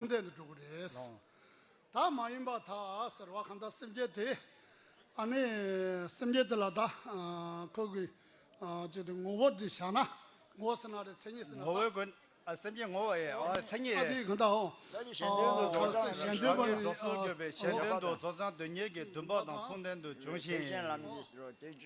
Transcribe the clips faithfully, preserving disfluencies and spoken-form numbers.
མཚུངས་ལྡན་དུ་འགྲོ་གི་རེད། ལོ། ད་མ་ཡིན་པར་ཐལ་ཟེར་བ་གང་ལྟར་སེམས་བསྐྱེད་དེ། ཨ་ནི་སེམས་བསྐྱེད་དེ་ལ་ད་ཁོ་གི་ཅིག་དེ་ངོ་བོ་དེ་བཞག་ན། ངོ་བོ་ཟེར་ན་རེད། མཚན་ཉིད་ཟེར་ན། ངོ་བོའི་སྒོ་ནས། ཨ། སེམས་བསྐྱེད་ངོ་བོ་ཡིན། ཨ། མཚན་ཉིད། ཨ། དེ་གང་ལྟར་འོང་། གཞན་དོན་དུ་རྫོགས་བྱང་གཞན་དོན་པ་ནི། གྲོགས་སུ་གྱུར་པའི་གཞན་དོན་དུ་རྫོགས་བྱང་དོན་གཉེར་གྱི་འདུན་པ་དང་མཚུངས་ལྡན་དུ་འབྱུང་ཞིང་།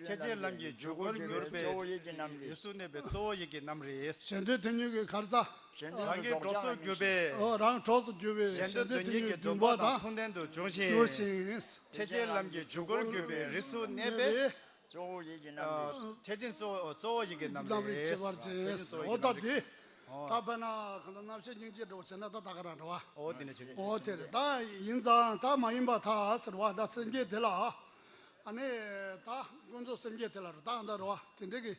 ཐེག་ཆེན་ལམ་གྱི་འཇུག་སྒོར་གྱུར་པའི་རིགས་སུ་གནས་པའི་གཙོ་བོ་ཡིད་ཀྱི་རྣམ་རིག་གཞན་དོན་དོན་གཉེར་གྱི་ག་རེ་ཟ། རང་གི་གྲོགས་སུ་གྱུར་པའི། ཨོ། རང་གྲོགས་སུ་གྱུར་པའི་གཞན་དོན་དོན་གཉེར་གྱི་འདུན་པ་དང་མཚུངས་ལྡན་དུ་འབྱུང་ཞིང་། འབྱུང་ཞིང་། ཐེག་ཆེན་ལམ་གྱི་འཇུག་སྒོར་གྱུར་པའི་རིགས་སུ་གནས་པའི། གཙོ་བོ་ཡིད་ཀྱི་རྣམ་རིག་ཐེག་ཆེན་གཙོ་བོ་གཙོ་བོ་ཡིད་ཀྱི་རྣམ་རིག་ཁྱད་པར་ཅན། ཐེག་ཆེན་གཙོ་བོ་ཡིད་ཀྱི་རྣམ་རིག་འོ་ད་དེ། ད་དཔེར་ན་གང་ལྟར་རྣམ་ཤེས་སྙིང་རྗེ་འདྲ་བོ་བྱས་ན་ད་ད་ག་རང་འདྲ་བ། འོ་དེ་ནས་བྱེད། འོ་དེ་རེད། ད་ཡིན་ཙང་ད་མ་ཡིན་པར་ཐལ་ཟེར་བ་ད་སེམས་བསྐྱེད་དེ་ལ། ཨ་ནི་ད་ཀུན་རྫོབ་སེམས་བསྐྱེད་དེ་ལ་རེད། ད་ད་རེད་བ། དེ་འདྲའི་གི་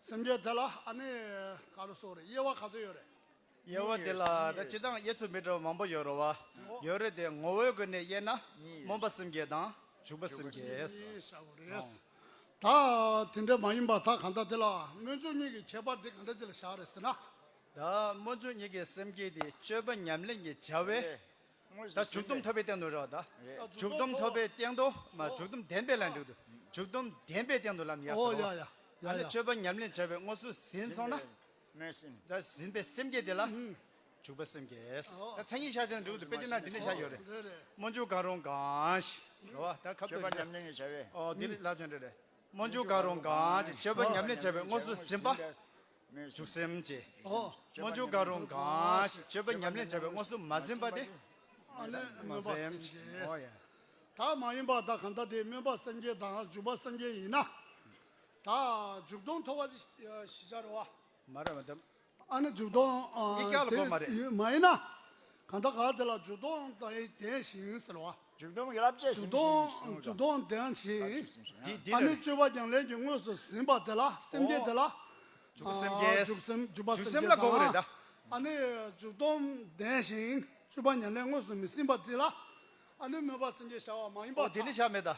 སེམས་བསྐྱེད་དེ་ལ་ཨ་ནི་ག་རེ་ཟེར་རེད། དབྱེ་བ་ག་ཚོད་ཡོད་རེད། དབྱེ་བ་དེ་ལ་ད་སྤྱིར་བཏང་དབྱེ་ཚུལ་མི་འདྲ་བ་མང་པོ་ཡོད་རེད་བ། ཡོད་རེད་དེ་ངོ་བོའི་སྒོ་ནས་དབྱེ་ན་སྨོན་པ་སེམས་བསྐྱེད་དང་འཇུག་པ་སེམས་བསྐྱེད། ཨེ། བྱ་བ་རེད། ད་དེ་འདྲ་མ་ཡིན་པར་ཐལ། གང་ལྟར་དེ་ལ་སྨོན་འཇུག་གཉིས་ཀྱི་ཁྱད་པར་དེ་གང་འདྲ་ཅིག་ལ་བཞག་རེད་ཟེར་ན། ད་སྨོན་འཇུག་གཉིས་ཀྱི་སེམས་བསྐྱེད་དེ་སྤྱོད་པ་ཉམས་ལེན་གྱི་བྱ་བའི། ད་འཇུག་སྡོམ་ཐོབ་པའི་སྟེང་དུ་རེད་བ། ད་འཇུག་སྡོམ་ཐོབ་པའི་སྟེང་དུ་མ། འཇུག་སྡོམ་ལྡན་པའི་ལ་འགྲིག་འདུག་འཇུག་སྡོམ་ལྡན་པའི་སྟེང་དུ་ལམ་ཡ་ཟེར་བ། ཨ་ནི་སྤྱོད་པ་ཉམས་ལེན་བྱ་བའི་དངོས་སུ་ཟིན་སོང་ན། སྨོན་སེམས། ད་ཟིན་པའི་སེམས་བསྐྱེད་དེ་ལ་འཇུག་པ་སེམས་བསྐྱེད། ད་མཚན་ཉིད་བཞག་ཅེས་འགྲིག་འདུག་དཔེ་ཅིག་ན་འདི་འདྲ་བཞག་ཡོད་རེད། སྨོན་འཇུག་གང་རུང་གང་ཞིག་རེད་བ། ད་ཁ་བསྡུར་བྱས། སྤྱོད་པ་ཉམས་ལེན་གྱི་བྱ་བས། ཨོ་འདི་ལ་ལབ་ཀྱང་འདྲ་རེད། སྨོན་འཇུག་གང་རུང་གང་ཞིག་སྤྱོད་པ་ཉམས་ལེན་བྱ་བའི་དངོས་སུ་ཟིན་པ། འཇུག་སེམས་བསྐྱེད། ཨོ། སྨོན་འཇུག་གང་རུང་གང་ཞིག་སྤྱོད་པ་ཉམས་ལེན་བྱ་བའི་དངོས་སུ་མ་ཟིན་པ་དེ། ཨ་ནི་སྨོན་པ་སེམས་བསྐྱེད། ཨོ་ཡ། ད་མ་ཡིན་པ་ད་གང་ལྟར་དེ་སྨོན་པ་སེམས་བསྐྱེད་དང་འཇུག་པ་སེམས་བསྐྱེད་ཡིན་ན། ད་འཇུག་སྡོམ་ཐོབ་པ་ཞིག་བྱ་རེད་བ། མ་རེད་མ་རེད། ཨ་ནི་འཇུག་སྡོམ་ཨ་གཉིས་ཀ་ལ་དེ་གོ་མ་རེད། མ་ཡིན་ན། གང་ལྟར་ག་དེ་ལ་འཇུག་སྡོམ་དང་ལྡན་ཞིང་ཟེར་བ། འཇུག་སྡོམ་གྱི་བསླབ་བྱ་འཇུག་སྡོམ་འཇུག་སྡོམ་ལྡན་ཞིང་། འདི་འདི་ཨ་ནི་ལ་སྤྱོད་པ་ཉམས་ལེན་གྱི་དངོས་སུ་ཟིན་པ་དེ་ལ་སེམས་བསྐྱེད་དེ་ལ། འཇུག་སེམས་ཨ་བསྐྱེད། འཇུག་སེམས་འཇུག་པ་འཇུག་སེམས་སེམས་བསྐྱེད་ལ་གོ་དང་། རེད་ད། ཨ་ནི་འཇུག་སྡོམ་ལྡན་ཞིང་སྤྱོད་པ་ཉམས་ལེན་དངོས་སུ་མི་ཟིན་པ་དེ་ལ། ཨ་ནི་སྨོན་པ་སེམས་བསྐྱེད་བྱ་བ་མ་ཡིན་པ། ཨོ་དེ་ནི་བྱ་མེད་ད།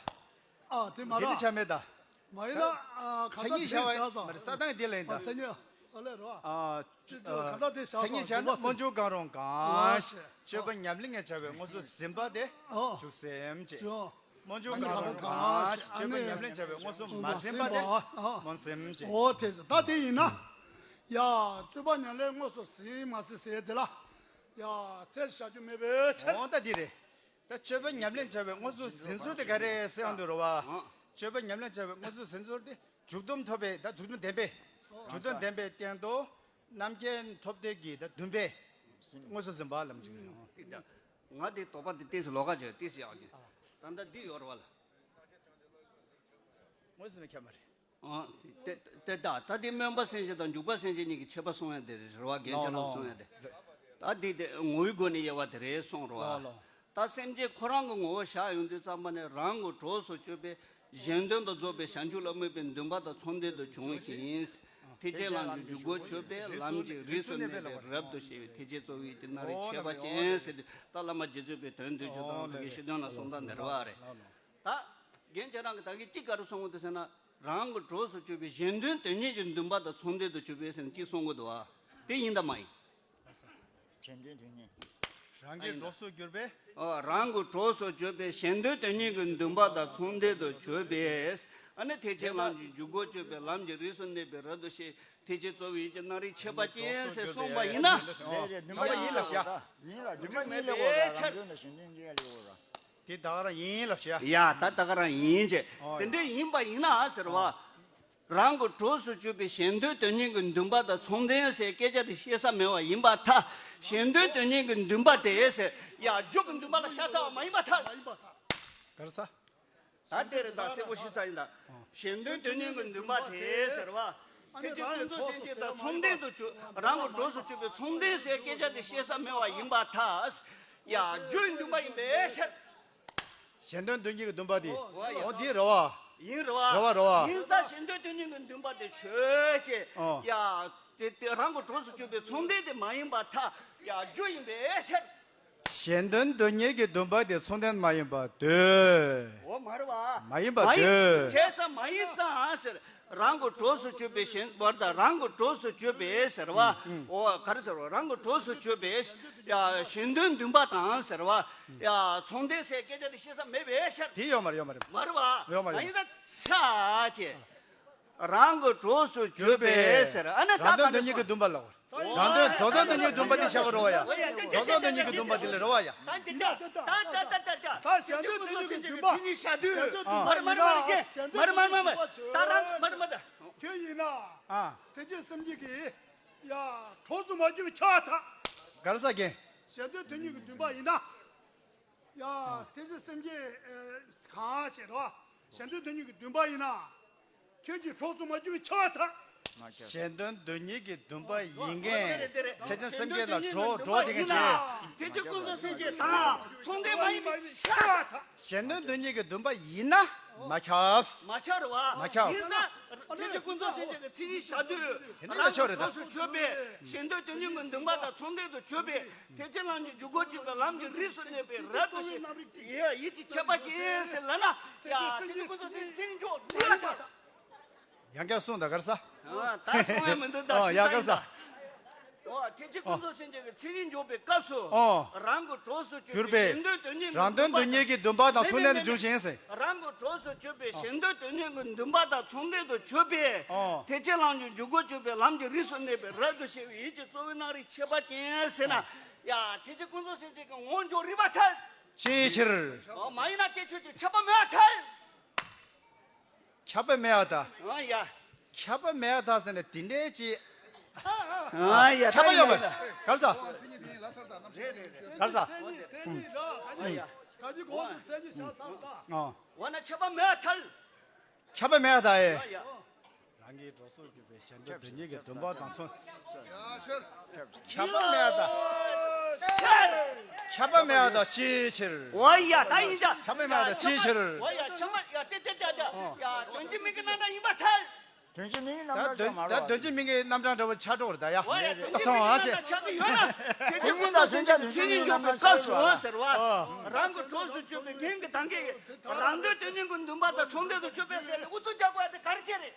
ཨ་དེ་མ་དེ་ནི་རེད། བྱ་མེད་ད། མ་ཡིན་ན། ཨ་གང་ལྟར་མཚན་ཉིད་བྱ་བ་མ་རེད། ས་སྟེང་དེ་ལ་ཡིན་ད། མཚན་ཉིད་ཨ་ལས་རོ། ཨ་གང་ལྟར་དེ་བྱ་བ་མཚན་ཉིད་བྱ་ན་སྨོན་འཇུག་གང་རུང་གང་ཞིག་སྤྱོད་པ་ཉམས་ལེན་ངེས་བྱ་བའི་དངོས་སུ་ཟིན་པ་དེ་འཇུག་སེམས་བསྐྱེད། སྨོན་འཇུག་གང་རུང་གང་ཞིག་སྤྱོད་པ་ཉམས་ལེན་བྱ་བའི་དངོས་སུ་མ་ཟིན་པ་དེ་སྨོན་སེམས་བསྐྱེད། ཨོ་དེ་ད་དེ་ཡིན་ན། ཡ་སྤྱོད་པ་ཉམས་ལེན་དངོས་སུ་ཟིན་མ་ཟིན་ཟེར་དེ་ལ། ཡ་ཚད་བཞག་རྒྱུ་མེད་པའི་ཕྱིར། འོ་ད་དེ་རེད། ད་སྤྱོད་པ་ཉམས་ལེན་བྱ་བའི་དངོས་སུ་ཟིན་ཚུལ་དེ་ག་རེ་ཟེར་ཡོང་དུས་རེད་བ། སྤྱོད་པ་ཉམས་ལེན་བྱ་བའི་དངོས་སུ་ཟིན་ཚུལ་དེ་འཇུག་སྡོམ་ཐོབ་པའི་ད་འཇུག་སྡོམ་ལྡན་པའི། འཇུག་སྡོམ་ལྡན་པའི་སྟེང་དུ་རྣམ་མཁྱེན་ཐོབ་འདོད་ཀྱི་ད་འདུན་པས་དངོས་སུ་ཟིན་པ་ལམ་གཅིག་རེད། ང་དེ་དོགས་པ་དེ་ཏོག་ཙམ་ལོགས་ཀ་བྱས་ཏོག་ཙམ་ཡག་གི། ད་ལྟ་འདི་ཡོད་རེད་བ་ལ། དངོས་སུ་ནི་ཁྱབ་མ་རེད། ཨ་དེ་དེ་ད་ད་དེ་སྨོན་པ་སེམས་བསྐྱེད་དང་འཇུག་པ་སེམས་བསྐྱེད་གཉིས་ཀྱི་ཁྱད་པར་གསུང་ཡ་དེ་རེད་བ། རྒན་ལགས་ལགས་གསུང་ཡ་དེ། ད་དེ་དེ་ངོ་བོའི་སྒོ་ནས་དབྱེ་བ་དེ་རེད་གསུངས་རེད་བ། ལགས་ལགས། ད་སེམས་ཅན་ཁོ་རང་གི་ངོ་བོ་བཞག་ཡོང་དུས་ཙམ་པ་ནས་རང་གི་གྲོགས་སུ་གྱུར་པའི་གཞན་དོན་དུ་རྫོགས་པའི་བྱང་ཆུབ་ལ་སྨོན་པའི་འདུན་པ་དང་མཚུངས་ལྡན་དུ་འབྱུང་ཞིང་། ཐེག་ཆེན་ལམ་གྱི་འཇུག་སྒོར་གྱུར་པའི་ལམ་གྱི་རིགས་སུ་གནས་པའི་རབ་ཏུ་ཕྱེ་བའི་ཐེག་ཆེན་གཙོ་བོའི་ཡིད་ཀྱི་རྣམ་རིག་ཁྱད་པར་ཅན་ཟེར་ཏེ་ད་བླ་མ་རྗེ་བཙུན་པའི་དོན་བསྡུ་རྒྱུ་དང་ད་གིན་ཤེས་དོན་ལ་གསུངས་སྟངས་འདི་རེད་བ་རེད། ད་རྒན་ཁྱེད་རང་གིས་ད་གིན་གཅིག་ག་རེ་གསུངས་འདུག་ཟེར་ན། རང་གི་གྲོགས་སུ་གྱུར་པའི་གཞན་དོན་དོན་གཉེར་གྱི་འདུན་པ་དང་མཚུངས་ལྡན་དུ་གྱུར་པས་ཟེར་ནས་གཅིག་གསུང་གི་འདུག་བ། དེ་ཡིན་དང་མ་ཡིན། གཞན་དོན་དོན་གཉེར། རང་གི་གྲོགས་སུ་གྱུར་པའི། ཨོ་རང་གི་གྲོགས་སུ་གྱུར་པའི་གཞན་དོན་དོན་གཉེར་གྱི་འདུན་པ་དང་མཚུངས་ལྡན་དུ་གྱུར་པས། ཨ་ནི་ཐེག་ཆེན་ལམ་གྱི་འཇུག་སྒོར་གྱུར་པའི་ལམ་གྱི་རིགས་སུ་གནས་པའི་རབ་ཏུ་ཕྱེ་ཐེག་ཆེན་གཙོ་བོའི་ཡིད་ཀྱི་རྣམ་རིག་ཁྱད་པར་ཅན་ཟེར་གསུངས་པ་ཡིན་ན། རེད་རེད། འདུན་པ་ཡིན་ལ་བཞག་ཡིན་ལ་འདུན་པ་མེད་པའི་ཕྱིར། དེ་ད་ག་རང་ཡིན་ལ་བྱ། ཡ་ད་ད་ག་རང་ཡིན་ཅེས། ཨོ་དེ་འདྲ་ཡིན་པ་ཡིན་ན་ཟེར་བ། རང་གི་གྲོགས་སུ་གྱུར་པའི་གཞན་དོན་དོན་གཉེར་གྱི་འདུན་པ་དང་མཚུངས་ལྡན་ཟེར་སྐད་ཆ་དེ་བཤད་ས་མེད་པ་ཡིན་པར་ཐལ། གཞན་དོན་དོན་གཉེར་གྱི་འདུན་པ་དེ་ཟེར་ཡ་རྒྱུ་གི་འདུན་པ་ལ་ཤ་ཚ་བ་མ་ཡིན་པར་ཐལ། ག་རེ་ཟ། ད་དེ་རེད་ད་གསལ་པོ་ཞིག་ཚ་ཡིན་ད། གཞན་དོན་དོན་གཉེར་གྱི་འདུན་པ་དེ་ཟེར་བ། ཐེག་ཆེན་ཀུན་རྫོབ་སེམས་བསྐྱེད་དང་མཚུངས་ལྡན་དུ་གྱུར། རང་གི་གྲོགས་སུ་གྱུར་པའི་མཚུངས་ལྡན་ཟེར་སྐད་ཆ་དེ་བཤད་ས་མེད་པ་ཡིན་པར་ཐལ། ཡ་རྒྱུ་ཡི་འདུན་པ་ཡིན་པའི་ཕྱིར། གཞན་དོན་དོན་གཉེར་གྱི་འདུན་པ་དེ། འོ་ཡ། འོ་དེ་རེད་བ། ཡིན་རེད་བ། རེད་བ་རེད་བ། ཡིན་ཙང་གཞན་དོན་དོན་གཉེར་གྱི་འདུན་པ་དེ་ཆོས་ཅན། ཨོ། ཡ་དེ་དེ་རང་གི་གྲོགས་སུ་གྱུར་པའི་མཚུངས་ལྡན་དེ་མ་ཡིན་པར་ཐལ། ཡ་རྒྱུ་ཡིན་པའི་ཕྱིར། གཞན་དོན་དོན་གཉེར་གྱི་འདུན་པ་དེ་མཚུངས་ལྡན་མ་ཡིན་པར་འདོད། འོ་མ་རེད་བ། མ་ཡིན་པར་མ་ཡིན་འདོད། བྱས་ཙང་མ་ཡིན་ཙང་ཟེར། རང་གི་གྲོགས་སུ་གྱུར་པའི་གཞན་བར་དང་རང་གི་གྲོགས་སུ་གྱུར་པའི་ཟེར་བ། ཨོ་ག་རེ་ཟེར་བ། རང་གི་གྲོགས་སུ་གྱུར་པའི་ཡ་གཞན་དོན་བདུན་པ་དང་ཟེར་བ། ཡ་ཚོང་དོན་ཟེར་སྐད་ཆ་དེ་བཤད་ས་མེད་པའི་ཕྱིར། དེ་ཡོད་མ་རེད། ཡོད་མ་རེད། མ་རེད་བ། ཡོད་མ་རེད། ཡིན་ད་ཚ་ཅེ། རང་གི་གྲོགས་སུ་གྱུར་པའི་ཟེར། ཨ་ནི་ད་རང་དོན་ག་འདྲ་དོན་གཉིས་ཀྱི་བདུན་པ་ལ། རང་དོན་རྫོགས་ཚོགས་དོན་གཉིས་ཀྱི་བདུན་པ་དེ་བྱ་བ་རོ་བ་ཡ། རྫོགས་ཚོགས་དོན་གཉིས་ཀྱི་བདུན་པ་དེ་ལ་རོ་བ་ཡ། ད་འདི་འདྲ་ད་ད་ད་ད་ད་ད་ད་ཞལ་འདོན་དོན་གཉིས་ཀྱི་བདུན་པ། མར་མར་མར་མར་མར་མར་ད་རང་མར་མར་ད། ཁྱོད་ཡིན་ན། ཨ། ཐེག་ཆེན་སེམས་བསྐྱེད་ཀྱི་ཡ་གྲོགས་སུ་མ་གྱུར་པའི་ཁྱབ་པ་དག་ག་རེ་ཟ་གེ། ཞལ་འདོན་དོན་གཉིས་ཀྱི་བདུན་པ་ཡིན་ན། ཡ། ཐེག་ཆེན་སེམས་བསྐྱེད་གང་ཞེས་རོ། ཞལ་འདོན་དོན་གཉིས་ཀྱི་བདུན་པ་ཡིན་ན། ཁྱོད་ཀྱི་གྲོགས་སུ་མ་གྱུར་པའི་ཁྱབ་པ་དག་ཞལ་འདོན་དོན་གཉིས་ཀྱི་བདུན་པ་ཡིན་མཁན། ཐེག་ཆེན་སེམས་བསྐྱེད་ལ་གྲོགས་གྲོགས་དེ་ག་ཁྱེད། ཐེག་ཆེན་ཀུན་རྫོབ་སེམས་བསྐྱེད་དང་ཚོང་དོན་མ་ཡིན་པའི་ཁྱབ་པ་དག་ཞལ་འདོན་དོན་གཉིས་ཀྱི་བདུན་པ་ཡིན་ན་མ་ཁྱབ། མ་ཁྱབ་རེད་བ། མ་ཁྱབ། ཡིན་ན་ཐེག་ཆེན་ཀུན་རྫོབ་སེམས་བསྐྱེད་ཀྱི་མཚན་ཉིད་བཞག་དུས། དེ་ནི་ཡ་ཆོག་རེད་ད། རང་གྲོགས་སུ་གྱུར་པའི་ཞལ་འདོན་དོན་གཉིས་ཀྱི་བདུན་པ་དང་ཚོང་དོན་དུ་གྱུར་པའི། ཐེག་ཆེན་ལམ་གྱི་འཇུག་སྒོར་གྱུར་པའི་ལམ་གྱི་རིགས་སུ་གནས་པའི་རབ་ཏུ་ཕྱེ་ཡིད་ཀྱི་ཁྱད་པར་ཅན་ཟེར་ལབ་ན། ཡ་ཐེག་ཆེན་ཀུན་རྫོབ་སེམས་བསྐྱེད་མཚན་ཉིད་འཇོག་དགོས་ད། ཡང་བསྐྱར་གསུངས་དང་ག་རེ་ཟ། ད་གསུང་ཡ་མི་འདུག་ད་ཨོ་ཡ་ག་རེ་ཟ། ཨོ་ཐེག་ཆེན་ཀུན་རྫོབ་སེམས་བསྐྱེད་ཀྱི་མཚན་ཉིད་འཇོག་པའི་སྐབས་སུ། ཨོ། རང་གི་གྲོགས་སུ་གྱུར་པའི་གྱུར་པའི་ཞལ་འདོན་དོན་གཉིས་ཀྱི་རང་དོན་དོན་གཉིས་ཀྱི་བདུན་པ་དང་ཚོང་དོན་དུ་འཇུག་ཅིང་ཟེར། རང་གི་གྲོགས་སུ་གྱུར་པའི་ཞལ་འདོན་དོན་གཉིས་ཀྱི་བདུན་པ་དང་ཚོང་དོན་དུ་གྱུར་པའི། ཨོ། ཐེག་ཆེན་ལམ་གྱི་འཇུག་སྒོར་གྱུར་པའི་ལམ་གྱི་རིགས་སུ་གནས་པའི་རབ་ཏུ་ཕྱེ་བའི་ཡིད་ཀྱི་རྩོལ་བའི་སྣང་རིགས་ཁྱད་པར་ཅན་ཟེར་ན། ཡ་ཐེག་ཆེན་ཀུན་རྫོབ་སེམས་བསྐྱེད་ཀྱི་ངོ་བོ་འཇོག་རིགས་པ་ཐལ། ཅིའི་ཕྱིར། ཨོ་མ་ཡིན་ན་དེ་ཆོས་ཀྱི་ཁྱབ་པ་མེད་པ་ཐལ། ཁྱབ་པ་མེད་པ་དང་། ཨ་ཡ། ཁྱབ་པ་མེད་པ་དང་ཟེར་ནས་དེ་འདྲའི་ཅིག་ཨ་ཡ། ཁྱབ་པ་ཡོད་མ་རེད། ག་རེ་ཟ། ག་རེ་ཟ། ཨ་ཡ། འོ་ན་ཁྱབ་པ་མེད་པ་ཐལ། ཁྱབ་པ་མེད་པ་དང་ཨེ། ཨ་ཡ། རང་གི་གྲོགས་སུ་གྱུར་པའི་ཞལ་འདོན་དོན་གཉིས་ཀྱི་བདུན་པ་དང་ཚོང་། ཁྱབ་པ་མེད་པ་དང་། ཁྱབ་པ་མེད་པ་དང་ཅིའི་ཕྱིར། འོ་ཡ་ད་ཡིན་ད། ཁྱབ་པ་མེད་པ་དང་ཅིའི་ཕྱིར། འོ་ཡ་ཆ་མ་ཡ་ཏེ་ཏེ་ཏེ་ཏེ། ཡ་དོན་གྱི་མིང་གི་རྣམ་གྲངས་ཡིན་པ་ཐལ། དོན་གྱི་མིང་གི་རྣམ་གྲངས་ཆགས་མ་རེད། ད་དོན་གྱི་མིང་གི་རྣམ་གྲངས་འདྲ་བོ་ཆགས་འགྲོ་རེད་ད་ཡ། འོ་ཡ་དོན་གྱི་མིང་གི་རྣམ་གྲངས་ཆགས་ཀྱི་ཡོད་ན། དེ་ཚེ་ཀུན་ཏུ་སེམས་ཅན་དོན་གྱི་མིང་གི་རྣམ་གྲངས་ཟེར་བ། རང་གི་གྲོགས་སུ་གྱུར་པའི་རྒན་གྱི་དང་གི་རང་དོན་དོན་གཉིས་ཀྱི་བདུན་པ་དང་ཚོང་དོན་དུ་གྱུར་པའི་ཟེར་ནས་ཨུ་ཚུགས་རྒྱག་དགོས་ཡ་དེ་ག་རེ་བྱས་རེད།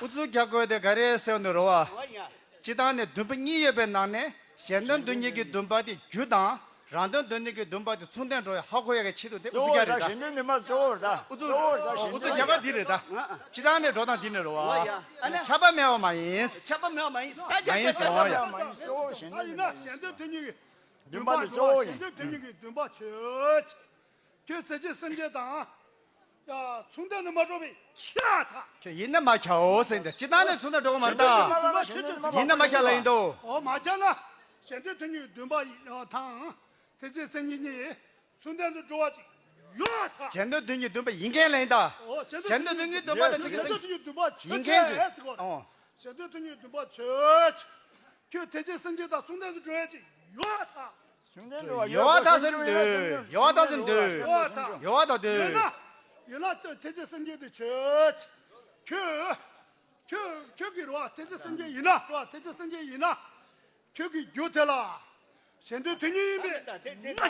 ཨུ་ཚུགས་རྒྱག་དགོས་དེ་ག་རེ་ཟེར་ནས་རོ་བ། འོ་ཡ། སྤྱིར་བཏང་ནས་བདུན་པ་གཉིས་ཡོད་པའི་ནང་ནས་ཞལ་འདོན་དོན་གཉིས་ཀྱི་བདུན་པ་དེ་རྒྱུ་དང་རང་དོན་དོན་གཉིས་ཀྱི་བདུན་པ་དེ་མཚུངས་ལྡན་འགྲོ་ཡ་ཧ་གོ་ཡ་གི་ཆེད་དུ་དེ་ཨུ་ཚུགས་རྒྱག་རེད་ད། ཞལ་འདོན་དོན་པ་གཙོ་བོ་རེད་ད། ཨུ་ཚུགས་ཨུ་ཚུགས་རྒྱག་པ་འདི་རེད་ད། སྤྱིར་བཏང་ནས་འགྲོ་སྟངས་འདི་ནས་རོ་བ། འོ་ཡ། ཨ་ནི་ཁྱབ་པ་མེད་པ་མ་ཡིན། ཁྱབ་པ་མེད་པ་མ་ཡིན། ད་མ་ཡིན་ཟེར་བ་ཡ། མ་ཡིན་གཙོ་བོ་ཞལ་འདོན་ཡིན་ན་ཞལ་འདོན་དོན་གཉིས་ཀྱི་བདུན་པ་ལ་གཙོ་བོ་ཞལ་ཡིན། འདོན་དོན་གཉིས་ཀྱི་བདུན་པ་ཆོས། ཁྱོད་ཚེ་ཅན་སེམས་ཅན་དང་། ཡ། མཚུངས་ལྡན་དུ་མ་འགྲོ་བའི་ཁྱབ་པ་དག་ཁྱོད་ཡིན་ན་མ་ཁྱབ་འོ་ཟེར་ཏེ་སྤྱིར་བཏང་ནས་མཚུངས་ལྡན་འགྲོ་གི་མ་རེད་ད། ཡིན་ན་མ་ཁྱབ་ལ་ཡིན་དོ། འོ་མ་ཁྱབ་ན། ཞལ་འདོན་དོན་གཉིས་བདུན་པ་ཡི་དང་། ཐེག་ཆེན་སེམས་བསྐྱེད་གཉིས་མཚུངས་ལྡན་དུ་འགྲོ་བ་ཅིག་ཡོད་པར་ཐལ། ཞལ་འདོན་དོན་གཉིས་བདུན་པ་ཡིན་མཁན་ལ་ཡིན་ད། འོ་ཞལ་འདོན་དོན་གཉིས་བདུན་པ་དང་ཐེག་ཆེན་སེམས་བསྐྱེད་ཡིན་གོ་ཞལ་འདོན་དོན་གཉིས་བདུན་པ་ཆོས་ཅན། ཨོ། ཞལ་འདོན་དོན་གཉིས་བདུན་པ་ཆོས་ཅན། ཁྱོད་ཐེག་ཆེན་སེམས་བསྐྱེད་དང་མཚུངས་ལྡན་དུ་འགྲོ་ཡ་ཅིག་ཡོད་པར་ཐལ། ཡོད་པར་ཐལ་ཟེར་འདོད། ཡོད་པར་ཐལ་ཟེར་འདོད། ཡོད་པར་ཐལ། ཡོད་པར་ཐལ་འདོད། ཡོད་ན། ཡོད་ན་ཐེག་ཆེན་སེམས་བསྐྱེད་དེ་ཆོས་ཅན། ཁྱོད། ཁྱོད་ཁྱོད་ཀྱི་རོ་ཐེག་ཆེན་སེམས་བསྐྱེད་ཡིན་ན་རོ་ཐེག་ཆེན་སེམས་བསྐྱེད་ཡིན་ན། ཁྱོད་ཀྱི་རྒྱུ་དེ་ལ། ཞལ་འདོན་དོན་གཉིས་ཡིན་པས། ད་དེ་དེ་ད་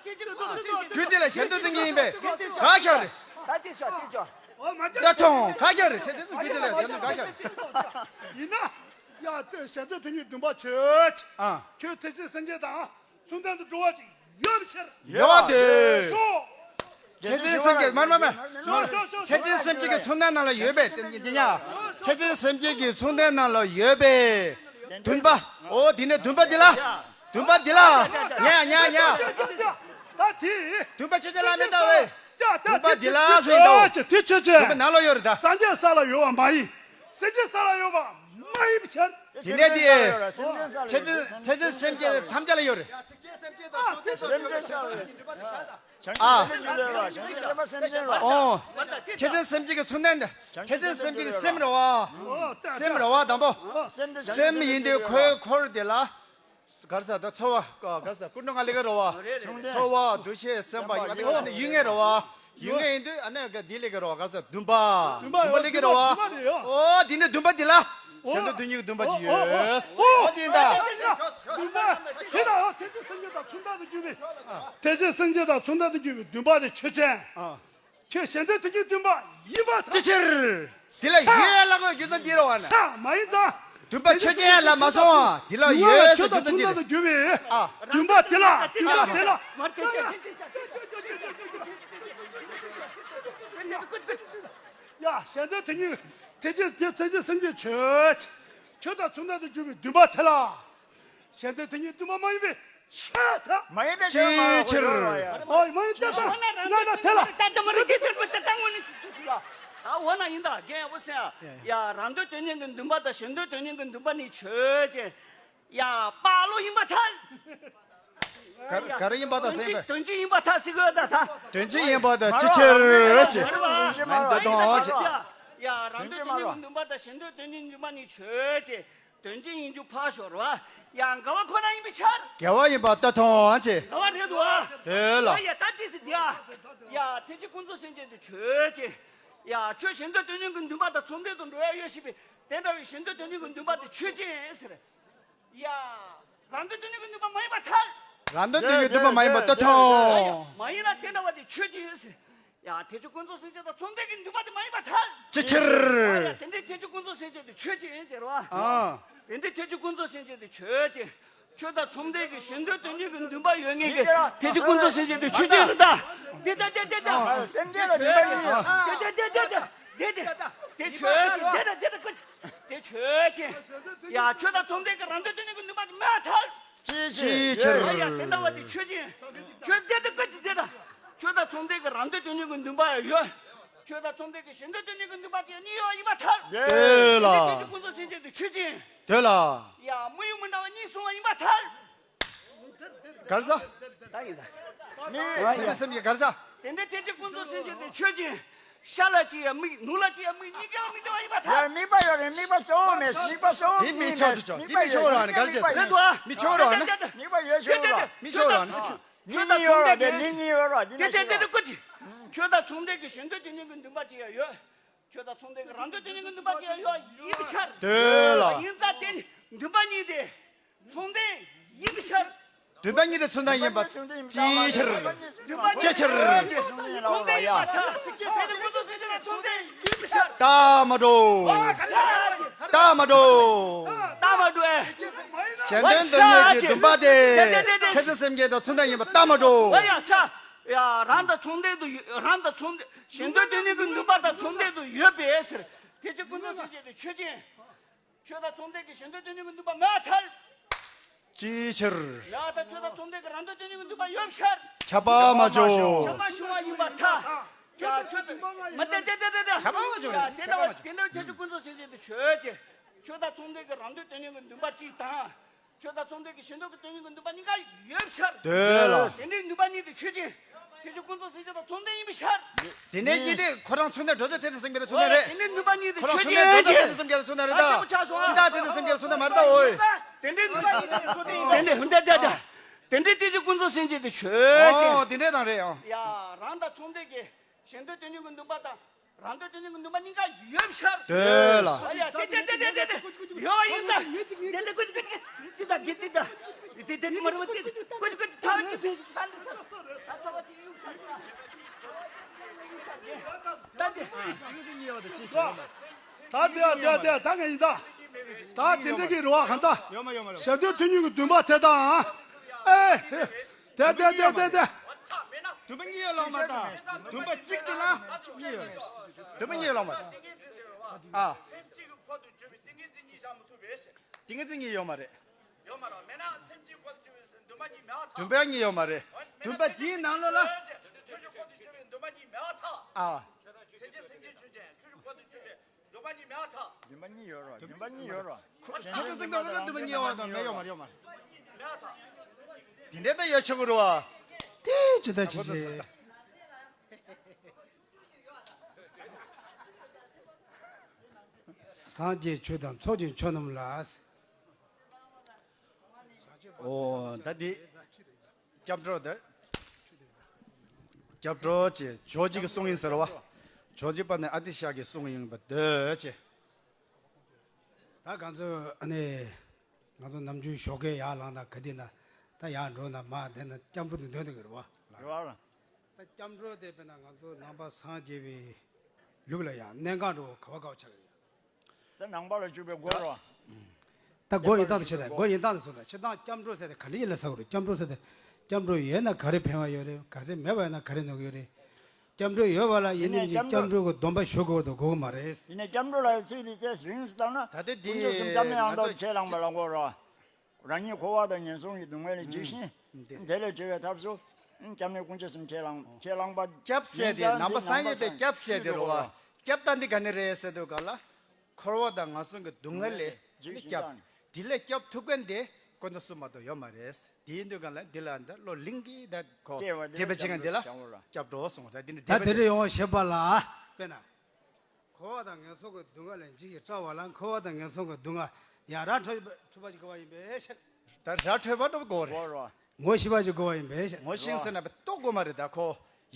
དེ་ཅི་ཀུན་རྫོབ་སེམས་བསྐྱེད་རྒྱུ་དེ་ལ་ཞལ་འདོན་དོན་གཉིས་ཡིན་པས། ག་ཁྱོད་རེད། ད་དེ་ཤོག་དེ་ཤོག་ཨོ་མ་ད་ད་ཐོང་ག་ཁྱོད་རེད་ཚེ་དེ་ཚོ་རྒྱུ་དེ་ལ་ཞལ་འདོན་ག་ཁྱོད་རེད། ཡིན་ན། ཡ་དེ་ཞལ་འདོན་དོན་གཉིས་བདུན་པ་ཆོས་ཅན། ཨ། ཁྱོད་ཐེག་ཆེན་སེམས་བསྐྱེད་དང་མཚུངས་ལྡན་དུ་འགྲོ་བ་ཅིག་ཡོད་པའི་ཕྱིར། ཡོད་པ་དེ། ཤོག་ཐེག་ཆེན་སེམས་བསྐྱེད་མར་མར་མར། ཤོག་ཤོག་ཤོག་ཐེག་ཆེན་སེམས་བསྐྱེད་ཀྱི་མཚུངས་ལྡན་ནང་ལ་ཡོད་པས་དེ་ཉ། ཐེག་ཆེན་སེམས་བསྐྱེད་ཀྱི་མཚུངས་ལྡན་ནང་ལ་ཡོད་པས། བདུན་པ། ཨོ་དེ་ནས་བདུན་པ་འདི་ལ། བདུན་པ་འདི་ལ། ཉ་ཉ་ཉ། ད་དེ། བདུན་པ་ཆོས་ཅན་ལ་མི་ལྟ་བས། བདུན་པ་འདི་ལ་ཟེར་དོ། དེ་ཆོས་ཅན། བདུན་པ་ནང་ལ་ཡོད་རེད་ད། སངས་རྒྱས་ས་ལ་ཡོད་པ་མ་ཡིན། སེམས་ཅན་ས་ལ་ཡོད་པ་མ་ཡིན་པའི་ཕྱིར། དེ་ནས་དེ། ཐེག་ཆེན་ཐེག་ཆེན་སེམས་བསྐྱེད་ཐམས་ཅད་ལ་ཡོད་རེད། ཨ། ཨོ། ཐེག་ཆེན་སེམས་བསྐྱེད་ཀྱི་མཚུངས་ལྡན་དེ། ཐེག་ཆེན་སེམས་བསྐྱེད་ཀྱི་སེམས་རེད་བ། སེམས་རེད་བ་དང་པོ། སེམས་ཡིན་དུས་ཁོའི་འཁོར་དེ་ལ། ག་རེ་ཟེར་ད་ཚོར་བ་ག་རེ་ཟེར་ཀུན་འགྲོ་ལྔ་ལས་ཀྱི་རེད་བ། ཚོར་བ་འདུ་ཤེས་སེམས་པ་ཡོད་པ་དེ་ཡུལ་ངེས་རེད་བ། ཡུལ་ངེས་ཡིན་དུས་ཨ་ནི་འདི་ལས་ཀྱི་རེད་བ། ག་རེ་ཟེར་བདུན་པ། བདུན་པ་ལས་ཀྱི་རེད་བ། ཨོ་དེ་ནས་བདུན་པ་འདི་ལ། ཞལ་འདོན་དོན་གཉིས་ཀྱི་བདུན་པ་ཅིག་ཡོད། ཨོ་དེ་ཡིན་ད། བདུན་པ། དེ་དང་ཐེག་ཆེན་སེམས་བསྐྱེད་དང་མཚུངས་ལྡན་དུ་གྱུར་པའི། ཐེག་ཆེན་སེམས་བསྐྱེད་དང་མཚུངས་ལྡན་དུ་གྱུར་པའི་བདུན་པ་དེ་ཆོས་ཅན། ཁྱོད་གཞན་དོན་དོན་གཉེར་འདུན་པ་ཡིན་པར་ཐལ། ཅི་ཕྱིར། འདི་ལ་ཡོད་ལ་གོ་རྒྱུ་མཚན་འདི་རེད་བ་ན། ས་མ་ཡིན་ཙང་། འདུན་པ་ཆོས་ཅན་ལ་མ་སོང་བ། འདི་ལ་ཡོད་ཟེར་རྒྱུ་མཚན་འདི་རེད། ཨ། འདུན་པ་དེ་ལ། འདུན་པ་དེ་ལ། ཡ། གཞན་དོན་དོན་གཉེར་ཐེག་ཆེན་ཐེག་ཆེན་སེམས་ཅན་ཆོས་ཅན། ཆོས་དང་མཚུངས་ལྡན་དུ་གྱུར་པའི་འདུན་པ་དེ་ལ། གཞན་དོན་དོན་གཉེར་འདུན་པ་མ་ཡིན་པའི་ཆོས་དག་མ་ཡིན་པའི་ཆོས་མ་ཅིའི་ཕྱིར། ཨོ་མ་ཡིན་ཏེ་ད་ན་ན་དེ་ལ། ད་ད་མ་རེད་དེ་དེ་ད་ད་ངོ་ནི་ད་འོ་ན་ཡིན་ད་རྒན་ཡག་པོ་སེ་ཡ། ཡ་རང་དོན་དོན་གཉེར་གྱི་འདུན་པ་དང་གཞན་དོན་དོན་གཉེར་གྱི་འདུན་པ་ནི་ཆོས་ཅན། ཡ་དཔའ་བློ་ཡིན་པར་ཐལ། ག་ག་རེ་ཡིན་པ་དང་སེམས་པ། དོན་སྤྱི་ཡིན་པར་ཐལ་ཟེར་གི་ད་ད། དོན་སྤྱི་ཡིན་པ་དང་ཅི་ཕྱིར་ཅེས། མ་འདི་དང་ཅི། ཡ་རང་དོན་དོན་གཉེར་གྱི་འདུན་པ་དང་གཞན་དོན་དོན་གཉེར་འདུན་པ་ནི་ཆོས་ཅན། དོན་སྤྱི་ཡིན་རྒྱུ་ཕར་ཞོག་ར། ཡང་འགལ་བ་ཁོ་ན་ཡིན་པའི་ཕྱིར། འགལ་བ་ཡིན་པ་ལྟ་ཐོང་ཅེས། འགལ་བ་རེད་དོ། དེ་ལ། ཡ་ད་དེ་སི་དེ་ཡ། ཡ་ཐེག་ཆེན་ཀུན་རྫོབ་སེམས་ཅན་དེ་ཆོས་ཅན། ཡ་ཆོས་གཞན་དོན་དོན་གཉེར་གྱི་འདུན་པ་དང་མཚུངས་ལྡན་དུ་འགྲོ་ཡ་ཡོད་ཞེས་པའི་དེ་འདྲ་བའི་གཞན་དོན་དོན་གཉེར་གྱི་འདུན་པ་དེ་ཆོས་ཅན་ཟེར། ཡ། རང་དོན་དོན་གཉེར་གྱི་འདུན་པ་མ་ཡིན་པར་ཐལ། རང་དོན་དོན་གཉེར་གྱི་འདུན་པ་མ་ཡིན་པ་ལྟ་ཐོང་། མ་ཡིན་ལ་དེ་འདྲ་བ་དེ་ཆོས་ཅན་ཟེར། ཡ་ཐེག་ཆེན་ཀུན་རྫོབ་སེམས་ཅན་དང་མཚུངས་ལྡན་གྱི་འདུན་པ་དེ་མ་ཡིན་པར་ཐལ། ཅི་ཕྱིར། ཡ་དེ་འདྲའི་ཐེག་ཆེན་ཀུན་རྫོབ་སེམས་ཅན་དེ་ཆོས་ཅན་ཟེར་བ། ཨ། དེ་འདྲའི་ཐེག་ཆེན་ཀུན་རྫོབ་སེམས་ཅན་དེ་ཆོས་ཅན། ཆོས་དང་མཚུངས་ལྡན་གྱི་གཞན་དོན་དོན་གཉེར་གྱི་འདུན་པ་ཡོད་མཁན་གྱི་ཐེག་ཆེན་ཀུན་རྫོབ་སེམས་ཅན་དེ་ཆོས་ཅན་རེད་ད། དེ་ད་དེ་དེ་དེ། སེམས་ཅན་ལ་འདུན་པ་ཡོད། དེ་དེ་དེ་དེ་དེ། དེ་དེ་དེ་ཆོས་ཅན། དེ་ད་དེ་ད་ཀུ་ཅི། དེ་ཆོས་ཅན། ཡ་ཆོས་དང་མཚུངས་ལྡན་གྱི་རང་དོན་དོན་གཉེར་གྱི་འདུན་པ་དེ་མེད་པར་ཐལ། ཅིའི་ཕྱིར། ཡ་དེ་འདྲ་བ་དེ་ཆོས་ཅན། ཆོས་དེ་དེ་ཀུ་ཅི་དེ་ད། ཆོས་དང་མཚུངས་ལྡན་གྱི་རང་དོན་དོན་གཉེར་གྱི་འདུན་པ་ཡང་ཡོད། ཆོས་དང་མཚུངས་ལྡན་གྱི་གཞན་དོན་དོན་གཉེར་གྱི་འདུན་པ་དེ་གཉིས་ཡོད་ཡིན་པར་ཐལ། དེ་ལ། དེ་ཐེག་ཆེན་ཀུན་རྫོབ་སེམས་ཅན་དེ་ཆོས་ཅན། དེ་ལ། ཡ་དམིགས་ཡུལ་མི་འདྲ་བ་གཉིས་སོང་བ་ཡིན་པར་ཐལ། གར་ས། ད་ཡིན་ད། མི། དེ་འདྲ་སེམས་ཀྱི་གར་ས། དེ་འདྲའི་ཐེག་ཆེན་ཀུན་རྫོབ་སེམས་ཅན་དེ་ཆོས་ཅན། ཤ་ལ་ཅི་ཡང་དམིགས། ནོར་ལ་ཅི་ཡང་དམིགས། གཉིས་ཀ་ལ་དམིགས་བསྡད་པ་ཡིན་པར་ཐལ། ཡ་དམིགས་པ་ཡོད་རེད། དམིགས་པ་གཙོ་བོ་མེད། དམིགས་པ་གཙོ་བོ་དེ་མི་ཆོག་ཏུ་ཆོག་དེ་མི་ཆོག་རོགས་ཨ་ནི་གར་ཅེས། དམིགས་པ་ཡོད། མི་ཆོག་རོགས་ཨ་ནི། དམིགས་པ་ཡོད་ཆོག་རོགས། མི་ཆོག་རོགས་ཨ་ནི། ཆོས་དང་མཚུངས་ལྡན་གྱི། དེ་དེ་དེ་དེ་ཀུ་ཅི། ཆོས་དང་མཚུངས་ལྡན་གྱི་གཞན་དོན་དོན་གཉེར་གྱི་འདུན་པ་ཅི་ཡང་ཡོད། ཆོས་དང་མཚུངས་ལྡན་གྱི་རང་དོན་དོན་གཉེར་གྱི་འདུན་པ་ཅི་ཡང་ཡོད་ཡིན་པའི་ཕྱིར། དེ་ལ། ཡིན་ཙང་དེ་ནི་འདུན་པ་གཉིས་དེ། མཚུངས་ལྡན་ཡིན་པའི་ཕྱིར། འདུན་པ་གཉིས་དེ་མཚུངས་ལྡན་ཡིན་པ་ཅིའི་ཕྱིར། འདུན་པ་ཅིའི་ཕྱིར། མཚུངས་ལྡན་ཡིན་པར་ཐལ། དེ་ནི་ཀུན་རྫོབ་སེམས་ཅན་དང་མཚུངས་ལྡན་ཡིན་པའི་ཕྱིར། རྟགས་མ་གྲུབ། རྟགས་མ་གྲུབ། རྟགས་མ་གྲུབ་ཨེ། གཞན་དོན་དོན་གཉེར་གྱི་འདུན་པ་དེ། ཐེག་ཆེན་སེམས་བསྐྱེད་དང་མཚུངས་ལྡན་ཡིན་པ་རྟགས་མ་གྲུབ། ཨ་ཡ་ཆ། ཡ་རང་དང་མཚུངས་ལྡན་དུ་ཡོད། རང་དང་མཚུངས་ལྡན། གཞན་དོན་དོན་གཉེར་གྱི་འདུན་པ་དང་མཚུངས་ལྡན་དུ་ཡོད་པས་ཟེར། ཐེག་ཆེན་ཀུན་རྫོབ་སེམས་བསྐྱེད་དེ་ཆོས་ཅན། ཆོས་དང་མཚུངས་ལྡན་གྱི་གཞན་དོན་དོན་གཉེར་གྱི་འདུན་པ་མེད་པར་ཐལ། ཅིའི་ཕྱིར། ཡང་དག་ཆོས་དང་མཚུངས་ལྡན་གྱི་རང་དོན་དོན་གཉེར་གྱི་འདུན་པ་ཡོད་པའི་ཕྱིར། ཁྱབ་པ་མ་བྱུང་། ཁྱབ་པ་བྱུང་བ་ཡིན་པར་ཐལ། ཡང་ཆོས་དང་མ་དེ་དེ་དེ་དེ་དེ། ཁྱབ་པ་མ་བྱུང་། ཡང་དེ་འདྲ་བ་དེ་འདྲ་བའི་ཐེག་ཆེན་ཀུན་རྫོབ་སེམས་བསྐྱེད་དེ་ཆོས་ཅན། ཆོས་དང་མཚུངས་ལྡན་གྱི་རང་དོན་དོན་གཉེར་གྱི་འདུན་པ་གཅིག་དང་། ཆོས་དང་མཚུངས་ལྡན་གྱི་གཞན་དོན་གྱི་དོན་གཉེར་གྱི་འདུན་པ་གཉིས་ཀ་ཡོད་པའི་ཕྱིར། དེ་ལ། དེ་འདྲའི་འདུན་པ་གཉིས་དེ་ཆོས་ཅན། ཐེག་ཆེན་ཀུན་རྫོབ་སེམས་བསྐྱེད་དང་མཚུངས་ལྡན་ཡིན་པའི་ཕྱིར། དེ་ནས་གཉིས་དེ་ཁོ་རང་མཚུངས་ལྡན་གྲོལ་བྱེད་ཐེག་ཆེན་སེམས་བསྐྱེད་དང་མཚུངས་ལྡན་རེད། དེ་འདྲའི་འདུན་པ་གཉིས་དེ་ཁོ་རང་ཆོས་མཚུངས་ཅན། ལྡན་གྲོལ་བྱེད་ཐེག་ཆེན་སེམས་བསྐྱེད་དང་མཚུངས་ལྡན་རེད་ད། ཆེན་པོ་ཆགས་སོང་། ཇི་ལྟར་ཐེག་ཆེན་སེམས་བསྐྱེད་དང་མཚུངས་ལྡན་མ་རེད་ད་འོ། དེ་འདྲའི་འདུན་པ་གཉིས་དེ་མཚུངས་ལྡན་ཡིན་པའི་ཕྱིར། དེ་འདྲའི་འདུན་པ་གཉིས་དེ་ཆོས་ཅན། ཨོ་དེ་འདྲའི་དང་རེད་ཨང་། ཡ་རང་དང་མཚུངས་ལྡན་གྱི་གཞན་དོན་དོན་གཉེར་གྱི་འདུན་པ་དང་། རང་དོན་དོན་གཉེར་གྱི་འདུན་པ་གཉིས་ཀ་ཡོད་ཤར། དེ་ལ། ཨ་ཡ་དེ་དེ་དེ་དེ་དེ་དེ་ཡོད་ཡིན་ད། དེ་དེ་ཀུ་ཅི་ཀུ་ཅི་དེ་དེ་དེ་མ་རུ་དེ་ཀུ་ཅི་ཀུ་ཅི་ཐ་ཅི་ཕེ་ཤི་ཐ་ནི་ས་ཐ་བ་ཅི་ཡུག་ས་ད་དེ། ད་དེ་ད་དེ་ད་ངས་ཡིན་ད། ད་དེ་འདྲ་གི་རུ་བ་གང་ད། གཞན་དོན་དོན་གཉེར་གྱི་འདུན་པ་དེ་དང་། ཨེ། དེ་དེ་དེ་དེ་དེ། འདུན་པ་གཉིས་ཡོད་ལོང་མ་དང་། འདུན་པ་གཅིག་གི་ལ་གཉིས་ཡོད། འདུན་པ་གཉིས་ཡོད་ལོང་མ་དང་། ཨ། སེམས་གཅིག་གི་འཁོར་དུ་གྱུར་པའི་ཏིང་ངེ་འཛིན་གཉིས་བཞག་མི་ཐུབ་པས། ཏིང་ངེ་འཛིན་གཉིས་ཡོད་མ་རེད། ཡོད་མ་རེད། མེད་ན་སེམས་གཅིག་འཁོར་དུ་གྱུར་པའི་འདུན་པ་གཉིས་མེད་པར་ཐལ། འདུན་པ་གཉིས་ཡོད་མ་རེད། འདུན་པ་དེའི་ནང་ལོགས་ལ། ཆོས་ཀྱི་འཁོར་དུ་གྱུར་པའི་འདུན་པ་གཉིས་མེད་པར་ཐལ། ཨ། ཐེག་ཆེན་སེམས་བསྐྱེད་ཆོས་ཅན། ཆོས་ཀྱི་འཁོར་དུ་གྱུར་པའི། འདུན་པ་གཉིས་མེད་པར་ཐལ། འདུན་པ་གཉིས་ཡོད་རེད་བ། འདུན་པ་གཉིས་ཡོད་རེད་བ། ཁོ་ཁྱེད་ཚོ་སེམས་ཁམས་ལ་འདུན་པ་གཉིས་ཡོད་བ་དང་མེད་ཡོད་མ་རེད་ཡོད་མ་རེད། འདི་འདྲ་ད་ཡོད་ཆོག་གི་རེད་བ། དེ་ཇི་ལྟར་ཇི་བཞིན། སངས་རྒྱས་ཆོས་དང་ཚོགས་ཀྱི་མཆོག་རྣམས་ལ། ཨོ་ད་འདི། སྐྱབས་འགྲོ་འདི། སྐྱབས་འགྲོ་ཅེས་ཇོ་བོ་རྗེ་གི་གསུང་ཡིན་ཟེར་བ། ཇོ་བོ་རྗེ་དཔལ་ལྡན་ཨ་ཏི་ཤ་གི་གསུང་ཡིན་པ་འདོད་ཅེས། ད་གང་ཚོད་ཨ་ནི། ང་ཚོ་ནམ་རྒྱུན་ཞོགས་ཀས་ཡར་ལངས་ན་ག་དེ་ན། ད་ཡར་འགྲོ་ན་མར་བསྡད་ན་སྐྱབས་འགྲོ་དེ་འདོན་དེ་གི་རེད་བ། རེད་བ། སྐྱབས་འགྲོ་དེ་དཔེར་ན་ང་ཚོ་ནང་པ་སངས་རྒྱས་པའི་ལུགས་ལ་ཡང་གནད་འགག་འགྲོ་ག་བ་ག་བ་ཆགས་ཡོད། ད་ནང་པ་ལ་བཅུག་པའི་སྒོ་རོ། ད་སྒོ་ཡིན་སྟངས་དེ་བྱེད་ད་སྒོ་ཡིན་སྟངས་དེ་སོང་ད་ཕྱི་ཐང་སྐྱབས་འགྲོ་ཟེར་ཏེ་ག་འདྲ་ཡིན་ལ་ཟེར་དགོས་རེད། སྐྱབས་འགྲོ་ཟེར་ཏེ་སྐྱབས་འགྲོ་ཡོད་ན་ག་རེ་ཕན་པ་ཡོད་རེད། ག་ཚད་མེད་པ་ཡོད་ན་ག་རེ་གནོད་ཀྱི་ཡོད་རེད། སྐྱབས་འགྲོ་ཡོད་པ་ལ་ཡིན་ནའི་སྐྱབས་འགྲོ་གི་སྡོམ་པ་ཞུ་དགོས་དང་དགོས་ཀྱི་མ་རེད། ཡིན་ནའི་སྐྱབས་འགྲོ་ལ་ཚིག་འདི་ཚེ་རིང་སུ་བཏང་ན་དེ་དེ་ཀུན་མཆོག་གསུམ་སྐྱབས་གནས་ཡང་དག་ཁས་བླངས་པ་ལ་གོ་རོ། རང་ཉིད་འཁོར་བ་དང་ངན་སོང་གི་སྡུག་བསྔལ་ལས་འཇིགས་ཤིང་། དེ་ལས་གྲོལ་བའི་ཐབས་སུ། སྐྱབས་གནས་ཀུན་མཆོག་གསུམ་ཁས་བླངས་ཁས་བླངས་པ། སྐྱབས་ཟེར་དེ་ནང་པ་སངས་རྒྱས་པའི་སྐྱབས་ཟེར་དེ་རོ་བ། སྐྱབས་དང་འདི་ག་ནས་རེད་ཟེར་དུས་ག་ལ། འཁོར་བ་དང་ངན་སོང་གི་སྡུག་བསྔལ་ལས་འཇིགས་ཤིང་སྐྱབས། དེ་ལས་སྐྱབས་ཐུབ་མཁན་དེ་ཀུན་ཏུ་གསུམ་མ་གཏོགས་ཡོད་མ་རེད། དེ་ཡིན་དུས་ག་ལ་འདི་ལ་འདི་བློ་ལིང་གི་ད་གོ་དེ་བ་འདི་དད་པ་ལ་བྱེད་མཁན་འདི་ལ་སྐྱབས་འགྲོ་སྐྱབས་འགྲོ་གསུངས་ད་འདི་ནི་ད་དད་པ་དེ་རེ་ཡོང་བ་ཤེས་པ་ལ་དཔེར་ན། འཁོར་བ་དང་ངན་སོང་གི་སྡུག་བསྔལ་ལས་འཇིགས་ཤིང་སྐྲག་པ་ལ་འཁོར་བ་དང་ངན་སོང་གི་སྡུག་བསྔལ་ཡང་ར་འཕྲོད་འཕྲོད་པ་ཞིག་དགོས་པ་ཡིན་པས་ཤེས། ད་ར་འཕྲོད་པ་འགྲོ་དགོས་རེད། ངོ་ཤེས་པ་ཞིག་དགོས་པ་ཡིན་པས་ཤེས། ངོ་ཤེས་ཟེར་ན་བས་རྟོགས་དགོས་མ་རེད་ད་ཁོ།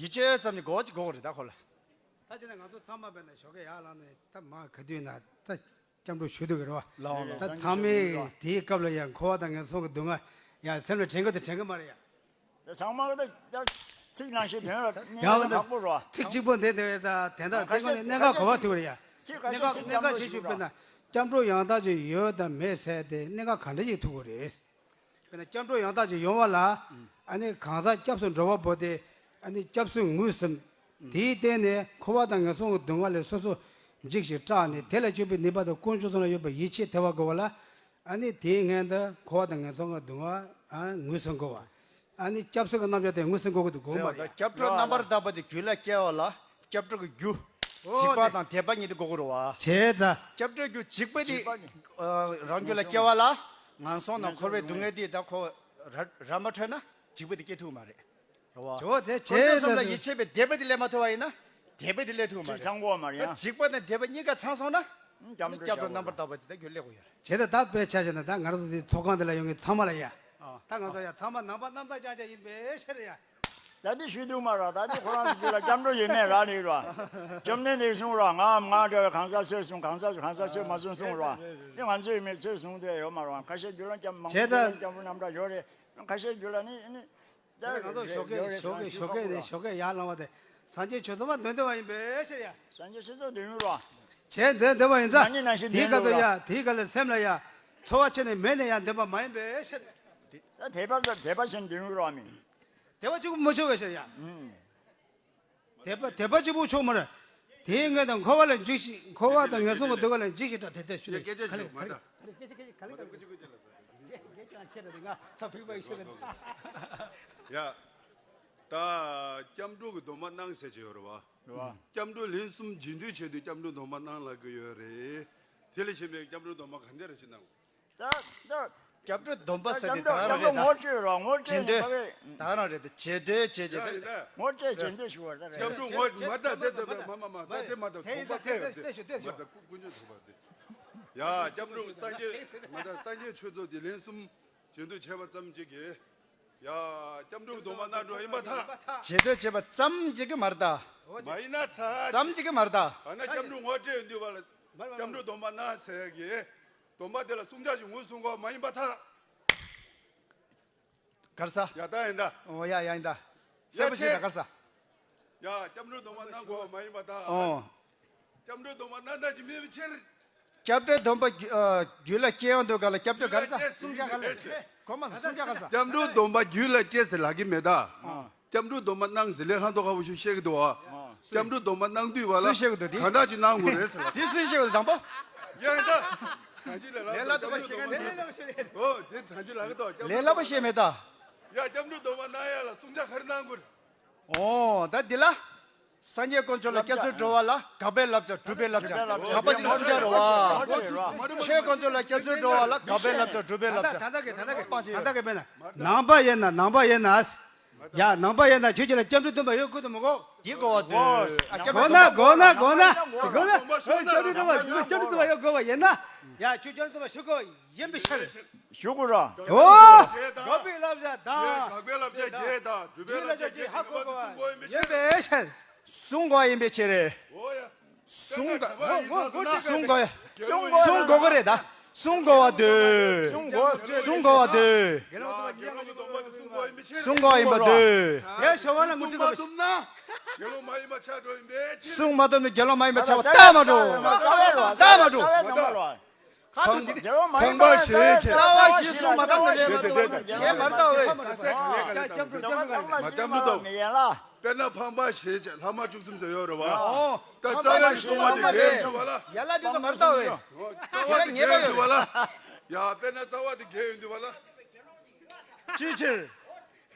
ཡིད་དཔྱོད་ཙམ་གྱི་གོ་ཅིག་དགོས་རེད་ད་ཁོ་ལ། ད་ཅི་ན་ང་ཚོ་ཚང་མ་བས་ན་ཞོགས་ཀས་ཡར་ལངས་ནས་ད་མ་ག་དུས་ན་ད་སྐྱབས་འགྲོ་ཞུ་འདོད་ཀྱི་རེད་བ། ལའོ་ལའོ། ད་ཚང་མས་དེའི་སྐབས་ལ་ཡང་འཁོར་བ་དང་ངན་སོང་གི་སྡུག་བསྔལ་ཡང་སེམས་ལ་དྲན་གི་དང་དྲན་གི་མ་རེད་ཡ། ཚང་མ་ད་ཚིག་ནང་བཞིན་དོན་ལ་གནས་ཡང་ཡོད་ནག་པོ་རོ། ཚིག་གཅིག་པོ་འདི་འདི་ད་དེ་འདྲ་དེ་ཁ་ཤས་ཀོ་ནས་གནད་འགག་གོ་བ་ཐུག་རེད་ཡ། ཚིག་ཁ་གནད་ཤས་འགག་ཚིག་གནད་འགག་ཆེ་ཤོས་དཔེར་ན་སྐྱབས་འགྲོ་ཡང་དག་ཅིག་ཡོད་དམ་མེད་ཟེར་ཏེ་གནད་འགག་ག་འདྲ་ཞིག་ཐུག་གི་རེད། དཔེར་ན་སྐྱབས་འགྲོ་ཡང་དག་ཅིག་ཡོང་བ་ལ་ཨ་ནི་གང་ཟག་སྐྱབས་སུ་འགྲོ་བ་པོ་དེ་ཨ་ནི་སྐྱབས་སུ་ངོས་ཟིན། དེའི་སྟེང་ནས་འཁོར་བ་དང་ངན་སོང་གི་སྡུག་བསྔལ་ལས་སོ་སོ་འཇིགས་ཤིང་སྐྲག་ནས་དེ་ལ་སྤྱོད་པའི་ནུས་པ་དང་ཀུན་སྤྱོད་ཚང་ལ་ཡོད་པའི་ཡིད་ཆེས་ཐེབས་པ་དགོས་པ་ལ། ཨ་ནི་དེའི་སྔོན་དུ་འཁོར་བ་དང་ངན་སོང་གི་སྡུག་བསྔལ་ཨ་ངོས་ཟིན་དགོས་པ། ཨ་ནི་སྐྱབས་སུ་གི་རྣམ་གཞག་དེ་ངོས་ཟིན་དགོས་ཀྱི་འདུག་དགོས་མ་རེད། སྐྱབས་འགྲོ་རྣམ་པར་དག་པ་དེ་རྒྱུད་ལ་སྐྱེ་བ་ལ་སྐྱབས་འགྲོ་གི་རྒྱུ། འཇིགས་པ་དང་དད་པ་གཉིས་དེ་དགོས་ཀྱི་རེད་བ། བྱས་ཙང་། སྐྱབས་འགྲོའི་རྒྱུ་འཇིགས་པ་དེ་འཇིགས་པ་ནི་རང་རྒྱུད་ལ་སྐྱེ་བ་ལ་ངན་སོང་དང་འཁོར་བའི་སྡུག་བསྔལ་དེ་ད་ཁོ་ར་ར་མ་འཕྲོད་ན་འཇིགས་པ་དེ་སྐྱེ་ཐུབ་མ་རེད། རེད་བ། ཇོ་བོ་དེ་ཁོ་ཚོ་བྱས་གསུམ་ལ་ཡིད་ཆེས་པའི་དད་པ་དེ་སླེབས་མ་ཐུབ་པ་ཡིན་ན་དད་པ་དེ་སླེབས་ཐུབ་མ་རེད། ཚང་གོ་མ་རེད་ད་ཡང་། འཇིགས་པ་དང་དད་པ་གཉིས་ཀ་ཚང་སོང་ན་སྐྱབས་འགྲོ་སྐྱབས་འགྲོ་རྣམ་པར་དག་པ་དེ་ད་རྒྱུད་སླེབས་དགོས་ཡོད་རེད། བྱས་ད་ད་དཔེ་ཆ་བཞག་ན་ད་ང་རང་ཚོ་དེ་ཚོགས་ཁང་དེ་ལ་ཡོང་མཁན་ཚང་མ་ལ་ཡ། ད་ང་ཚོ་ཡ་ཚང་མ་ནང་པ་རྣམ་དག་རྐྱང་རྐྱང་ཡིན་པའི་ཕྱིར་ཡ། ད་དེ་ཞུ་ཐུབ་མ་རེད། ད་དེ་ཁོ་རང་ཚོ་རྒྱུད་ལ་སྐྱབས་འགྲོ་ཡོད་མེད་རག་ལས་རོ། བཅོམ་ལྡན་འདས་གསུངས་རོ། ང་ང་འདྲ་བའི་གང་ཟག་ཚོས་གསུངས་གང་ཟག་གང་ཟག་ཚོས་མ་གསུངས་གསུངས་རོ། དེ་ང་ཚོས་མི་ཚོས་གསུངས་དེ་ཡོད་མ་རེད། ཁ་ཤས་རྒྱུད་ལ་སྐྱབས་མང་པོ་བྱས་ད་སྐྱབས་འགྲོ་རྣམ་དག་ཡོད་རེད། ཁ་ཤས་རྒྱུད་ལ་ནི་ནི། ད་ང་ཚོ་ཞོགས་ཀས་ཞོགས་ཀས་ཞོགས་ཀས་ནས་ཞོགས་ཀས་ཡར་ལངས་པ་དེ་སངས་རྒྱས་ཆོས་ཚོགས་མ་འདོན་འདོན་པ་ཡིན་པའི་ཕྱིར་ཡ། སངས་རྒྱས་ཆོས་ཚོགས་འདོན་ཡོད་རོ། བྱས་འདོན་འདོན་པ་ཡིན་ཙང་ང་ནི་ནང་བཞིན་དེའི་འདོན་སྐབས་དུ་ཡོད་ཡ་རོ། དེའི་སྐབས་ལ་སེམས་ལ་ཡ། འཚོ་བ་ཆེ་ནས་མེད་ནས་ཡ་འདོན་པ་མ་ཡིན་པའི་ཕྱིར། ད་དད་པ་ཟེར་དད་པ་ཆེན་འདོན་ཡོད་རོ་མིན། དད་པ་གཅིག་པུ་མི་ཆོག་པའི་ཕྱིར་ཡ། ཨུམ། དད་པ་དད་པ་གཅིག་པུ་ཆོག་མ་རེད། དེའི་སྔོན་དུ་འཁོར་བ་ལས་འཇིགས་ཤིང་འཁོར་བ་དང་ངན་སོང་གི་སྡུག་བསྔལ་ལས་འཇིགས་ཤིང་སྐྲག་དེ་ལྟར་ཞུ་ནས་སྐད་ཆ་ཞུ་མ་ད། ཡ། ད་སྐྱབས་འགྲོ་གི་སྡོམ་པ་གནང་ཟེར་གྱི་ཡོད་རེད་བ། རེད་བ། སྐྱབས་འགྲོ་ལན་གསུམ་བྱེད་འདོད་བྱེད་དུས་སྐྱབས་འགྲོ་སྡོམ་པ་གནང་ལབ་ཀྱི་ཡོད་རེད། དེ་ལས་གཞན་པའི་སྐྱབས་འགྲོ་སྡོམ་པ་ག་འདྲ་རེ་ཞིག་གནང་། ད་ད། སྐྱབས་འགྲོ་སྡོམ་པ་ཟེར་དེ་ད་ག་རང་རེད་ད། ངོ་སྤྲོད་རོགས་ངོ་སྤྲོད་ཇི་འདོད་ཡིན་པ་བས། ད་ག་རང་རེད་ད། ཇི་འདོད་བྱེད་ཀྱི་ད། ངོ་སྤྲོད་ཇི་འདོད་ཞུ་བར་ད་རེད། སྐྱབས་འགྲོ་ངོ་མ་ད་དེ་ད་མ་མ་མ་ད་དེ་མ་ད་དེ་དེ་དེ་དེ་དེ་མ་ད་ཀུན་ཀུན་ཆོད་ཐུབ་པ་དེ། ཡ་སྐྱབས་འགྲོ་སངས་རྒྱས་མ་ད་སངས་རྒྱས་ཆོས་ཚོགས་དེ་ལན་གསུམ་བྱེད་འདོད་བྱས་པ་ཙམ་གཅིག་གིས། ཡ་སྐྱབས་འགྲོ་སྡོམ་པ་གནང་འགྲོ་ཡིན་པ་ད། བྱེད་འདོད་བྱས་པ་ཙམ་གཅིག་གི་མ་རེད་ད། མ་ཡིན་ན་ཚ། ཙམ་གཅིག་གི་མ་རེད་ད། ཨ་ན་སྐྱབས་འགྲོ་ངོ་སྤྲད་འདུས་པ་ལ་སྐྱབས་འགྲོ་སྡོམ་པ་གནང་ཟེར་གི། སྡོམ་པ་དེ་ལ་བསྲུང་བྱ་ཞིག་ངོས་བཟུང་དགོས་མ་ཡིན་པར་ཐལ། གར་ས། ཡ་ད་ཡིན་ད། ཨོ་ཡ་ཡ་ཡིན་ད། ཡ་སེ་པོ་ཆེ་ཆེ་ད་གར་ས། ཡ་སྐྱབས་འགྲོ་སྡོམ་པ་གནང་དགོས་མ་ཡིན་པར་ཐལ། ཨོ། སྐྱབས་འགྲོ་སྡོམ་པ་གནང་ད་ཅི་མེད་པའི་ཕྱིར། སྐྱབས་འགྲོ་སྡོམ་པ་རྒྱུད་ཨ་རྒྱུད་ལ་སྐྱེ་ཡོང་དུས་ག་ལ་སྐྱབས་འགྲོ་གར་ས། བསྲུང་བྱ་ག་ལ་སྐྱེ། གོ་མ་སོང་བསྲུང་བྱ་གར་ས། སྐྱབས་འགྲོ་སྡོམ་པ་རྒྱུད་ལ་སྐྱེ་ཟེར་ལབ་ཀྱི་མེད་ད། ཨོ། སྐྱབས་འགྲོ་སྡོམ་པ་གནང་ཟེར་ལས་ལྷག་ཏུ་ཁག་པོ་ཞིག་བཤད་ཀྱི་འདུག་ཨ། སྐྱབས་འགྲོ་སྡོམ་པ་གནང་དུས་བ་ལ་སུས་བཤད་ཀྱི་འདུག་དེ། ག་འདྲ་ཅིག་གནང་དགོས་རེད་ཟེར་ལ། དེ་སུས་བཤད་ཀྱི་འདུག་དང་པོ། ཡ་ད། ད་ཅི་ལ་ལ་ལས་སླ་སྡུག་པ་བཤད་མཁན་དེ། ཨོ་དེ་ད་ཅི་ལ་གི་ཏོ། ལས་སླ་པོ་བཤད་མེད་ད། ཡ་སྐྱབས་འགྲོ་སྡོམ་པ་གནང་ཡ་ལ་བསྲུང་བྱ་ག་རེ་གནང་དགོས་རེད། ཨོ་ད་འདི་ལ། སངས་རྒྱས་དཀོན་མཆོག་ལ་སྐྱབས་སུ་འགྲོ་བ་ལ་དགག་པའི་བསླབ་བྱ་སྒྲུབ་པའི་བསླབ་བྱ། དགག་པ་དེ་བསྲུང་བྱ་རེད་བ། ཆོས་དཀོན་མཆོག་ལ་སྐྱབས་སུ་འགྲོ་བ་ལ་དགག་པའི་བསླབ་བྱ་སྒྲུབ་པའི་བསླབ་བྱ། ད་ད་གི་ད་ད་གི་ད་ད་གི་དཔེར་ན། ནང་པ་ཡིན་ན་ནང་པ་ཡིན་ན། ཡ་ནང་པ་ཡིན་ན་ཁྱོད་ཀྱི་ལ་སྐྱབས་འགྲོ་སྟོན་པ་ཡོད་དགོས་དུ་མི་དགོས། འདི་གོ་བ་དུ། དགོས་ན་དགོས་ན་དགོས་ན་དགོས་ན། ཁྱོད་སྐྱབས་འགྲོ་སྟོན་པ་སྐྱབས་འགྲོ་སྟོན་པ་ཡོད་དགོས་པ་ཡིན་ན། ཡ་ཁྱོད་སྐྱབས་འགྲོ་སྟོན་པ་ཞུ་དགོས་པ་ཡིན་པའི་ཕྱིར། ཞུ་དགོས་ར། ཨོ། དགག་པའི་བསླབ་བྱ་དང་། དགག་པའི་བསླབ་བྱ་བརྒྱད་དང་སྒྲུབ་པའི་བསླབ་བྱ་བརྒྱད་ཧ་གོ་དགོས་པ་ཡིན་པའི་ཕྱིར། བསྲུང་དགོས་པ་ཡིན་པའི་ཕྱིར། ཨོ་ཡ། བསྲུང་དགོས། བསྲུང་དགོས། བསྲུང་དགོས་ཀྱི་རེད་ད། གསུང་དགོས་པ་འདོད། གསུང་དགོས། གསུང་དགོས་པ་འདོད། དགེ་སློང་དུ་མ་ཉན་ལ་གསུང་དགོས་པ་ཡིན་པའི་ཕྱིར། གསུང་དགོས་པ་ཡིན་པ་འདོད། དེ་ཞོ་བ་ལ་མུ་ཁྲི་གསུང་མ་ཐུབ་ན་དགེ་སློང་མ་ཡིན་པ་ཆགས་འགྲོ་ཡིན་པའི་ཕྱིར། གསུང་མ་ཐུབ་ན་དགེ་སློང་མ་ཡིན་པ་ཆགས་པ་ལྟ་མ་འགྲོ། ལྟ་མ་འགྲོ། ཁ་ཐུག་འདི་ནི་ཕངས་པ་ཞེས་བྱ། རྩ་བ་བཞི་གསུང་མ་ཐུབ་ན་ལས་མ་འགྲོ། ཞེས་མ་ལྟ་བས། སྐྱབས་འགྲོ་སྐྱབས་འགྲོ་སྐྱབས་འགྲོ། མི་ཡན་ལ། དཔེར་ན་ཕངས་པ་ཞེས་བྱ། ལྷག་མ་བཅུ་གསུམ་ཟེར་ཡོད་རེད་བ། ཨོ། ད་རྩ་བའི་གསུང་བ་དེ་འགལ་འདུག་བ་ལ། ཡན་ལག་དེ་ཚོ་མ་རྩ་བས། རྩ་བ་དེ་འགལ་ཡོད་འདུག་བ་ལ། ཡ་དཔེར་ན་རྩ་བ་དེ་འགལ་ཡོད་འདུག་བ་ལ། ཅིའི་ཕྱིར།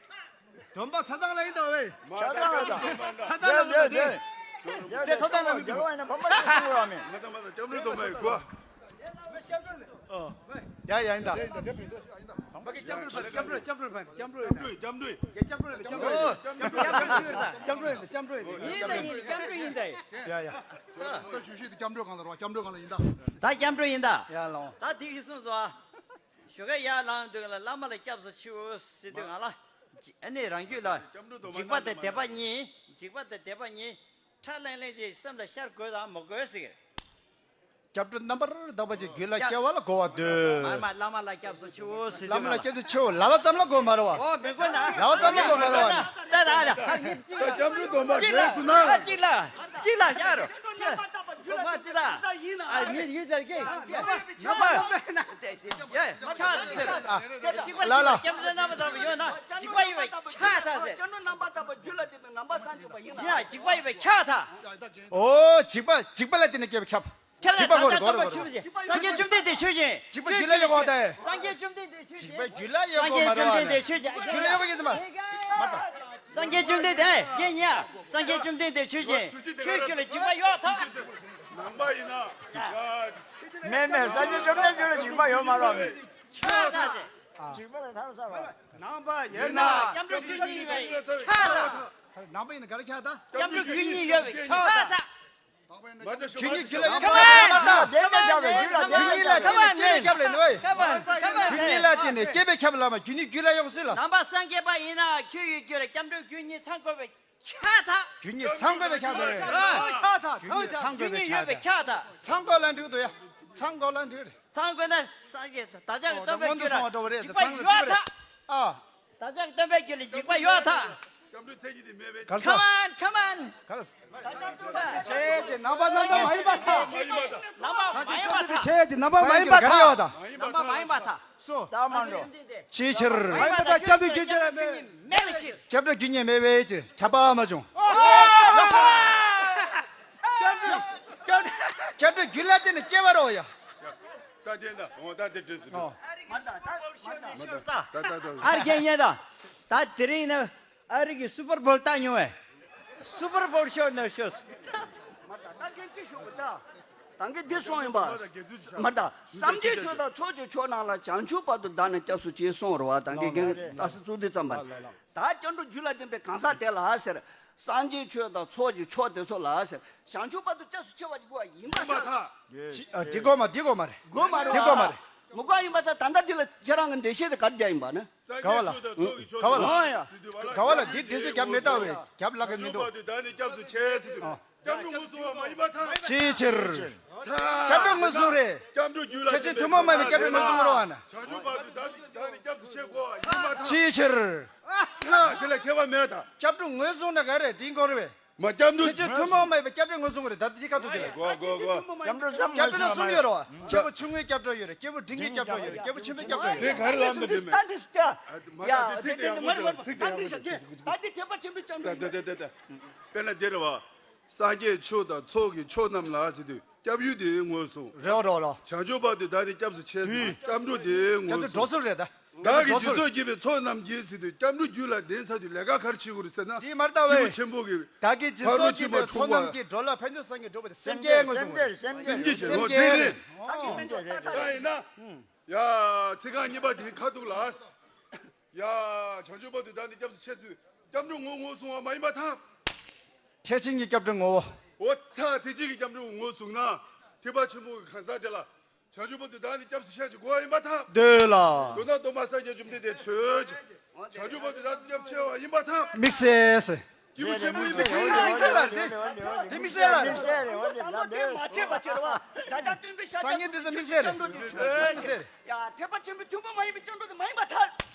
སྡོམ་པ་ཆ་ཚང་ལ་ཡིན་ད་བས། ཆ་ཚང་ལ་ད། ཆ་ཚང་ལ་ད་དེ། དེ་ཆ་ཚང་ལ་ཡིན་ད། ཕངས་པ་ཞེས་གསུང་བ་མེད། ང་ད་མ་ད་སྐྱབས་འགྲོ་སྡོམ་པ་ཡིན་གོ། ཡ་ཡ་ཡིན་ད། སྐྱབས་འགྲོ་སྐྱབས་འགྲོ་སྐྱབས་འགྲོ་སྐྱབས་འགྲོ་ཡིན་ད། སྐྱབས་འགྲོ་ཡིན་ད། སྐྱབས་འགྲོ་ཡིན་ད། ཡིན་ད་ཡིན་ད། སྐྱབས་འགྲོ་ཡིན་ད། ཡ་ཡ། ད་ཞུ་ཞུ་དེ་སྐྱབས་འགྲོའི་སྒང་ལ་རོ། སྐྱབས་འགྲོའི་སྒང་ལ་ཡིན་ད། ད་སྐྱབས་འགྲོ་ཡིན་ད། ཡ་ལོ། ད་དེ་གིས་གསུངས་སོ། ཞོགས་ཀས་ཡར་ལངས་དུས་ལ་བླ་མ་ལ་སྐྱབས་སུ་མཆིའོ་ཟེར་དུས་སྒང་ལ། ཨ་ནི་རང་རྒྱུད་ལ། འཇིགས་པ་དང་དད་པ་གཉིས། འཇིགས་པ་དང་དད་པ་གཉིས། ཁྲ་ལེང་ལེང་ཅིག་སེམས་ལ་ཤར་དགོས་དང་མ་དགོས་ཟེར། སྐྱབས་འགྲོ་རྣམ་པར་དག་པ་ཅིག་རྒྱུད་ལ་སྐྱེ་བ་ལ་གོ་བ་འདོད། མར་མ་བླ་མ་ལ་སྐྱབས་སུ་མཆིའོ་ཟེར་དུས་སྒང་ལ། བླ་མ་ལ་སྐྱབས་སུ་མཆིའོ་ལབ་པ་ཙམ་ལ་གོ་མ་རེད་བ། ཨོ་མི་དགོས་ན། ལབ་པ་ཙམ་ལ་གོ་མ་རེད་བ། ད་ད་ད། སྐྱབས་འགྲོ་སྡོམ་པ་འདོད་ཟེར་ན། གཅིག་ལ་གཅིག་ལ་ཡ་རོ། ཁྱོད་མ་ཅི་ད། ཨ་ཡིན་ཡིན་ཟེར་གི། ཡ་ཁྱ་ཟེར། ཨ་གཅིག་པ་ལ་ལ། སྐྱབས་འགྲོ་རྣམ་པར་དག་པ་ཡོད་ན་འཇིགས་པ་ཡོད་པས་ཁྱ་ད་ཟེར། སྐྱབས་འགྲོ་རྣམ་པར་དག་པ་རྒྱུད་ལ་ལྡན་པའི་ནང་པ་སངས་རྒྱས་པ་ཡིན་ལ། ཡ་འཇིགས་པ་ཡོད་པས་ཁྱ་ད། ཨོ་འཇིགས་པ་འཇིགས་པ་ལ་བརྟེན་ནས་སྐྱེ་བའི་ཁྱབ། འཇིགས་པ་གོ་རེ་གོ་རེ་གོ་རེ། སངས་རྒྱས་བཅོམ་ལྡན་འདས་ཆོས་ཅན། འཇིགས་པ་རྒྱུད་ལ་ཡོད་གོ་ད། སངས་རྒྱས་བཅོམ་ལྡན་འདས་ཆོས་ཅན། འཇིགས་པ་རྒྱུད་ལ་ཡོད་གོ་མ་རེད་བ། རྒྱུད་ལ་ཡོད་གོ་ཡིན་ཙམ་མ། སངས་རྒྱས་བཅོམ་ལྡན་འདས་ངས་ཉན། སངས་རྒྱས་བཅོམ་ལྡན་འདས་ཆོས་ཅན། ཁྱོད་རྒྱུད་ལ་འཇིགས་པ་ཡོད་ཐལ། ནང་པ་ཡིན་ན། མེད་མེད། སངས་རྒྱས་བཅོམ་ལྡན་རྒྱུད་ལ་འཇིགས་པ་ཡོད་མ་རེད་བ། ཁྱ་ད་ཟེར། འཇིགས་པ་ལ་ཐར་ས་རེད་བ། ནང་པ་ཡིན་ན། སྐྱབས་འགྲོ་རྒྱུད་གཉིས་ཡོད་པས་ཁྱ་ད། ནང་པ་ཡིན་ན་ག་རེ་ཁྱ་ད། སྐྱབས་འགྲོ་རྒྱུད་གཉིས་ཡོད་པས་ཁྱ་ད། རྒྱུད་གཉིས་རྒྱུད་ལ་ཡོད་པའི་ཁྱབ་ལ་མ་ད། རྒྱུད་གཉིས་ལ་བརྟེན་ནས་སྐྱེས་པའི་ཁྱབ་ལ་ནི་ཝེ། རྒྱུད་གཉིས་ལ་བརྟེན་ནས་སྐྱེས་པའི་ཁྱབ་ལ་མ་རྒྱུད་གཉིས་རྒྱུད་ལ་ཡོད་སྲིད་ལ། ནང་པ་སངས་རྒྱས་པ་ཡིན་ན་ཁྱོད་ཡི་རྒྱུད་ལ་སྐྱབས་འགྲོ་རྒྱུད་གཉིས་ཚང་དགོས་པའི་ཁྱ་ད། རྒྱུད་གཉིས་ཚང་དགོས་པའི་ཁྱབ་ལ། ཁྱ་ད་ཁྱ་ད། རྒྱུད་གཉིས་ཡོད་པའི་ཁྱ་ད། ཚང་དགོས་ལ་འགྲིག་འདུག་ཡ། ཚང་དགོས་ལ་འགྲིག་རེད། ཚང་དགོས་ན་སངས་རྒྱས་བདག་ཅག་གི་སྟོན་པའི་རྒྱུད་ལ་འཇིགས་པ་ཡོད་ད། ཨ། བདག་ཅག་སྟོན་པའི་རྒྱུད་ལ་འཇིགས་པ་ཡོད་ད། སྐྱབས་འགྲོའི་མཚན་ཉིད་དེ་མེད་པའི། ག་རེ་ཟེར། Come on, come on. ག་རེ་ཟེར། ཆོས་ཀྱི་རྣམ་པ་སངས་རྒྱས་མ་ཡིན་པར་ཐལ། རྣམ་པ་མ་ཡིན་པར་ཐལ། ཆོས་ཀྱི་རྣམ་པ་མ་ཡིན་པར་ཐལ། རྣམ་པ་མ་ཡིན་པར་ཐལ། སོ། ད་མ་འགྲོ། ཅིའི་ཕྱིར། མ་ཡིན་པར་ཐལ། སྐྱབས་འགྲོའི་རྒྱུད་ལ་མེད་པའི་ཕྱིར། སྐྱབས་འགྲོ་རྒྱུད་གཉིས་མེད་པའི་ཕྱིར་ཁྱབ་པ་མ་བྱུང་། སྐྱབས་འགྲོ་སྐྱབས་འགྲོ་རྒྱུད་ལ་བརྟེན་ནས་སྐྱེ་བ་རོ་ཡ། ད་དེ་འདྲ་འོ་ད་དེ་འདྲ་ཟེར། ཨ་རིག་གཉན་ད། ད་དེ་རིང་ནི་ཨ་རིག་གི་སུ་པར་བོལ་བཏང་མྱོང་བས། སུ་པར་བོལ་ཤོར་ནས་ཤོར། མ་ད་ད་གན་ཅི་ཞུ་གི་ད། ད་གིན་འདི་གསུངས་ཡིན་པ། མ་ད་སངས་རྒྱས་ཆོས་དང་ཚོགས་ཀྱི་མཆོག་རྣམས་ལ། བྱང་ཆུབ་བར་དུ་བདག་ནི་སྐྱབས་སུ་མཆི་གསུངས་རེད་བ། ད་གིན་གན་ད་སི་ཙུག་འདི་ཙམ་པ་རེད། ད་སྐྱབས་འགྲོ་རྒྱུད་ལ་ལྡན་པའི་གང་ཟག་དེ་ལ་ཟེར། སངས་རྒྱས་ཆོས་དང་ཚོགས་ཀྱི་མཆོག་དེ་ཚོ་ལ་ཟེར། བྱང་ཆུབ་བར་དུ་སྐྱབས་སུ་མཆི་བ་ཅིག་དགོས་པ་ཡིན་པ་ཐལ། ཅི། ཨ། འདི་དགོས་མ། འདི་དགོས་མ་རེད། དགོས་མ་རེད་འདི་དགོས་མ་བ། རེད། མི་དགོས་ཡིན་པ་ཚ་ད་ལྟ་འདི་ལ་ཁྱེད་རང་གི་འགྲེལ་བཤད་དེ་ག་རེ་རྒྱག་ཡིན་པ་ནི། ག་བ་ལ། ག་བ་ལ། ཨོ་ཡ། ག་བ་ལ་འདི་འགྲེལ་བཤད་རྒྱབ་མེད་ད་བས། རྒྱབ་ལ་གི་མི་འདུག་བྱང་ཆུབ་བར་དུ་བདག་ནི་སྐྱབས་སུ་མཆི་ཟེར་དུས། ཨ། སྐྱབས་འགྲོ་ངོས་བཟུང་བ་མ་ཡིན་པ་ཐལ། ཅིའི་ཕྱིར། སྐྱབས་འགྲོ་ངོས་བཟུང་རེད། སྐྱབས་འགྲོ་རྒྱུད་ལ། ཁྱེད་ཚོས་ཐུན་མོང་མ་ཡིན་པའི་སྐྱབས་འགྲོ་ངོས་བཟུང་རོགས་ཨ་ན། བྱང་ཆུབ་བར་དུ་བདག་ནི་བདག་ནི་སྐྱབས་སུ་མཆི་དགོས་པ་ཡིན་པ་ཐལ། ཅིའི་ཕྱིར། ཐལ་ཞེས་ལ་ཁྱད་པར་མེད་ད། སྐྱབས་འགྲོ་ངོས་བཟུང་ན་ག་རེ་འདི་འགོར་བས། མ་སྐྱབས་འགྲོ། ཁྱེད་ཚོས་ཐུན་མོང་མ་ཡིན་པའི་སྐྱབས་འགྲོ་ངོས་བཟུང་རེད། ད་འདི་ཁ་ཐུག་དེ་རེད། གོ་གོ་གོ། སྐྱབས་འགྲོ་བསམ། སྐྱབས་འགྲོ་གསུམ་ཡོད་རེད་བ། སྐྱེས་བུ་ཆུང་ངུའི་སྐྱབས་འགྲོ་ཡོད་རེད། སྐྱེས་བུ་འབྲིང་གི་སྐྱབས་འགྲོ་ཡོད་རེད། སྐྱེས་བུ་ཆེན་པོའི་སྐྱབས་འགྲོ་ཡོད་རེད། དེ་ག་རེ་ལབ་ན་དེ་མེད། ད་འདི་ཚིག་དེ་ཡ་དེ་དེ་ནི་མ་རེད་བ། ད་འདི་ཤག་གི་ད་འདི་ཐེག་པ་ཆེན་པོའི་སྐྱབས་འགྲོ་ད་ད་ད་ད་ད། དཔེར་ན་འདི་རེད་བ། སངས་རྒྱས་ཆོས་དང་ཚོགས་ཀྱི་མཆོག་རྣམས་ལ་ཟེར་དུས་སྐྱབས་ཡུལ་དེ་ངོས་བཟུང་། རེད་བ་རེད་བ་རེད་བ། བྱང་ཆུབ་བར་དུ་བདག་ནི་སྐྱབས་སུ་མཆི་ཟེར་དུས་སྐྱབས་འགྲོ་དེ་ངོས་བཟུང་། སྐྱབས་འགྲོ་སུ་རེད་ད། བདག་གིས་སྦྱིན་སོགས་བགྱིས་པའི་ཚོགས་རྣམས་ཀྱིས་ཟེར་དུས་སྐྱབས་འགྲོ་རྒྱུད་ལ་ལྡན་ཚར་དུས་ལས་ཀ་ག་རེ་བྱེད་དགོས་རེད་ཟེར་ན། དེ་མ་རེད་ད་བས། སྐྱེས་བུ་ཆེན་པོ་གི། བདག་གིས་སྦྱིན་སོགས་བགྱིས་པའི་ཚོགས་རྣམས་ཀྱིས་འགྲོ་ལ་ཕན་ཐོགས་སངས་རྒྱས་འགྲུབ་པ་དེ་སེམས་བསྐྱེད་ངོས་བཟུང་བ་རེད། སེམས་བསྐྱེད་ངོས་བཟུང་བ་དེ་རེད། ད་ཡིན་ན། ཡ། ཚིག་རྐང་གཉིས་པ་དེའི་ཁ་ཐུག་ལ། ཡ། བྱང་ཆུབ་བར་དུ་བདག་ནི་སྐྱབས་སུ་མཆི་ཟེར་དུས་སྐྱབས་འགྲོ་ངོས་ངོས་བཟུང་བ་མ་ཡིན་པར་ཐལ། ཐེག་ཆེན་གྱི་སྐྱབས་འགྲོ་ངོ་བོ། འོ་ད་ཐེག་ཆེན་གྱི་སྐྱབས་འགྲོ་ངོས་བཟུང་ན། ཐེག་པ་ཆེན་པོ་གི་གང་ཟག་དེ་ལ། བྱང་ཆུབ་བར་དུ་བདག་ནི་སྐྱབས་སུ་མཆི་ཞེས་གོ་བ་ཡིན་པར་ཐལ། འདོད་ལ། མདོར་ན་སྟོན་པ་སངས་རྒྱས་བཅོམ་ལྡན་འདས་ཆོས་ཅན། བྱང་ཆུབ་བར་དུ་བདག་ནི་སྐྱབས་སུ་མཆི་བ་ཡིན་པར་ཐལ། དམིགས་བསལ། སྐྱེས་བུ་ཆེན་པོ་ཡིན་པའི་ཆོས་ཅན། དམིགས་བསལ་ལ་རེད། དེ་དམིགས་བསལ་ལ་རེད། དམིགས་བསལ་རེད། འོན་ཏེ་ལ་འདོད། སངས་རྒྱས་དེ་ཚོ་དམིགས་བསལ་རེད། དམིགས་བསལ་རེད། ཡ། ཐེག་པ་ཆེན་པོའི་ཐུན་མོང་མ་ཡིན་པའི་སྐྱབས་འགྲོ་དེ་ཆོས་ཅན།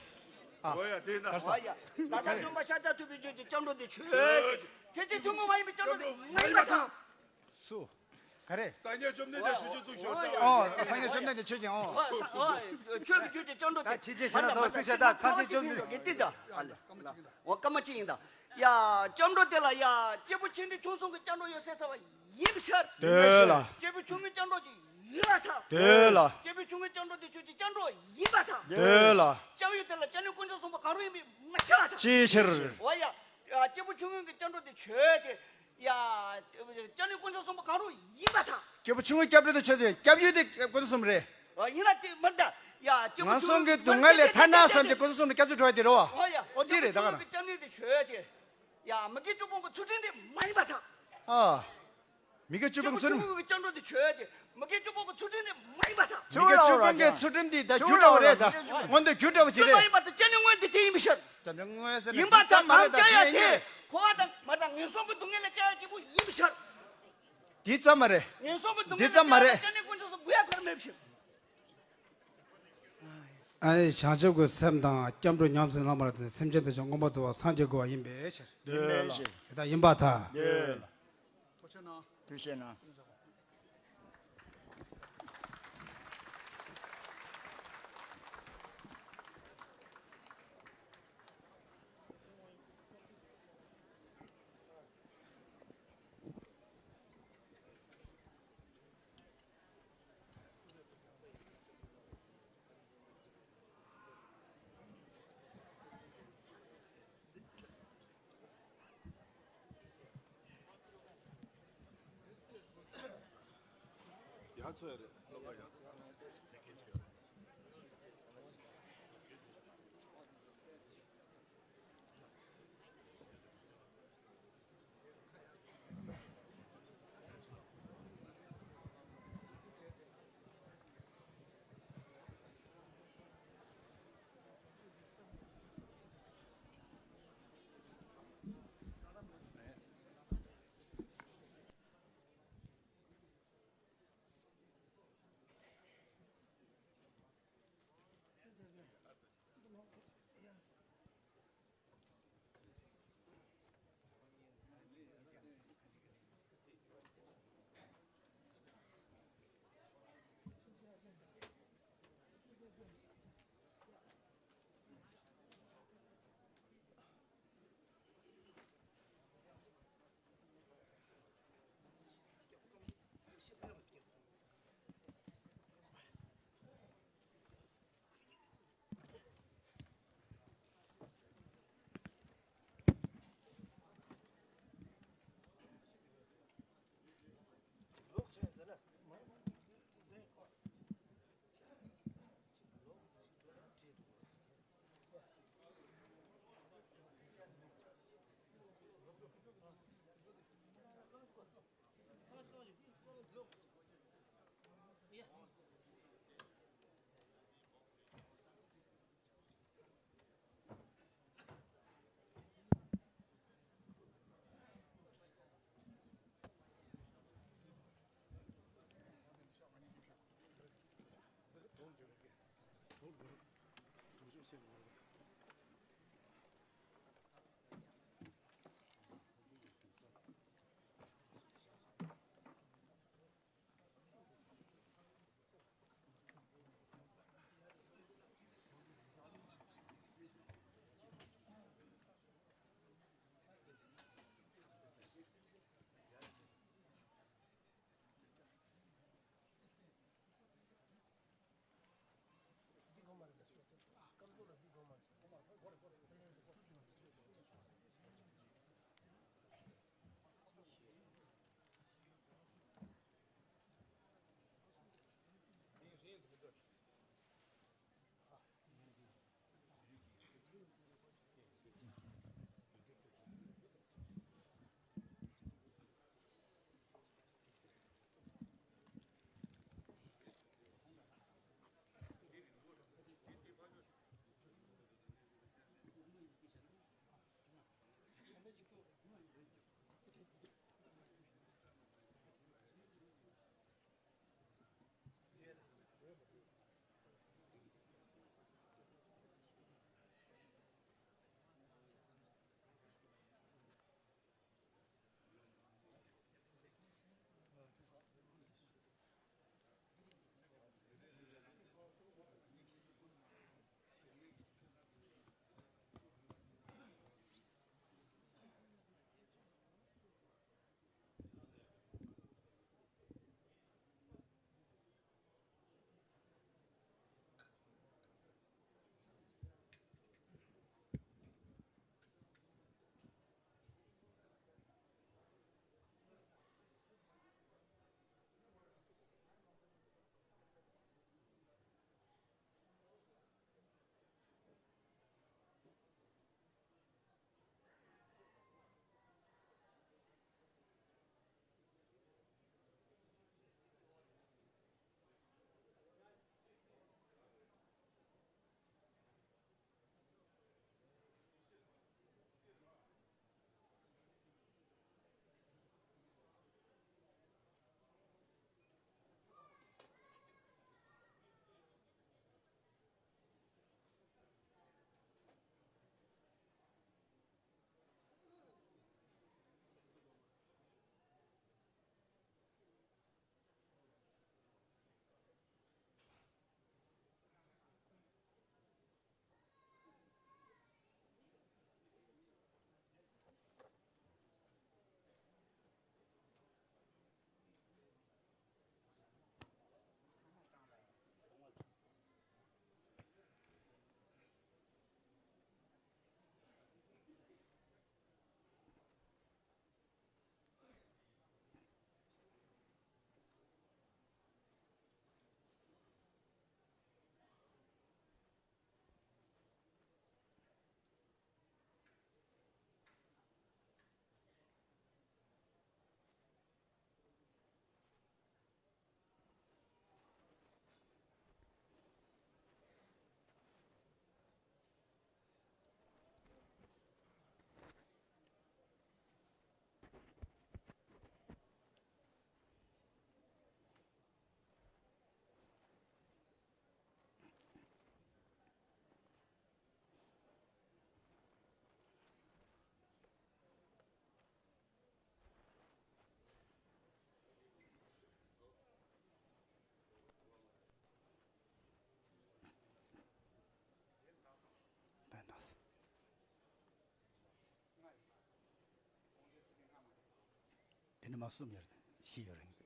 ཨ། འོ་ཡ། དེ་ན། འོ་ཡ། ད་ལྟ་སྟོན་པ་ཤཱཀྱ་ཐུབ་པའི་ཆོས་ཀྱི་སྐྱབས་འགྲོ་དེ་ཆོས་ཅན། ཐེག་ཆེན་ཐུན་མོང་མ་ཡིན་པའི་སྐྱབས་འགྲོ་དེ་མ་ཡིན་པར་ཐལ། སུ། ག་རེ། སངས་རྒྱས་བཅོམ་ལྡན་འདས་ཆོས་ཅན་ཚུལ་ཤོད་ད། ཨོ། སངས་རྒྱས་བཅོམ་ལྡན་འདས་ཆོས་ཅན། ཨོ། ཨོ། ཆོས་ཀྱི་རྒྱུད་ཀྱི་སྐྱབས་འགྲོ་དེ། ད་ཕྱི་རྗེས་ཕྱི་ནང་ཚོ་ཚུལ་ཤོད་ད། ཐམས་ཅད་བཅོམ་ལྡན་འདས་ཀྱི་དེ་ད། ཨ་ལ། འོ། སྐར་མ་གཅིག་ཡིན་ད། ཡ། སྐྱབས་འགྲོ་དེ་ལ། ཡ། སྐྱེས་བུ་ཆེ་འབྲིང་ཆུང་གསུམ་གྱི་སྐྱབས་འགྲོ་ཡོད་ཟེར་ཚར་བ་ཡིན་པའི་ཕྱིར། འདོད་ལ། སྐྱེས་བུ་ཆུང་ངུའི་སྐྱབས་འགྲོ་ཅིག་ཡིན་པར་ཐལ། འདོད་ལ། སྐྱེས་བུ་ཆུང་ངུའི་སྐྱབས་འགྲོ་དེ་ཆོས་ཀྱི་སྐྱབས་འགྲོ་ཡིན་པར་ཐལ། འདོད་ལ། སྐྱབས་ཡུལ་དེ་ལ་སྐྱབས་གནས་དཀོན་མཆོག་གསུམ་པོ་གང་རུང་ཡིན་པས་མ་ཁྱབ་པར་ཐལ། ཅིའི་ཕྱིར། འོ་ཡ། ཡ། སྐྱེས་བུ་ཆུང་ངུ་གི་སྐྱབས་འགྲོ་དེ་ཆོས་ཅན། ཡ། སྐྱབས་གནས་དཀོན་མཆོག་གསུམ་པོ་གང་རུང་ཡིན་པར་ཐལ། སྐྱེས་བུ་ཆུང་ངུའི་སྐྱབས་འགྲོ་དེ་ཆོས་ཅན། སྐྱབས་ཡུལ་དེ་དཀོན་མཆོག་གསུམ་རེད། ཨ། ཡིན་ལ་དེ་མིན་ད། ཡ། སྐྱེས་བུ་ངན་སོང་གི་སྡུག་བསྔལ་ལས་ཐར་ན་བསམ་བྱས་དཀོན་མཆོག་གསུམ་ལ་སྐྱབས་སུ་འགྲོ་ཡ་དེ་རེད་བ། ཨོ་ཡ། ཨོ་དེ་རེད། ད་ག་རང་། སྐྱབས་གནས་དེ་ཆོས་ཅན། ཡ། མི་དགེ་བཅུ་སྤོང་གི་ཚུལ་ཁྲིམས་དེ་མ་ཡིན་པར་ཐལ། ཨ། མི་དགེ་བཅུ་སྤོང་ཚུལ་ཁྲིམས། སྐྱེས་བུ་ཆུང་ངུ་གི་སྐྱབས་འགྲོ་དེ་ཆོས་ཅན། མི་དགེ་བཅུ་སྤོང་གི་ཚུལ་ཁྲིམས་དེ་མ་ཡིན་པར་ཐལ། མི་དགེ་བཅུ་སྤོང་གི་ཚུལ་ཁྲིམས་དེ་ད་རྒྱུ་འབྲས་བུ་རེད་ད། སྔོན་དུ་རྒྱུ་འབྲས་བུ་ཅིག་རེད། མ་ཡིན་པར་ཐལ། སྐྱབས་གནས་དངོས་དེ་དེ་ཡིན་པའི་ཕྱིར། སྐྱབས་གནས་དངོས་ཟེར་ན་ཡིན་པར་ཐལ། དམ་བཅའ་ཡ་དེ་འཁོར་བ་དང་མ་དང་ངན་སོང་གི་སྡུག་བསྔལ་ལས་སྐྱབས་ཡ་གཅིག་པུ་ཡིན་པའི་ཕྱིར། དེ་ཙམ་མ་རེད། ངན་སོང་གི་སྡུག་བསྔལ་ལས་སྐྱབས་ཡ་དེ་ཆོས་ཅན། དཀོན་མཆོག་གསུམ་པོ་ཡ་གར་མེད་པའི་ཕྱིར། ཨ་ནི་བྱང་ཆུབ་ཀྱི་སེམས་དང་སྐྱབས་འགྲོ་ཉམས་སུ་བླངས་པ་ལ་བརྟེན་ནས་སེམས་ཅན་ཐམས་ཅད་མངོན་པར་རྫོགས་པར་སངས་རྒྱས་དགོས་པ་ཡིན་པའི་ཕྱིར། འདོད་ལ། དེ་ལྟར་ཡིན་པར་ཐལ། འདོད་ལ། ཐུགས་ཆེ་གནང་། ཡག་ཚོད་རེད། སློབ་པ་ཡག་མ་གསུམ་ཡོད་རེད། བཞི་ཡོད་རེད།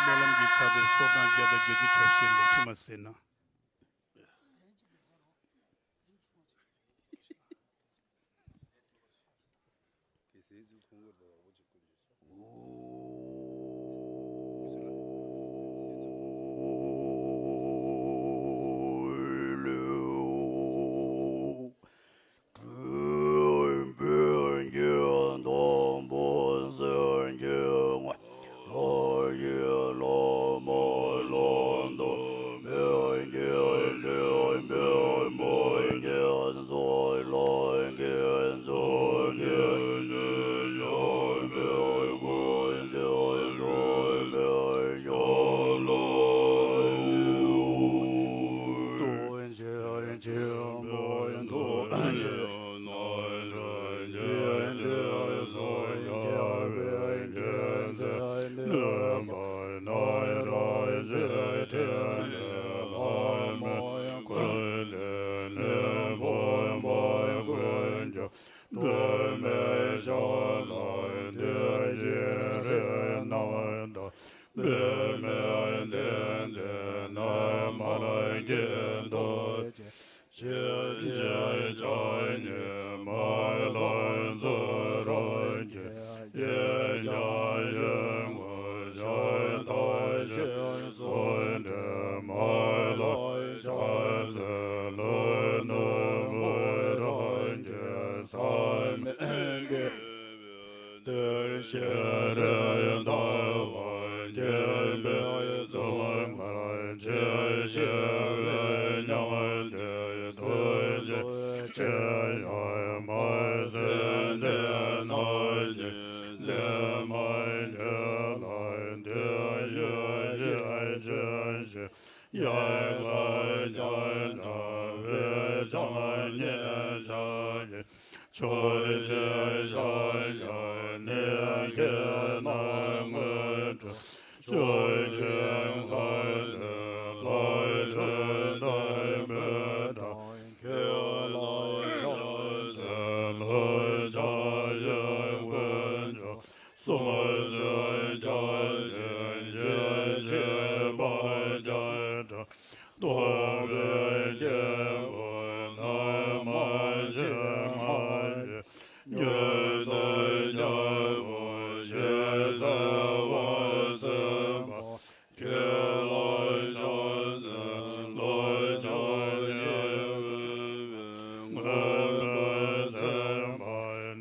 སྨོན་ལམ་གྱི་ཕྱག་དེབ་ཤོག་གྲངས་བརྒྱ་དང་བརྒྱད་ཅུ་ཁྱབ་བྱེད་ལས་ཁྲིམས་མ་ཟེར་ན། མེད་བྱ་བ་ལ་དེ་ཡི་རིགས་རྣམས་དང་། པདྨའི་གདན་དེ་ན་མ་ལ་སྐྱེས་རྡོ་རྗེ། ཞེས་བྱ་བ་ཉིད་མ་ལ་ཚུ་རོ་ཀྱེ། ཡེ་ཀྱང་ཡེ་ངོ་ཤ་ཏ་ཤེས་སུ་འདྲེ་མ་ལ་ཅ་ཚེ་ལོ་ནུ་མུ་ར་ཀྱེ། ས་མེ་ཀེ་དེ་ཤེས་རེ་ཟླ་བ་རྒྱལ་པོའི་གཙུག་ལག་ཆེ་ཞེས་པའི་མྱང་འདས་ཐུགས་རྗེ་ཆེ་ཡང་མ་ཟིན་ཏེ་ན་ཉི་མཛེས་མ་རྒྱལ་ལ་དེ་ཡི་ཡེ་ཤེས་ཤིང་། ཡལ་ག་རྒྱ་འདྲ་བའི་ཕྱག་རྙེད་ཕྱག་གི་ཆོས་ཀྱི་ཕྱག་རྒྱ་ནི་ཁྱེད་རྣམས་དངོས་གྲུབ་ཆོས་ཀྱི་མཁའ་འགྲོའི་ལྷ་འདྲེ་འདོད་པའི་གྲངས་ཁྱེད་ལ་ཕྱག་འཚལ་ལོ། ཕྱག་གཡས་དཀོན་མཆོག་གསུམ་མཛད་རྒྱ་ཆེན་ཡེ་ཤེས་པ་བརྒྱ་ཕྲག་སྟོང་པའི་སྐྱེས་བུ་རྣམས་ཞི་ཡི་མྱུར་དུ་རྒྱལ་པོ་ཞེས་གསོལ་བ་གསོལ་བ། ཁྱེད་ལ་ཕྱག་འཚལ་ལོ། ཕྱག་གཡས་པའི་མངོན་པར་མཛད་པ་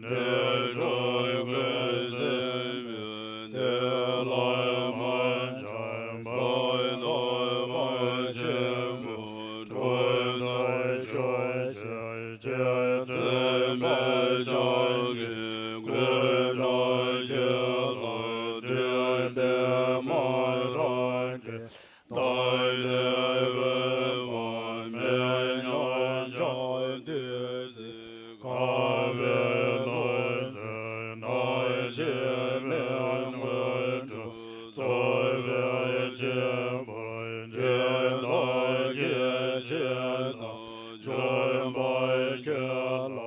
ནི་སྤྲུལ་སྐུའི་སྲས་པོ་ཏེ་ལ་མ་ཆགས་པ་རྣམ་པར་ཆེན་པོ་འཕྲོ་མཐུད་ཤོག་ཅིག། རྗེ་བཙུན་མི་ཕྱེད་ཀྱི་སྐུ་དགྲ་ཁྱེད་ལ་འདུད་པའི་དམག་དྲངས་ཀྱིས། བདག་གི་འོད་དཔག་མེད་མཉམ་གཞག་བདུད་རྩི་དཀར་པོའི་ལྷུང་བཟེད་ནག་ཅན་མའི་མངོན་སྤྲུལ་ཚོགས་པའི་སྤྱི་བོར་འགྱེད་བདག་གི་ཞིང་དང་འབྱོན་པ་ཁྱེད་ལ་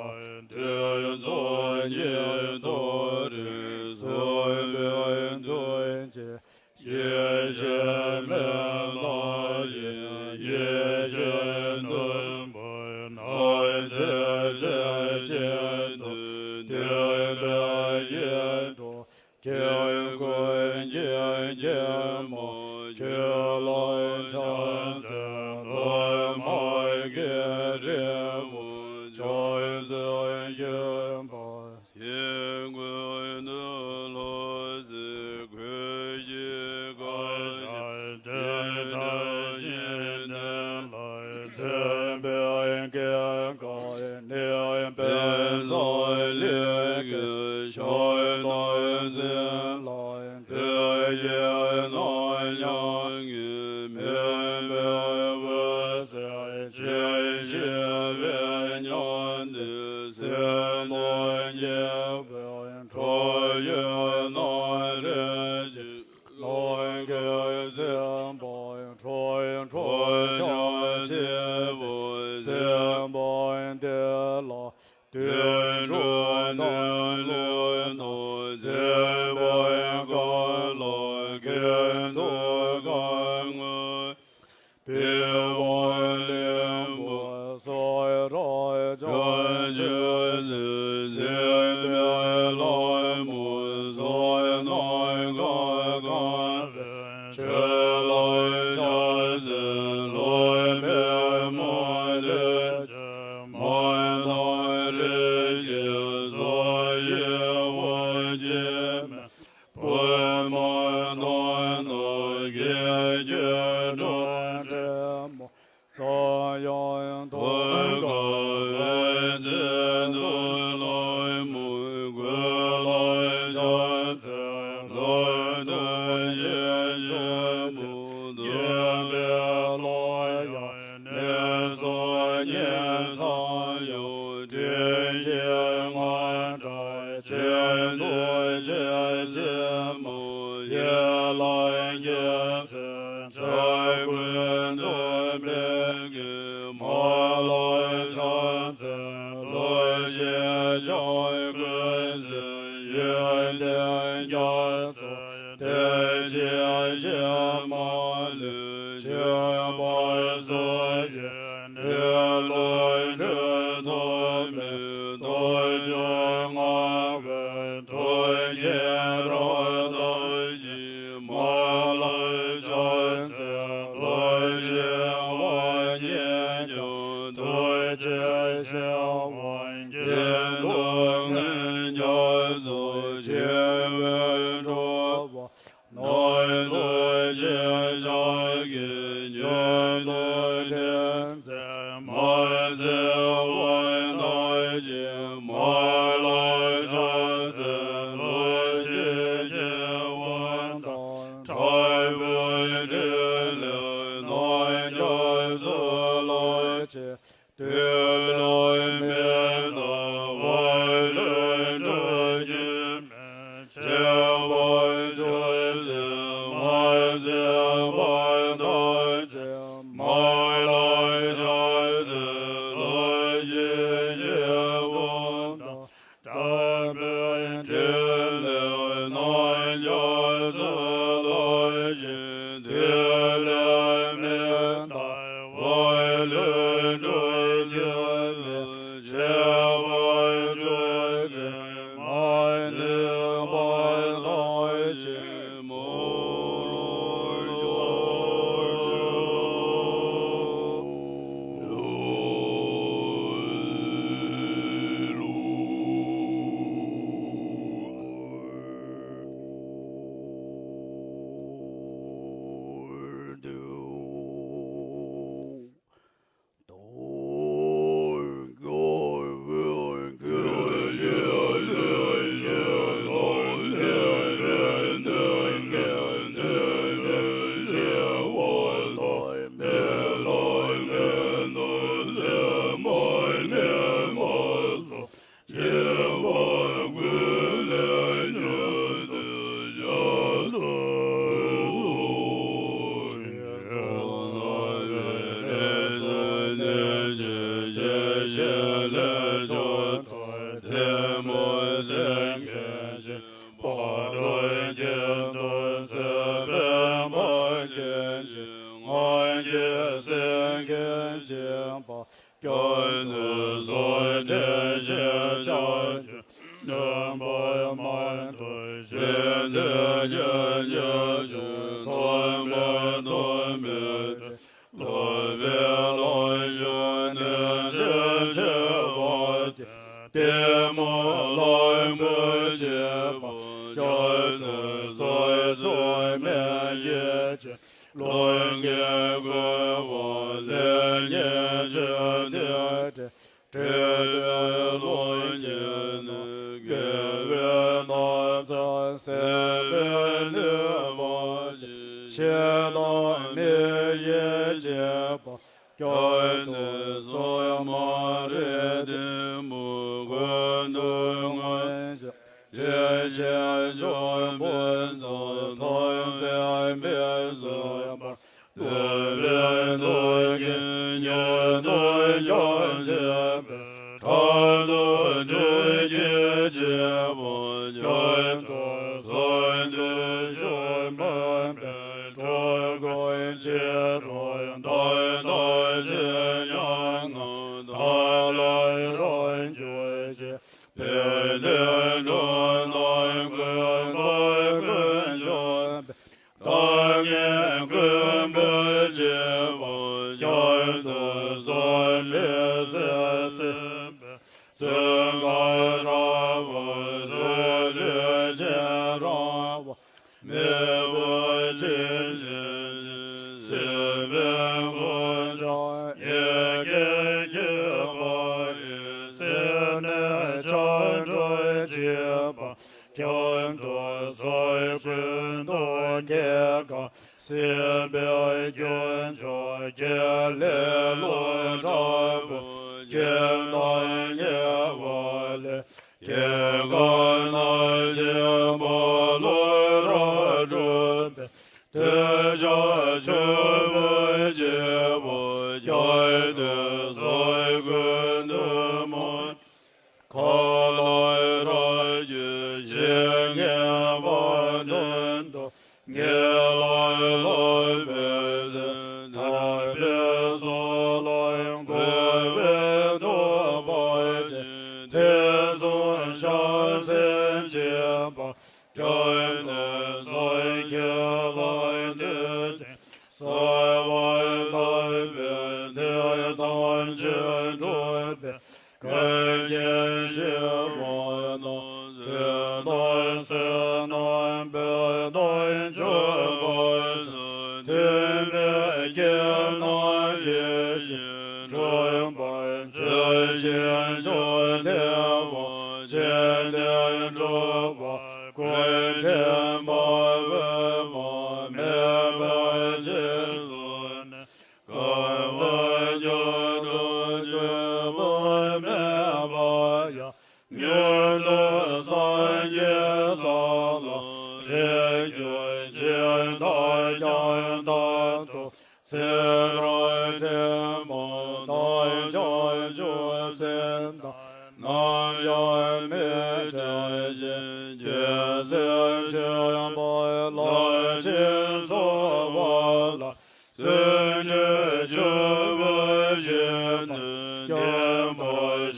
དུས་གསུམ་ཉིད་དུ་རིག་གསུམ་པའི་མཐུན་རྐྱེན། ཡེ་ཤེས་མེ་ལྷ་ཡི་ཡེ་ཤེས་བདུན་པོ་སྣང་མཛད་རྩེ་གཅིག་ཏུ་སྟོན་པའི་ཡིད་འཕྲོག་ཁྱེད་ཀུན་གྱི་སྐྱེས་མ་ཁྱེད་ལ་ཕྱག་འཚལ་ལོ། དམག་གི་རི་བོ་ཕྱག་འཚལ་ཁྱིམ་པ། ཡེ་ཀུན་ཏུ་ལྷུང་བཟེད་གོས་ཀྱི་ཀ་ཤ་ཅན་བཀྲ་ཤིས་ཏེ་ལ་མཚོན་པའི་སྐེད་ཀ་ནི་བཛྲ་ལི་ཀའི་ཞབས་རྣམས་ཟིན་ལ་དོན་གྱི་རྣམ་གཡེང་གིས་མུན་པའི་འོད་ཟེར་ཅན་ཞི་བའི་མྱང་འདས་ཟིལ་གནོན་གྱི་ཁྲོ་བོའི་རྣམ་རིག་ཅན། ལོངས་སྐུའི་སེམས་དཔའ་ཁྲོ་ཁྲོ་ཆེན་པོ་སེམས་དཔའ་དེ་ལ་དུད་འགྲོ་ནི་ལུས་དང་སེམས་དཔའི་ཀ་ལ་ཁེན་ཏུ་ཀ་ངུ། པི་ཝ་ལིང་པོ་སོ་ཊ་ཅ་ཅུ་ཟི་སྲིད་པའི་ལྷ་མོ་བསོད་ནམས་གང་གང་བས་ཁྱེད་ལ་ཕྱག་འཚལ་ལོ། པདྨ་ལས་ཀྱི་མ་དང་རིགས་ཀྱི་བཟོ་ཡི་དབང་བྱེད་མའི་པདྨ་དང་ནོར་གྱི་རྒྱུ་སྒྲོན་འབྲས་མོ། ཚངས་དབྱངས་ཐང་ག་འོད་ཟེར་འདུ་ལྷ་མོ། གུས་ལ་ཕྱག་འཚལ་ལོ། ཐུགས་རྗེ་ཆེན་པོ་འདུས་པའི་ལྷ་ཡང་ནི་སོ་ཉིད་ཚངས་དབྱངས་སྤྲིན་གྱི་རྔ་སྒྲ་ ཡོན་ཏན་རྒྱ་མཚོ་དེ་ཅི་ཞིག་མ་ལུས་བྱེད་པར་གསོལ་བའི་འདི་ལུ་གྲུབ་ཐོབ་མི་ཐོབ་བྱུང་ང་བའི་ཐུགས་བསྐྱེད་རབ་བརྟན་ཅིག་མ་ལུས་ཕྱག་འཚལ་ལོ་ཞེས་པ་ཉིད་ཀྱང་ཐུགས་རྗེ་ཆེ་བ་ཀུན་ཏུ་མངོན་རྒྱ་མཚོ་ཆེ་བའི་གྲགས་པ་རྣམས་ཐུགས་རྗེ་ཕྱག་གིས་མྱུར་དུ་འདྲེན་མཛད་མ་འཛོལ་བ་ཐམས་ཅད་མ་ལུས་ཕྱག་འཚལ་ལོ་ཞེས་བགྱི་བ་དང་། དྲག་པོའི་ཕྲིན་ལས་རྣམས་ཀྱང་ཚུར་ལ་ཆད། དུས་ལ་མི་ལྟ་བ་ལུས་འགྲུབ་རྒྱུ་མེད། ཆད་པར་གྱུར་ཅིང་མ་བརྩམས་པ་ཐམས་ཅད་མ་ལུས་ཕྱག་འཚལ་ལོ་ཞེས་བགྱི་བ་དང་། དྲག་པོའི་ཕྲིན་ལས་རྣམས་ཀྱང་ཚུར་ལ་ཆད། དུས་ལ་མི་ལྟ་བ་ལུས་འགྲུབ་རྒྱུ་མེད། ཆད་པར་གྱུར་ཅིང་མ་བརྩམས་པ་ཐམས་ཅད་མ་ལུས་ཕྱག་འཚལ་ལོ། ཀྱང་དུ་སོགས་བྲལ་ཞིང་བྱང་ཆུབ་སྙོམས་པར་མ་ཐོབ། ཤེས་འདོད་ཀྱང་བྱང་ཆུབ་ཐོབ་པ་ཐོབ་མིན་ཏེ། ལོག་པའི་ལམ་ཞུགས་ནས་ཆེས་ཆེ་བ་སྟེ། གཏི་མུག་གླང་པོ་ཆེ་བ་ཀྱང་དུ་སོགས་ཚུལ་མིན་ཡིད་ཀྱི་ལོག་གིས་བསྐུལ་བ་ལས་ཉེས་སྤྱོད་དེ་འདྲའི། འཁྲུལ་པའི་ལོག་གིས་ནི་དགེ་བའི་རྣམ་གྲངས་ཟད་པའི་ནུས་པ་ཅན། ཕྱི་ནང་མི་ཡི་བྱེད་པ་ཀྱང་དུ་སོགས་མ་རིག་གཏི་མུག་ཀུན་ཏུ་མངོན་ཞིང་། ཞི་ཞིང་སྐྱོང་ཕུན་སུམ་ཚོགས་ཚད་མི་བཟོད་པར། གདུག་པའི་མཐུ་གིས་མྱུར་དུ་བཤགས་བྱེད་པའི། ཕྲག་དོག་སྦྲུལ་གྱི་བྱེད་པ་ཀྱང་དུ་སོགས་བརྟུལ་ཞུགས་སྨོན་པའི་འགྲོ་ཀུན་ཕྱིར་འགྲོ་མཐའ་དག་ཞི་ཉམས་ངང་ཐར་ལམ་རང་གྱུར་ཅིག་ཕན་བདེའི་འགྲོ་རྣམས་ཀུན་འབབ་ཀུན་འབྱུང་བའི། ལྟ་ངན་ཀུན་སྤོང་བྱེད་པ་ཀྱང་དུ་སོགས་མི་སྲིད་སྲིད་པའི། ཚུལ་ཁྲིམས་ར་བ་རུ་ལུས་ཅན་ར་བ། མི་བུ་ཅན་ཅན་སྲིད་པའི་ཀུན་ཀྱང་ཉེས་སྐྱེས་བགྱིས་པ་ཡི། སྲིད་ནས་ཆགས་བྲལ་བྱེད་པ་ཀྱང་དུ་སོགས་ཀུན་ཏུ་སྐྱེ་རྒ་སྲིད་པའི་རྒྱུན་ཆགས་བརྒྱད་ལས་ལོག་དྲག་པོའི་རྐྱེན་དང་ཉེ་བ་ལས། སྐྱེ་རྒ་ན་འཆིའི་མ་ལུས་རབ་སྒྲོལ་བའི། འདོད་ཆགས་ཆོས་སྤོང་བྱེད་པ་ཀྱང་དུ་སོགས་ཀུན་ཏུ་མ། ཁ་ལོ་ར་ ཕྱག་འཚལ་བྱེད་པ། སྐྱབས་གནས་སངས་རྒྱས་ལ་བསྟོད་ཅིང་། གསོལ་བ་བཏབ་པའི་དོན་ཐམས་ཅད་འགྲུབ་པའི། བཀའ་དྲིན་ཆེ་བ་རྣམས་ཚེ་དང་བསོད་ནམས་དཔལ་དང་ཕྱུག་པོ་དང་མཐུན་པའི་རྒྱལ་རྣམས་ཡིད་བཞིན་འགྲུབ་པར་མཛོད། ཞིང་བཅུ་བདེ་བ་ཆེན་ཏེ་འགྲུབ་པ། ཀུན་དྲན་མ་འོངས་པ་མེད་པ་རྗེས་སུ་ནི། དཀའ་བ་བརྒྱ་སྟོང་བརྗོད་དུ་མེད་པ་ཡང་། མྱུར་དུ་སངས་རྒྱས་ས་ལ་རེག་གྱུར་ཅིག །བདག་ཀྱང་རྟག་ཏུ་ཚེ་རབས་དྲན་པ་དང་། བྱང་ཆུབ་སེམས་དང་ནམ་ཡང་མི་འབྲལ་ཞིང་། རྒྱལ་སྲས་ཆེན་པོ་ལ་ཕྱིན་འཚོལ་བ་ལ། བརྩོན་འགྲུས་ཆེན་པོས་བཞེད་དུ་ལྡན་པ།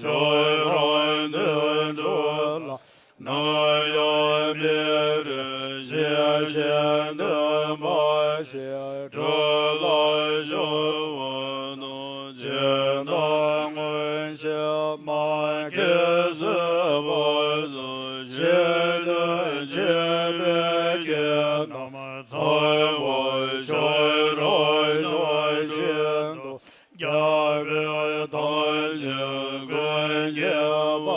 ཆོས་རབ་དོན་གྲུབ་ལ་ནམ་ཡང་མི་འབྲལ་ཞིང་། གཞན་དོན་མ་བྱས་སྒྲུབ་ལ་ཞུགས་པ་དང་། ཇི་ལྟར་མངོན་ཤེས་མ་སྐྱེས་སྲིད་པ་སོགས། གཞན་དོན་བྱེད་པའི་དགེ་རྣམས་ཚང་བར། ཆོས་རབ་ཕྱོགས་བཞིན་དུ་རྒྱལ་བའི་ཐམས་ཅད་ཀུན་དགེ་བ་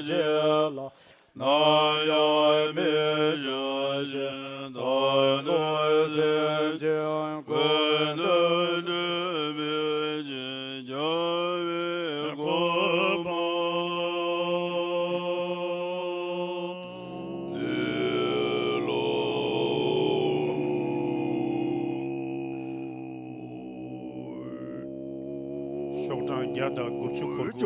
བྱེད་ལ། ནམ་ཡང་མི་སྐྲག་ཅིང་། མདང་ནས་སེམས་ཅན་ཀུན་ཏུ་སྒྲུབ་པའི་ཕྱིར། རྒྱལ་བའི་གོ་འཕང་འདི་ལགས། ཤོག་གྲངས་བརྒྱ་དང་དགུ་བཅུ་འཁོར་དགུ།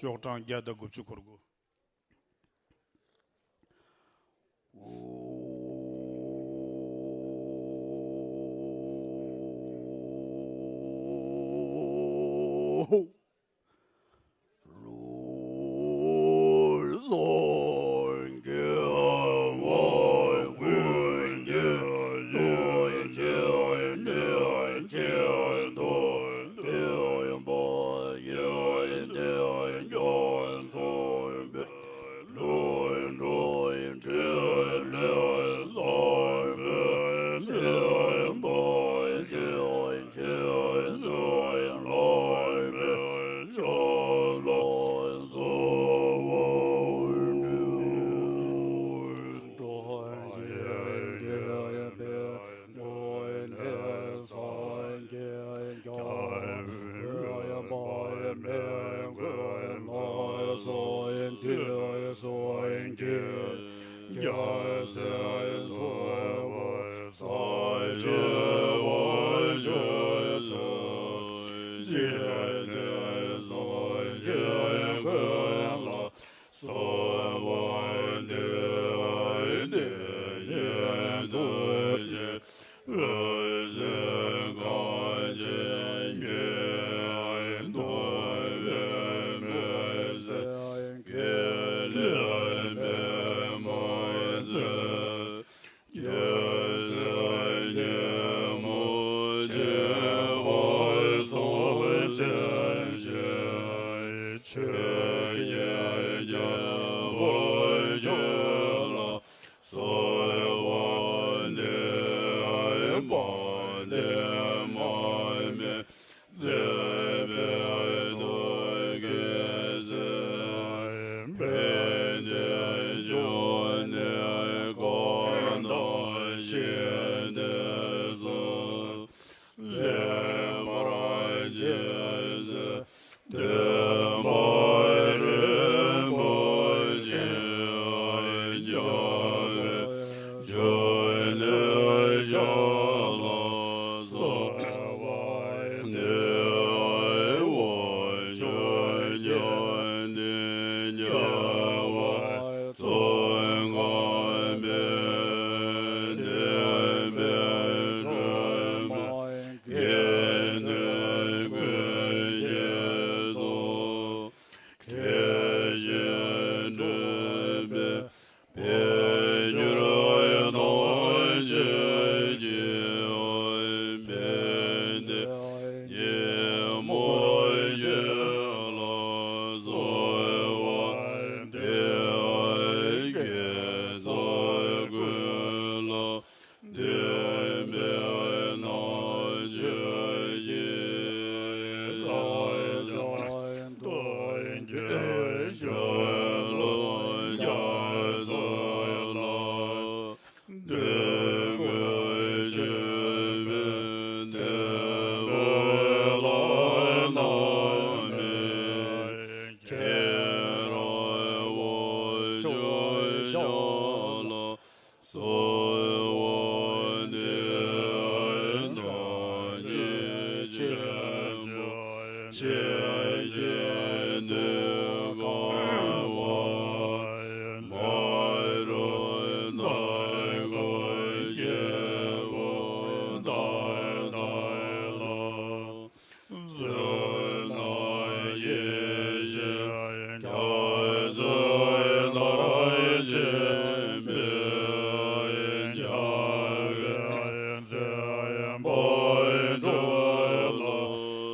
ཤོག་གྲངས་བརྒྱ་དང་དགུ་བཅུ་འཁོར་དགུ། ཁྱེད་ཀྱི་རྒྱལ་པོ་ཁྱོད་ལ་གསོལ་བ་འདེབས་པ་འདི་མ་སྨད་མཛད་པའི་ཐུགས་ཀྱི་སྲས། ཕན་བདེའི་འབྱུང་གནས་གང་དག་ཞི་བདེའི་གཟུགས། ལེགས་པར་རྒྱས་སོ། སྟོན་པ་རིན་པོ་ཆེ་རྒྱལ་བའི་མཆོད་གནས་ཞལ་ལ་གསོལ་བ་འདེབས། ཆོས་ཀྱི་འདི་རྒྱལ་བ་ཙོང་ཁ་པས་བསྟན་པའི་སྒྲོན་མེ་རྒྱན་ནི་ཀུན་གྱི་གཙོ། མཁས་ཤིང་གྲུབ་པའི་དཔལ་གྱུར་ཐམས་ཅད་ཀྱི་ཕན་བདེའི་ཉིན་མོ་ཁྱེད་ལ་གསོལ་བ་འདེབས། དགེ་ཚུལ་ཀུན་ལ་བརྟེན་པའི་སྣང་བྱེད་ཀྱི་ལྷ་ལྕམ་སྟོན་གྱི་ཞལ་ལུང་རྒྱ་མཚོ་ལ། འདོད་དགུའི་སྤྱོད་པས་བདེ་བའི་ལྷ་རྣམས་ནི། མཁྱེན་རབ་དབང་ཕྱུག་ཞལ་ལ་གསོལ་བ་འདེབས། བདག་ཉིད་ཆེན་པོ་ཆོས་ཀྱི་གནས་གང་བ། མ་རུངས་ནགས་ཁུང་སྐྱེས་བུ་དག་དང་ལ། བསོད་ནམས་ཡེ་ཤེས་རྒྱ་མཚོའི་མཐར་ཕྱིན་པའི། རྒྱལ་བའི་མཛད་པ་སྒྲུབ་ལ་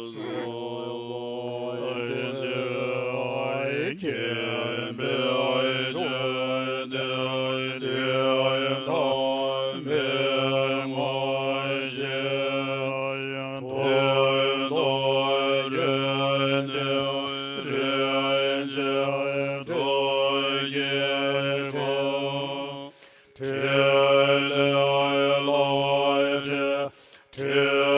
གསོལ་བ་འདེབས། མཁྱེན་པའི་ཆོས་ནི་དེ་ཐམས་ཅད་ངོ་ཤེས། དོན་དུ་རིག་ནས་རིན་ཆེན་ཐུགས་ཀྱི་ཕྲེང་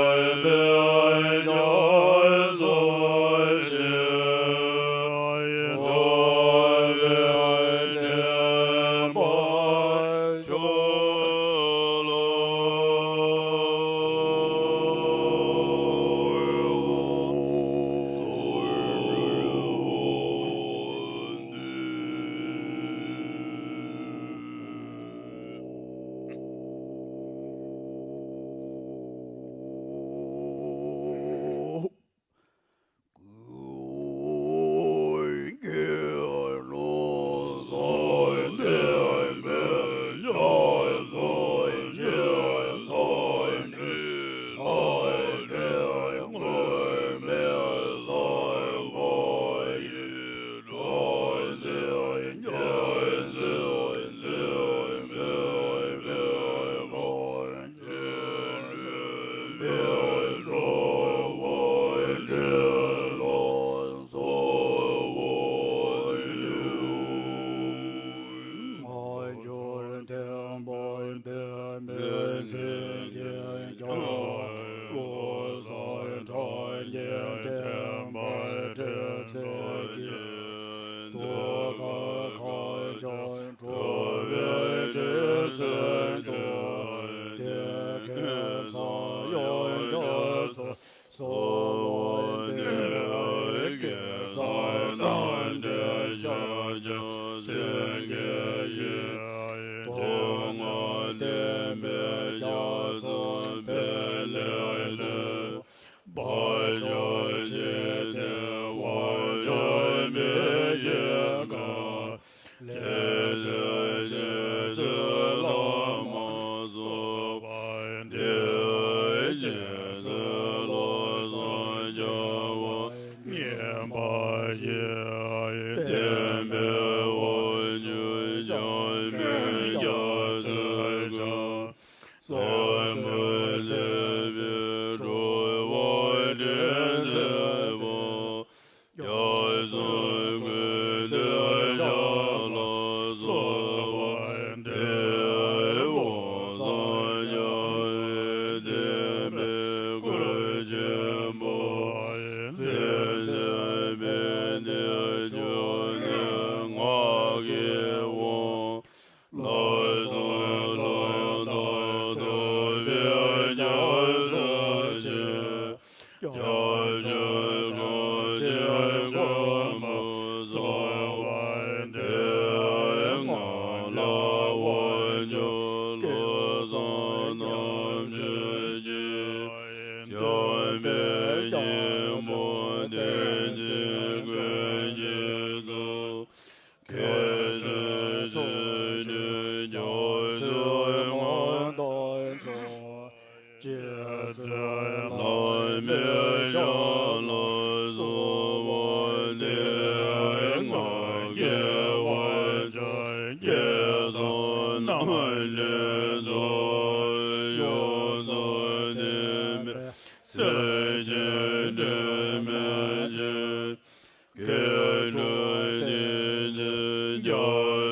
འཕྲིན་ལས་ལམ་འཁྲིད་འཕྲིན་པའི་རྒྱ་མཚོ་ཆེ། འགྲོ་བའི་འདྲེན་པ་ཁྱོད་ལ། འགྲོ་བའི་དྲི་བསུང་དུ། དེ་སྐད་ཚངས་དབྱངས་རྒྱ་མཚོ་གསོལ་བ་འདེབས། དགེ་རྩ་རྣམ་འདྲེན་ཞབས་ཀྱི་སེང་གེ་ཡིས། སྟོན་མོ་བསྟན་པའི་རྒྱ་མཚོ་འཕེལ་ལེ་ལེ། བར་ཆད་ཞི་སྟེ་དབང་ཕྱུག་མི་ཡི་བཀའ། རྗེ་བཙུན་རྗེ་བཙུན་བླ་མ་སོགས་པ་འདི། རྗེ་བཙུན་བློ་བཟང་རྒྱལ་བ་མཉེས་པ་ཡི། དགེ་ཚུལ་ཚུལ་ཁྲིམས་སྐྱབས་སུ་མངའ། ལྟ་སྤྱོད་ལྷད་མེད་ཞབས་ལ་གསོལ་བ་འདེབས། ང་རྒྱལ་བ་ཅན་སྐལ་བཟང་རྣམ་འདྲེན་ཚོགས། གཡུལ་ཚོགས་འདུས་པའི་སྲས་ཆེན་དྲི་མེད་ཅན། སྐྱེ་འགྲོའི་དེད་དཔོན་རྒྱ་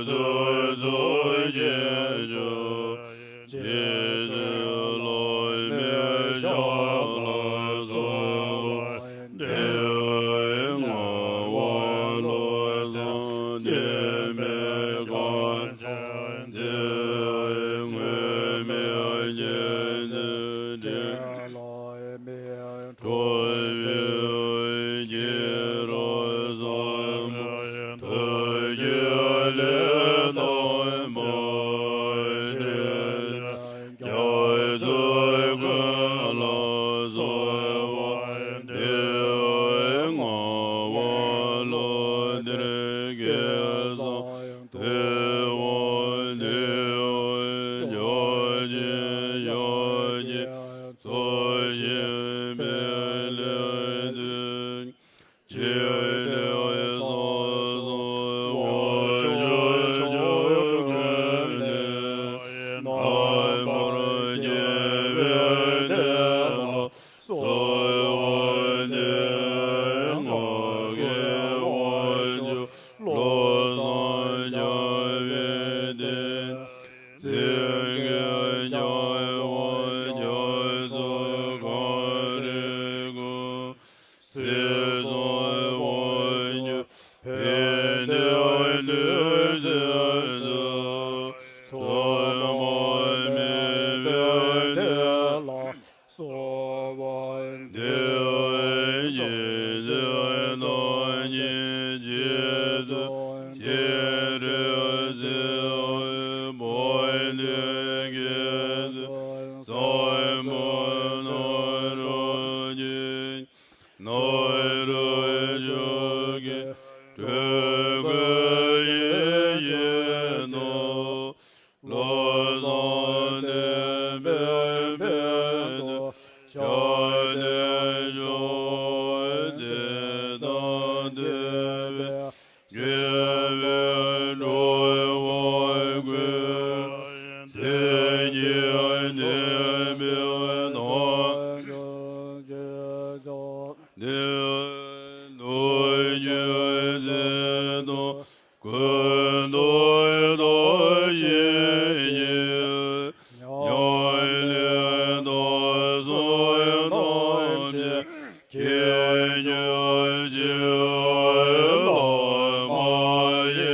མཚོའི་མཚོ་སྐྱེས་འཇོམས། རྗེ་བཙུན་བླ་མའི་ཞབས་ལ་གསོལ་བ་འདེབས། ངག་དབང་བློ་བཟང་བསྟན་པའི་བཀའ་དྲིན་ཆེ། སྔོན་མེད་རྗེ་བཙུན་དྲིན། ཁྲོ་བོའི་སྐྱེ་རབས་ཟབ་མོ་ཐུགས་ཀྱི་ལས་དམ་པ་འདྲེན། རྒྱ་མཚོའི་ཀུན་ལ་གསོལ་བ་འདེབས། ངག་དབང་བློ་གཏེར་སྐལ་བཟང་ཐུབ་པ་འདུས། ཡབ་རྗེ་ཡབ་རྗེ་འཚོ་བཞིན་པའི་ལས་མཛད། ཆེ་འབྲིང་ས་གསུམ་དབང་ཕྱུག་ཆོས་སྐྱོང་ཀུན་ལས། རྣམ་པར་རྒྱལ་བའི་གདན་ལ་གསོལ་བ་འདེབས། ངག་གི་དབང་ཕྱུག་བློ་བཟང་རྒྱལ་བའི་གདན། མཚན་གྱི་རྒྱལ་བ་རྒྱ་མཚོ་གངས་རི་ཀུན། སྲིད་གསུམ་དབང་ཕྱུག་ཕན་བདེའི་ནུས་ཚད་ཚུལ། མཚུངས་པ་མེད་པའི་གདན་ལ་གསོལ་བ་འདེབས། རྗེ་བཙུན་རྣམ་གཉིས་རྗེ་བཙུན་མཁྱེན་བརྩེ་ཟེར་བའི། དཔལ་ལྡན་དགེ་ཚུལ་ཟབ་མོ་རྣམ་གྲོལ་གྱི། རྣམ་གྲོལ་ཆོས་ཀྱི་སྤྲུལ་སྐུ་ཡིད་བཞིན་ནོར། བློ་བཟང་བསྟན་པའི་ཕན་བདེ་ཞལ་ནས་འབྱུང་། དད་དང་འདུན་པའི་དགེ་བའི་སྒྲུབ་པ་ཀུན། མཚན་ཉིད་ལྡན་པའི་ནང་། དེ་ནུས་རྒྱུད་ཚད་དང་ཀུན་ཏུ་བདག་བཞིན་གྱི། ཉམས་ལེན་དོན་གསུམ་ཐམས་ཅད་མཁྱེན་གྱུར་ཅིང་། བླ་མ་ཡི་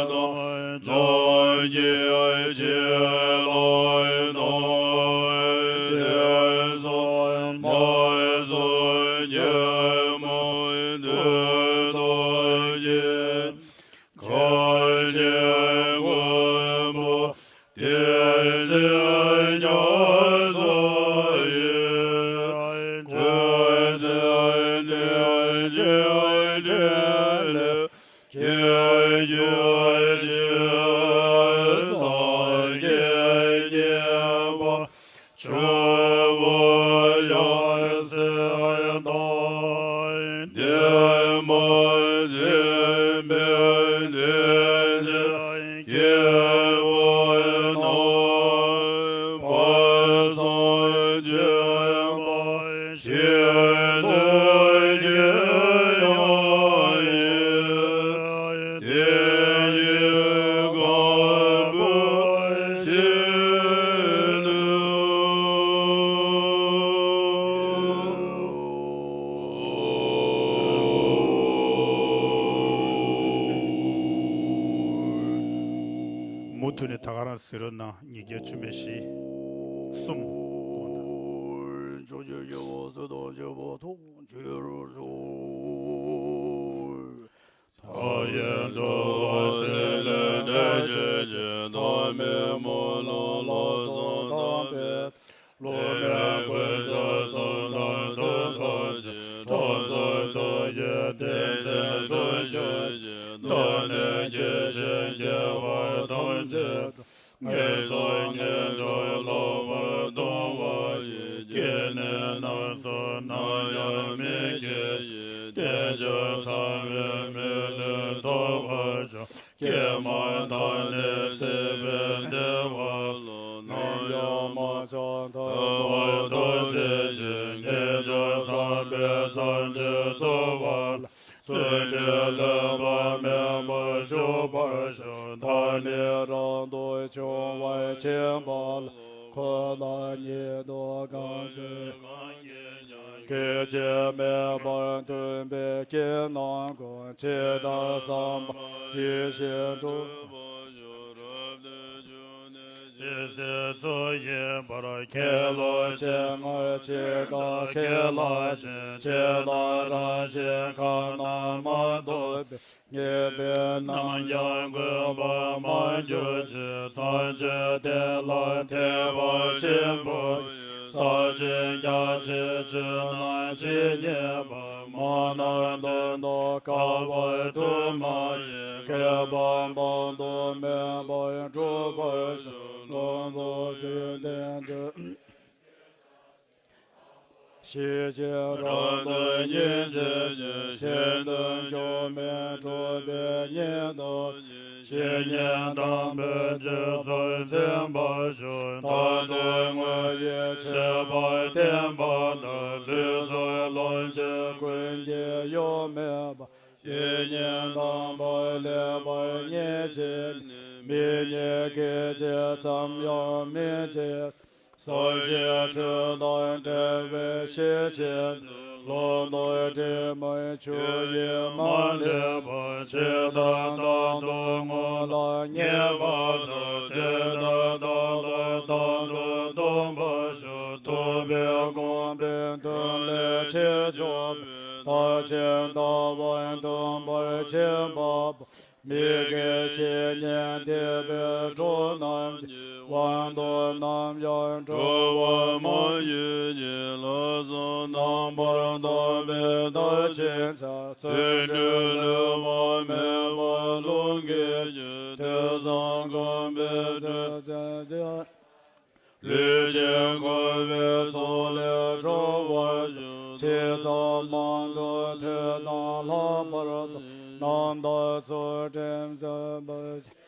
དམ་རྣམས་ཀྱི་ཆེ་ལོང་དང་། དེང་སང་མ་སོན་ཉོན་མོངས་དུག་ལྟོགས་ཀྱི། ཁ་ཆེ་མགོན་པོ་བསྟན་འཛིན་རྒྱ་མཚོ་ཡི། སྤྲུལ་གསུམ་གདན་བཞིའི་འཕྲིན་ལས་མཁྱེན་གྱུར་ཅིང་། སངས་རྒྱས་མཉེས་པ་ཆུ་བོ་ཡབ་སྲས་དང་། བདེ་བ་འཛིན་པའི་བསྟན་འཛིན་སྐྱེས་བུ་རྣམས། དཔལ་བཟང་སྤྱོད་པ་ཞིང་དུ་སྐྱེ་ཡང་ཡིན། དེ་ཉིད་གང་བུ་ཞིག་ཏུ། མུ་མཐུད་ནས་ད་ག་རང་གཟིགས་རོགས་གནང་། ཉིས་བརྒྱ་བཅུ་མེད་བཞི། གསུམ། དགོངས་དག། ཕྱོགས་བཅུའི་སྐྱེ་བོ་སུ་དང་གཅིག་པ་ཐོབ་ཕྱིར་ཤོག། ཐབས་མཁས་གྲུབ་པ་སྲས་ལས་འབྲས་ཆོས་ཀྱི་བདག་མེད་སྨོན་ལམ་ལམ་སང་དམ་པའི་སློབ་མའི་གོ་ཆ་གསུམ་དང་མཐུན་ཐབས་ཀྱིས་གྲོང་གསུམ་ཐུགས་ཀྱི་བསྟན་འཛིན་སྤྲུལ་སྐུ་ཡི་བདག་ནས་སྐྱེ་ཞིང་སྐྱེ་བ་ཐམས་ཅད་དང་། ངན་སོང་ངན་འགྲོར་ལོག་པར་ལྟུང་བ་ཡི། སྐྱེ་གནས་རྣམས་སུ་ནམ་ཡང་མི་སྐྱེ་ཡི། དེ་ཕྱིར་ཚངས་པའི་མི་ལུས་ཐོབ་པར་ཤོག། ཀྱེ་མ་ད་ནི་སྲིད་པའི་བདེ་བ་ལ་ནམ་ཡང་མ་ཆགས་ཐར་པར་ཐུགས་རྗེ་ཆེ། ངེས་འབྱུང་བསམ་པའི་བརྩོན་འགྲུས་གཙོ་བོ་ལ། བརྩོན་འགྲུས་ལྷོད་པ་མེད་པར་འཇུག་པར་ཤོག། ད་ནི་རབ་ཏུ་བྱུང་བར་མཁྱེན་པ་ལ། འཁོར་ལ་ཉེ་དུ་གང་ཚེ་གང་གིས་ཀྱང་། གེགས་བྱེད་མེད་པར་སྟོན་པའི་རྐྱེན་རྣམས་ཀུན། ཇི་ལྟར་བསམ་པ་ཡིད་བཞིན་འགྲུབ། ཇི་སྲིད་ཚུལ་བཞིན་པར་ཁས་བླངས་ཤིང་། སྔར་ཇི་ལྟར་ཁས་བླངས་ཤིང་། ཇི་ལྟར་རང་བཞིན་གང་རྣམས་མ་ཐོབ་པའི། ཉེས་པའི་རྣམ་གཡེང་ཀུན་སྤངས་མ་གྱུར་ཅིག། མཚམས་སྦྱོར་དེ་ལ་ཐེག་པ་ཆེན་པོ་ཡི། ས་བཅུ་རྒྱ་ཆེ་ཆོས་རྣམས་ཇི་སྙེད་པ། མ་ནམ་དུ་དང་བསྐལ་པ་དུ་མ་ཡི། བསྐལ་པ་དཔག་ཏུ་མེད་པར་འགྲུབ་པར་ཤོག། ལོངས་སུ་སྤྱོད་ལྡན་དུས། ཤེས་བྱའི་རབ་ཏུ་སྙིང་རྗེ་ཆེ། གཞན་དོན་སྐྱོན་མེད་གྲུབ་པའི་ཉིད་དུ་གྱུར། ཇི་སྙེད་དམ་པའི་རྗེས་སུ་འཛིན་པར་ཤོག། མཐར་ཐུག་དངོས་ཡིད་ཆེས་པ་བསྟེན་པ་དང་། ལུས་སྲོག་ལོངས་སྤྱོད་ཀུན་གྱི་གཡོ་མེད་པ། ཇི་སྙེད་དམ་པར་ལེགས་པར་བརྙས་བྱས་ནས། མི་སྙན་སྐད་ཅིག་ཙམ་ཡང་མི་བྱེད། སངས་རྒྱས་སྤྲུལ་དང་འབྲེལ་བའི་ཤེས་བྱེད་དུ། ལོག་རྟོག་དྲི་མའི་ཆུ་ཡིས་མ་བསླད་པ། ཇི་ལྟར་རྟག་ཏུ་སྔོན་ལ་རྙེད་པ་དང་། དེ་ལྟར་བདག་ལ་རྟག་ཏུ་སྟོན་པར་ཤོག། ཐུབ་པའི་དགོངས་པའི་དོན་ལས་ཕྱིར་བཅོས་པའི། རྟགས་ཅན་ལྟ་བ་སྟོན་པར་བྱེད་པ་པོ། མི་དགེ་བཤེས་གཉེན་འདས་པའི་གྲོགས་རྣམས་ཀྱི། དབང་དུ་ནམ་ཡང་འགྲོ་བ་མ་ཡིན་གྱི། ལག་གསུམ་རྣམ་པར་དག་པའི་བདག་གཞན་ཆགས། བརྩོན་འགྲུས་ལྷོད་པ་མེད་པར་རླུང་གིས་བསྒྱུར། དུས་གསུམ་གོམས་པའི་སྒྲིབ་བྱེད་ཀྱང་། ལུས་ཅན་འཁོར་བའི་ཚོགས་ལས་སྒྲོལ་བར་ཤོག། ཇི་ཙམ་མང་དུ་ཐོས་དང་ལྷག་པར་དུ། རྣམ་དག་ཚུལ་ཁྲིམས་བརྩོན་པར་བྱ།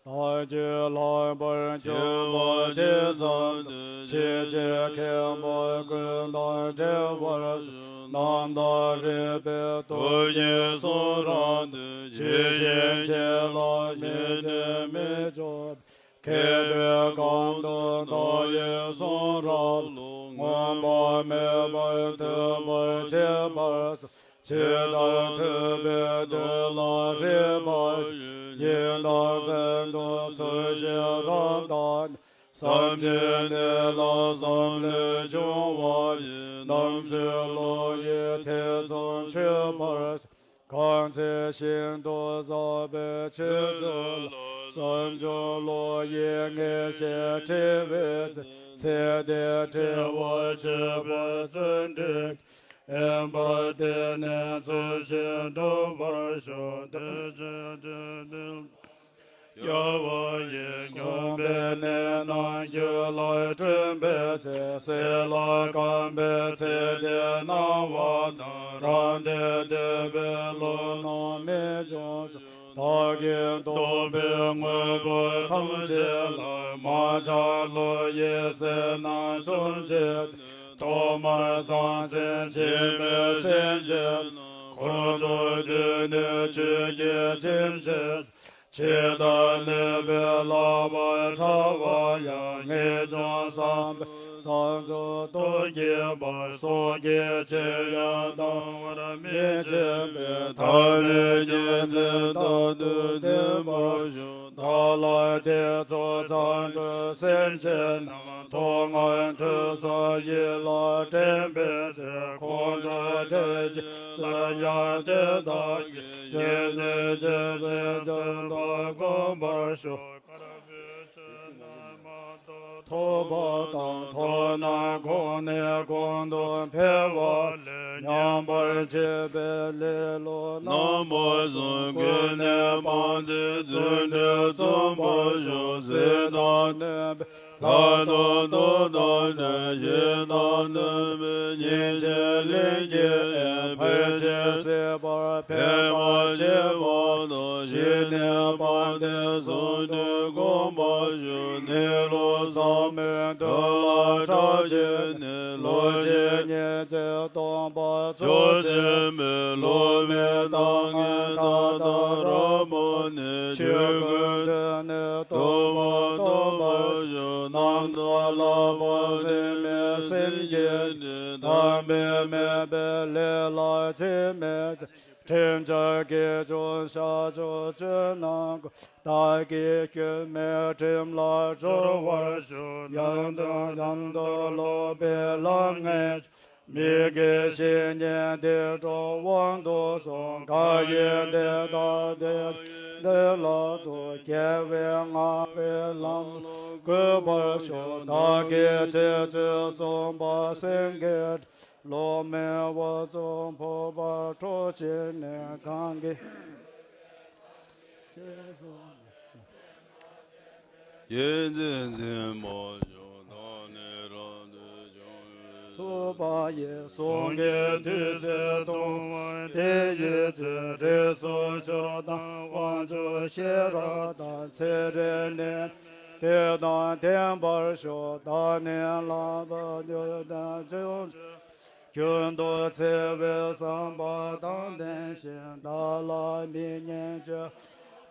བདག་རྒྱུད་ལྷག་པར་གྱུར་པ་དེ་ཙམ་དུ། ཆེས་ཆེར་མཁྱེན་པ་ཀུན་དང་འབྲེལ་བར་ཤོག། རྣམ་དག་རིག་པའི་སྟོབས་ཀྱིས་གསུང་རབ་འདོན། ཇི་བཞིན་ཁྱེད་ལ་མི་འགྲན་མི་ཆོག། མཁས་པའི་གམ་དུ་བདག་ཡི་གསུང་རབ་ཀློང་། ངོམས་པ་མེད་པར་ཐོས་པར་བྱེད་པར་གསུངས། ཇི་ལྟར་ཐོས་པའི་དོན་ལ་རིག་པ་ཡིས། ཉིན་དང་མཚན་དུ་ཚུལ་བཞིན་རབ་བརྟགས་ནས། བསམ་གྱིས་གནས་ལ་བསམ་བློས་བྱུང་བ་ཡི། རྣམ་ཚོས་བློ་ཡིས་ཐེ་ཚོམ་ཆོད་པར་གསུངས། གང་ཚེ་ཤིན་ཏུ་ཟབ་པའི་ཆོས་ཚུལ་ལ། བསམ་བྱུང་བློ་ཡིས་ངེས་ཤེས་དྲི་བའི་ཚེ། ཚེ་འདིའི་དྲི་བ་ཆོད་པའི་བརྩོན་འགྲུས། ཨེ་འབར་ཏེ་ནི་ཚུལ་བཞིན་འགྲུབ་པར་ཤོག། དེ་ཕྱིར་དྲི་དོན་སྐྱོ་བ་ཡི། སྙོམས་པའི་གནས་རྣམས་རྒྱུད་ལ་བསྐྲུན་པའི་ཚེ། སྲིད་ལ་གོམས་པའི་ཚེ་འདིའི་སྣང་བ་དང་། རབ་མཐོང་འདོད་པའི་བློ་རྣམས་མི་འབྱུང་ཞིང་། བདག་གིས་རྟོགས་པའི་དངོས་པོ་ཐམས་ཅད་ལ། མ་ཆགས་བློ་ཡི་ཟིལ་གནོན་ཆོམས་བྱེད་དེ། ཐོག་མར་བསམ་གཏན་འཆི་མེད་སེམས་ཅན་རྣམས། འཁོར་དུ་འདུས་ནས་ཆོས་ཀྱི་ཚིམ་བྱེད། ཇི་ལྟར་གནོད་པའི་ལག་པ་ཕྲ་བ་ཡང་། ངེས་འབྱུང་བསམ་པའི་བསམ་བརྗོད་རྟོག་གེགས་པ། སྲོག་གི་ཕྱིར་ཡང་བཏང་བར་མི་བྱེད་པའི། ཐར་པའི་རྒྱལ་མཚན་རྟག་ཏུ་འཛིན་པར་ཤོག། བདག་ལ་ཐེ་ཚོམ་ཚ་དྲོད་སེམས་ཅན་རྣམས། ཐོག་མར་ཐོས་བསམ་ཡིད་ལ་དྲན་པའི་ཚེ། ཁོང་ཁྲོ་འདྲེ་ཞིག་སླར་ཡང་དེ་དག་གི། ཡིད་བདེ་སྐྱིད་ཅན་བརྩོན་པ་བསྒོམ་པར་ཤོག། དཀར་པོའི་ཆོས་རྣམས་མ་ ཐོབ་པ་དང་ཐོབ་ན་གོང་ནས་གོང་དུ་འཕེལ་བ་ལས་ཉམས་པར་བྱེད་པའི་ལེ་ལོ་རྣམ་པ་གསུམ་ཀུན་ནས་སྤངས་ཏེ་རྫུ་འཕྲུལ་རྩོམ་པར་ཤོག །ཟས་དང་ནུས་པའི་ལྷ་དང་གདུགས་དང་ལྡན། ཞིང་དང་ནུས་པའི་སྙིང་རྗེའི་གླིང་གི་དབྱིངས། ཕལ་ཆེར་སྲིད་པར་འཕེལ་མ་ཤེས་པ་དང་། ཞི་གནས་སྤངས་ཏེ་གསུང་སྒྲོས་གོམས་པར་ཤོག །གནས་ལུགས་ཟབ་མོའི་མདུན་ལ་གྲགས་བྱས་ནས། བློ་ཆེན་ཉི་ཚེ་སྟོང་པ་མཆོག་སྲེད་མའི་བློ་མེད་ལྟ་ངན་མཐའ་དག་རབ་སྤངས་ནས། ཆོས་ཀུན་ཐོས་ནས་རྟོགས་པ་ཐོབ་པར་ཤོག །རྣམ་དག་ལྷག་པ་དྲི་མེད་སེམས་ཀྱི་སྤྲིན། དམ་པའི་མོས་པས་ལས་ལ་འཆིང་མེད་ཅིང་། ཁྲིམས་ལྟར་དགེ་སྦྱོར་བཤགས་སྦྱོར་སྤྱོད་རྣམས་ཀུན། བདག་གིས་སྐྱོན་མེད་ཁྲིམས་ལ་སྦྱོར་བར་ཤོག །ཡང་དང་ཡང་དུ་སློབ་པའི་ལམ་ངེས་སྦྱོར། མི་དགེ་བཤེས་གཉེན་དེ་འགྲོ་དབང་དུ་སོང་། གང་ཡིན་དེ་དག་དེ་ཡི་དོན་ལ་ལྟོས། རྒྱལ་བས་མངའ་བའི་ལམ་ལ་བཀོད་པར་ཤོག །བདག་གིས་ཚིག་བཅད་གསུངས་པ་སེང་གེའི་སློབ་མའི་བ་ཚོ་ཕོར་པ་འཕྲོག་བྱས་ནས། གང་གིས་ཡིད་བརྟན་འཛིན་པར་ཤོག །བདག་ནི་རབ་ཏུ་བྱུང་བའི་ཐུབ་པ་ཡིས། གསུང་གི་བདུད་རྩི་འཐུང་བ་དེ་ཡི་ཚེ། རིགས་སུ་ཆུད་དང་དབང་ཕྱུག་ཤེས་རབ་དང་། ཚེ་རིང་ནད་དེ་དང་ལྡན་པར་ཤོག །བདག་ནི་ལྷག་པར་འདོད་དང་བྱང་ཆུབ་རྒྱུན་དུ་འཚེ་བའི་བསམ་པ་དང་ལྡན་ཞིང་། བདག་ལ་མི་སྙན་བརྗོད་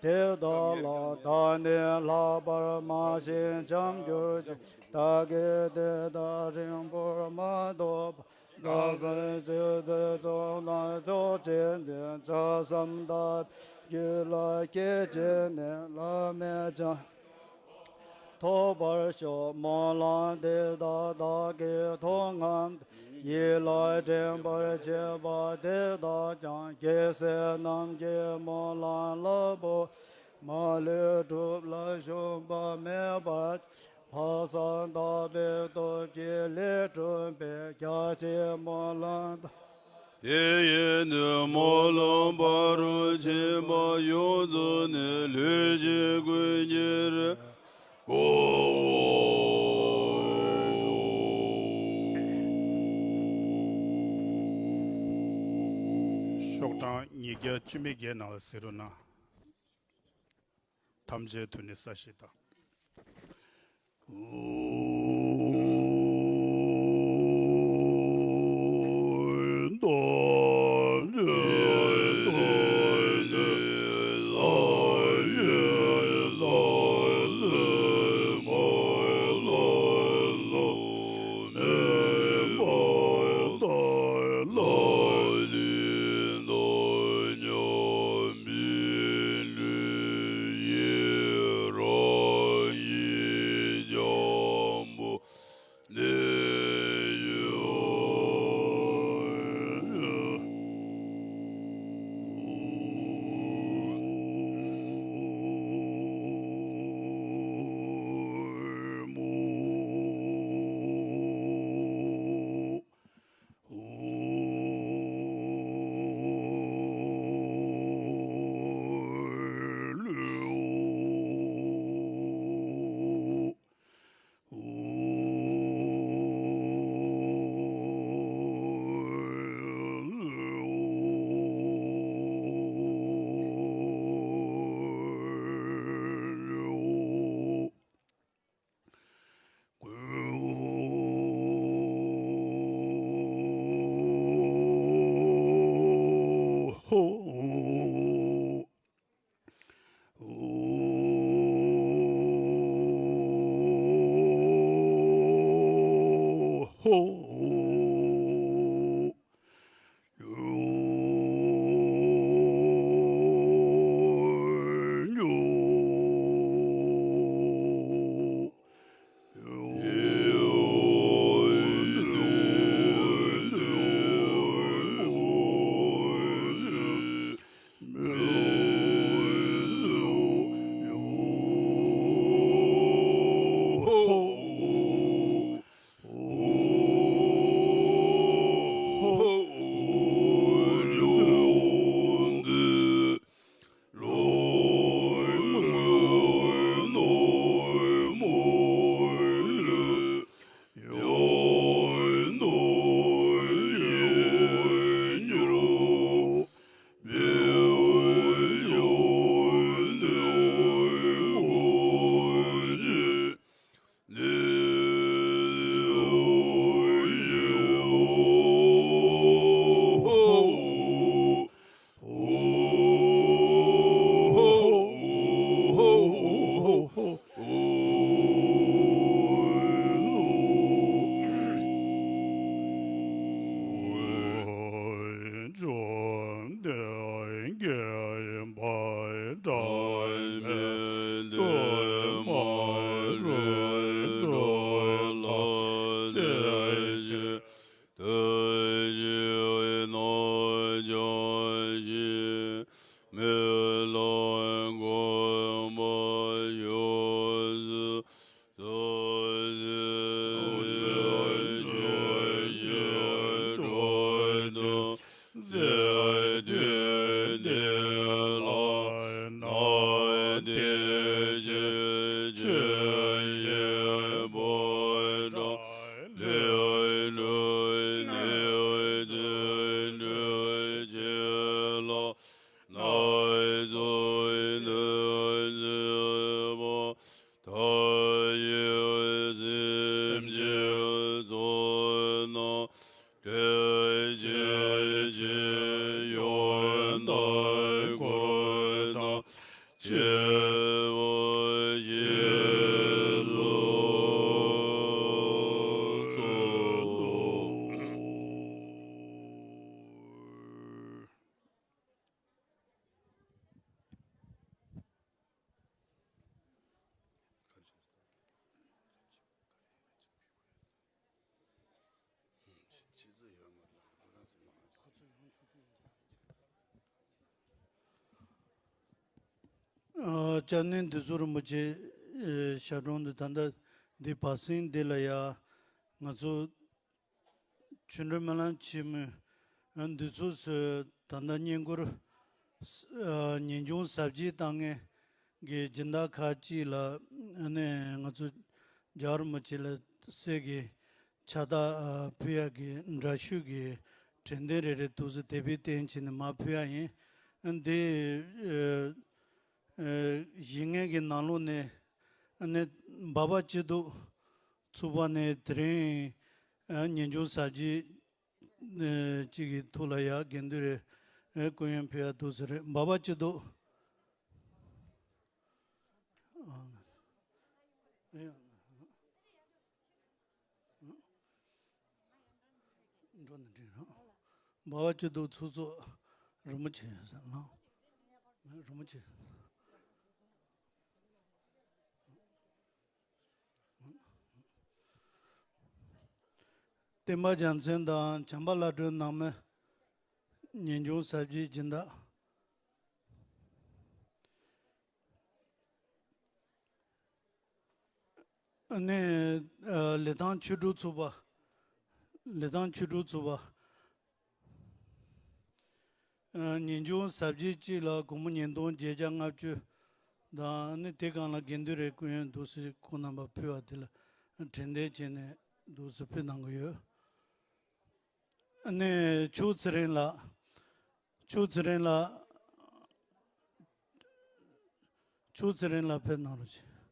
དེ་དག་ལ། བདག་ནི་ལྷག་པར་སྨྲ་ཞིང་འཇམ་གྱུར་ཅིང་། བདག་གིས་དེ་དག་རིང་པོར་མ་ཐོས་པ། བདག་གིས་ཆོས་ཚུལ་ཚོགས་རྣམས་རྫོགས་བྱེད་ཅིང་། ལྕགས་ཟམ་ལྟ་བུའི་རྒྱུད་ལ་སྐྱེས་བྱས་ནས། བླ་མེད་བྱང་ཐོབ་པར་ཤོག །སྨོན་ལམ་འདི་དག་བདག་གིས་ཐོབ་ངམ། ཡིད་ལ་དྲན་པར་བྱེད་པ་དེ་དག་ཀྱང་། རྒྱལ་སྲས་རྣམས་ཀྱི་སྨོན་ལམ་ལ་བོར། མ་ལུས་སྒྲུབ་ལ་ཞུམ་པ་མེད་པར། ལྷག་བསམ་དག་པའི་སྟོབས་ཀྱིས་ལས་སྒྲུབ་པའི། རྒྱ་ཆེའི་སྨོན་ལམ་དང་། དེ་ཡི་དོན་སྨོན་ལམ་ཕ་རོལ་ཕྱིན་པ་ཡོངས་རྫོགས་ནས། ལུས་ཅན་ཀུན་གྱི་རེ་སྐོང་། ཤོག་གྲངས་ཉིས་བརྒྱ་བཅུ་མེད་བརྒྱད་ནང་ལ་གཟིགས་རོགས་གནང་། ཐམས་ཅད་ཐུགས་ནས་བསགས་ཤིག་དང་། དེ་ཕྱིར་ཆོས་ཀྱི་ཕོ་བྲང་ལས་གྲུབ་ནས་བརྩོན་འགྲུས་ཆེ་ལ། སྣ་ཚོགས་སྣོད་བཅུད་པ། མཐའ་ཡས་སེམས་ཅན་ཚོགས་རྣམས། བསྐྲད་བྱེད་ཀྱི་ཡོན་ཏན་ཀུན་དང་བཅས་པ་རྗེས་སུ་སོན་ཏོ། ཨ། སྐྱབས་གནས་འདུས་ཚོགས་རིན་པོ་ཆེ་ཞབས་དྲུང་དུ། ད་ལྟ་འདི་བར་གསེང་འདི་ལ་ཡ་ང་ཚོ་ཆོ་འཕྲུལ་སྨོན་ལམ་ཆེན་མོའི་འདུས་ཚོགས་སུ་ད་ལྟ་བསྙེན་བཀུར་ཉིན་གུང་གཟབ་རྒྱས་བཏང་མཁན་གྱི་སྦྱིན་བདག་ཁག་ཅིག་ལ་ནས་ང་ཚོ་རྒྱལ་བ་རིན་པོ་ཆེ་ལ་གསེར་གྱི་ཕྱག་རྟགས་ཕུལ་ཡག་གི་འདྲ་བཤུས་ཀྱི་དྲན་རྟེན་རེ་རེ་འདུག་སེ་དེ་བས་བརྟེན་བྱས་ནས་མར་ཕུལ་ཡག་ཡིན། འདི་ཨ། བཞེངས་མཁན་གྱི་ནང་ལོགས་ནས་ཨ་ནི་འབའ་པ་སྐྱིད་སྡུག་ཚོགས་པ་ནས་དེ་རིང་ཨ། ཉིན་གུང་གཟབ་རྒྱས་ཨ། གཅིག་གི་ཐོག་ལ་ཡ་དགེ་འདུན་རེ་ཨ། སྐུ་ཡོན་ཕུལ་ཡག་འདུག་ཟེར་རེད། འབའ་པ་སྐྱིད་སྡུག་འགྲོ་ནས་འགྲིག་རོགས། འབའ་པ་སྐྱིད་སྡུག་ཚོགས་གཙོ་རིན་པོ་ཆེ་ལགས། རིན་པོ་ཆེ། བསྟན་པ་རྒྱལ་མཚན་དང་བྱམས་པ་བླ་སྒྲོན་ནང་མི་ཉིན་གུང་གཟབ་རྒྱས་སྦྱིན་བདག་ཨ་ནི་ཨ། ལི་ཐང་ཆོས་དྲུག་ཚོགས་པ། ལི་ཐང་ཆོས་དྲུག་ཚོགས་པ། ཨ། ཉིན་གུང་གཟབ་རྒྱས་གཅིག་ལ་སྒོར་མོ་ཉིས་སྟོང་བརྒྱད་བརྒྱ་ལྔ་བཅུ་དང་ཨ་ནི་དེ་སྒང་ལ་དགེ་འདུན་རེ་སྐུ་ཡོན་འདུག་སེ་ཁོང་རྣམ་པ་ཕུལ་བ་དེ་ལ་དྲན་རྟེན་བྱས་ནས་འདུག་སེ་ཕུལ་གནང་གི་ཡོད། ཨ་ནི་ཆོས་ཚེ་རིང་ལགས། ཆོས་ཚེ་རིང་ལགས། ཆོས་ཚེ་རིང་ལགས་ཕེབས་གནང་རོགས་གྱིས།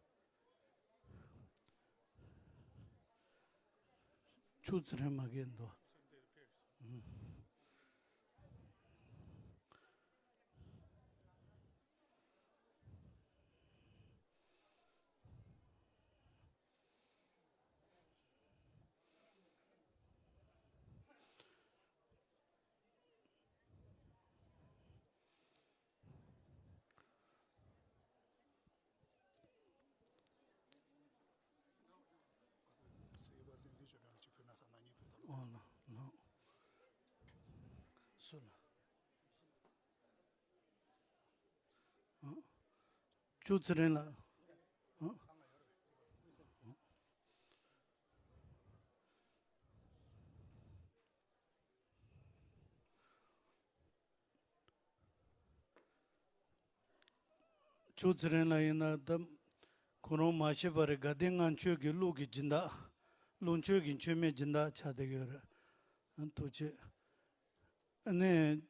ཆོས་ཚེ་རིང་མ་གིར་འདུག་ཨོ་ལ་ལ། སུ་ལ། ཨ། ཆོས་ཚེ་རིང་ལགས། ཨ། ཆོས་ཚེ་རིང་ལགས་ཡིན་ན་ད་ཁོ་རང་མ་ཤི་བར་དགའ་ལྡན་ལྔ་མཆོད་ཀྱི་གླུ་གི་སྦྱིན་བདག་གླུ་མཆོད་ཀྱི་མཆོད་མེ་སྦྱིན་བདག་ཆགས་བསྡད་ཡོད་རེད། ཐུགས་རྗེ་ཆེ། ཨ་ནི།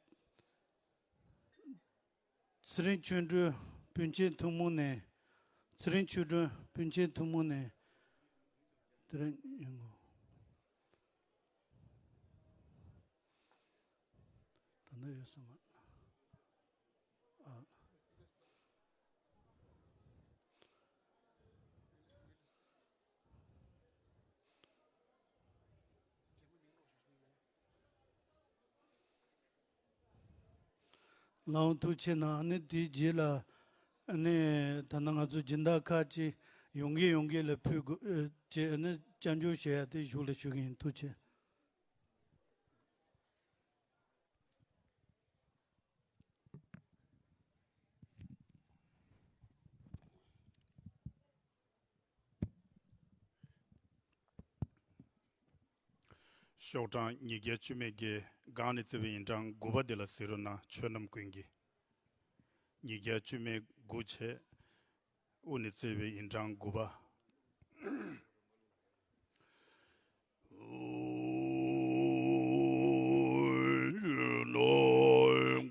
ཚེ་རིང་ཆོས་སྒྲོན་སྤུན་མཆེད་ཐུན་མོང་ནས། ཚེ་རིང་ཆོས་སྒྲོན་སྤུན་མཆེད་ཐུན་མོང་ནས། དེ་རིང་ཡོང་ངོ་། ད་ནི་ཡོད་ས་མ། ཨ། ལགས་འོང་། ཐུགས་རྗེ་གནང་། ཨ་ནི་དེའི་རྗེས་ལ་ཨ་ནི་ད་ནང་ང་ཚོ་སྦྱིན་བདག་ཁག་ཅིག་ཡོང་གི་ཡོང་གི་ལ་ཕུལ་དགོས་ཅེས་ཨ་ནི་སྐྱབས་འཇུག་ཞུ་ཡ་དེ་གཞུག་ལ་ཞུ་གི་ཡིན། ཐུགས་རྗེ་ཆེ། ཤོག་གྲངས་ཉིས་བརྒྱ་བཅུ་མེད་བརྒྱད། སྒང་ནས་བརྩིས་པའི་ཡིན་གྲངས་དགུ་པ་འདི་ལ་གཟིགས་རོགས་གནང་། ཆོས་རྣམས་ཀུན་གྱི། ཉིས་བརྒྱ་བཅུ་མེད་དགུ་བྱས། དབུ་ནས་བརྩེགས་པའི་ཡིན་གྲངས་དགུ་པ།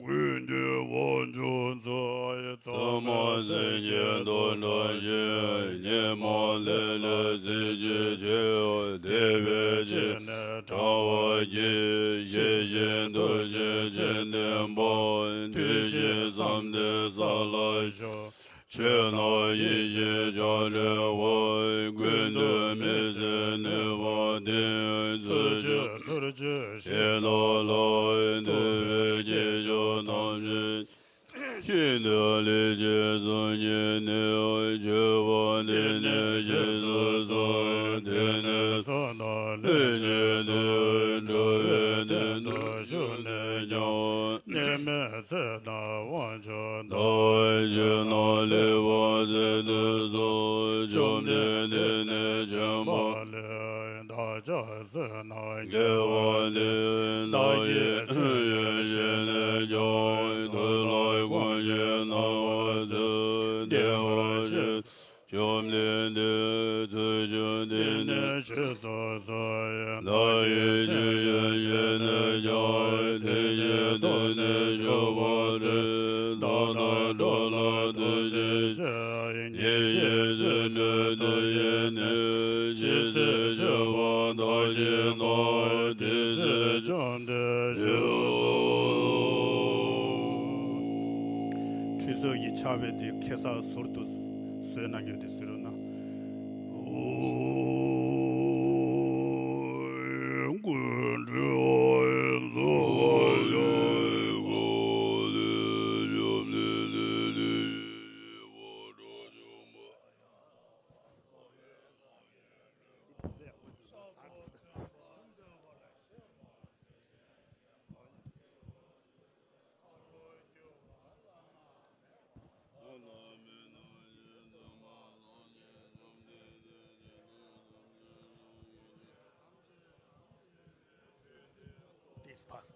ཀུན་གྱི་དབང་ཕྱུག་ཚུལ་ཁྲིམས་སེམས་ཀྱི་དོན་དྲག་ཞིང་། ཉོན་མོངས་ལས་ལ་སྲིད་ཞིའི་ཆོས། དད་པའི་ཆོས་ནི་དྲང་བར་གྱུར། ཞི་ཞིང་དུལ་ཞིང་ཆོས་སྟོན་པ། དུས་གཞན་བསམ་གཏན་ས་ལ་བཞུགས། ཆོས་རྣམས་ཡེ་ཤེས་ཆགས་བྲལ་བ། ཀུན་ཏུ་མི་ཟད་ནུས་པ་ལྡན། ཚུལ་འཆོས་ཚུར་ཆོས་ཤིང་རྟ་ལ། འདུལ་བའི་རྒྱལ་སྲས་ཐམས་ཅད་ཀྱི། ཤིན་ཏུ་ལེགས་བརྒྱན་གསུང་གཉིས་ནི། བརྗོད་པ་འདི་ནི་རྗེས་སུ་གསོལ། དེ་ནས་བསོད་ནམས་ལྷན་ཅིག་ཏུ། འགྲོ་བའི་དོན་དུ་ཞུགས་ནས་ཀྱང་། གནས་མལ་ཚེ་དང་དབང་ཕྱུག་དང་། ཕྱི་ནང་ལེགས་པར་མཛད་དུ་གསོལ། བཅོམ་ལྡན་འདས་ནི་བྱོན་པ་ལས། བདག་ཅག་བསོད་ནམས་དགེ་བ་འདི། བདག་གིས་ཡོན་བཞིན་ནས་ཀྱང་། དུས་ལ་གང་ཞིག་གནང་བར་མཛོད། བདེ་བར་གཤེགས། བཅོམ་ལྡན་འདས་ཚུལ་ཁྲིམས་འདི་ནི་རྗེས་སུ་གསོལ། བདག་གིས་ཆོས་ཡོན་བཞིན་ནས་ཀྱང་། དེ་བཞིན་དུ་ནི་བཞུགས་པར་མཛོད། བདག་དང་འགྲོ་ལ་ཐུགས་རྗེ་ཆེ། ཉེ་བའི་བརྩོན་འགྲུས་དུ་ཡིས་ནི། ཇི་སྲིད་སྤྱོད་པ་བདག་གིས་གནང་། དེ་སྲིད་བཅོམ་ལྡན་འདས་ཁྲུས་གསོལ་གྱི་ཕྱག་དཔེ་དེ་ཁ་སང་ཟུར་དུ་བཟོས་གནང་རྒྱུ་དེ་གཟིགས་རོགས་གནང་། This pass.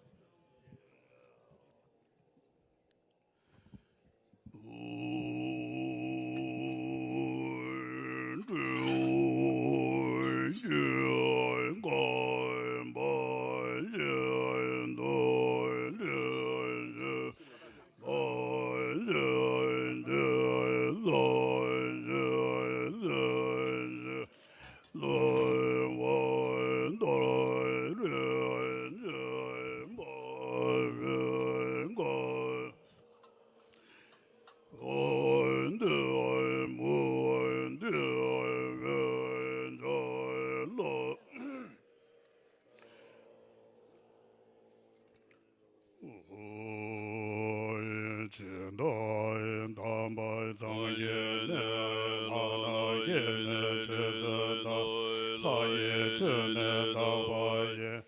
ཇི་ལྟར་དམ་པ་སངས་རྒྱས་ནས། ལྷ་རྣམས་ཀྱིས་ནི་ཁྲུས་གསོལ་ལ། ལྷ་ཡི་ཆོས་ནི་དག་པ་ཡིས།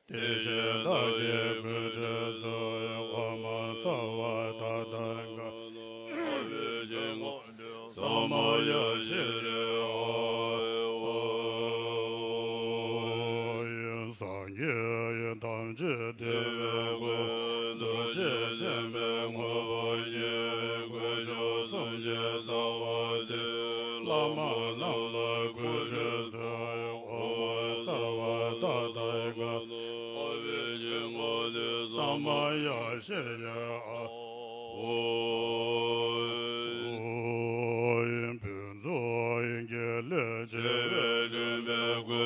དེ་བཞིན་བདག་གིས་སྐུ་ཁྲུས་གསོལ། འོ་མ་སརྦ་ཏ་ཐཱ་ག་ཏ། ཨ་བྷྱུ་ཏ་མ་ཧཱ་ན་ས་མ་ཡ་ཤྲི་ཡ། སངས་རྒྱས་ཐམས་ཅད་བདེ་བའི་མགོན། རྡོ་རྗེ་སེམས་དཔའི་བསྔོ་བ་ཡིས། དཀོན་མཆོག་གསུམ་གྱི་རྩ་བ་སྟེ། བླ་མ་རྣམས་ལ་སྐུ་ཁྲུས་གསོལ། འོ་མ་སརྦ་ཏ་ཐཱ་ག་ཏ། ཨ་བྷྱུ་ཏ་མ་ཧཱ་ན་ས་མ་ཡ་ཤྲི་ཡ། ཨ། ཕུན་ཚོགས་དགེ་ལེགས་བྱེ་བས་བསྐྲུན་པའི་སྐུ།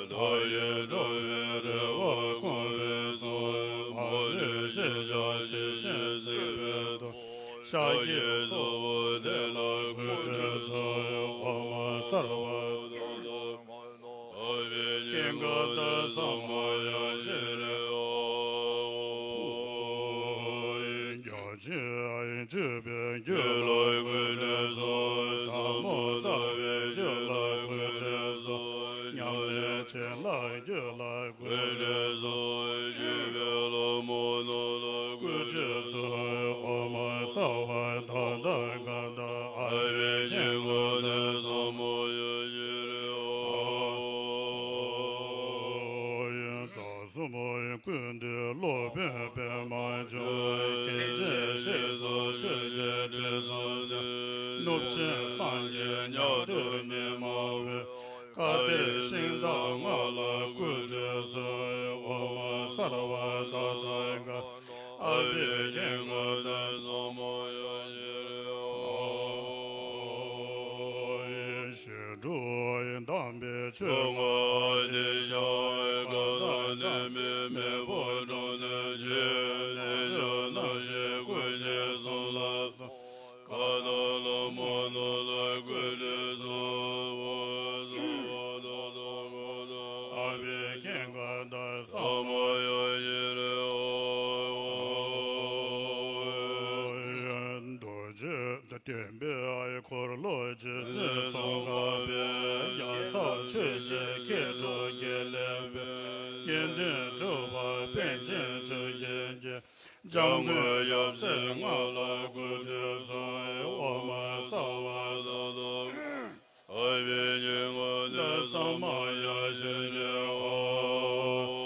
བདག་ཡིད་འགྲོ་བའི་རེ་བ་སྐོང་བའི་གསུང་། མ་ལུས་ཤེས་བྱ་ཇི་བཞིན་གཟིགས་པའི་མཐུ། ཤཱཀྱའི་ཚོགས་དཔག་དེ་ལ་སྐུ་ཁྲུས་གསོལ། འོ་མ་སརྦ་ཏ་ཐཱ་ག་ཏ། ཨ་བྷྱུ་ཏ་ཀྱིང་ཀ་ཏ་ས་མ་ཡ་ཤྲི་ཡ། རྒྱ་ཆེན་སྤྱོད་པའི་རྒྱུད་ལ་སྐུ་ཁྲུས་གསོལ། ཟབ་མོ་ལྟ་བའི་རྒྱུད་ལ་སྐུ་ཁྲུས་གསོལ། ཉམས་ལེན་བྱིན་རླབས་རྒྱུད་ལ་སྐུ་ཁྲུས་གསོལ། བརྒྱུད་པའི་བླ་མ་རྣམས་ལ་སྐུ་ཁྲུས་གསོལ། འོ་མ་སརྦ་ཏ་ཐཱ་ག་ཏ། ཨ་བྷྱུ་ཏ་ཀྱིང་ཀ་ཏ་ས་མ་ཡ་ཤྲི་ཡ། རྩ་གསུམ་ཀུན་འདུས་སློབ་དཔོན་པདྨ་འབྱུང་། མཁན་ཆེན་ཞེས་སོགས་ཆོས་ཀྱི་དྲི་ཟར་ཆེ། ནུབ་ཆེན་སངས་རྒྱས་ཉག་ཐོད་མི་སྨྲ་བའི། བཀའ་གཏེར་ཤིང་རྟ་ལྔ་ལ་སྐུ་བགྲེས་སོ། ཨོཾ་སརྦ་ཏ་ཐཱ་ག་ཨ་བྷི་ཀིང་ཀ་ཏ་ས་མ་ཡ་ཤི་རི་ཨོ། ཞི་ཁྲོ་དམ་པའི་ཆོས་ལྔ་ཨ་ཏི་ཤ་ཀ་ཏ་ནི་མི་མེ་བོ་གྲོ་ནས་ཀྱི་ནི་ཇོ་ནམ་ཤི་ཀུ་ཤི་སོང་ལ་སོང་། ཀ་ཏ་ལ་མ་ན་ལ་ཀུ་ཤི་སོ། ཨ་བྷི་ཀིང་ཀ་ཏ་ས་མ་ཡ་ཤི་རི་ཨོ། རྡོ་རྗེ་བསྟན་པའི་འཁོར་ལོ་རྗེ་བཙུན་ཙོང་ཁ་པའི། རྒྱལ་ཚབ་ཆོས་རྗེ་མཁས་གྲུབ་དགེ་ལེགས་པའི། དགེ་འདུན་གྲུབ་པ་པཎ་ཆེན་ཆོས་ཀྱི་རྒྱལ། འཇམ་མགོན་ཡབ་སྲས་ལྔ་ལ་སྐུ་བགྲེས་སོ། ཨོཾ་སརྦ་ཏ་ཐཱ་ག་ཨ་བྷི་ཀིང་ཀ་ཏ་ས་མ་ཡ་ཤི་རི་ཨོ།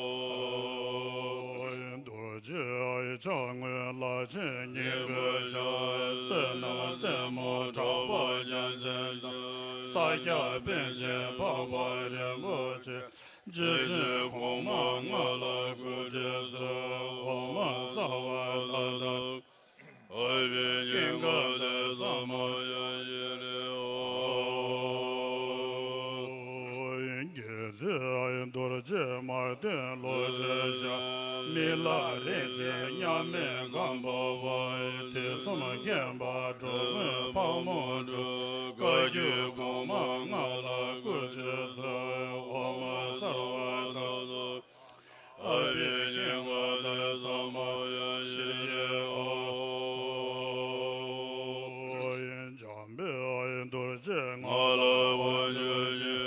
རྡོ་རྗེ་ཕྱག་དངོས་ལག་ཆེན་སྙིང་པོའི་ཞབས། བསོད་ནམས་རྩེ་མོ་གྲགས་པ་ཉིན་མཚན་དང་། ས་སྐྱ་པཎ་ཆེན་འཕགས་པ་རིན་པོ་ཆེ། རྗེ་བཙུན་གོང་མ་ལྔ་ལ་སྐུ་བགྲེས་སོ། ཨོཾ་སརྦ་ཏ་ཐཱ་ག་ཨ་བྷི་ཀིང་ཀ་ཏ་ས་མ་ཡ་ཤི་རི་ཨོ། རྒྱལ་སྲས་རྡོ་རྗེ་མར་ཐོན་ལོ་ཙཱ་ཞབས། མི་ལ་རིན་ཆེན་མཉམ་མེད་སྒམ་པོ་པ། ཐེག་གསུམ་མཁྱེན་པ་འབྲོག་མོའི་ཕག་མོ་གྲུ། བཀའ་བརྒྱུད་གོང་མ་ལྔ་ལ་སྐུ་བགྲེས་སོ། ཨོཾ་སརྦ་ཏ་ཐཱ་ག་ཨ་བྷི་ཀིང་ཀ་ཏ་ས་མ་ཡ་ཤི་རི་ཨོ། འཇམ་དཔལ་རྡོ་རྗེ་ངག་དབང་ཆོས་ཀྱི།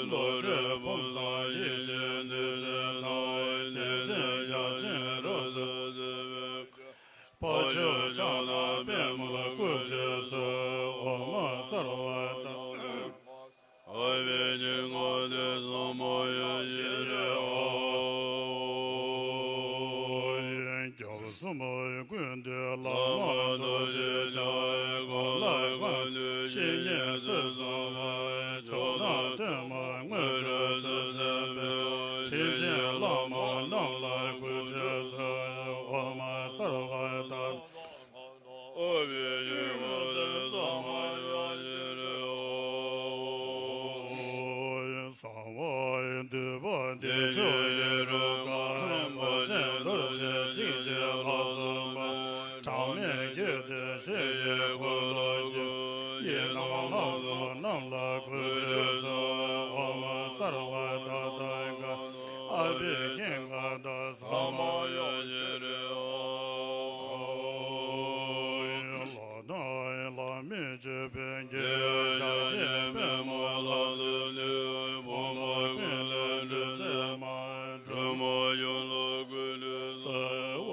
བློ་གྲོས་ཕུན་སུམ་ཡེ་ཤེས་ནུས་མཐུ་དང་། ནུས་མཐུ་ཡ་མཚན་རབ་ཏུ་བརྗོད་པའི། འཕགས་མཆོག་ཕྱག་ན་པདྨོ་ལ་སྐུ་བགྲེས་སོ། ཨོཾ་སརྦ་ཏ་ཨ་བྷི་ཀིང་ཀ་ཏ་ས་མ་ཡ་ཤི་རི་ཨོ། སྐྱབས་གསུམ་ཀུན་འདུས་བླ་མ་རྡོ་རྗེ་འཆང་། གང་ལ་གང་འདུལ་བཤེས་གཉེན་ཚུལ་བཟུང་བའི། མཆོག་དང་ཐུན་མོང་དངོས་གྲུབ་སྩོལ་མཛད་པའི། དྲིན་ཅན་བླ་མ་རྣམས་ལ་སྐུ་བགྲེས་སོ། ཨོཾ་སརྦ་ཏ་ཨ་བྷི་ཀིང་ཀ་ཏ་ས་མ་ཡ་ཤི་རི་ཨོ། གསང་བ་འདུས་པ་བདེ་མཆོག་ཡེ་རུ་ཀ། རིན་པོ་ཆེ་རྡོ་རྗེ་འཇིགས་བྱེད་ལ་སོགས་པ། གྲངས་མེད་བརྒྱུད་དེ་བཤད་ཀྱི་འཁོར་ལོ་བསྒྱུར། ཡི་དམ་ལྷ་ཚོགས་རྣམས་ལ་སྐུ་བགྲེས་སོ། ཨོཾ་སརྦ་ཏ་ཐཱ་ག་ཨ་བྷི་ཀིང་ཀ་ཏ་ས་མ་ཡ་ཤི་རི་ཨོ། ལྷ་དང་ལྷ་མིན་སྤྱོད་པའི་དགེ་བའི་ཞལ་གྱི་པདྨོ་ལག་ཏུ་ནི། ཕོངས་པ་ཀུན་ལས་སྒྲོལ་མཛད་མ། སྒྲོལ་མ་ཡུམ་ལ་སྐུ་བགྲེས་སོ།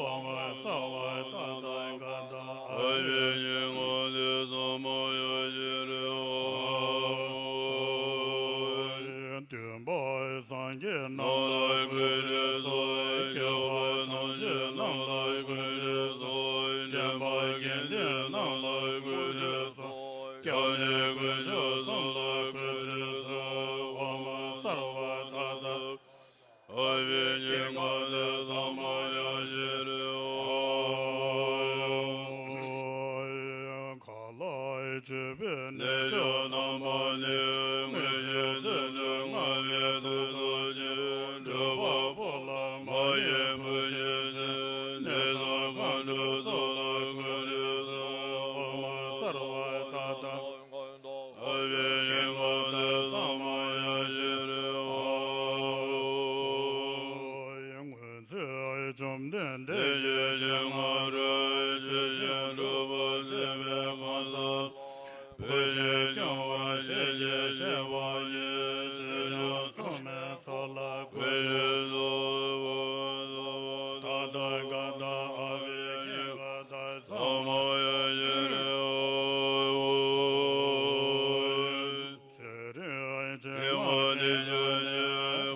ཨོཾ་སརྦ་ཏ་ཐཱ་ག་ཏ་ཨ་བྷི་ཀིང་ཀ་ཏ་ས་མ་ཡ་ཤི་རི་ཨོ། སྟོན་པ་སངས་རྒྱས་རྣམས་ལ་སྐུ་བགྲེས་སོ། སྐྱོབ་པ་ཐམས་ཅད་རྣམས་ལ་སྐུ་བགྲེས་སོ། འདྲེན་པ་དགེ་འདུན་རྣམས་ལ་སྐུ་བགྲེས་སོ། སྐྱབས་གནས་དཀོན་མཆོག་གསུམ་ལ་སྐུ་བགྲེས་སོ། ཨོཾ་སརྦ་ཏ་ཐཱ་ག་ཨ་བྷི་ཀིང་ཀ་ཏ་ས་མ་ཡ་ཤི་རི་ཨོ། ལ་སྤྱོད་པའི་གནས་མཆོག་རྣམ་པ་ནི། མངོན་ཤེས་བརྩོན་འགྲུས་མངའ་བའི་མཐུ་སྟོབས་ཀྱིས། སྒྲུབ་པ་པོ་ལ་མ་ཡི་བུ་ཞིག་བྱིན། གནས་གསུམ་མཁའ་འགྲོའི་ཚོགས་ལ་སྐུ་བགྲེས་སོ། ཨོཾ་སརྦ་ཏ་ཐཱ་ག་ཨ་བྷི་ཀིང་ཀ་ཏ་ས་མ་ཡ་ཤི་རི་ཨོ། སྔོན་ཚེ་བཅོམ་ལྡན་འདས་ཀྱི་སྤྱན་སྔ་རུ། ཆོས་བཞིན་སྒྲུབ་པར་མཛད་པའི་གང་ཟག་བུ་ཞིག་སྐྱོང་བར་ཞལ་གྱིས་བཞེས་པ་ཡི། ཆོས་སྐྱོང་སྲུང་མའི་ཚོགས་ལ་སྐུ་བགྲེས་སོ། ཏ་ཐཱ་ག་ཏ་ཨ་བྷི་ཀིང་ཀ་ཏ་ས་མ་ཡ་ཤི་རི་ཨོ། ཚེ་རིང་ཕྱི་མ་འདི་ཕྱི་ནས་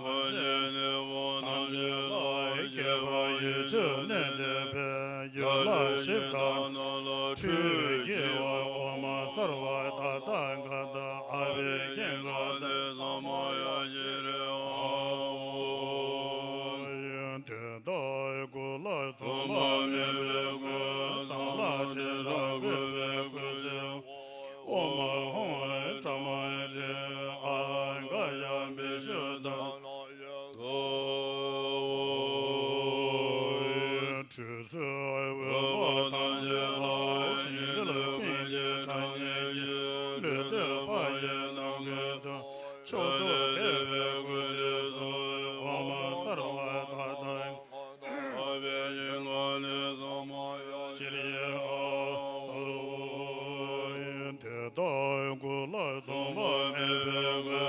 གང་ཞིག་ནི་བོ་ཐམས་ཅད་ལ་ཁྱད་པར་ཡིད་ཆོས་གནས་བསྡད་པའི་རྒྱུད་ལ་ཞིབ་དང་ནང་ལ་འཁྲུལ་སྐྱེ་བ་ཨོ་མ་སརྦ་ ད་ལྟ་ག་ད་ཨ་བི་ཀིང་ག་ད་ས་མ་ཡ་ཤི་རི་ཨ། དེ་དག་ཀུ་ལ་ཚང་མ་མེད་པའི་སྐུ། ཚང་ལ་དྲི་ར་བཀོད་པའི་སྐུ་ཆེ། ཨོ་མ་ཧོང་ཨེ་ཏྲ་མ་ཨེ་ཏྲེ། ཨ་ག་ཡ་བི་ཤུ་དྷ་ན་ཡ་སྭཱ་ཧཱ། ཁྲུས་གསོལ་འོད་དཔག་ཐམས་ཅད་ལ། ཞིང་བྲལ་ཀུན་གྱི་གྲངས་ངེས་ཀྱི། ལུས་བཏུད་པ་ཡི་ནང་ཁུལ་དུ། མཆོག་ཏུ་དད་པའི་སྐུ་དྲིན་གཟོ། ཨོ་མ་སརྦ་ད་ཐཱ་ཨ་བི་ཀིང་ག་ནི་ས་མ་ཡ་ཤི་རི་ཨ། དེ་དག་ཀུ་ལ་ཚང་མ་མེད་པའི་སྐུ།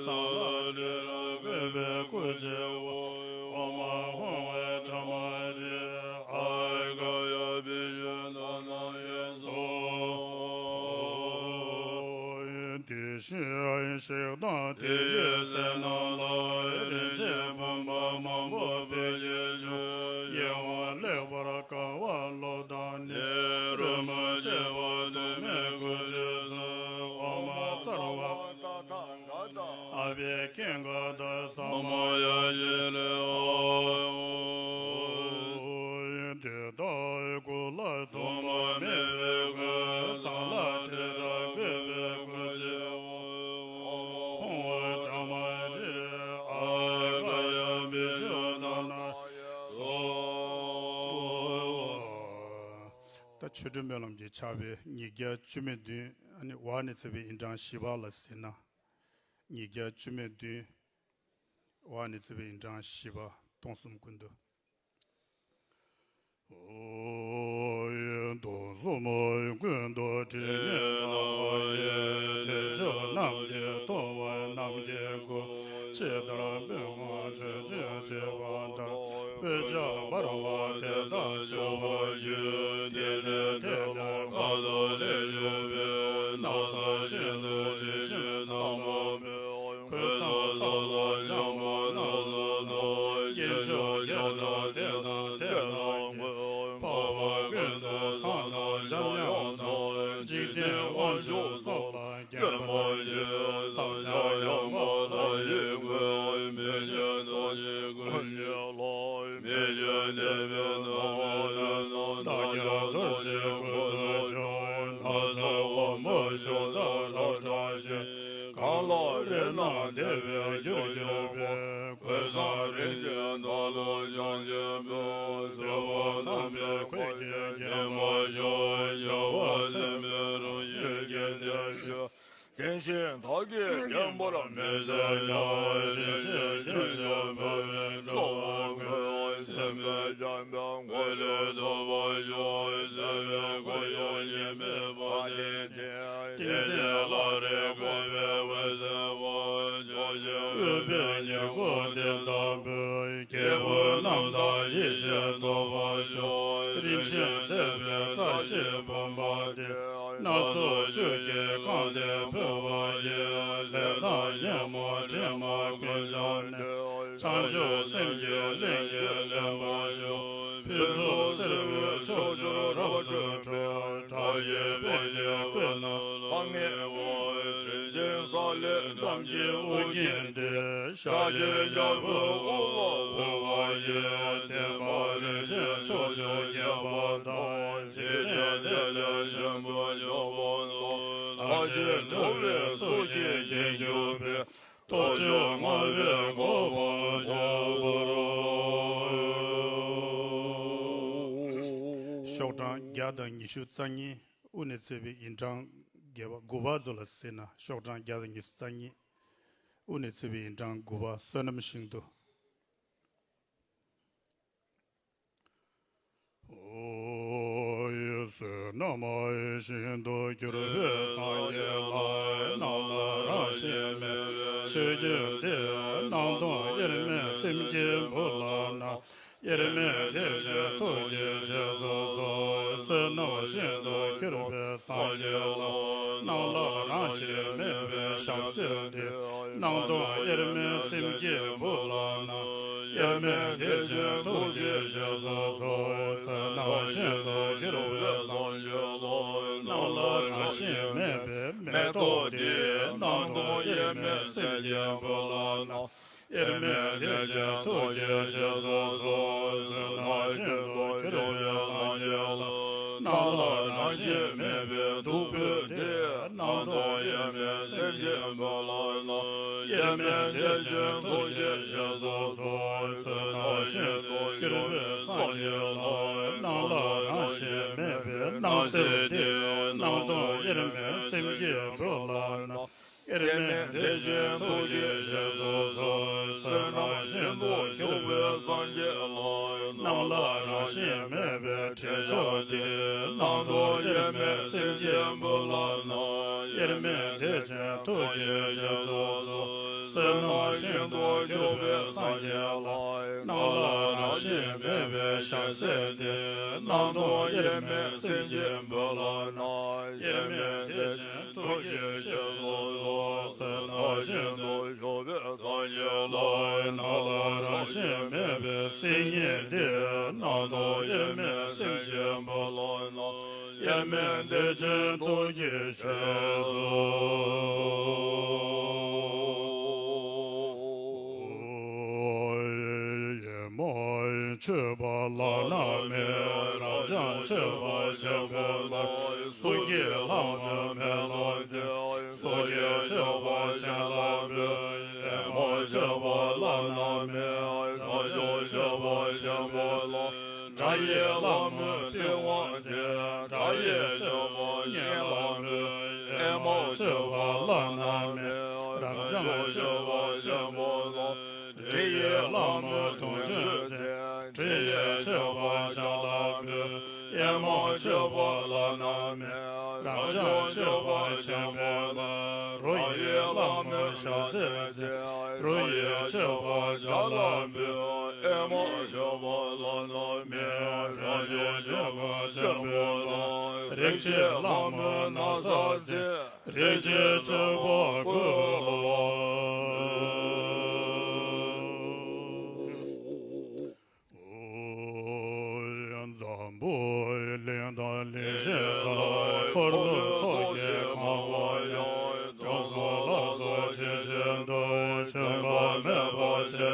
ཚང་ལ་དྲི་ར་བཀོད་པའི་སྐུ་ཆེ་བོ། ཨོ་མ་ཧོང་ཨེ་ཏྲ་མ་ཨེ་ཏྲེ། ཨ་ག་ཡ་བི་ཤུ་དྷ་ན་ཡ་སྭཱ་ཧཱ། དེ་བཞིན་གཤེགས་དང་དེ་ཡི་སྲས་རྣམས་ལ། རིན་ཆེན་བུམ་པ་མང་པོ་ཕུལ་གྱིས་མཆོད། ཡིད་འོང་ལེགས་པར་དགའ་བ་བློ་དང་ནི། རོལ་མོ་ཆེ་བ་དུ་མའི་སྐུ་དྲིན་གཟོ། ཨོ་མ་སརྦ་ད་ཐཱ་ག་ད་ཨ་བི་ཀིང་ག་ད་ས་མ་ཡ་ཤི་རི་ཨ། དེ་དག་ཀུ་ལ་ཚང་མ་མེད་པའི་སྐུ། ཚང་ལ་དྲི་ར་བཀོད་པའི་སྐུ་ཆེ་བོ། ཧོང་ཨེ་ཏྲ་མ་ཨེ་ཏྲེ། ཨ་ག་ཡ་བི་ཤུ་དྷ་ན་ཡ་སྭཱ་ཧཱ། ད་ཆོས་སྒྲོན་སྨོན་ལམ་གྱི་ཕྱག་དཔེ་ཉིས་བརྒྱ་བཅུ་མེད་བདུན། ཨ་ནི་འོག་ནས་བརྩིས་པའི་ཡིན་གྲངས་བཞི་པ་ལ་ཟེར་ན། ཉིས་བརྒྱ་བཅུ་མེད་བདུན། འོག་ནས་བརྩིས་པའི་ཡིན་གྲངས་བཞི་པ། སྟོང་གསུམ་ཀུན་ཏུ། སྟོང་གསུམ་ཀུན་ཏུ་དྲི་མེད་ལྷ་ཡི། དྲི་ཆབ་རྣམས་ཀྱིས་ཐོབ་པ་རྣམས་ཀྱི་སྐུ། ཇི་ལྟར་སྤོས་ངད་དྲི་ཆབ་ཕྱེ་བ་ལྟར། སྤོས་ཆབ་འབར་བ་དེ་དག་ཆུ་བར་གྱུར། དེ་ནས་དེ་ལ་ཁ་དོག་ལེགས་བྱུག་པའི། ན་བཟའ་ཤིན་ཏུ་དྲི་ཞིམ་དམ་པ་སྤོས། གོས་བཟང་ས་ལ་འཇམ་པོ་སྣ་ཚོགས་ཐོགས། སྐྱེས་མཆོག་བརྒྱ་ཕྲག་དེ་དང་དེ་ལ་འགོད། འཕགས་པ་ཀུན་ཏུ་བཟང་དང་འཇམ་དབྱངས་དང་། འཇིག་རྟེན་དབང་ཕྱུག་སོགས་ལ་མཁྱེན་པར་བྱེད། ཟབ་ཆགས་ཡངས་པ་ལྷ་ཡི་སྐུ། མི་ཤིགས་རྡོ་རྗེ་སྐུ་ཉིད་ལ། མི་བསྐྱོད་བདེ་བའི་ཐོག་མའི་ནང་། བདག་ཀྱང་རྡོ་རྗེའི་སྐུ་ལྟར་བྱུང་། ན་བཟའ་འོམ་བུ་ཞུན་དག་ལ་བཀྲ་ཤིས། གང་ལ་རེག་ན་བདེ་བའི་རྒྱུར་གྱུར་པའི། གོས་བཟང་རིན་ཆེན་དག་ལ་ཕྱག་འཚལ་ལོ། བཟོད་པ་དམ་པའི་ཁུར་གྱིས་བརྒྱན་པར་ཤོག། རྒྱལ་བ་སྲས་མོའི་རང་བཞིན་གྱི་བདེ་གཤེགས། བརྟན་ཞིང་བདག་གིས་བརྒྱན་པར་མི་བཟོད་ཀྱང་། རིན་ཆེན་ཁྱུ་མཆོག་འབུལ་བའི་སྤྲོ་བ་འཁོལ། སེམས་དཔའི་བྱམས་པའི་མགོན་ལུས་ཐོབ་པར་ཤོག། བཟོད་པའི་སྒོ་ཡང་ཉེས་མེད་པ་དེ་བཞིན། བསྟན་འཛིན་བླ་རེ་བཀོད་པའི་འོད་ཟེར་པ། ཕྱོགས་བཅུའི་འོད་ཕུང་ཉིད་སྐུ་དེ་དག་འབུལ། སྐྱེས་བུ་རྣམས་དང་ཡེ་ཤེས་ཐོབ་པར་ཤོག། རིན་ཆེན་བརྩེགས་པའི་བཀྲ་ཤིས་བུམ་པ་དེ། སྣ་ཚོགས་བཅུད་ཀྱིས་བཀང་སྟེ་ཕུལ་བ་ཡིས། ལས་དང་ཉོན་མོངས་དྲི་མ་ཀུན་སྦྱངས་ནས། བྱང་ཆུབ་སེམས་ཀྱི་གླིང་གི་ལེན་པར་ཤོག། ཕུན་ཚོགས་བརྩེ་བའི་ཕྱོགས་བཅུར་རབ་ཏུ་འཕྲོས། བཀྲ་ཤིས་དཔལ་གྱི་སྐུ་རྣམས་ལ་བསྔོའོ། རིན་ཆེན་གསེར་ལས་གཏམ་གྱི་དབུ་རྒྱན་ཏེ། ཞབས་ཀྱི་རྒྱལ་པོའི་དབུ་ལ་འོས་པ་ཡི། བསྟན་པ་རིན་ཆེན་ཕྱོགས་བཅུར་རྒྱས་པ་དང་། འཇིག་རྟེན་བདེ་ལེགས་ཆེན་པོ་ཡོངས་སུ་རྫོགས། ལྷ་ཆོས་འགྲོ་བའི་ཚོགས་ཀྱིས་བརྒྱན་གྱུར་པའི། རྡོ་རྗེ་ལྔ་པའི་གོ་འཕང་མཆོག་ཏུ། ཤོག་གྲངས་བརྒྱ་དང་ཉི་ཤུ་རྩ་གཉིས། དབུ་ནས་བརྩིས་པའི་ཡིན་གྲངས་བརྒྱད་པ། དགུ་པ་ཚོ་ལ་ཟེར་ན། ཤོག་གྲངས་བརྒྱ་དང་ཉི་ཤུ་རྩ་གཉིས། དབུ་ནས་བརྩིས་པའི་ཡིན་གྲངས་དགུ་པ། བསོད་ནམས་ཞིང་དུ། བསོད་ནམས་ཞིང་དུ་གྱུར་པའི་སངས་རྒྱས་ལ། སྣང་ལ་རང་བཞིན་མེད་པའི་ཆོས་ཀུན་ཏེ། སྣང་སྟོང་དབྱེར་མེད་སེམས་ཀྱི་སྦུབས་ལ་སྣང་། དབྱེར་མེད་བདེ་ཆེན་ཐུགས་ཀྱི་ཞལ་སོ་སོ། བསོད་ནམས་ཤིན་ཏུ་གྱུར་པའི་སངས་རྒྱས་ལ། སྣང་ལ་རང་བཞིན་མེད་པའི་ཞབས་སོས་ཏེ། སྣང་སྟོང་དབྱེར་མེད་སེམས་ཀྱི་སྦུབས་ལ་སྣང་། དབྱེར་མེད་བདེ་ཆེན་ཐུགས་ཀྱི་ཞལ་སོ་སོ། བསོད་ནམས་ཤིན་ཏུ་གྱུར་པའི་སངས་རྒྱས་ལ། སྣང་ལ་རང་བཞིན་མེད་པའི་ མེ་ཏོག་འདི། སྣང་སྟོང་དབྱེར་མེད་སེམས་ཀྱི་སྦུབས་ལ་སྣང་། དབྱེར་མེད་བདེ་ཆེན་ཐུགས་ཀྱི་རྗེས་སུ་འཇུག། བསོད་ནམས་ཤིན་ཏུ་གྱུར་པའི་སངས་རྒྱས་ལ། སྣང་ལ་རང་བཞིན་མེད་པའི་བདུག་སྤོས་འདི། སྣང་སྟོང་དབྱེར་མེད་སེམས་ཀྱི་སྦུབས་ལ་སྣང་། དབྱེར་མེད་བདེ་ཆེན་ཐུགས་ཀྱི་རྗེས་སུ་འཇུག། བསོད་ནམས་ཤིན་ཏུ་གྱུར་པའི་སངས་རྒྱས་ལ། སྣང་ལ་རང་བཞིན་མེད་པའི་སྣང་སྲིད་འདི། སྣང་སྟོང་དབྱེར་མེད་སེམས་ཀྱི་སྦུབས་ལ་སྣང་། དབྱེར་མེད་བདེ་ཆེན་ཐུགས་ཀྱི་རྗེས་སུ་འཇུག། བསོད་ནམས་ཤིན་ཏུ་གྱུར་པའི་སངས་རྒྱས་ལ། སྣང་ལ་རང་བཞིན་མེད་པའི་དྲི་མཆོག་འདི། སྣང་སྟོང་དབྱེར་མེད་སེམས་ཀྱི་སྦུབས་ལ་སྣང་། དབྱེར་མེད་བདེ་ཆེན་ཐུགས་ཀྱི་རྗེས་སུ་འཇུག། བསོད་ནམས་ཤིན་ཏུ་གྱུར་པའི་སངས་རྒྱས་ལ། སྣང་ལ་རང་བཞིན་མེད་པའི་ཞལ་ཟས་འདི། སྣང་སྟོང་དབྱེར་མེད་སེམས་ཀྱི་སྦུབས་ལ་སྣང་། དབྱེར་མེད་བདེ་ཆེན་ཐུགས་ཀྱི་རྗེས་སུ་འཇུག། བསོད་ནམས་ཤིན་ཏུ་གྱུར་པའི་སངས་རྒྱས་ལ། སྣང་ལ་རང་བཞིན་མེད་པའི་སིལ་སྙན་འདི། སྣང་སྟོང་དབྱེར་མེད་སེམས་ཀྱི་སྦུབས་ལ་སྣང་། དབྱེར་མེད་བདེ་ཆེན་ཐུགས་ཀྱི་རྗེས་སུ། ཡིད་མ་ཆེས་པ་བླ་ན་མེད། རབ་འབྱམས་ཆེ་བ་ཆེན་པོ་ལ། སོགས་ཀྱི་ལྷ་མོ་མེ་ལོང་འཚལ། སོགས་ཀྱི་ཆེ་བ་ཆེན་ལ་འབུལ། ཡིད་མ་ཆེས་པ་བླ་ན་མེད། རབ་འབྱམས་ཆེ་བ་ཆེན་པོ་ལ། དགྲ་ཡི་ལྷ་མོ་པི་ཝང་འཚལ། དགྲ་ཡི་ཆེ་བ་གཉན་ལ་འབུལ། ཡིད་མ་ཆེས་པ་བླ་ན་མེད། རབ་འབྱམས་ཆེ་བ་ཆེན་པོ་ལ། དྲི་ཡི་ལྷ་མོ་དུང་ཆོས་འཚལ། དྲི་ཡི་ཆེ་བ་ཞྭ་ལ་འབུལ། ཡིད་མ་ཆེས་པ་བླ་ན་མེད། རབ་འབྱམས་ཆེ་བ་ཆེན་པོ་ལ། རོ་ཡི་ལྷ་མོ་ཞལ་ཟས་འཚལ། རོ་ཡི་ཆེ་བ་བྱ་ལ་འབུལ། ཡིད་མ་ཆེས་པ་བླ་ན་མེད། རབ་འབྱམས་ཆེ་བ་ཆེན་པོ་ལ། རིགས་ཀྱི་ལྷ་མོ་ན་བཟའ་འཚལ། རིགས་ཀྱི་ཆེ་བ་ཀུན་ལ། འཛམ་བུ་གླིང་དང་ལེགས་བཤད་དང་། འཁོར་ལོ་ཚོགས་ཀྱིས་གང་བ་ཡང་། སྟོང་གསུམ་ལ་སོགས་ཇི་བཞིན་དུ། ཞུམ་པ་མེད་པར་བྱས་ཏེ་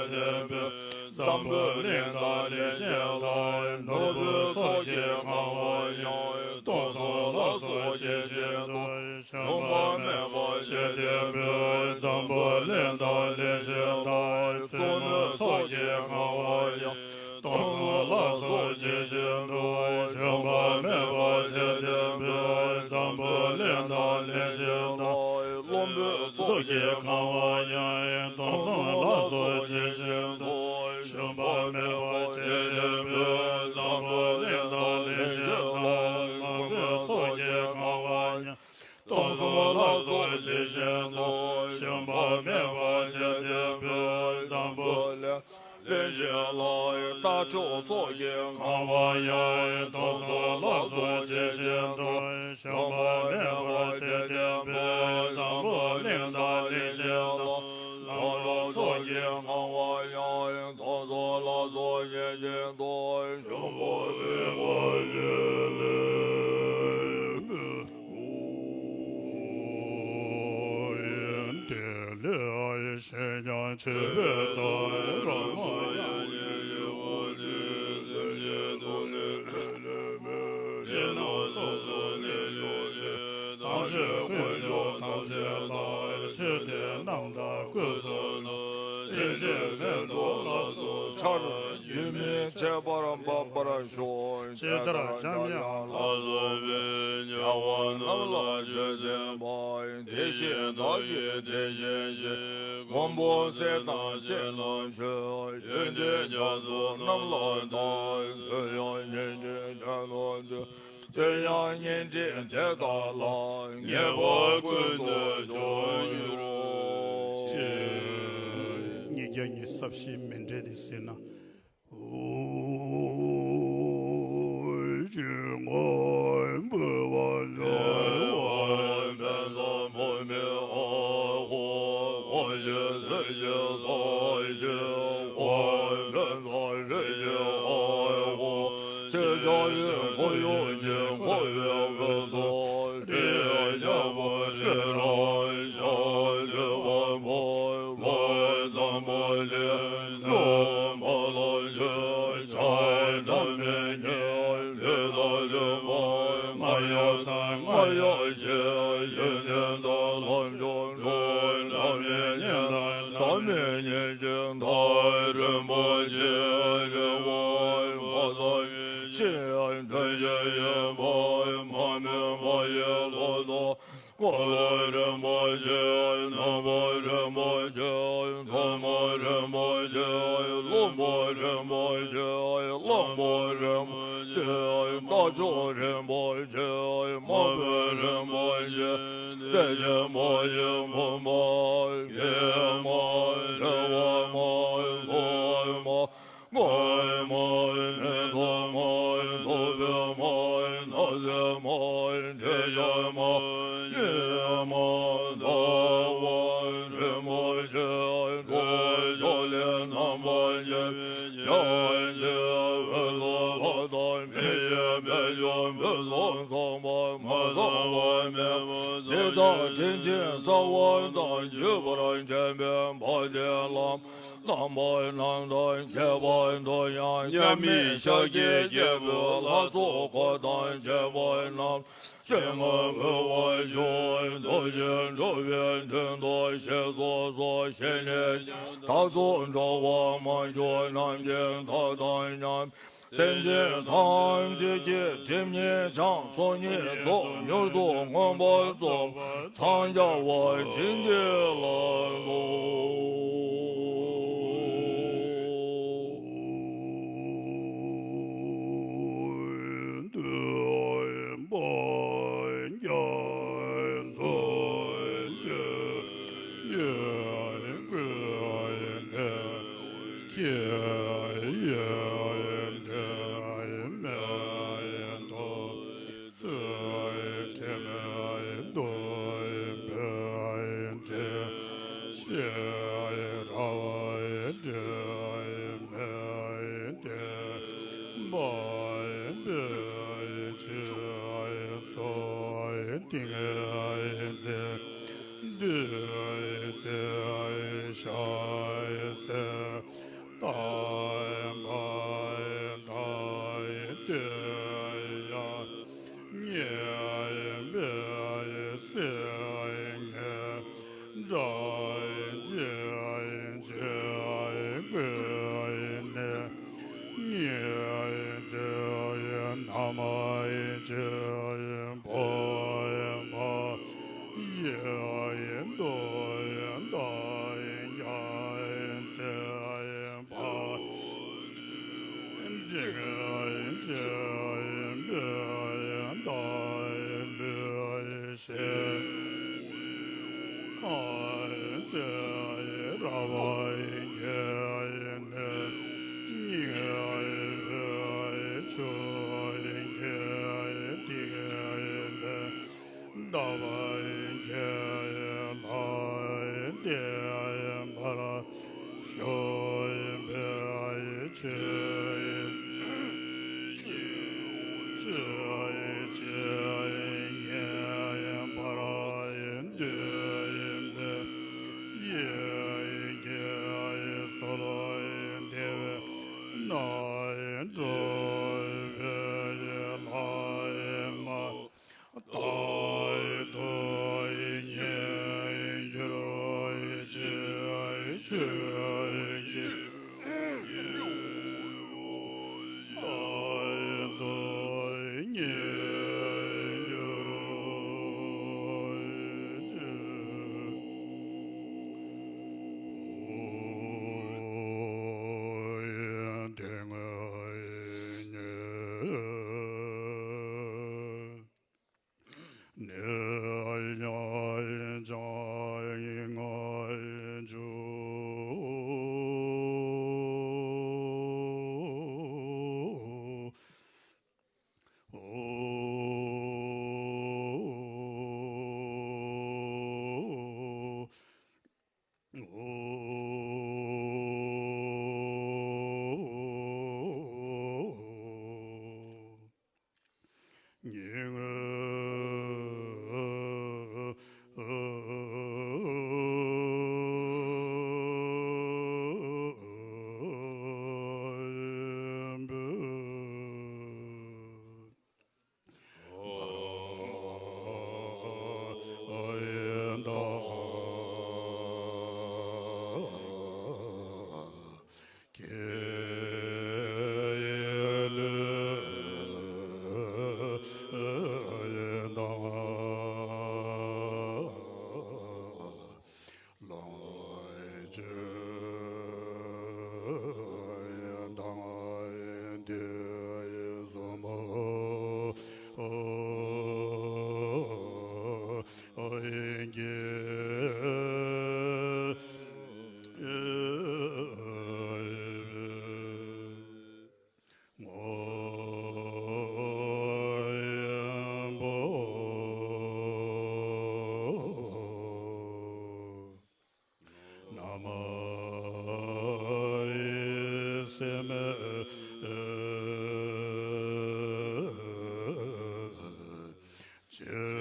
འབུལ། འཛམ་བུ་གླིང་དང་ལེགས་བཤད་དང་། ནོར་བུ་ཚོགས་ཀྱིས་གང་བ་ཡང་། སྟོང་གསུམ་ལ་སོགས་ཇི་བཞིན་དུ། ཞུམ་པ་མེད་པར་བྱས་ཏེ་འབུལ། འཛམ་བུ་གླིང་དང་ལེགས་བཤད་དང་། བཙུན་མོའི་ཚོགས་ཀྱིས་གང་བ་ཡང་། སྟོང་གསུམ་ལ་སོགས་ཇི་བཞིན་དུ། ཞུམ་པ་མེད་པར་བྱས་ཏེ་འབུལ། འཛམ་བུ་གླིང་དང་ལེགས་བཤད་དང་། བློན་པོའི་ཚོགས་ཀྱིས་གང་བ་ཡང་། སྟོང་གསུམ་ལ་སོགས་ཇི་བཞིན་དུ། ཞུམ་པ་མེད་པར་བྱས་ཏེ་འབུལ། འཛམ་བུ་གླིང་དང་ལེགས་བཤད་དང་། དམག་དཔོན་ཚོགས་ཀྱིས་གང་བ་ཡང་། སྟོང་གསུམ་ལ་སོགས་ཇི་བཞིན་དུ། ཞུམ་པ་མེད་པར་བྱས་ཏེ་འབུལ། འཛམ་བུ་གླིང་ལེགས་བཤད་ལ། རྟ་མཆོག་ཚོགས་ཀྱིས་གང་བ་ཡང་། སྟོང་གསུམ་ལ་སོགས་ཇི་བཞིན་དུ། ཞུམ་པ་མེད་པར་བྱས་ཏེ་འབུལ། འཛམ་བུ་གླིང་དང་ལེགས་བཤད་ལ། ནོར་བུ་ཚོགས་ཀྱིས་གང་བ་ཡང་། སྟོང་གསུམ་ལ་སོགས་ཇི་བཞིན་དུ། ཞུམ་པ་མེད་པར་བྱས་ཏེ་འབུལ། དེ་ལས་གཞན་ཡང་མཆོད་པའི་ཚོགས་རོལ་མོ་ཡང་ཡིད་བཞིན་དུ། སྤྱི་རྣམས་སོ་སོར་གནས་གྱུར་ཅིང་། ཐམས་ཅད་དཀོན་མཆོག་ཐམས་ཅད་ལ། མཆོད་རྟེན་རྣམས་དང་སྐུ་གསུམ་དང་། རྟེན་བཅས་མེ་ཏོག་ལ་སོགས་ཆར། རྒྱུན་མི་འཆད་པར་འབབ་པར་ཤོག་ཇི་ལྟར་འཇམ་དབྱངས་ལ་སོགས་པས། རྒྱལ་བ་རྣམས་ལ་མཆོད་བསྟོད་པ། དེ་བཞིན་བདག་གིས་དེ་བཞིན་བཞེས། མགོན་པོ་སྲས་དང་བཅས་ལ་མཆོད། ཡོན་ཏན་རྒྱ་མཚོ་རྣམས་ལ་བཏབ། བསྟོད་ཡང་སྙན་སྒྲོན་དེ་ལ་འདུད། བསྟོད་ཡང་སྙན་སྒྲོན་དེ་དག་ལ། ངེས་པར་ཀུན་ཏུ་སྦྱོར་འགྱུར་ཅིག་ཉིས་བརྒྱ་ཉི་ཤུ་རྩ་བཞི་མཎྜལ་འདི་གཟིགས་ན། ཆོས་འགྲོ་བའི་ཐ་མལ་ཉིད་དང་ཐ་མལ་ཉིད་ཀྱི་མཐའ་རིན་པོ་ཆེ་ལས་འོད་མ་ཟད་ཕྱིར་དོན་བཞི་ཡོད་པ་མ་སྨིན་པ་ཡི་ལོ་ཏོག་འཁོར་ལོ་རིན་པོ་ཆེ། ནམ་མཁའ་རིན་པོ་ཆེ། ཐུན་མོང་རིན་པོ་ཆེ། ཀློང་པ་རིན་པོ་ཆེ། གླང་པོ་རིན་པོ་ཆེ། རྟ་མཆོག་རིན་པོ་ཆེ། མ་བུ་རིན་པོ་ཆེ། དེ་བཞིན་མ་ཡིན་བུམ་པ། སྐྱེ་མ། འབྲི་བ་མ། ལོ་མ། སྔོན་མ། མི་ཐོག་མ། ཐོག་པའི་མ། ནགས་ཚལ་མ། འབྲས་ཀྱི་མ། ཉི་མ། ཟླ་བ། རིན་པོ་ཆེ། འགྲོ་བའི་ཕྱོགས་ལས་རྣམ་པར་རྒྱལ་བའི་སྙིང་རྗེ། འོད་སྲུང་འཕགས་དང་མི་ཡི་དཔལ་འབྱོར་ཕུན་སུམ་ཚོགས་པ། མ་ཚང་བ་མེད་པ། འདི་དག་དྲིན་ཅན་རྩ་བ་དང་། བརྒྱུད་པར་བྱོན་པའི་འཕགས་བསྟེན་བླ་མ། རྣམ་པ་སྣ་ཚོགས། ཁྱད་པར་དུ་ཡང་མཉམ་མེད་ཤཱཀྱའི་རྒྱལ་པོའི་ལྷ་ཚོགས་འཁོར་དང་བཅས་པ་རྣམས་སྤྱན་སྔར་འབུལ་བར་ཞུ། འདུ་ཤེས་འགྲོ་བའི་དོན་དུ་གཤེགས་སུ་གསོལ། བཞེས་ནས་ཀྱང་བདག་སོགས་འགྲོ་བ་མ་གྱུར་ནམ་མཁའི་མཐའ་དང་མཉམ། སེམས་ཅན་ཐམས་ཅད་ཀྱི་སྒྲིབ་གཉིས་བྱང་། ཚོགས་གཉིས་རྫོགས། མྱུར་དུ་མངོན་པར་རྫོགས་པར་འཚང་རྒྱ་བར་བྱིན་གྱིས་བརླབ་ལོ། ཚུལ་ཁྲིམས་སྡོམ་པའི་འདྲེན་བཤེས་རབ་སྒྲོལ་མའི་བསྟན་པ་འབུལ་ཕྱིར་ཚོགས་ཏིང་འཛིན་བདུད་རྩི་ཞལ་ཟས། བསྟན་པ་དང་ལྡན་ཡང་ཉེས་པའི་སེམས་ངན་དགྲ་བཅོམ་ཆོས་གོས་ནས་ཉེས་སྤྱོད་རྣམ་དག་པོ་མ་ཡིན་དུ་བཏང་ཡང་ཚེ་འཕགས་འདྲེན་བྱེད་པའི་བདག་ལུས་ཞེས་ཁ་ཚེ་རབས་བརྒྱད་ནས་སྙིང་པོའི་ཆུ་སྐྱེས་ཏེ། ལྟ་བ་འཁྱལ་ལ་བདེན་པར་ཞུགས་པའི་ཆོས་ཆོས་ཅན་ངེས་པར་འདོད་པའི་ཡིད་ཀྱི་ཚོར་བདེ་བའི་རྣམ་གྲོལ་བའི་ལྷ་མ། རྟག་ཏུ་ཉིད་གྱུར་ཅིག་ཆོས་ཀྱི་རྟག་ཏུ་ཉིད་གྱུར་ཅིག་དེ་སྔོན་ཉིད། ནས་ཡང་བྱང་ང་འཇུག་དང་དེ་གསུམ་གྱི། ངོ་བོ་ན་མ་ཡེ་སེམས་ཅན།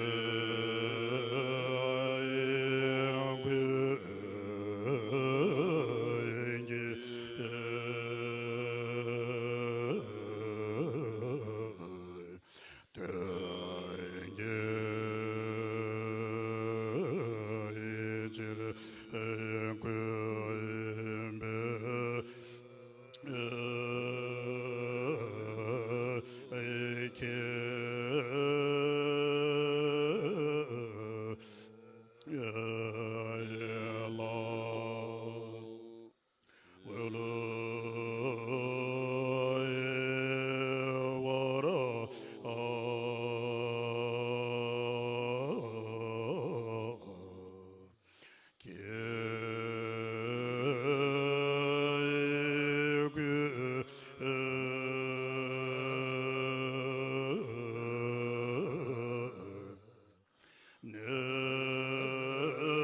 དོན་གྱི་ཕྱིར་ཀུན་པའི་ཁྱེད་ལ། འོད་བར་ཀྱེ་ཀུན། ནས།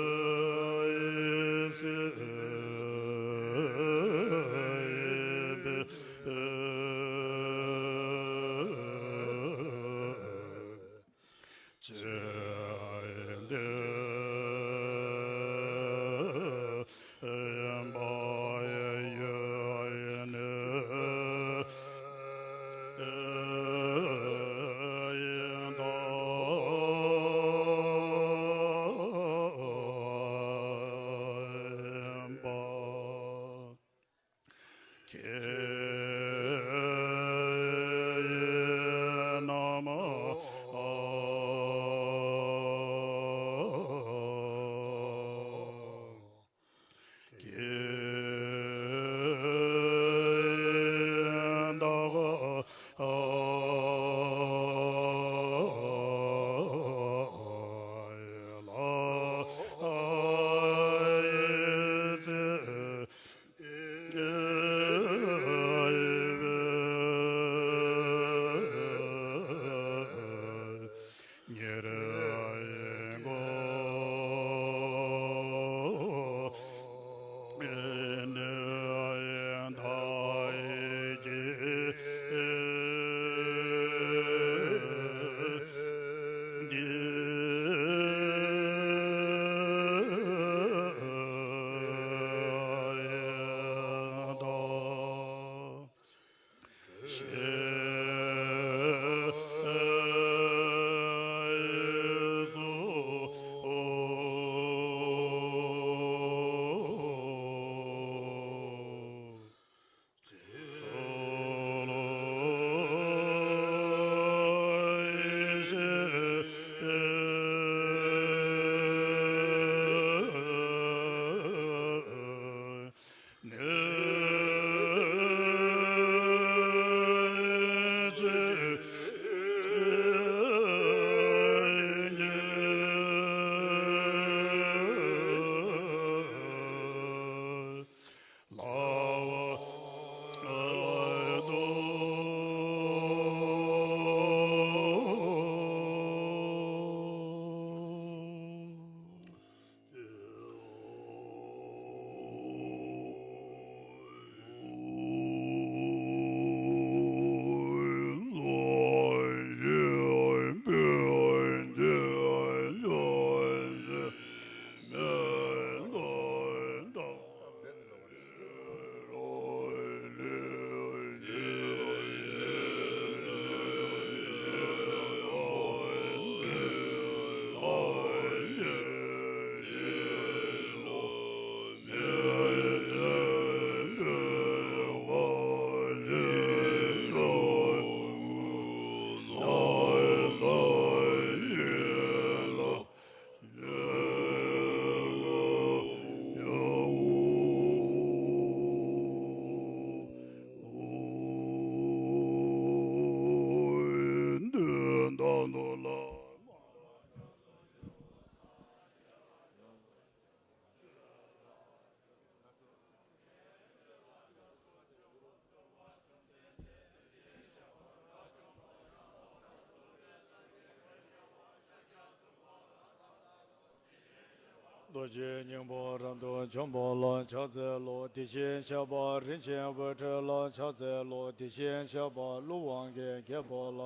རྡོ་རྗེ་སྙིང་པོ་རབ་ཏུ་འཇོམས་པ་ལ་ཕྱག་འཚལ་ལོ། དེ་བཞིན་གཤེགས་པ་རིན་ཆེན་འོད་འཕྲོ་ལ་ཕྱག་འཚལ་ལོ། དེ་བཞིན་གཤེགས་པ་ཀླུ་དབང་གི་རྒྱལ་པོ་ལ་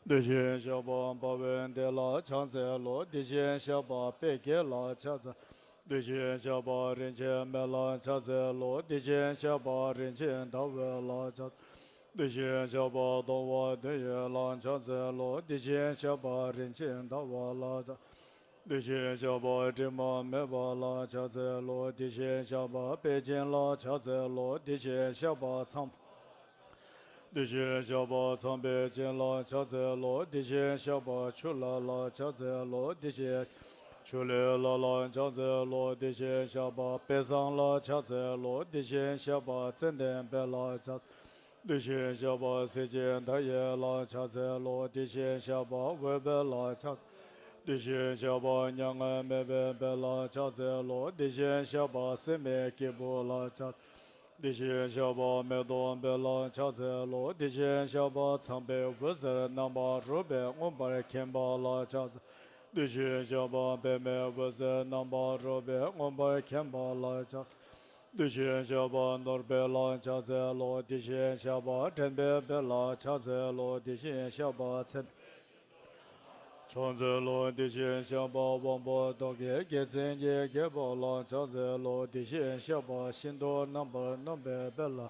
དེ་བཞིན་གཤེགས་པ་དཔའ་བོའི་སྡེ་ལ་ཕྱག་འཚལ་ལོ། དེ་བཞིན་གཤེགས་པ་དཔལ་དགྱེས་ལ་ཕྱག་འཚལ། དེ་བཞིན་གཤེགས་པ་རིན་ཆེན་མེ་ལ་ཕྱག་འཚལ་ལོ། དེ་བཞིན་གཤེགས་པ་རིན་ཆེན་ཟླ་འོད་ལ་ཕྱག། དེ་བཞིན་གཤེགས་པ་སྟོང་པ་དོན་ཡོད་ལ་ཕྱག་འཚལ་ལོ། དེ་བཞིན་གཤེགས་པ་རིན་ཆེན་ཟླ་བ་ལ་ཕྱག། དེ་བཞིན་གཤེགས་པ་དྲི་མ་མེད་པ་ལ་ཕྱག་འཚལ་ལོ། དེ་བཞིན་གཤེགས་པ་དཔལ་སྦྱིན་ལ་ཕྱག་འཚལ་ལོ། དེ་བཞིན་གཤེགས་པ་ཚངས། དེ་བཞིན་གཤེགས་པ་ཚངས་པའི་སྦྱིན་ལ་ཕྱག་འཚལ་ལོ། དེ་བཞིན་གཤེགས་པ་ཆུ་ལྷ་ལ་ཕྱག་འཚལ་ལོ། དེ་བཞིན་ཆུ་ལྷའི་ལྷ་ལ་ཕྱག་འཚལ་ལོ། དེ་བཞིན་གཤེགས་པ་དཔལ་བཟང་ལ་ཕྱག་འཚལ་ལོ། དེ་བཞིན་གཤེགས་པ་ཙན་དན་དཔལ་ལ་ཕྱག། དེ་བཞིན་གཤེགས་པ་གསེར་གྱི་མདའ་ཡི་ལ་ཕྱག་འཚལ་ལོ། དེ་བཞིན་གཤེགས་པ་འོད་དཔལ་ལ་ཕྱག། དེ་བཞིན་གཤེགས་པ་མྱ་ངན་མེད་པའི་དཔལ་ལ་ཕྱག་འཚལ་ལོ། དེ་བཞིན་གཤེགས་པ་སྲེད་མེད་སྐྱེས་བུ་ལ་ཕྱག། དེ་བཞིན་གཤེགས་པ་མེ་ཏོག་དཔལ་ལ་ཕྱག་འཚལ་ལོ། དེ་བཞིན་གཤེགས་པ་ཚངས་པའི་འོད་ཟེར་རྣམ་པར་རོལ་པས་མངོན་པར་མཁྱེན་པ་ལ་ཕྱག། དེ་བཞིན་གཤེགས་པ་པདྨའི་འོད་ཟེར་རྣམ་པར་རོལ་པས་མངོན་པར་མཁྱེན་པ་ལ་ཕྱག། དེ་བཞིན་གཤེགས་པ་ནོར་དཔལ་ལ་ཕྱག་འཚལ་ལོ། དེ་བཞིན་གཤེགས་པ་འདྲེན་པའི་དཔལ་ལ་ཕྱག་འཚལ་ལོ། དེ་བཞིན་གཤེགས་པ་ཚེ་ཕྱག་འཚལ་ལོ། དེ་བཞིན་གཤེགས་པ་དབང་པོ་ཏོག་གི་རྒྱལ་མཚན་གྱི་རྒྱལ་པོ་ལ་ཕྱག་འཚལ་ལོ། དེ་བཞིན་གཤེགས་པ་ཤིན་ཏུ་རྣམ་པར་རྣམ་པའི་དཔལ་ལ།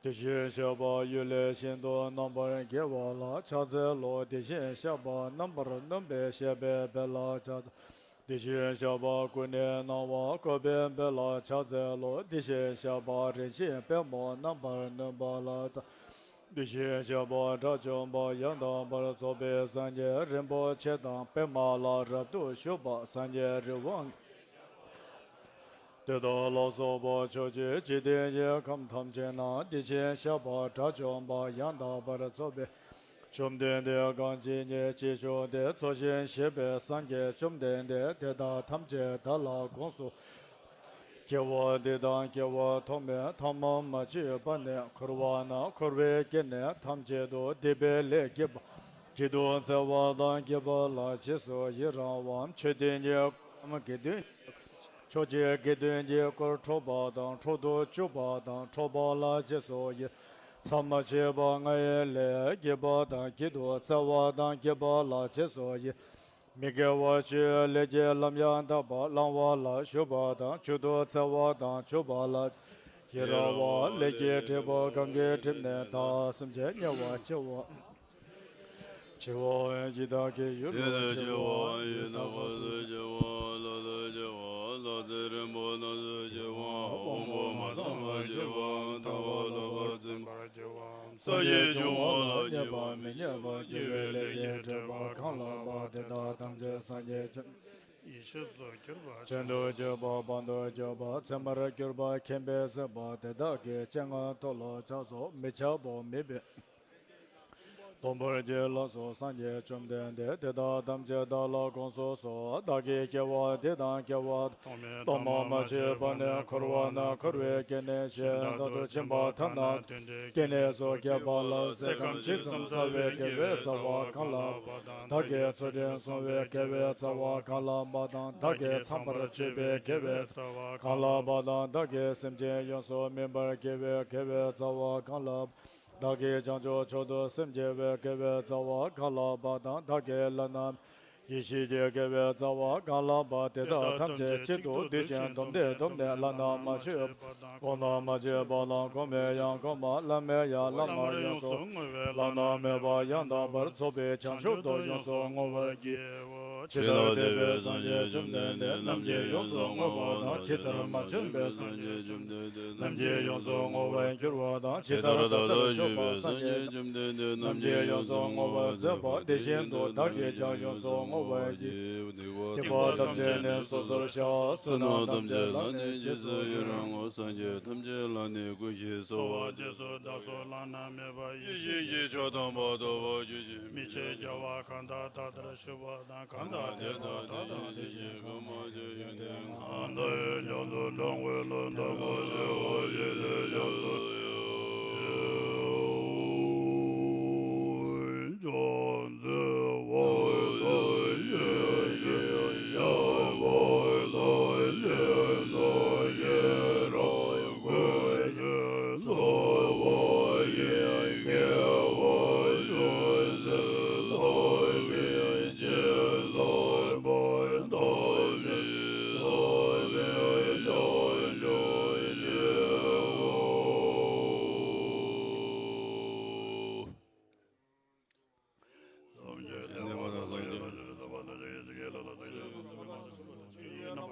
དེ་བཞིན་གཤེགས་པ་གཡུལ་ལས་ཤིན་ཏུ་རྣམ་པར་རྒྱལ་བ་ལ་ཕྱག་འཚལ་ལོ། དེ་བཞིན་གཤེགས་པ་རྣམ་པར་རྣམ་པའི་གཤེགས་པའི་དཔལ་ལ་ཕྱག། དེ་བཞིན་གཤེགས་པ་ཀུན་ནས་སྣང་བ་བཀོད་པའི་དཔལ་ལ་ཕྱག་འཚལ་ལོ། དེ་བཞིན་གཤེགས་པ་རིན་ཆེན་པདྨོ་རྣམ་པར་གནོན་པ་ལ། དེ་བཞིན་གཤེགས་པ་དགྲ་བཅོམ་པ་ཡང་དག་པར་རྫོགས་པའི་སངས་རྒྱས་རིན་པོ་ཆེ་དང་པདྨ་ལ་རབ་ཏུ་བཞུགས་པ་སངས་རྒྱས་རི་དབང་། དེ་དག་ལ་སོགས་པ་ཕྱོགས་བཅུའི་འཇིག་རྟེན་གྱི་ཁམས་ཐམས་ཅད་ན་དེ་བཞིན་གཤེགས་པ་དགྲ་བཅོམ་པ་ཡང་དག་པར་རྫོགས་པའི་བཅོམ་ལྡན་འདས་གང་ཇི་སྙེད་ཅིག་བཞུགས་ཏེ་འཚོ་ཞིང་གཞེས་པའི་སངས་རྒྱས་བཅོམ་ལྡན་འདས་དེ་དག་ཐམས་ཅད་བདག་ལ་དགོངས་སུ། སྐྱེ་བ་འདི་དང་སྐྱེ་བ་ཐོག་མའི་ཐ་མ་མ་མཆིས་པ་ནས་འཁོར་བ་ན་འཁོར་བའི་སྐྱེ་གནས་ཐམས་ཅད་དུ་སྡིག་པའི་ལས་བགྱིས་པ། བགྱིས་འདུག་བརྩེ་བ་དང་བགྱིས་པ་ལ་རྗེས་སུ་ཡི་རང་བའམ་མཆོད་རྟེན་གྱི་སྒོའམ་དགེ་འདུན། ཕྱོགས་བཅུའི་དགེ་འདུན་གྱི་སྒོར་འཕྲོག་པ་དང་འཕྲོག་ཏུ་བཅུག་པ་དང་འཕྲོག་པ་ལ་རྗེས་སུ་ཡི་མཚམས་མ་མཆིས་པ་ལྔ་ཡི་ལས་བགྱིས་པ་དང་བགྱིས་འདུག་བརྩེ་བ་དང་བགྱིས་པ་ལ་རྗེས་སུ་ཡི། མི་དགེ་བ་བཅུའི་ལས་ཀྱི་ལམ་ཡང་དག་པར་བླང་བ་ལ་ཞུགས་པ་དང་མཆོག་ཏུ་བརྩེ་བ་དང་མཆོད་པ་ལ་ཡི་རང་བ། ལས་ཀྱི་འབྲས་བུ་གང་གིས་བསྒྲིབས་ནས་བདག་སེམས་ཅན་དམྱལ་བར་སྐྱེ་བ། སྐྱེ་བ་ཡི་དྭགས་ཀྱི་ཡུལ་དུ་སྐྱེ་བ་ཡི་དྭགས་སུ་སྐྱེ་བ། ལྷ་དུ་སྐྱེ་བ། ལྷ་ཚེ་རིང་པོ་རྣམས་སུ་སྐྱེ་བ། དབང་པོ་མ་ཚང་བར་སྐྱེ་བ། ལྟ་བ་ལོག་པར་འཛིན་པར་སྐྱེ་བ། སངས་རྒྱས་འབྱུང་བ་ལ་མཉེས་པ་མི་མཉེས་པར་སྐྱེ་བའི་ལས་ཀྱི་འབྲས་བུ་གང་ལགས་པ་དེ་དག་ཐམས་ཅད་སངས་རྒྱས་བཅོམ་ཡེ་ཤེས་སུ་གྱུར་པ། བྱང་དུ་གྱུར་པ། བར་དུ་གྱུར་པ། མཚན་མར་གྱུར་པ། མཁྱེན་པས་གཟིགས་པ་དེ་དག་གི་སྤྱན་སྔར་མཐོལ་ལོ་བྱས་སོ། མི་ཁྱབ་པ་མེད་པའི་སྟོང་པར་བགྱིས་ལགས་སོ། སངས་རྒྱས་བཅོམ་ལྡན་འདས་དེ་དག་ཐམས་ཅད་བདག་ལ་དགོངས་སུ་གསོལ། བདག་གི་སྐྱེ་བ་འདི་དང་སྐྱེ་བ་ཐོག་མ་མ་མཆིས་པ་ནས་འཁོར་བ་ན་འཁོར་བའི་སྐྱེ་གནས་གཞན་དག་ཏུ་ཕྱིན་པ་ཐ་ན་དོན་འགྲུབ་སྐྱེ་གནས་སུ་སྐྱེས་པ་ལ་ཚེ་ཁམས་ཇི་ཙམ་བསགས་པའི་དགེ་བའི་རྩ་བ་གང་ལགས་པ་དང་། བདག་གིས་ཚུལ་ཁྲིམས་བསྲུང་བའི་དགེ་བའི་རྩ་བ་གང་ལགས་པ་དང་། བདག་གིས་ཚངས་པར་སྤྱོད་པའི་དགེ་བའི་རྩ་བ་གང་ལགས་པ་དང་། བདག་གིས་སེམས་ཅན་ཡོངས་སུ་སྨིན་པར་བྱེད་པའི་དགེ་བའི་རྩ་བ་གང་ལགས། བདག་གིས་བྱང་ཆུབ་མཆོག་ཏུ་སེམས་བསྐྱེད་པའི་དགེ་བའི་རྩ་བ་གང་ལགས་པ་དང་། བདག་གིས་བླ་ན་ཡེ་ཤེས་ཀྱི་དགེ་བའི་རྩ་བ་གང་ལགས་པ་དེ་དག་ཐམས་ཅད་གཅིག་ཏུ་བསྡུས་ཤིང་བསྡོམས་ཏེ་བསྡོམས་ནས་བླ་ན་མ་མཆིས་པ་དང་གོང་ན་མ་མཆིས་པ་དང་གོང་མའི་ཡང་གོང་མ་བླ་མའི་ཡང་བླ་མར་ཡོངས་སུ་བསྔོ་བས་བླ་ན་མེད་པ་ཡང་དག་པར་རྫོགས་པའི་བྱང་ཆུབ་ཏུ་ཡོངས་སུ་བསྔོ་བར་བགྱིའོ། ཇི་ལྟར་འདས་པའི་སངས་རྒྱས་བཅོམ་ལྡན་འདས་རྣམས་ཀྱིས་ཡོངས་སུ་བསྔོས་པ་དང་། ཇི་ལྟར་མ་བྱོན་པའི་སངས་རྒྱས་བཅོམ་ལྡན་འདས་རྣམས་ཀྱིས་ཡོངས་སུ་བསྔོ་བར་འགྱུར་བ་དང་། ཇི་ལྟར་ད་ལྟར་བཞུགས་པའི་སངས་རྒྱས་བཅོམ་ལྡན་འདས་རྣམས་ཀྱིས་ཡོངས་སུ་བསྔོ་བར་མཛད་པ་དེ་བཞིན་དུ་བདག་གིས་ཀྱང་ཡོངས་སུ་བསྔོ་བར་བགྱིའོ། སྡིག་པ་ཐམས་ཅད་ནི་སོ་སོར་བཤགས། བསོད་ནམས་ཐམས་ཅད་ལ་ནི་རྗེས་སུ་ཡི་རང་ངོ་། སངས་རྒྱས་ཐམས་ཅད་ལ་ནི་གུས་ཞབས་སོ། གསོལ་བ་འདེབས་སོ་བདག་སོགས་བླ་ན་མེད་པ་ཡེ་ཤེས་ཀྱི་མཆོག་དམ་པ་ཐོབ་པར་གྱུར་ཅིག་མི་ཕྱེད་རྒྱལ་བ་གང་དག་ད་ལྟར་བཞུགས་པ་དང་། གང་དག་དེ་དག་ད་ལྟར་བཞུགས་ཤིང་། གང་མ་བྱོན་ཡོན་ཏན་གང་། ད་ཡོན་ཀྱང་དུ་དྲང་བའི་ལམ་དམ་པ་བྱེ་བ་བཞི་ལས་སྐྱབས་སུ་མཆིའོ། བྱང་ཆུབ་སེམས་དཔའ་ཡེ་ཤེས་ཀྱི་ཡང་དག་པར་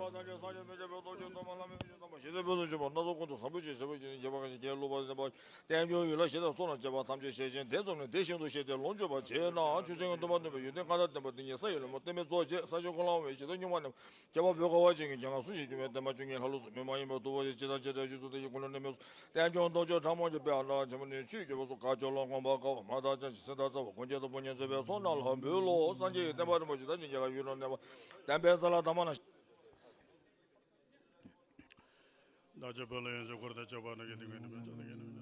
ཐམས་ཅད་སངས་རྒྱས་མི་ཁྱབ་པའི་སྟོབས་ཀྱིས་སྟོན་པ་བླ་མེད་ཀྱི་དམ་པ་ཞི་བདེའི་དཔལ་དུ་འབྱོར་པ་སྣ་ཚོགས་ཀུན་ཏུ་བཟང་པོ་ཞིག་ཞེས་པ་ཞིག་ཡིན་པ་གང་ཞིག་ཁྱེད་སློབ་པ་འདི་དང་བསྟན་སྐྱོང་ཡུལ་ལ་གཞི་དང་ཚོགས་དང་བཅས་པ་ཐམས་ཅད་ཞལ་བཞེས་དེ་ཙམ་ནས་དེ་བཞིན་དུ་ཤེས་ཏེ་ལོངས་སྤྱོད་པར་བྱས་ན། ཆོས་ཅན་གྱི་སྟོན་པ་སྟོན་པའི་ཡོན་ཏན་མངའ་བདག་བསྟན་པ་འདི་ཉིད་ས་ཡི་ལྷ་མོ་བསྟན་པའི་གཙོ་བྱས་ས་གཞི་ཁོ་ན་བའི་ཞི་བདེ་གཉུག་མ་རྣམས་ཁྱད་པར་བོད་དགའ་བ་ཅན་གྱི་རྒྱལ་ཁམས་སུ་ཞིག་གྱུར་པའི་བསྟན་པ་བཅུ་གཉིས་ལྷ་ལུགས་སུ་བོད་མ་ཡིན་པ་ཐུབ་པ་ཞིག་ཇི་ལྟར་ཇི་ལྟར་བཞུགས་ཚུལ་དེ་ཡི་འཁོར་ལོ་རྣམས་སུ། བསྟན་སྐྱོང་རྟོགས་བརྗོད་ཕྲ་མོ་གྱི་དཔལ་དང་ཆེན་པོ་ནི་ཆོས་ཀྱི་བུ་སོགས་བཀའ་ཆོས་ལ་དགོངས་པ་དཀར་བ་མ་དག་ཅན་གྱི་སེམས་དང་རྩ་བ་སྒོ་འབྱེད་དང་དཔུང་གཉེན་མཛད་པའི་ཚོགས་རྣམས་ལ་འབུལ་ལོ། སངས་རྒྱས་ཀྱི་བསྟན་པ་རིན་པོ་ཆེ་དང་བྱིན་གྱིས་བརླབས་ཡུན་རིང་གནས་པ། བསྟན་པའི་ས་ལ་དམ་པ་རྣམས། བདག་ཅག་བོད་ལ་ཡོངས་སུ་འཁོར་དང་བཅས་པ་ནང་གི་སྡིག་པའི་ནད་པ་ཅག་ལ་ཡོངས་སུ་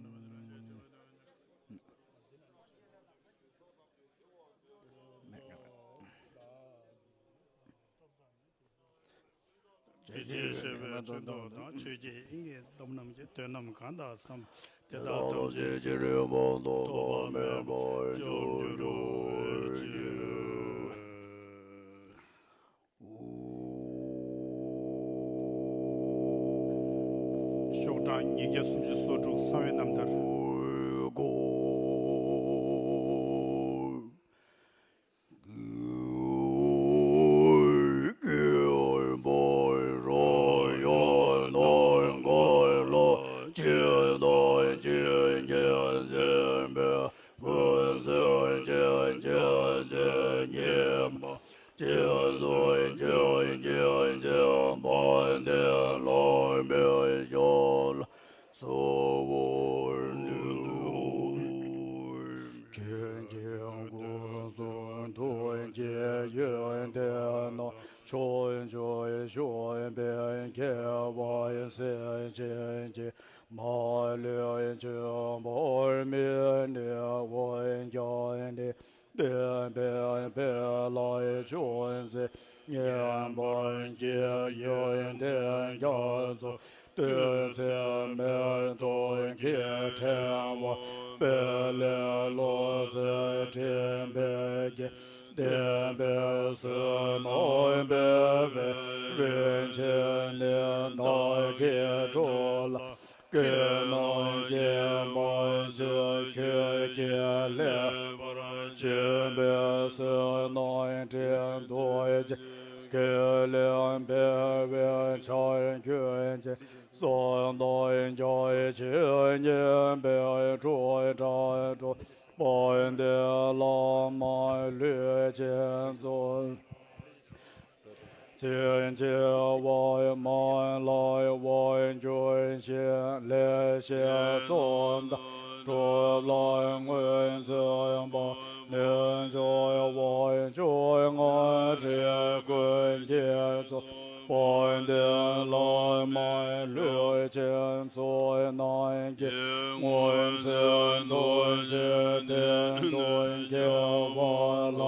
ཇི་ཞིག་བཤད་པའི་ཆོས་མདོ་དང་ཆོས་ཀྱི་དབྱིངས་ཀྱི་སྟོབས་རྣམས་ཀྱི་དོན་རྣམས་གང་དག་བསམ་དེ་དག་ཐམས་ཅད་ཀྱི་རིམ་པ་ཐོགས་པ་མེད་པར་འཇོམས་གྱུར་ཅིག། ཤོག་གྲངས་ཉིས་བརྒྱ་སུམ་ཅུ་སོ་དྲུག་གསང་བའི་རྣམ་ཐར། སོ་བར་འདུད། ཆོས་ཀྱི་སྐུ་གསུང་ཐུགས་ཀྱི་ཡོན་ཏན་རྣམས། ཕྱོགས་བཅུར་བཞུགས་པའི་རྒྱལ་བ་སྲས་ཆེན་གྱིས། མ་ལུས་འཆི་བར་མི་གནས་པར་ཀྱང་ནི། བསྟན་པའི་དཔལ་ལ་ཅུང་ཟད་ངེས་པར་བགྱི། ཡོན་ཏན་རྒྱ་མཚོ་སྟོད་ཚལ་མེ་ཏོག་གི་ཕྲེང་བ། སྤེལ་ལེགས་ལོ་ཙཱ་འདྲེན་པའི་རྒྱན། བསྟན་པའི་བསོད་ནམས་འཕེལ་བའི་རིན་ཆེན་གནས། བདག་གིས་འགྲོ་ལ་དགེ་སྣོད་སྐྱེལ་བར་མཛོད། ཁྱོད་ཀྱིས་ལེགས་པར་བྱིན་པའི་བསོད་ནམས་དྲིན་དུ་ཆེ། དགེ་ལེགས་འཕེལ་བའི་ཕྱིར་མཁྱེན་ཅིང་། བསོད་ནམས་རྒྱ་ཆེར་བརྙེས་པའི་སྒྲུབ་གྲྭ་འགྲོ། དཔལ་ལྡན་བླ་མ་ལུས་ཅན་ཚོགས། བྱིན་གྱིས་བརླབ་པར་མ་ལུས་པར་གྱུར་ཅིག། ལེགས་བཤད་རྩོམ་དང་སྒྲུབ་ལ་ངོས་འཛིན་པ། རྣལ་འབྱོར་པ་ཡི་སྔགས་རིག་ཀུན་གྱི་གཙོ། དཔལ་ལྡན་བླ་མ་ལུས་ཅན་ཚོགས་རྣམས་ཀྱིས། མངོན་མཛོད་རྡོ་རྗེ་གདན་དུ་འཁྱིལ་བ་ལ།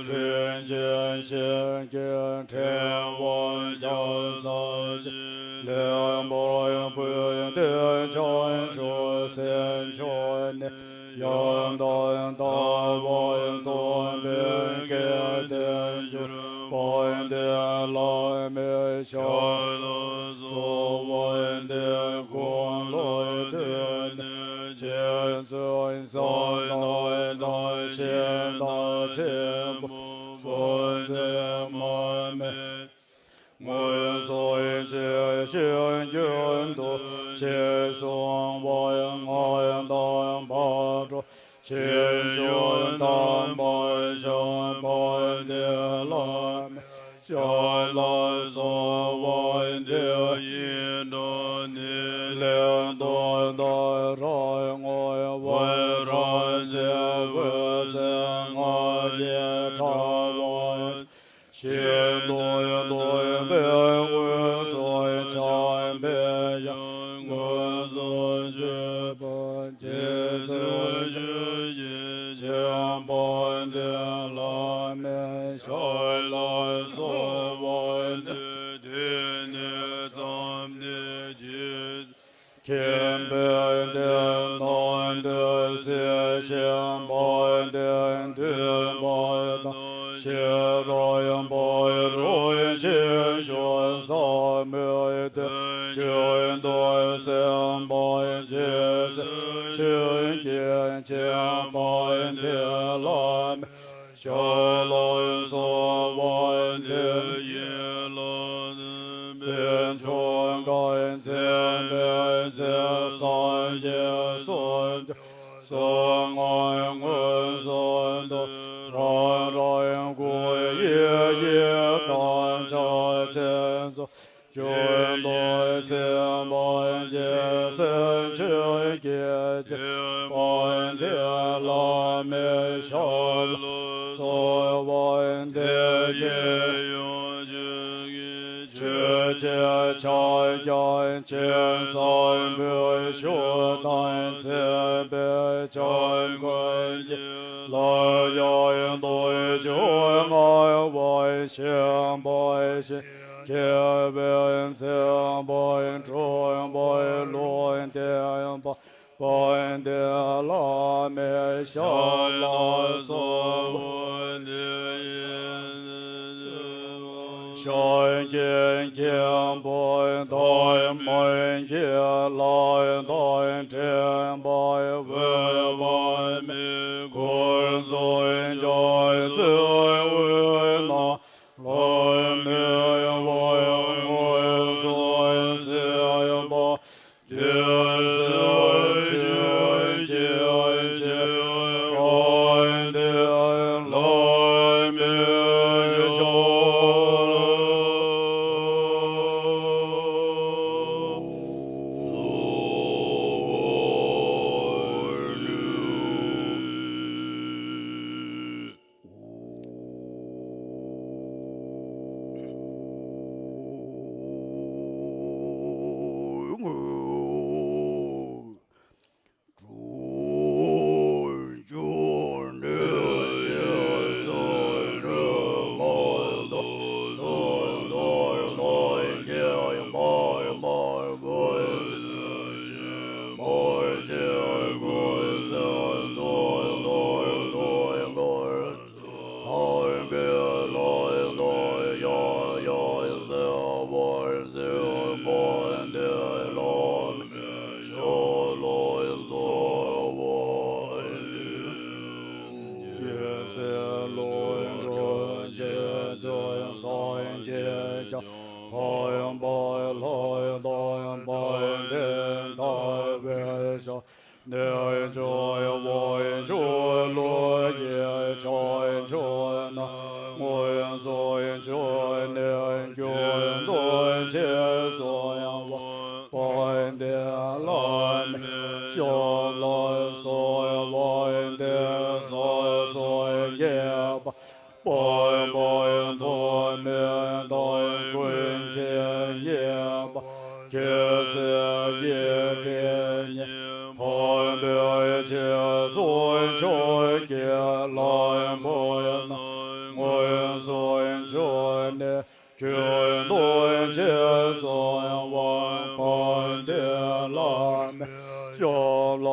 རིན་ཆེན་ཞིང་གི་ཕྲེང་བ་རྒྱ་མཚོ་ཆེ། ལེགས་པར་ཕུལ་ཏེ་བྱང་ཆུབ་སེམས་མཆོག་ནི། ཡང་དག་ལྟ་བ་སྟོན་པའི་སྐལ་ལྡན་གྱུར། དཔལ་ལྡན་བླ་མའི་ཞབས་ལ་གསོལ་བ་འདེབས། དགུང་ལོ་དུས་ནས་མཁྱེན་བརྩེ་གསང་སྔགས་དང་ཤིང་རྟ་ཆེན་པོ་བོན་ཚེ་མ་སྨད། མངོན་སུམ་ཆེ་ཞིང་ཀུན་ཏུ་ཆེ་གསུང་བ། སྔགས་དང་བར་དོ་ཆེ་ཆུང་དམ་པར་བཅངས། དཔལ་ལྡན་བླ་མའི་ཞབས་ལ་གསོལ་བ་འདེབས། ཡིད་འཕྲོག་ནི་ལེགས་སྟོན་ཏཱ་ར་དངོས། འོད་རབ་མཛད་འོད་ཟེར་སྔགས་ཀྱི་དྲ་བ། ཤིན་ཏུ་གཏུམ་པའི་འོད་ཟེར་འཆང་བའི་དབྱངས། མངོན་སུམ་གྱུར་པ་རྗེ་བཙུན་ཆོས་ཀྱི་མཆོག། དཔལ་ལྡན་བླ་མའི་ཞབས་ལ་གསོལ་བ་འདེབས། དུས་ནས་བརྩམས་ཏེ་རྗེ་བཙུན། མཁྱེན་པའི་དཔལ་རྣམས་འདི་གཟིགས་ཤིག། དཔལ་ལྡན་འདུས་པ་དང་ཤེས་རབ་འཕགས་རིམ་ཆེ་ཆུང་ཟབ་མོའི་དོན་ཀུན་ཏུ་གསན་པར་མཛད་པའི་ཆོས་ཀྱི་མཆོག་དཔལ་ལྡན་བླ་མའི་ཞབས་ལ་གསོལ་བ་འདེབས། ཡན་ལག་རྣམས་ ཆོ་ག་མཚན་དཔེའི་ཚེ་སངས་རྒྱས་སུ་འགྱུར་སོ། སྔོན་སྔོན་སུ་འདུ་རང་རང་སྐུ་ཡི་ཡི་དམ་ཕྱག་ཆེན་སོགས། ཀྱི་མདོ་ཚིམ་པ་ཇི་སྲིད་མཆོད་ཀྱི་དགེ་བ་འདི་བླ་མའི་ཞབས་ལ་གསོལ་བ་འདེབས་ཀྱི། ཆོས་ཀྱི་ཕྱག་རྒྱ་ཆེན་བཟང་པོའི་ཞུ་དང་མཚན་དཔེའི་ཕྱག་མགོན་གྱི་ལ་ཡང་དུ་ཆོས་མངའ་བ་ཤན་པ་ཞེས། སྐྱེ་བོའི་མཚན་པ་འཁྲུལ་པའི་ལུང་བསྟན་པ་དཔལ་ལྡན་བླ་མའི་ཞབས་ལ་གསོལ་བ་འདེབས་ཀྱི། ཤཱཀྱའི་མཁན་པོ་དམ་མོས་ཀྱི་ལྷ་དང་འཕྲིན་པ་འོད་དཔག་མེད་འཁོར་ཚོགས་རྒྱ་མཚོའི་དབུས་ན། ལྷ་མིའི་དབང་མངོན་སུམ་གཟིགས་པ། དེ་སྲིད་ཆོས་ཀྱི་ཆེ་བ་འདི་བླ་མའི་ཞབས་ལ། ནས་ཆོས་དབང་ཕྱུག་ལུགས་ཀྱི་ཕྱག་མཆོག་ན། མངོན་སུམ་ཕྱོགས་ནས་རྒྱུན་དུ་རྗེས་སུ་ཡི་རང་བ། དཔལ་ལྡན་བླ་མའི་ཞབས་ལ་གསོལ་བ་འདེབས་སོ། སངས་རྒྱས་པ། དཔལ་འབར་ཐོགས་མེད་དང་ཀུན་མཁྱེན་ཡིན་པ། ཁྱེད་ཚེ་ཡི་གེ་ཉིད་འཕགས་པའི་རྗེས་སུ་ཆོས་ཀྱི་ལམ་བུ་ན། མངོན་སུམ་ཕྱོགས་ནས་རྒྱུན་དུ་རྗེས་སུ་ཡི་རང་བ། དཔལ་ལྡན་བླ་མའི་ཞབས་ལ་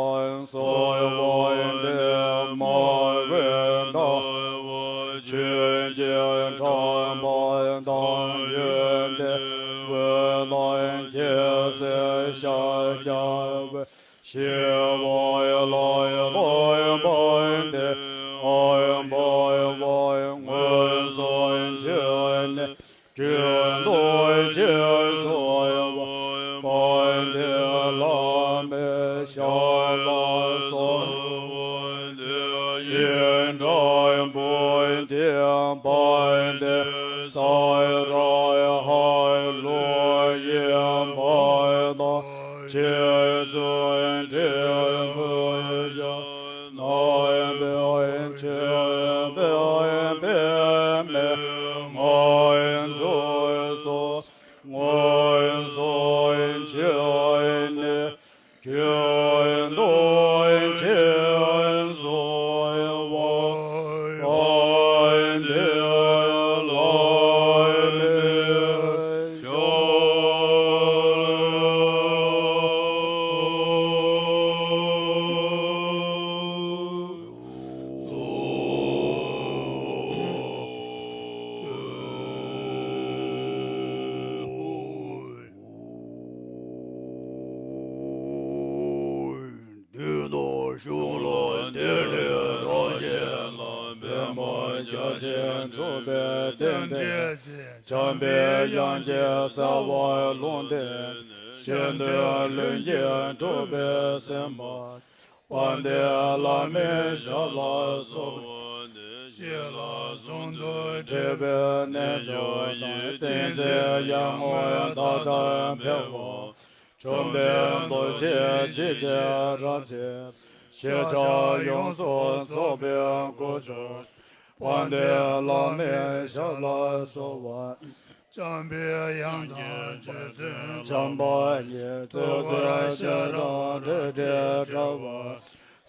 གསོལ་བ་འདེབས། མ་འོངས་ཟླ་བ་ཆོས་ཀྱི་གྲགས་པ་དང་། ཡོན་ཏན་འོད་དང་རྒྱལ་སྲས་ཤཱཀྱ་པའི། ཞི་བ་ལྷ་དང་དཔལ་ལྡན་ཨ་པ་བ། མངོན་སུམ་ཕྱོགས་ནས་རྒྱུན་དུ་རྗེས་སུ་ཡི་རང་བ། དཔལ་ལྡན་བླ་མའི་ཞབས་ལ་གསོལ་བ་འདེབས། ཡི་དམ་བུ་འདི་དཔལ་ལྡན་ས་ར་ཧ་ལུ་ཡི་མ་དང་། རྗེ་བཙུན་འབྲས་བུ་ཞྭ་ནང་པའི་ཆོས་པའི་པདྨས་ང་ཚོའི་སྲོག་མངོན་སུམ་ཕྱོགས་ནས་རྒྱུན་དུ་རྗེས་སུ་ཡི་རང་བ། དཔལ་ལྡན་བླ་མའི་ཞབས་ལ། འདི་ལྟར་གཞུང་ལ་བདེ་ལེགས་རང་བཞིན་ལ་ཕན་པ་རྒྱ་ ཅེས་འགྲུབ་པའི་རྟེན་འབྲེལ་ཅན། བྱམས་པའི་དབྱངས་ཀྱིས་གསལ་བར་ལུང་བསྟན། གཞན་དོན་ལྷུན་གྱིས་གྲུབ་པའི་སེམས་དཔའ། དཔལ་ལྡན་བླ་མའི་ཞབས་ལ་གསོལ་བ་འདེབས། ཞི་ལྷག་ཟུང་དུ་འབྲེལ་བའི་རྣལ་འབྱོར་དང་། བསྟན་འཛིན་ཡར་ངོའི་ཟླ་ལྟར་འཕེལ་བ། བཅོམ་ལྡན་རྡོ་རྗེ་འཇིགས་བྱེད་རབ་རྒྱས། ཤེས་བྱ་ཡོངས་སུ་རྫོགས་པའི་སྒོ་ཕྱོགས། དཔལ་ལྡན་བླ་མའི་ཞབས་ལ་གསོལ་བ། བྱམས་པའི་དབྱངས་དང་རྗེ་བཙུན་བྱམས་པ་ཉིད། གཙུག་གུར་ཤེས་རབ་རལ་གྲི་འདྲ་བ།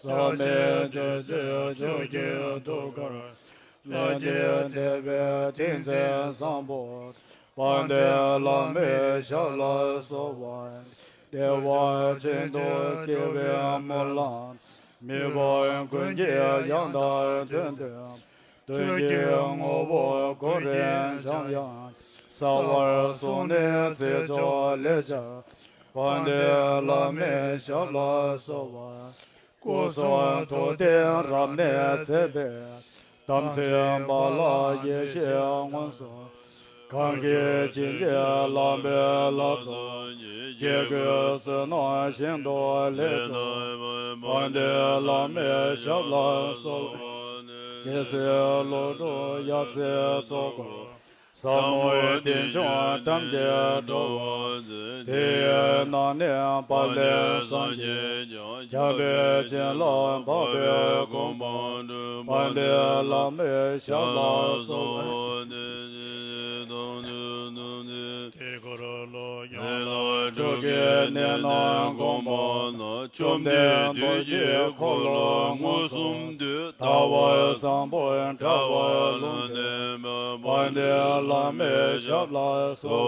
ཟབ་མོའི་བདུད་རྩིས་ཕྱོགས་ཀྱི་གདུགས་དཀར། ལྷ་བརྒྱའི་བདེ་བའི་ཏིང་འཛིན་བཟང་པོ། དཔལ་ལྡན་བླ་མའི་ཞབས་ལ་གསོལ་བ། བདེ་བ་ཅན་དུ་སྐྱེ་བའི་སྨོན་ལམ། མི་འབོར་ཀུན་གྱི་ཡང་དག་དོན་དུ། དོན་གྱི་ངོ་བོ་ཀུན་རིག་འཇམ་དབྱངས། གསལ་བར་གསུངས་ནས་བརྩེ་མཆོག་ལེགས་སྦྱར། དཔལ་ལྡན་བླ་མའི་ཞབས་ལ་གསོལ་བ། སྐུ་གསུང་ཐུགས་རྟེན་རབ་གནས་མཛད་པའི། དམ་ཚིག་རྦ་རླབས་ཡེ་ཤེས་མངོན་སུམ། གང་གིས་བྱིན་གྱིས་བརླབས་པའི་ལྷ་ཚོགས། སྐྱེ་དགུའི་བསོད་ནམས་ཤིན་ཏུ་ལེགས་བསགས། དཔལ་ལྡན་བླ་མའི་ཞབས་ལ་གསོལ་བ། སྡེ་སྲིད་ཀླུ་སྒྲུབ་ཡབ་སྲས་ཚོགས་འཁོར། ཟབ་མོ་རྟེན་འབྱུང་ཐམས་ཅད་སྒྲོལ་བར་མཛད། དེ་ཡི་ནང་ནས་དཔལ་ལྡན་སངས་རྒྱས་ཀྱང་། རྒྱལ་བའི་བྱིན་རླབས་འཕགས་པའི་གོ་འཕང་སྒྲུབ། དཔལ་ལྡན་བླ་མའི་ཞབས་ལ་གསོལ་བ། དེ་འཁོར་ལོ་ཡོངས་ལ་སྤྲུལ་སྐུའི་གནས་རྣམས་དགོངས་པ་ན། བཅོམ་ལྡན་དུས་ཀྱི་འཁོར་ལོ་མངོན་སུམ་དུ། ལྟ་བ་བཟང་པོར་གྲགས་པ་ལུང་བསྟན་པ། དཔལ་ལྡན་བླ་མའི་ཞབས་ལ་གསོལ་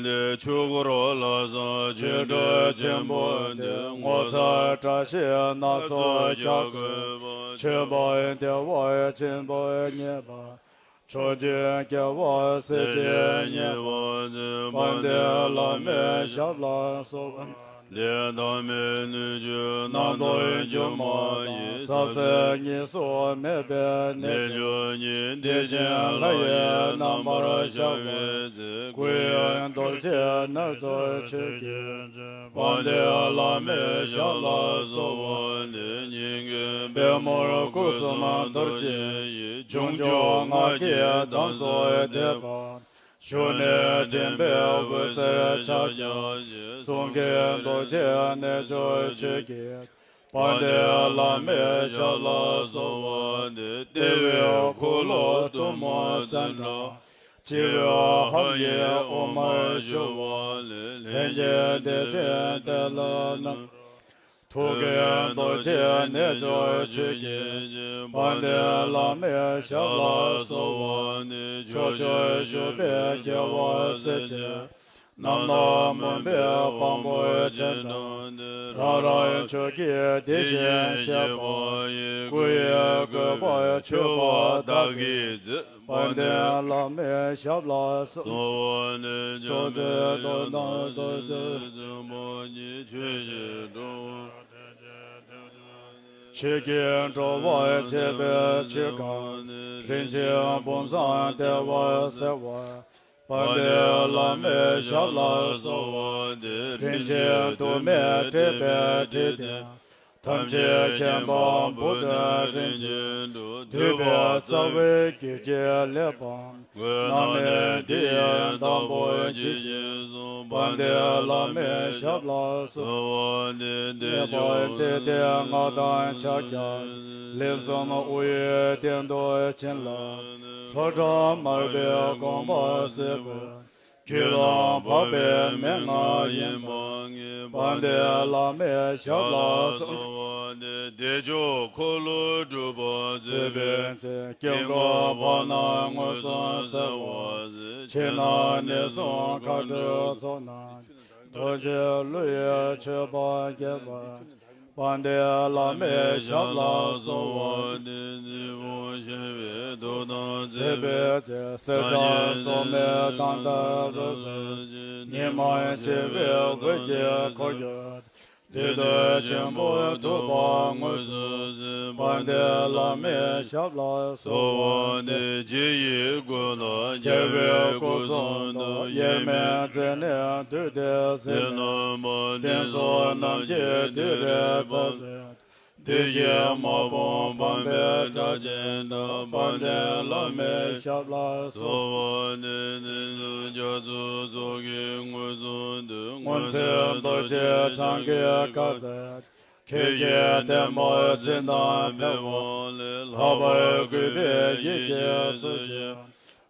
བ། ཆོས་འཁོར་ལ་བཟང་ཆོས་གྲོགས་ཆེན་པོ་འདི། ངོ་མཚར་བཀྲ་ཤིས་སྣ་ཚོགས་ཀྱང་བཀོད་པ། མཆོད་པ་བདེ་བ་ཆེན་པོ་བརྙེས་པ། མཆོག་སྦྱིན་སྐྱེ་བ་སྲིད་ཞིའི་ཉེས་པ་ཟད། དཔལ་ལྡན་བླ་མའི་ཞབས་ལ་གསོལ་བ། འདི་དམ་པའི་སྣོད་བཅུད་རྣམ་རྟོག་སྒྱུ་མ་ཡི། ཟབ་གསལ་གཉིས་སུ་མེད་པའི་རྣལ་འབྱོར་ཉིད། བདེ་ཆེན་ལྷ་ཡི་རྣམ་པར་ཤར་བའི་ཚེ། སྐུ་ཡི་རྡོ་རྗེ་རྣལ་འབྱོར་ཆོས་ཀྱི་དཔལ་ལྡན་བླ་མའི་ཞབས་ལ་གསོལ་བ་འདེབས། སྙིང་གི་པདྨོར་སྐུ་གསུམ་རྡོ་རྗེ་ཡིས། འབྱུང་འཇུག་སྔགས་ཀྱི་གདངས་སུ་བསྡེབས་པ། ཞུ་ནས་དྲན་པའི་འོད་ཟེར་ཕྱག་རྒྱ་ཆེ། གསུང་གི་རྡོ་རྗེ་རྣལ་འབྱོར་ཆོས་ཀྱི་དཔལ་ལྡན་བླ་མའི་ཞབས་ལ་གསོལ་བ་འདེབས། བདེ་བའི་འཁོར་ལོ་གཏུམ་མོ་ཙནྡྲ། འཆི་བའི་ཧབ་ཡིག་དབུ་མར་ཞུ་བ་ལས། ལྷན་སྐྱེས་བདེ་ཆེན་གཏེར་ལ་རྣམ། ཐུགས་ཀའི་རྡོ་རྗེ་རྣལ་འབྱོར་ཆོས་ཀྱི་དཔལ་ལྡན་བླ་མའི་ཞབས་ལ་གསོལ་བ་འདེབས། ཕྱོགས་བཅུར་བཞུགས་པའི་རྒྱལ་བ་སྲས་ཆེན། རྣམ་དག་མུན་པའི་དབང་པོ་ཆེན་དང་ལྡན། རང་རང་ཕྱོགས་ཀྱི་དེ་བཞིན་གཤེགས་པ་ཡི། སྐུ་ཡི་བཀོད་པ་མཆོད་པ་བདག་གིས་མཛད། དཔལ་ལྡན་བླ་མའི་ཞབས་ལ་གསོལ། གསོལ་བ་འདེབས། བཅོམ་ལྡན་འདས་དང་རྡོ་རྗེ་འཛིན་པ་ཉིད། ཆོས་ཀྱི་སྤྲུལ་པ། ཆོས་ཀྱི་སྤྲུལ་པ་བྱེད་པའི་ཆོས་གང་། རིན་ཆེན་བུམ་བཟང་བདེ་བར་གསལ་བ། དཔལ་ལྡན་བླ་མའི་ཞབས་ལ་གསོལ་བ་འདེབས། རིན་ཆེན་དུ་མས་སྤྲས་པའི་ཁྲི་སྟེང་། ཐམས་ཅད་མཁྱེན་པ་བུ་སྟོན་རིན་ཆེན་གྲུབ། འདུས་པ་རྩ་བའི་རྒྱུད་ཀྱིས་ལེགས་སྤངས། མགོན་རྣམས་ནི་འདི་ཡི་དང་པོར་བགྱི་ཞིང་གསོལ། དཔལ་ལྡན་བླ་མའི་ཞབས་ལ་གསོལ། གསོལ་བ་འདེབས། བདེ་མཆོག་གནས་བརྟན་མངའ་ཐང་ཕྱག་རྒྱ། ལན་གསུམ་དབུ་ཡི་སྟེང་དུ་བྱིན་རླབས། ལྷོ་བྲག་མར་པའི་དགོངས་པ་གསལ་བའི། ཁྱེད་ལ་འཕགས་པའི་མན་ངག་ཡིན་པར་ངེས། དཔལ་ལྡན་བླ་མའི་ཞབས་ལ་གསོལ། བདེ་མཆོག་འཁོར་ལོ་སྒྲུབ་པར་མཛད་པའི་ཚེ། དཀྱིལ་འཁོར་བར་སྣང་མངོན་སུམ་གསལ་བར་མཛད། ཕྱི་ནང་གནས་གསུམ་མཁའ་འགྲོའི་ཚོགས་རྣམས། རྡོ་རྗེ་ཀླུ་ཡི་མཆོད་པ་རྒྱས་པར། དཔལ་ལྡན་བླ་མའི་ཞབས་ལ་གསོལ་བ་འདེབས། འཛིན་པ་ཆེན་པོས་ཐུགས་དམ་མཛད་པའི་ཚེ། སེར་སྦྲེང་སོར་མོས་དང་དུ་རོལ་ཟེར་ཅིང་། ཉི་མ་བྱེ་བའི་འོད་ཀྱིས་འཁོར་གྱུར་ཏེ། བདེ་སྟོབས་ཆེན་པོ་ཐུབ་པ་དངོས་སུ་གཟིགས། དཔལ་ལྡན་བླ་མའི་ཞབས་ལ་གསོལ་བ་འདེབས། རྗེ་ཡི་སྐུ་དང་རྒྱལ་བའི་སྐུ་གསུམ་དུ། དབྱེར་མེད་མཛད་ནས་འདུས་ཏེ་གཟིགས། གཟིགས་རྣམ་པ་འདི་ཚོ་རྣམས་ཀྱིས་དུས་རེ་ཕབ་ཚེ། བདུད་ཀྱི་དམག་དཔུང་ཕམ་པའི་སྒྲ་ཆེན་དང་། དཔལ་ལྡན་བླ་མའི་ཞབས་ལ་གསོལ་བ་འདེབས། དེ་ནས་རྒྱ་མཚོའི་ཚོགས་ཀྱིས་མངོན་སུམ་དུ། མངོན་མཛོད་རྡོ་རྗེ་འཆང་གིས་བཀའ་སྩལ། ཁྱེད་ཀྱིས་བསྟན་པ་འཛིན་དང་འཕེལ་བ་ལས། ལྷག་པར་གུས་པས་ཡིད་ཀྱིས་བསུ་ཞིང་།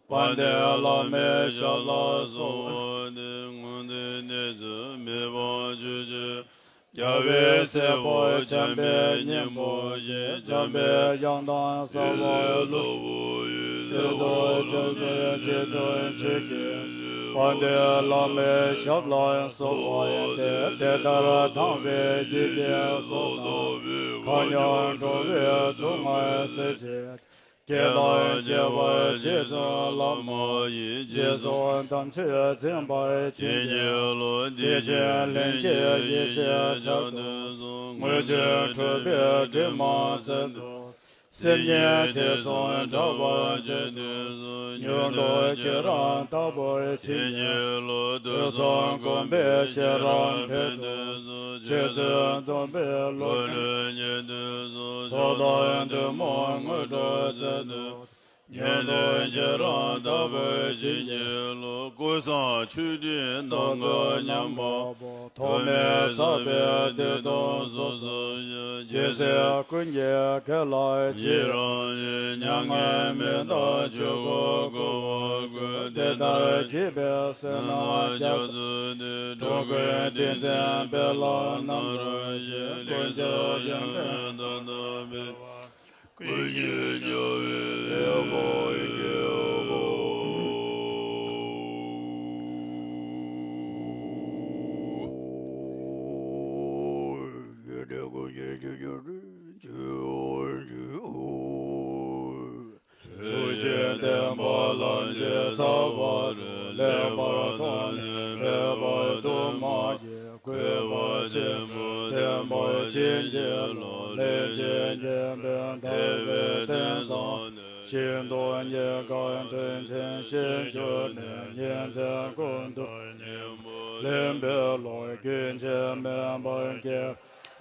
དཔལ་ལྡན་བླ་མའི་ཞབས་ལ་གསོལ་བ་འདེབས། སྔོན་དུ་གནས་ཚུལ་མེད་པར་ཆོས་ཀྱི། རྒྱལ་བའི་སྲས་པོ་འཇམ་དཔལ་སྙིང་པོ་བཞིན། འཇམ་དཔལ་དབྱངས་དང་གསལ་བ་ལུ། གསེར་མདོག་ཅན་དུ་རྗེ་བཙུན་ཆོས་ཀྱི། དཔལ་ལྡན་བླ་མའི་ཞབས་ལ་གསོལ་བ་འདེབས། དེ་ལྟར་དམ་པའི་ཡིད་ཀྱིས་གསོལ་བ། མཁའ་མཉམ་འགྲོ་བའི་སྡུག་བསྔལ་སེལ་བྱེད། སྐྱེ་དང་སྐྱེ་བར་རྗེ་བཙུན་བླ་མ་ཡི། རྗེས་སུ་དམ་ཆོས་འཛིན་པར་བྱིན་གྱིས་རློབས། བདེ་ཆེན་ལྷན་སྐྱེས་ཡེ་ཤེས་ཆར་དུ་སོང་། དངོས་བྱེད་འཁྲུལ་པའི་དྲི་མ་སེལ་དུ། སེམས་ཉིད་ཐེ་ཚོམ་དྲག་པར་བྱེད་དུས་སུ། མྱུར་དུ་ཁྱེད་རང་ལྟ་བུར་བྱིན་གྱིས་རློབས། དུས་གསུམ་མགོན་པོའི་ཞལ་རང་ཕན་དུས་སུ། རྗེ་བཙུན་འཛོམས་པའི་བློ་གྲོས་རྙེད་དུས་སུ། མཆོག་དང་ཐུན་མོང་དངོས་གྲུབ་སྩལ་དུ། མྱུར་དུ་ཁྱེད་རང་ལྟ་བུར་བྱིན་གྱིས་རློབས། ཀུན་བཟང་མཆོད་སྤྲིན་ནམ་མཁའ་མཉམ་པ་པོ། ཐོགས་མེད་བསགས་པའི་བདེ་སྟོབས་གཟུགས་སུ་ཞུགས། རྒྱལ་སྲས་ཀུན་གྱི་དགེ་ལ་ཡི་རང་ཞིང་། མྱ་ངན་མི་འདའ་ཆོས་སྐུ་བསྐོར་བར་བསྐུལ། དེ་ལྟར་བགྱིས་པས་བསོད་ནམས་རྒྱ་མཚོ་ལས། འགྲོ་ཀུན་བདེ་མཛད་དཔལ་ལ་རྣམ་རོལ་ཞིང་། ཀུན་ཁྱབ་ཡོན་ཏན་དོན་དམ་པའི། ཀུན་གྱི་རྒྱལ་བའི་དབང་པོ། ཚུལ་ཁྲིམས་ལྡན་པ་ལམ་གྱི་རྩ་བ་རུ། ལེགས་པར་མཐོང་ནས་མོས་པ་དུ་མ་སྐྱེས། གུས་པ་ཆེན་པོས་བསྟན་པ་བྱིན་གྱིས་རློབས། ལྷས་བྱིན་གྱིས་འབུལ་དག་པའི་རྟེན་བཟང་ནས། ཤིན་ཏུ་རྙེད་དཀའ་དོན་ཆེན་ཤེས་གྱུར་ནས། ཉིན་མཚན་ཀུན་ཏུ་སྙིང་པོ་ལེན་པའི་བློ། རྒྱུན་ཆད་མེད་པར་སྐྱེ་བ་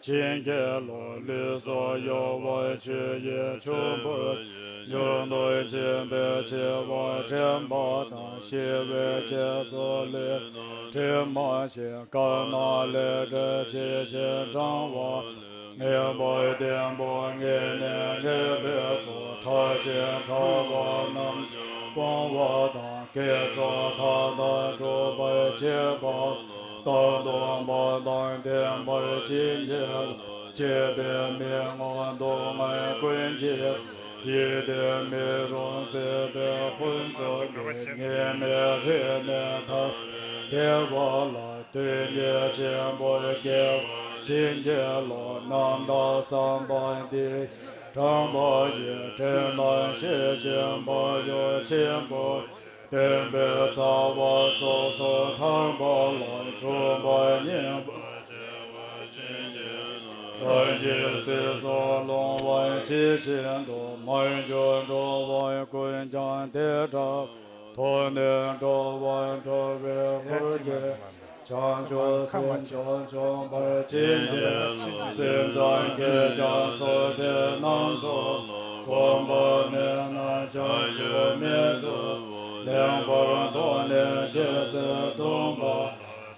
བྱིན་གྱིས་རློབས། ལུས་སྲོག་གཡོ་བའི་ཆུ་ཡི་ཆུན་པོ་བཞིན། མྱུར་དུ་འབྱིན་པའི་བྱིས་པ་དྲན་པ་དང་། ཤི་བའི་རྗེས་སུ་ལུས་དང་དྲི་མ་ཞིག། དཀར་ནག་ལས་འབྲས་ཇི་བཞིན་འབྲང་བ་ལས། ངེས་པར་བརྟན་པོ་ངེས་ནས་ངེས་པའི་ཚོགས། ཕྲ་ཞིང་ཕྲ་བ་རྣམས་ཀྱང་སྤོང་བ་དང་། བསྐྱེད་རྫོགས་མཐའ་དག་འགྲུབ་པར་བྱེད་པ། རྟག་ཏུ་བག་དང་ལྡན་པར་བྱིན་གྱིས་རློབས། སྐྱེས་པའི་མི་མངོན་སྡུག་བསྔལ་ཀུན་གྱིས། ཡིད་བརྟན་མི་རུང་སྲིད་པའི་ཕུན་ཚོགས་ཀྱི། ཉེས་མེད་རིས་མེད་ཐར་པའི་བདེ་བ་ལ། དོན་གཉེར་ཆེན་པོ་སྐྱེ་བ་བྱིན་གྱིས་རློབས། རྣམ་དག་བསམ་པ་འདི་དྲངས་པ་ཡིས། དྲན་དང་ཤེས་བཞིན་བག་ཡོད་ཆེན་པོ། བསྟན་པའི་རྩ་བ་སོ་སོར་ཐར་པ་ལ། སྒྲུབ་པ་བསྙེན་པ་བྱེ་བ་ཅན་གྱི་ནང་། བདག་གིས་སྲིད་སོགས་སློང་བར་ཇི་བཞིན་དུ། མར་གྱུར་འགྲོ་བ་ཀུན་ཀྱང་དེ་འདྲ། ཐོབ་ནས་འགྲོ་བ་སྒྲོལ་བའི་འཁོར་གྱིས། བྱང་ཆུབ་སེམས་མཆོག་འབྱོངས་པར་བྱིན་གྱིས་རློབས། སེམས་ཙམ་གྱིས་ཀྱང་སོ་སྒྲའི་རྣམ་གསུམ་ལ། གོམས་པ་མེད་ན་བྱང་ཆུབ་མི་ཐོབ་བོ། ལེགས་པར་མཐོང་ནས་རྒྱལ་སྲས་སྟོན་པ།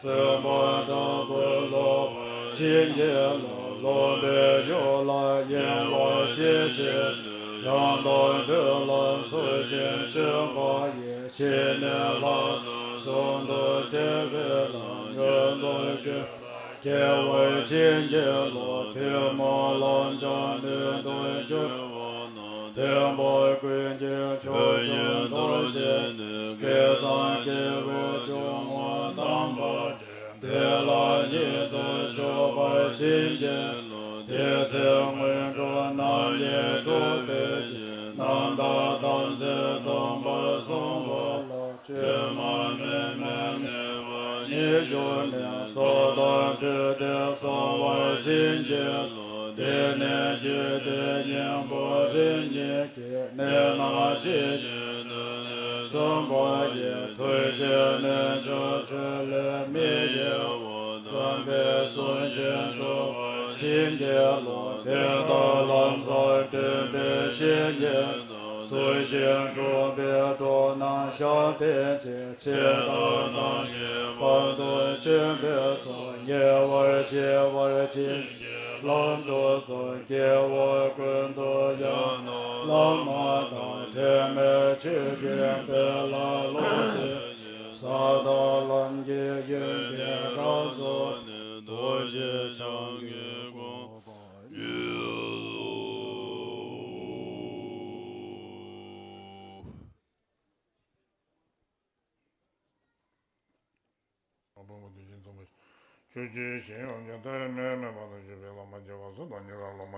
བརྩོན་པ་དྲག་པོས་སློབ་པར་བྱིན་གྱིས་རློབས། སློབ་པའི་ཡུལ་ལ་གཡེང་བ་ཞི་བྱེད་དུ། ཡང་དག་དོན་ལ་ཚུལ་བཞིན་སྤྱོད་པ་ཡིས། ཕྱི་ནས་ལྷ་དང་གསུམ་དུ་འབྲེལ་བའི་ལམ། མྱུར་དུ་བསྐྱོད་པར་སྐྱེ་བར་བྱིན་གྱིས་རློབས། ཐུན་མོང་ལམ་སྦྱངས་ནུས་ལྡན་གྱུར་པ་དང་། ཐེག་པ་ཀུན་གྱི་ཆོས་ཀྱང་མདོར་བྱས་ནས། བསྐལ་བཟང་སྐྱེ་བོའི་འབྱུང་བ་དམ་པ་དེ། དེ་ལ་ཉིད་དུ་ཞུགས་པར་བྱིན་གྱིས་རློབས། དེ་ཚེ་སྔོན་འགྲོ་རྣམས་ཀྱིས་སྒྲུབ་པའི་ཕྱིར། རྣམ་དག་དམ་ཚིག་སྟོང་པར་བཟུང་བ་ལ། བཅོས་མ་མེད་མའི་ངེས་པ་ཉིད་ གཡོ་ནས་སོ་ཐར་སྤྲུལ་ཏེ་གསང་བ་བྱིན་གྱིས་རློབས། དེ་ནས་རྒྱུད་སྡེ་སྙིང་པོ་རིམ་གཉིས་ཀྱི་གནད་རྣམས་ཇི་བཞིན་དུ་ནི་གསུངས་པ་ཡི། ཐུགས་རྗེ་རྣལ་འབྱོར་སྤྲུལ་ལས་མི་གཡོ་བ། སྟོན་པས་གསུངས་ཤིང་སྒྲུབ་པ་བྱིན་གྱིས་རློབས། དེ་ལྟར་ལམ་གསར་སྟོན་པའི་བཤེས་གཉེན་རྣམས། གསུང་ཞིང་སྒྲུབ་པའི་གྲོགས་རྣམས་ཤར་ཕན་ཕྱིར། ཇི་ལྟར་ནམ་མཁའི་བར་དུ་འབྱོན་པའི་ཚུལ། ཉེ་བར་ཞི་བར་བྱིན་གྱིས་བརླབ་ཏུ་གསོལ། སྐྱེ་བ་ཀུན་ཏུ་ཡང་དག་བླ་མ་དང་། དྲི་མེད་ཆོས་ཀྱི་དཔལ་ལ་རློམ་བྱེད་ཅིང་། ས་དང་ལམ་གྱི་ཡོན་ཏན་གང་སོགས་ནི། རྡོ་རྗེ་འཆང་གི་གོ་འཕང་ཡུལ། ཆོས་ཀྱི་ཞིང་ཡོངས་ཀྱི་མཐའ་ཡས་མེ་མེ་མ་དང་བཞུགས་པའི་བླ་མ་རྒྱལ་བ་སུ་དང་ཉེ་རང་བླ་མ་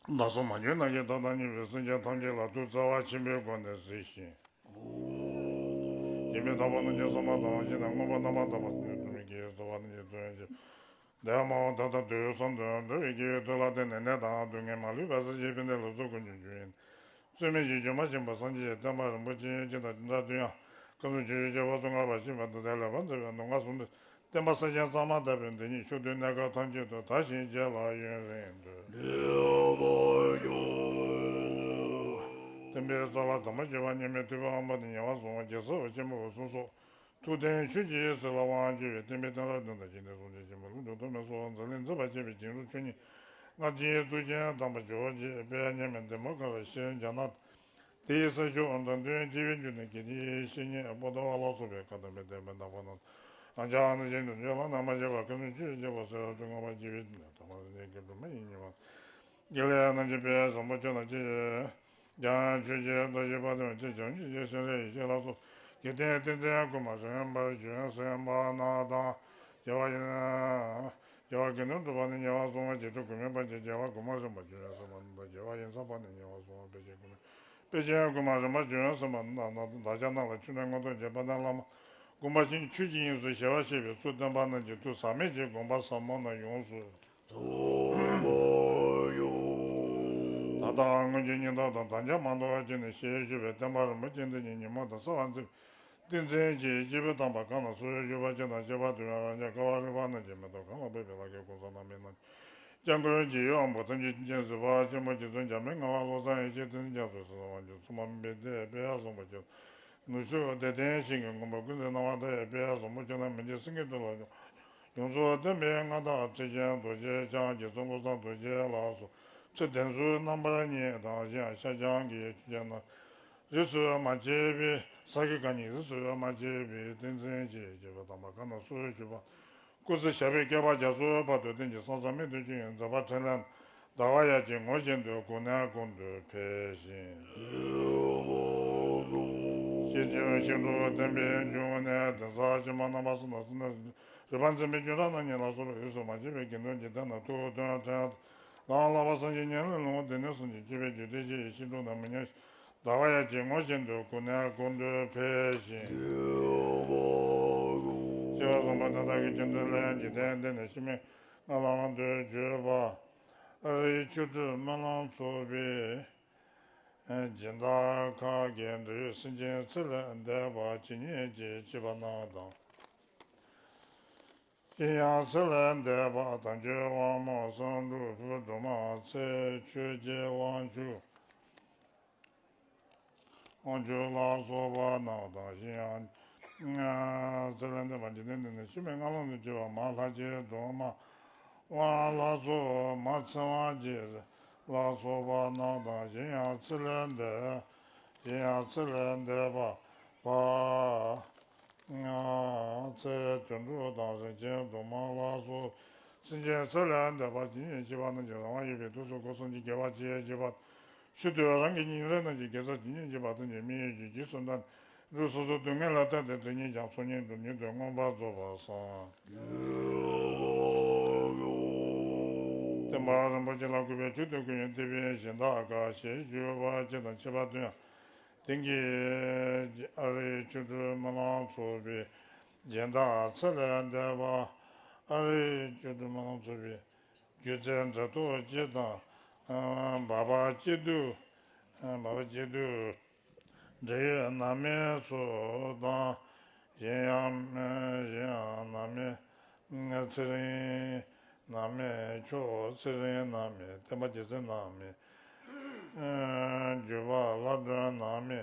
བདག་སོགས་མ་གྱུར་ནམ་མཁའི་མཐའ་དང་མཉམ་པའི་སེམས་ཅན་ཐམས་ཅད་ལ་ཐུགས་བརྩེ་བ་ཆེན་པོའི་སྒོ་ནས་གཟིགས་ཤིང་། སྐྱེ་མེད་རྟག་པ་རྣམས་ཀྱི་བསམ་པ་དང་བཞིན་དུ་མངོན་པར་རྣམ་པར་དག་པ་དང་། ཐོགས་མེད་ཀྱི་རྩོལ་བ་རྣམས་ཀྱི་རྩོལ་བའི་ཕྱིར། འདས་མ་འོངས་ད་ལྟ་དུས་གསུམ་དུ་འགྲོ་བའི་དགེ་བའི་བདུད་ལ་བརྟེན་ནས་ནད་དང་སྡུག་བསྔལ་མ་ལུས་པ་སེལ་ཞིང་ཕན་བདེ་ལ་སོགས་ཀུན་གྱི་རྒྱུ་ཡིན། རྩོལ་མེད་ཀྱི་སྒྱུ་མ་བཞིན་པ་སངས་རྒྱས་བསྟན་པ་རིན་པོ་ཆེ་ཇི་ལྟར་ཇི་ལྟར་དུ་ཡང་ཁམས་གསུམ་ཆོས་བརྒྱད་ཀྱི་ཁྱད་པར་ཚུ་བསྔགས་པ་བཞིན་པ་དང་དེ་ལས་ཕར་མཛད་པའི་མདོ་སྔགས་ཟུང་འབྲེལ་བསྟན་པ་གསལ་རྐྱང་གཙང་མ་དར་བའི་འདི་ཉིད་ཕྱོགས་དུས་གནས་སྐབས་ཐམས་ཅད་དུ་དར་ཞིང་རྒྱས་ལ་ཡུན་རིང་དུ་གནས་པར་ཤོག། བསྟན་པའི་རྩ་བ་དམ་པ་བརྒྱུད་པ་སྙེ་མའི་ཐུབ་པའི་དབང་པོ་དང་ཉེ་བར་བཟུང་བ་རྒྱལ་ཚབ་ཆེན་པོ་གསུམ་སོགས། ཐུགས་རྟེན་ཆོས་ཀྱི་ཡུལ་ཟེར་ལ་དབང་བསྒྱུར་བའི་བསྟན་པའི་བསྟན་རབ་བདུན་དང་། འཇིག་རྟེན་སྲུང་བྱེད་ཆེན་པོ་ཀླུ་སྒྲུབ་ཐོགས་མེད་སོགས་འཛམ་གླིང་མཛེས་པར་བྱེད་པའི་བྱིན་རླབས་ཆོས་ཉིད་ལྔ་བཅུའི་གཙུག་རྒྱན་དམ་པ་ཇོ་བོ་རྗེ་དཔལ་མཉམ་མེད་བདེ་མོ་ཀ་ར་ཤྲཱི་རྒྱ་ནག་དེའི་ས་ཕྱོགས་འགྲོ་དོན་སྐྱེ་བའི་རྒྱུ་ནི་དགེ་ལྡན་བཤེས་གཉེན་པོ་ཏ་བ་ལ་སོགས་པའི་བཀའ་དམ་པའི་བསྟན་པའི་བདག་པོ་རྣམས་རང་ཅག་རྣམས་ཀྱི་དོན་བཅོ་ལྔ་ནང་མ་བྱས་པ་ཀུན་ནས་ཆོས་ཀྱི་རྒྱལ་པོ་གསེར་ལ་སྤྲུལ་སྔགས་པ་རྒྱལ་བའི་དོན་ལ་དམ་པ་རིགས་ཀྱི་སྒྲོན་མ་ཡིན་ཉིད་མ། དགེ་ལེགས་རྣམས་ཀྱི་དཔལ་བཟང་པོ་ཁྱོད་རྣམས་ཀྱིས། ཀྱང་ཆོས་ཀྱི་བདག་ཞིང་དཔལ་ལྡན་ཅེས་བྱ་བ་ཉིད་ཀྱི་སྤྱན་རས་ཡེ་ཤེས་ལ་སོགས་དགེ་ལྡན་ཏིང་འཛིན་དཀོན་མཆོག་གསན་པར་བྱོན་ཟེར་བ་རྣམས་དང་། རྒྱལ་བ་ཡིན། རྒྱལ་བ་དགེ་འདུན་གྲུབ་པ་ནི་ཉེ་བར་བཟུང་བ་རྗེས་འགྲོ་གུས་མོས་བར་ཆད་རྒྱལ་བ་གོང་མ་རིམ་པར་བྱོན་ཟེར་བ་རྣམས་དང་། རྒྱལ་བ་ཡིན་ས་པ་ནི་ཉེ་བར་བཟུང་བ་དཔེ་ཆེན་གོང་མ་དཔེ་ཆེན་གོང་མ་རིམ་པར་བྱོན་ཟེར་བ་རྣམས་དང་། བདག་ཅག་རྣམས་ལ་ཆོས་ནི་མངོན་རྟོགས་རྒྱས་པ་དང་བླ་མ་དགོངས་པ་ཅན་ཆོས་ཀྱི་དབྱིངས་སུ་ཞི་བར་གཤེགས་པའི་ཚུལ་སྟོན་པ་རྣམས་ཀྱི་ཐུགས་ཟག་མེད་ཀྱི་དགོངས་པ་ཟབ་མོ་རྣམས་ཡོངས་སུ། ད་ལྟ་སྔོན་གྱི་སྙིང་སྟོབས་དང་དམ་བཅའ་མ་དོར་བར་བྱས་ནས་ཞལ་བཞུགས་པའི་བསྟན་པ་རིན་པོ་ཆེ་འདི་ཉིད་ཉོན་མོངས་དང་སྲེད་པ་འཚེ་བའི་ཏིང་འཛིན་གྱི་སྐྱེས་བུ་དམ་པ་གང་ལ་སོགས་བཞུགས་པ་ཅན་དང་ཁྱད་པར་དུ་ཡང་རང་རྒྱལ་དཀའ་བ་རིག་པ་རྣམས་ཀྱིས་མི་ཐུབ། གང་ལ་ཕན་པའི་ལྷ་སྐལ་ཀུན་བཟང་རྣམ་སྨིན་རྣམས་ཀྱིས། སྐྱབས་མགོན་རྗེ་ཡི་དབང་པོ་ཐམས་ཅད་མཁྱེན་གཟིགས་པ་ཆེན་པོ་རྗེ་བཙུན་འཇམ་དཔལ་ངག་དབང་བློ་བཟང་ཡེ་ཤེས་བསྟན་འཛིན་རྒྱ་མཚོ་ཟེར་དབང་ཕྱུག་མཚུངས་མ་མིན་པའི་ལྟས་དཔལ་བཟང་པོ་ཁྱོད། ནུབ་ཕྱོགས་བདེ་ལྡན་ཞིང་གི་མགོན་པོ་ཀུན་གཟིགས་སྣང་བ་མཐའ་ཡས་དཔལ་བཟང་པོ་ཁྱོད་རྣམས་མི་མཇེད་སེང་གེའི་སྒྲོལ་མ་ཡོངས་སུ་སྟོན་པའི་མངའ་བདག་ཁྲི་ཆེན་རྡོ་རྗེ་འཆང་རྗེ་བཙུན་བློ་བཟང་རྡོ་རྗེ་ལ་སོགས་ཁྲི་གདན་ཟུར་རྣམ་པར་གཉིས་དང་། གཞན་ཡང་ཤར་བྱང་གི་ཆོས་རྒྱལ་རྣམས་རིས་སུ་མ་ཆད་པའི་ས་དགེ་བཀའ་རྙིང་རིས་སུ་མ་ཆད་པའི་ཏིང་འཛིན་གྱི་རྒྱལ་པོ་དམ་པ་གང་ལ་སོགས་བཞུགས་པ། སྐུ་ཚེ་ཞབས་པད་བསྐལ་པ་རྒྱ་མཚོའི་བར་དུ་བརྟན་ཅིང་ས་མཚམས་མེད་དུ་བྱོན་ཡོད་མཛད་པ་འཕྲིན་ལས་ཟླ་བ་ཡར་གྱི་ངོ་བཞིན་དུ་གོང་ནས་གོང་དུ་འཕེལ་ཞིང་། ཤེས་བྱའི་ཤིང་འབྲུ་བསྟན་པའི་འབྱུང་གནས་གདན་ས་ཕྱི་མ་རྣམ་པ་གསུམ་དང་གསུམ་ལས་རིག་པ་འཛིན་པའི་ཆོས་གྲྭ་རྣམ་གཉིས་ལ་སོགས་པའི་རིས་སུ་མ་ཆད་པའི་དགེ་འདུན་གྱི་སྡེ་རྣམས་ཐུགས་མཐུན་ཕྲན་ལའང་བསླབ་པ་སངས་རྒྱས་ཉམས་ལེན་ལུང་སྡེ་སྣོད་གསུམ་གྱི་སྤྱོད་པའི་རྒྱུད་སྡེ་བཞི་ཡི་ཤིང་འབྲུ་རྣམས་མི་ཉམས་ཟླ་བ་ཡར་གྱི་ངོ་བཞིན་དུ་གོང་ནས་གོང་དུ་འཕེལ་ཞིང་། སྐྱེ་བ་བཟང་པོ་དེ་དག་གི་རྒྱུ་འདི་ལས་འཇིག་རྟེན་འདི་ནས་ཕྱི་མའི་ངང་ལ་དབང་དུ་གྱུར་པ། རིགས་ཆོས་སྒྲུབ་སྨོན་ལམ་ཚོགས་པའི་སྦྱིན་བདག་ཁག་གི་འབྲེལ་ཡོད་སེམས་ཅན་ཚེ་ལས་འདས་པ་ཇི་སྙེད་ཅིག་ཅེས་པ་རྣམས་དང་། གཞན་ཡང་ཚེ་ལས་འདས་པ་དལ་འབྱོར་དབང་མོ་བསམ་འགྲུབ་བུ་སྒྲོལ་མ་ཚེ་ཆོས་རྒྱལ་དབང་ཕྱུག་དབང་ཕྱུག་ལ་སོགས་པ་རྣམས་དང་། གཞན་ཡང་ཚེ་ལས་འདས་པ་འཇིག་རྟེན་འདི་ནས་ཕྱི་མའི་ངང་ལ་དབང་དུ་གྱུར་པ་མ་ལྷ་རྗེ་སྒྲོལ་མ་དབང་ལ་སོགས་མ་ཚེ་དབང་རྗེ་ལ་སོགས་པ་རྣམས་དང་། གཞན་ཡང་ཚེ་ལས་འདས། གཞན་ཡང་ཚེ་ལས་འདས་པ་པ། ཚེ་དོན་གྲུབ་དང་རིན་ཆེན་སྒྲོལ་མ་ལ་སོགས་སེམས་ཅན་ཚེ་ལས་འདས་པ་ཇི་སྙེད་ཅིག་པ་རྣམས་ཀྱི་རང་དབང་ཡོད་པའི་དུས་སུ་སྒོ་གསུམ་གྱི་དགེ་བ་ཅི་ཡང་བགྱིས་པ། ཤུལ་དུ་རང་གི་ཉིན་རེ་རྣམས་ཀྱི་དགེ་རྩ་ཇི་སྙེད་བགྱིས་པ་ཐམས་ཅད་མི་ཡི་རྒྱུད་ཀྱི་སུ་འདྲ་རིགས་སོ་སོའི་སྡུག་བསྔལ་ལ་བརྟེན་ཏེ་དེ་ཉིད་ཀྱང་ཚོགས་གཉིས་དུ་མྱུར་དུ་མངོན་པར་རྫོགས་པར་བསམ། བསྟན་པ་རིན་པོ་ཆེ་ལ་གུས་པས་མཆོད་དོ་གུས་པས་འདེབས་པའི་གཞན་དག་ག་ཞེས་ཞུ་བ་ཅི་དང་ཆད་པ་དུ་ཡང་དེང་གི་ཨ་རིའི་ཆོས་སྒྲུབ་སྨོན་ལམ་ཚོགས་པའི་ སྦྱིན་བདག་ཚེ་ལས་འདས་པ། ཨ་རིའི་སྐྱེ་དུས་མ་ལ་སོགས་པའི་སྒྱུ་རྩལ་འབྲེལ་ཐོགས་སྤྱི་དང་། འབད་པ་སྐྱེ་དུས། འབད་པ་སྐྱེ་དུས་འབྲེལ་ཡོད་ནང་མི་སོགས་དང་། གཞན་ཡང་། གཞན་ཡང་ནང་མི་ཚེ་རིང་། ནང་མི་ཁྱོད་ཚེ་རིང་ནང་མི། བསྟན་པ་རྒྱལ་མཚན་ནང་མི། བརྒྱུད་པ་ལྷ་སྒྲོན་ནང་མི།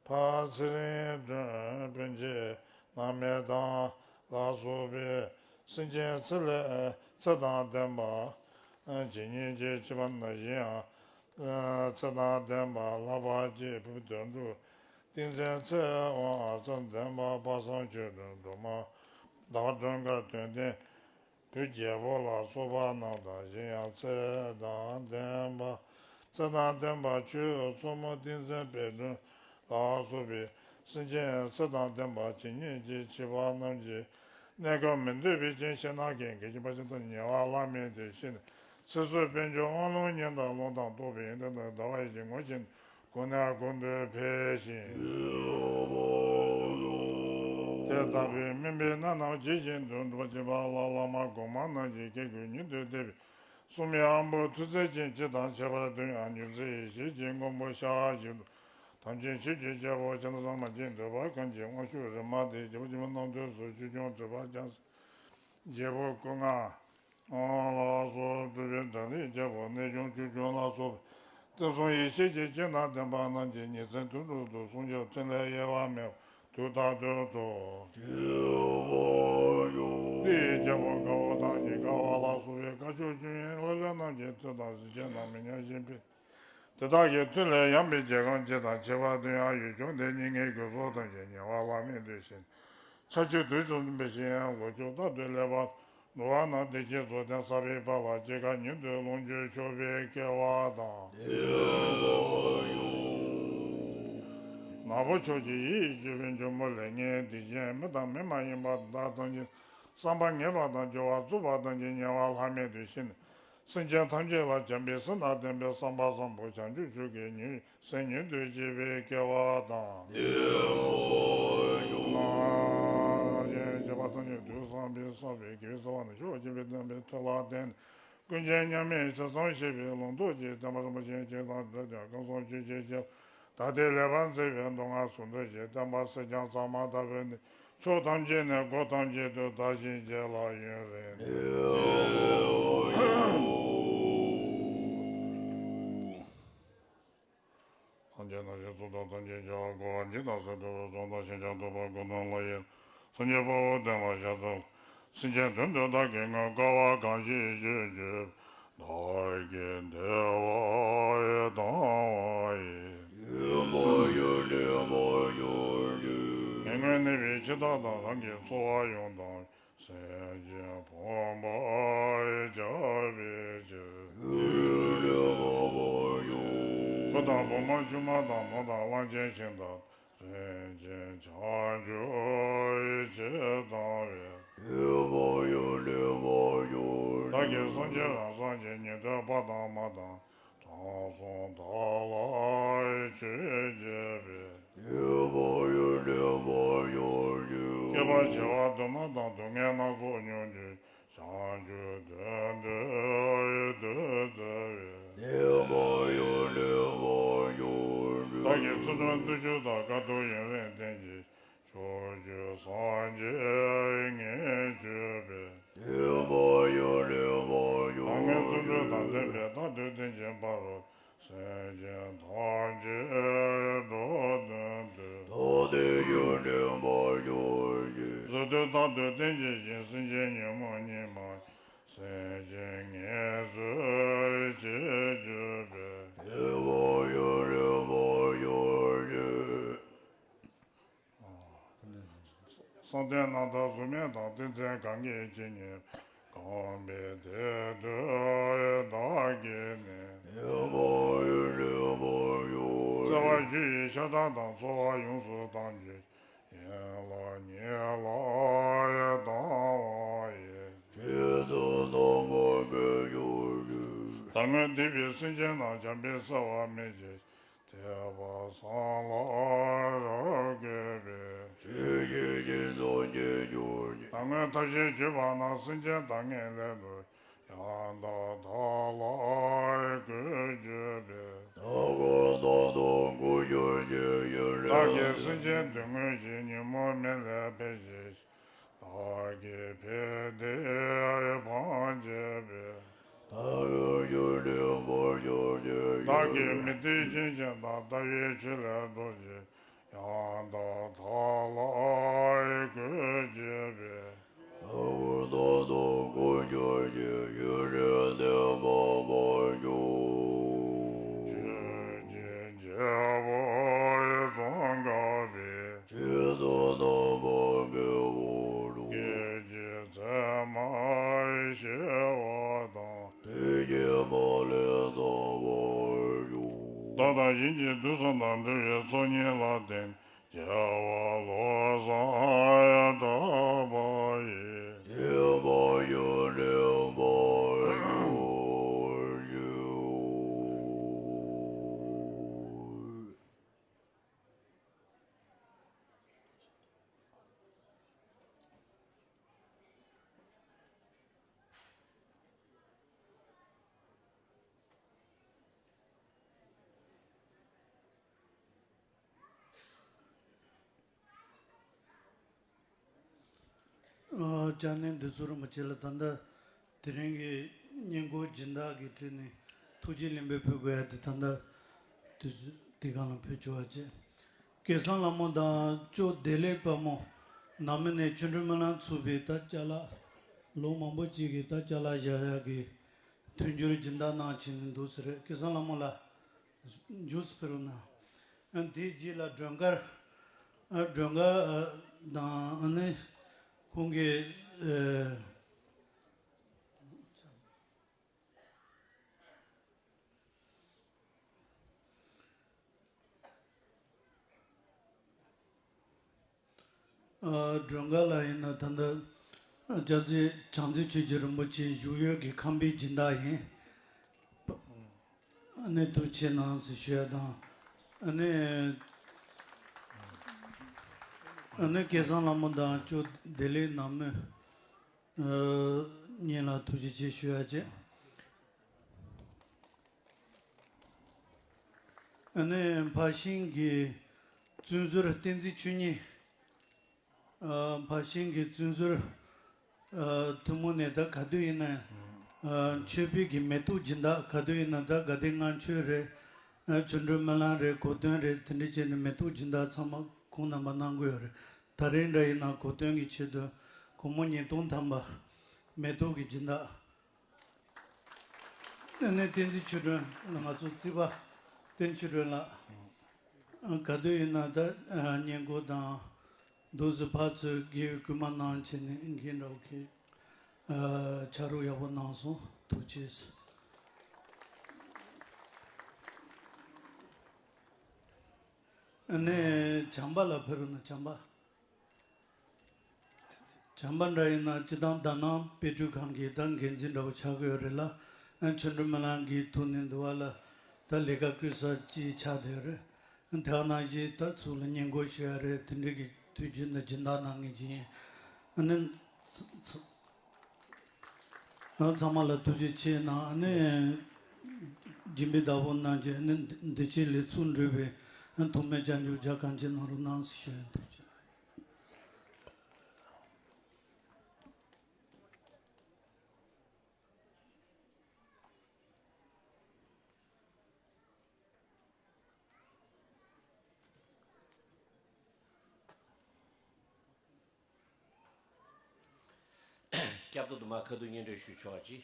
ཕ་ཚེ་རིང་སྒྲོན། སྤུན་མཆེད་ནང་མི་དང་ལ་སོགས་པའི་སེམས་ཅན་ཚེ་ལས། ཚེ་དང་ལྡན་པ། ཇི་སྙེད་ཅིག་མཆིས་པ་ན་བཞིན་ཡང་། ཚེ་དང་ལྡན་པ་ལྷག་པ་སྐྱེས་བུ་དོན་གྲུབ། ཏིང་འཛིན་ཚེ་དབང་ཚེ་ལྡན་པ། དཔག་བསམ་ཆོས་སྒྲོན་སྒྲོལ་མ། ཟླ་བ་སྒྲོན་དཀར་དོན་ལྡན། བུ་རྒྱལ་པོ་ལ་སོགས་པ་རྣམས་དང་། གཞན་ཡང་ཚེ་དང་ལྡན་པ། ཚེ་དང་ལྡན་པ་ཆོས་མཚོ་མོ་ཏིང་འཛིན་དཔལ་སྒྲོན་ལ་སོགས་པའི་སེམས་ཅན་ཚེ་དང་ལྡན་པ་ཇི་སྙེད་ཅིག་མཆིས་པ་རྣམས་ཀྱི་གནས་སྐབས་མི་འདོད་པའི་རྐྱེན་ཕྱིར་ན་གང་གི་སྦྱིན་པ་ཅན་དུ་ཉེ་བར་བླ་མེད་དུ་ཤེས་ནས། ཚེ་བསོད་དཔལ་འབྱོར་དབང་ལུང་གཉེན་དང་སློབ་དང་རྟོགས་པའི་ཡོན་ཏན་དང་ཟླ་བ་ཡིད་ཀྱི་ངོ་ཤེས་ནས། ཀུན་ནས་ཀུན་ཏུ་འཕེལ་ཞིང་། དེ་ལྟ་བུའི་སྨིན་པའི་གནས་རྣམས་ཇི་བཞིན་དུ་འགྲུབ་པར་བྱེད་པ་ལ་བླ་མ་གོང་མ་རྣམས་ཀྱི་སྐྱེ་དགུའི་ཉིད་དུ་བསྟོད་པའི་སྲུང་མའི་དབང་པོ་མཐུ་རྩལ་ཅན་སྤྱི་དང་ཁྱད་པར་དུ་ཡང་སྒྱུ་རྩལ་ཡེ་ཤེས་ཀྱི་མགོན་པོ་ཤར་བཞིན་དུ་ཐམས་ཅད་ཆོས་ཀྱི་རྒྱལ་པོ་ཁྱེད་རྣམས་ཀྱི་འདོད་པ་གང་ཅི་དབང་ཕྱུག་རིག་མ་དེ་རྒྱལ་པོ་ཆེན་པོ་རྣམ་ཐོས་སུ་ཆོས་སྐྱོང་སྒྲིབ་པ་སྦྱང་སའི་རྒྱལ་པོ་སྐུ་ལྔ། ལ་སོགས་སྒྲུབ་པའི་བདག་ལས་རྒྱལ་པོ་གནས་ཆུང་ཆོས་སྐྱོང་ལ་སོགས་པའི་བསྟན་སྲུང་ཡེ་ཤེས་ཀྱི་སྤྱན་དང་ལྡན་པ་རྣམས་ཀྱི་ཉིན་མཚན་དུས་དྲུག་ཏུ་སྲུང་སྐྱོབ་ཕྲིན་ལས་གཡེལ་བ་མེད་པར་དུས་རྟག་ཏུ་སྒྲོག །ལྷའི་རྒྱལ་པོ་དགའ་བོ་དང་ཉི་དགའ་བ་ལ་སོགས་པའི་དཀར་ཕྱོགས་བཅུ་གཉིས་ལྷ་ལུས་རྣམས་ཀྱི་མཐུ་དང་གཟི་བརྗིད་རྣམས་མི་ཉམས་བཞིན་འཕེལ། དེ་དག་གི་མཐུ་ལས་ཡངས་པའི་རྒྱལ་ཁམས་སྤྱི་དང་ཁྱད་པར་དུ་ཡང་ཡུལ་ལྗོངས་འདིར་སྙིགས་ལྔའི་རྒུད་ཚོགས་ཐམས་ཅད་ཉེ་བར་བླ་མེད་དུ་ཤེས་ནས། ཆར་ཆུ་དུས་གསུམ་འབེབས་ཤིང་ལོ་ཕྱུགས་རྟག་ཏུ་ལེགས་པར་འགྲོ་བ་རྣམས་བདེ་སྐྱིད་རྫོགས་ལྡན་བསགས་པའི་བར་ལ་སྐྱེ་རྒ་མྱུར་དུ་ལོངས་སྤྱོད་ཆོག་པའི་སྐལ་བ་དང་། ནག་པོ་ཕྱོགས་ཀྱི་ཡིད་ཀྱི་སྤྱོད་པའི་འབྱུང་པོ་ལས་ངན་སྡིག་ཅན་མི་དང་མི་མ་ཡིན་པ་དག་ཐམས་ཅད་བསམ་པ་ངེས་པ་དང་སྦྱོར་བ་རྩུབ་པ་ཐམས་ཅད་ཉེ་བར་བླ་མེད་དུ་ཤེས་ནས། སེམས་ཅན་ཐམས་ཅད་ལ་བྱམས་པའི་སེམས་དང་ལྡན་པའི་བསམ་པ་བཟང་པོ་བྱང་ཆུབ་མཆོག་གི་སེམས་མྱུར་དུ་སྐྱེ་བའི་སྐལ་བ་དང་། རྗེས་དཔག་ཐམས་ཅད་དུས་བཟང་པོས་བསགས་པའི་དགེ་བའི་རྩ་བ་ནི་ཕྱོགས་བཅུ་པའི་བསྟན་པའི་མཐུ་ལ་བརྟེན་ནས་ཀུན་མཁྱེན་མཉམ་མེད་ཇི་ཙམ་ཤེས་པའི་ལུང་རྟོགས་ཀྱིས་བསྟན་པ་རིན་པོ་ཆེའི་རྒྱན་དང་འདོད་དོན་ཀུན་སོང་ཆོས་ཀྱི་རྒྱལ། ད་ལྟའི་ལེགས་པར་མཛད་པའི་མདོ་སྔགས་ཟུང་འབྲེལ་གྱི་བསྟན་པ་གསེར་སྦྱངས་གཙང་མ་ལྟ་བུ་ནི་ཕྱོགས་ཐམས་ཅད་ནས་སྒོ་ཐམས་ཅད་དུ་དར་ཞིང་རྒྱས་ལ་ཡུན་རིང་། ཐམས་ཅད་རྣམ་ཤེས་ཚོགས་དང་ཐམས་ཅད་རྒྱལ་བ་འགོག་པ་འཇིག་དང་སེལ་སྒྲོལ་བའི་གཟུངས་དང་ཞེས་བྱ་བསྟོད་པ་སྒོ་ནས་ལ་ཡེ། སངས་རྒྱས་དཔའ་བོས་བསྟན་པ་ཤ་སྟག་སེམས་ཅན་དོན་དུ་བདག་གིས་བསྔོས། དཀའ་བ་གང་ཞིག་སྤྱད་ཀྱང་བདག་གི་བདེ་བ་དང་བ་ཡི། ངན་སྔོན་གནས་པའི་འཆི་བདག་དང་། རང་གི་འཚོ་བ་ཡོངས་དང་བའི། སེམས་ཅན་ཕོངས་པར་བྱ་བའི་ཕྱིར། བུ་དང་བུ་མོ་ཆུང་མ་དང་ནོར་དང་གླང་ཆེན་ཤིང་དང་། སེམས་ཅན་བྱང་ཆུབ་ཆེད་དང་བའི། བདག་གིས་སངས་རྒྱས་རང་སངས་རྒྱས་ཉན་ཐོས་ཕ་དང་མ་དང་། དྲང་སྲོང་དག་ལ་ཆོས་བརྗོད་པའི། བསྐལ་པ་བྱེ་བ་དུ་མ་དང་སྡུག་བསྔལ་སྣ་ཚོགས་མྱོང་བའི། བྱང་ཆུབ་དོན་དུ་བསྡུ་བརྩོན་པའི། བདག་གིས་ཚུལ་ཁྲིམས་བརྟུལ་ཞུགས་དང་། དཀའ་ཐུབ་ཡུན་རིང་བསྟེན་ཅིང་ཕྱོགས་བཅུའི་སངས་རྒྱས་བརྙེས་གྱུར་པའི། ལམ་ལྔའི་བརྩོན་འགྲུས་དང་ལྡན་པས་རྟག་ཏུ་བསྟེན་ཅིང་ཕ་རོལ་སེམས་ཅན་ཐམས་ཅད་འགྲོ་དོན་དུ། བཟོད་པས་རྟག་ཏུ་བསྟེན་བྱས་ཤིང་། སེམས་ཅན་ཉོན་མོངས་གཉིས་མ་ཡིན། སེམས་ཅན་ངལ་རྩོལ་བྱེད་གྱུར་པའི། བསམ་གཏན་རྣམ་དག་གཟུགས་མེད་དང་། ཏིང་འཛིན་གང་གིས་ཇི་སྙེད་པ། གང་བའི་དེ་དུས་བདག་གིས་ནི། བརྩེ་བ་རྒྱུ་ཡི་ཤ་སྟག་དང་། འཚོ་བ་ཡོངས་སུ་བཏང་བྱས་ཤིང་། ཡན་ལག་གཉིས་ལ་བཏང་བ་ཡི། བདག་སྔོན་འདས་པའི་སེམས་ཅན་རྣམས། བྱམས་པས་བསལ་བར་མི་བྱེད་ཅིང་། ཐེག་པ་གསུམ་ལ་རབ་བཀོད་པའི། ཆོས་ཀྱི་སྦྱིན་བདག་ཅན་གྱུར་ ཟླ་ངོའི་ཐབས་ཤེས་བྱེད་པ་ན། སེམས་ཅན་དག་ངེས་ལེགས་འགྲུབ། ཡང་དག་བདག་ལ་གུས་བརྗོད་པས། བདག་གིས་བདག་ལ་གུས་བརྗོད་ཅིང་། ཡུན་རིང་བདག་གིས་སེམས་ཅན་སྡུག་བསྔལ་ཞི། ཉོན་མོངས་མེ་ལས་འཕེལ་ཞིང་། བདག་གིས་འཕེལ་ཏེ་འཕང་བྱས་པས། བདག་གིས་ཡུན་རིང་འཕང་བྱས་ཏེ། བདག་གིས་མི་ཐེག་ཆེན་ཞིང་དང་། ལྟ་བའི་ཆོས་ལས་སྒྲོལ་ཞིང་། ཡང་དག་བདག་ལ་གུས་བྱས་པས། བདག་གིས་བདག་ལ་གུས་བརྗོད་ཅིང་། ཡུན་རིང་བདེ་བ་འཕང་བར་འགྱུར། ཆོས་ཀྱི་རྒྱལ་པོ་ཡི་གཙོ་འགག་པས། ཆོས་དང་ལྡན་པ་དགེ་བ་སྒྲུབ། སྐད་ཅིག་ཙམ་མ་ཤེས་པ་དང་། དེ་ཉིད་མ་ལུས་ཐོབ་པར་འགྱུར། བདག་དང་གཞན་གྱི་དུག་གསུམ་དང་། འདྲེ་ཡི་སྲོག་ཉེན་ལ་བརྟེན། སྐྱེ་བ་ལོ་གསུམ་ཡང་དག་པ་ཡི། དེ་བས་ཡུན་རིང་འཕང་བར་འགྱུར། ཨ། སྐྱབས་གནས་འདི་ཚོ་རིན་པོ་ཆེ་ལ་ད་ལྟ་དེ་རིང་གི་བསྙེན་བཀུར་སྦྱིན་བདག་གི་གྲས་ནས་ཐུགས་རྗེ་ལེགས་འབུལ་ཕུལ་དགོས་ཡ་དེ་ད་ལྟ་དུས་ཚོད་དེ་གང་ལ་ཕུལ་ཆོག་པ་བྱེད། སྐལ་བཟང་ལྷ་མོ་དང་ཅོ་བདེ་ལེགས་དཔལ་མོ། ནང་མི་ནས་ཆོ་འཕྲུལ་སྨོན་ལམ་ཚུགས་པའི་ད་ཅ་ལག་ལོ་མང་པོ་ཅིག་གི་ད་ཅ་ལག་བཞག་ཡག་གི་མཐུན་འགྱུར་སྦྱིན་བདག་གནང་བྱས་ནས་འདུག་ཟེར། སྐལ་བཟང་ལྷ་མོ་ལགས་མགྱོགས་སུ་ཕེབས་རོགས་གནང་། ཨ། དེའི་རྗེས་ལ་སྒྲོལ་དཀར། ཨ། སྒྲོལ་དཀར། ཨ། དང་ཨ་ནི་ཁོང་གི་ཨ། ཨ། སྒྲོལ་དཀར་ལགས་ཡིན་ན་ད་ལྟ་ཨ། བྱང་རྩེ་བྱང་རྩེ་ཆོས་རྗེ་རིན་པོ་ཆེའི་བཞུགས་ཡུལ་གྱི་ཁང་པའི་སྦྱིན་བདག་ཡིན། ཨ་ནི་ཐུགས་རྗེ་ཆེ་གནང་ཟེར་ཞུ་ཡ་དང་། ཨ་ནི་ཨ་ནི་སྐལ་བཟང་ལྷ་མོ་དང་ཅོ་བདེ་ལེགས་ནང་མི་ཨ། གཉིས་ལ་ཐུགས་རྗེ་ཆེ་ཞུ་ཡ་བྱས། ཨ་ནི་ཕར་ཕྱིན་གྱི་བཙུན་ཟུར་བསྟན་འཛིན་ཆོས་ཉིད། ཨ། ཕར་ཕྱིན་གྱི་བཙུན་ཟུར། ཨ། ཐུན་མོང་ནས་ད་ག་དུས་ཡིན་ན། ཨ། མཆོད་པའི་གི་མེ་ཏོག་སྦྱིན་བདག་ག་དུས་ཡིན་ན། ད་དགའ་ལྡན་ལྔ་མཆོད་རེད། ཨ། ཆོ་འཕྲུལ་སྨོན་ལམ་རེད། གོ་སྟོན་རེད། དེ་འདྲ་བྱས་ནས་མེ་ཏོག་སྦྱིན་བདག་ཚང་མ་ཁོང་རྣམ་པ་གནང་གི་ཡོད་རེད། ད་རིང་འདྲ་ཡིན་ན་གོ་སྟོན་གྱི་ཆེད་དུ་སྒོར་མོ་ཉིས་སྟོང་ཐམ་པ་མེ་ཏོག་གི་སྦྱིན་བདག་ཨ་ནི་བསྟན་འཛིན་ཆོས་སྒྲོན་ལ། ང་ཚོ་རྩིས་པ་བསྟན་ཆོས་སྒྲོན་ལགས། ཨ། ག་དུས་ཡིན་ན་ད་ཨ། བསྙེན་བཀུར་དང་འདུག་སེ་ཕར་ཚུར་དགེ་བའི་བསྐུལ་མ་གནང་བྱས་ནས་མཁན་འདྲ་བོ་གིས་ཨ། ཕྱག་རོགས་ཡག་པོ་གནང་སོང་། ཐུགས་རྗེ་ཆེ། ཨ་ནི་བྱམས་པ་ལགས་ཕེབས་རོགས་གནང་། བྱམས་པ། བྱམས་པ་འདྲ་ཡིན་ན་སྤྱིར་བཏང་དག་སྣང་དཔེ་སྐྲུན་ཁང་གི་ད་འགན་འཛིན་འདྲ་བོ་ཆགས་ཀྱི་ཡོད་རེད་ལ། ཨ། ཆོ་འཕྲུལ་སྨོན་ལམ་གྱི་ཐོག་ནས་འདུལ་བ་ལ་ད་ལས་ཀ་བསྐུལ་ས་ཅིག་ཆགས་བསྡད་ཡོད་རེད། དེ་ག་ནང་བཞིན་ད་ཚུར་ལ་བསྙེན་བཀུར་ཞུ་ཡ་རེད། དེ་འདྲ་གི་དུས་རྒྱུན་དུ་སྦྱིན་བདག་གནང་མཁན་ཅིག་ཡིན། ཨ་ནི་ཚ་ཚ་ཨ། ཚང་མ་ལ་ཐུགས་རྗེ་ཆེ་གནང་། ཨ་ནི་སྦྱིན་པའི་བདག་པོ་རྣམས་ཀྱིས་ཨ་ནི་འདི་ཕྱི་ལས་ཚུར་འགྲུབ་པའི་ཨ། ཐོགས་མེད་བྱང་ཆུབ་རྒྱ་གང་ཆེ་གནང་རོགས་གནང་ཞུ་ཡ། ཐུགས་རྗེ་ཆེ། སྐྱབས་གཏོར་དུ་མ་ཁ་ཐུག་སྙན་སྒྲོན་ཞུ་ཆོག་ཅིག།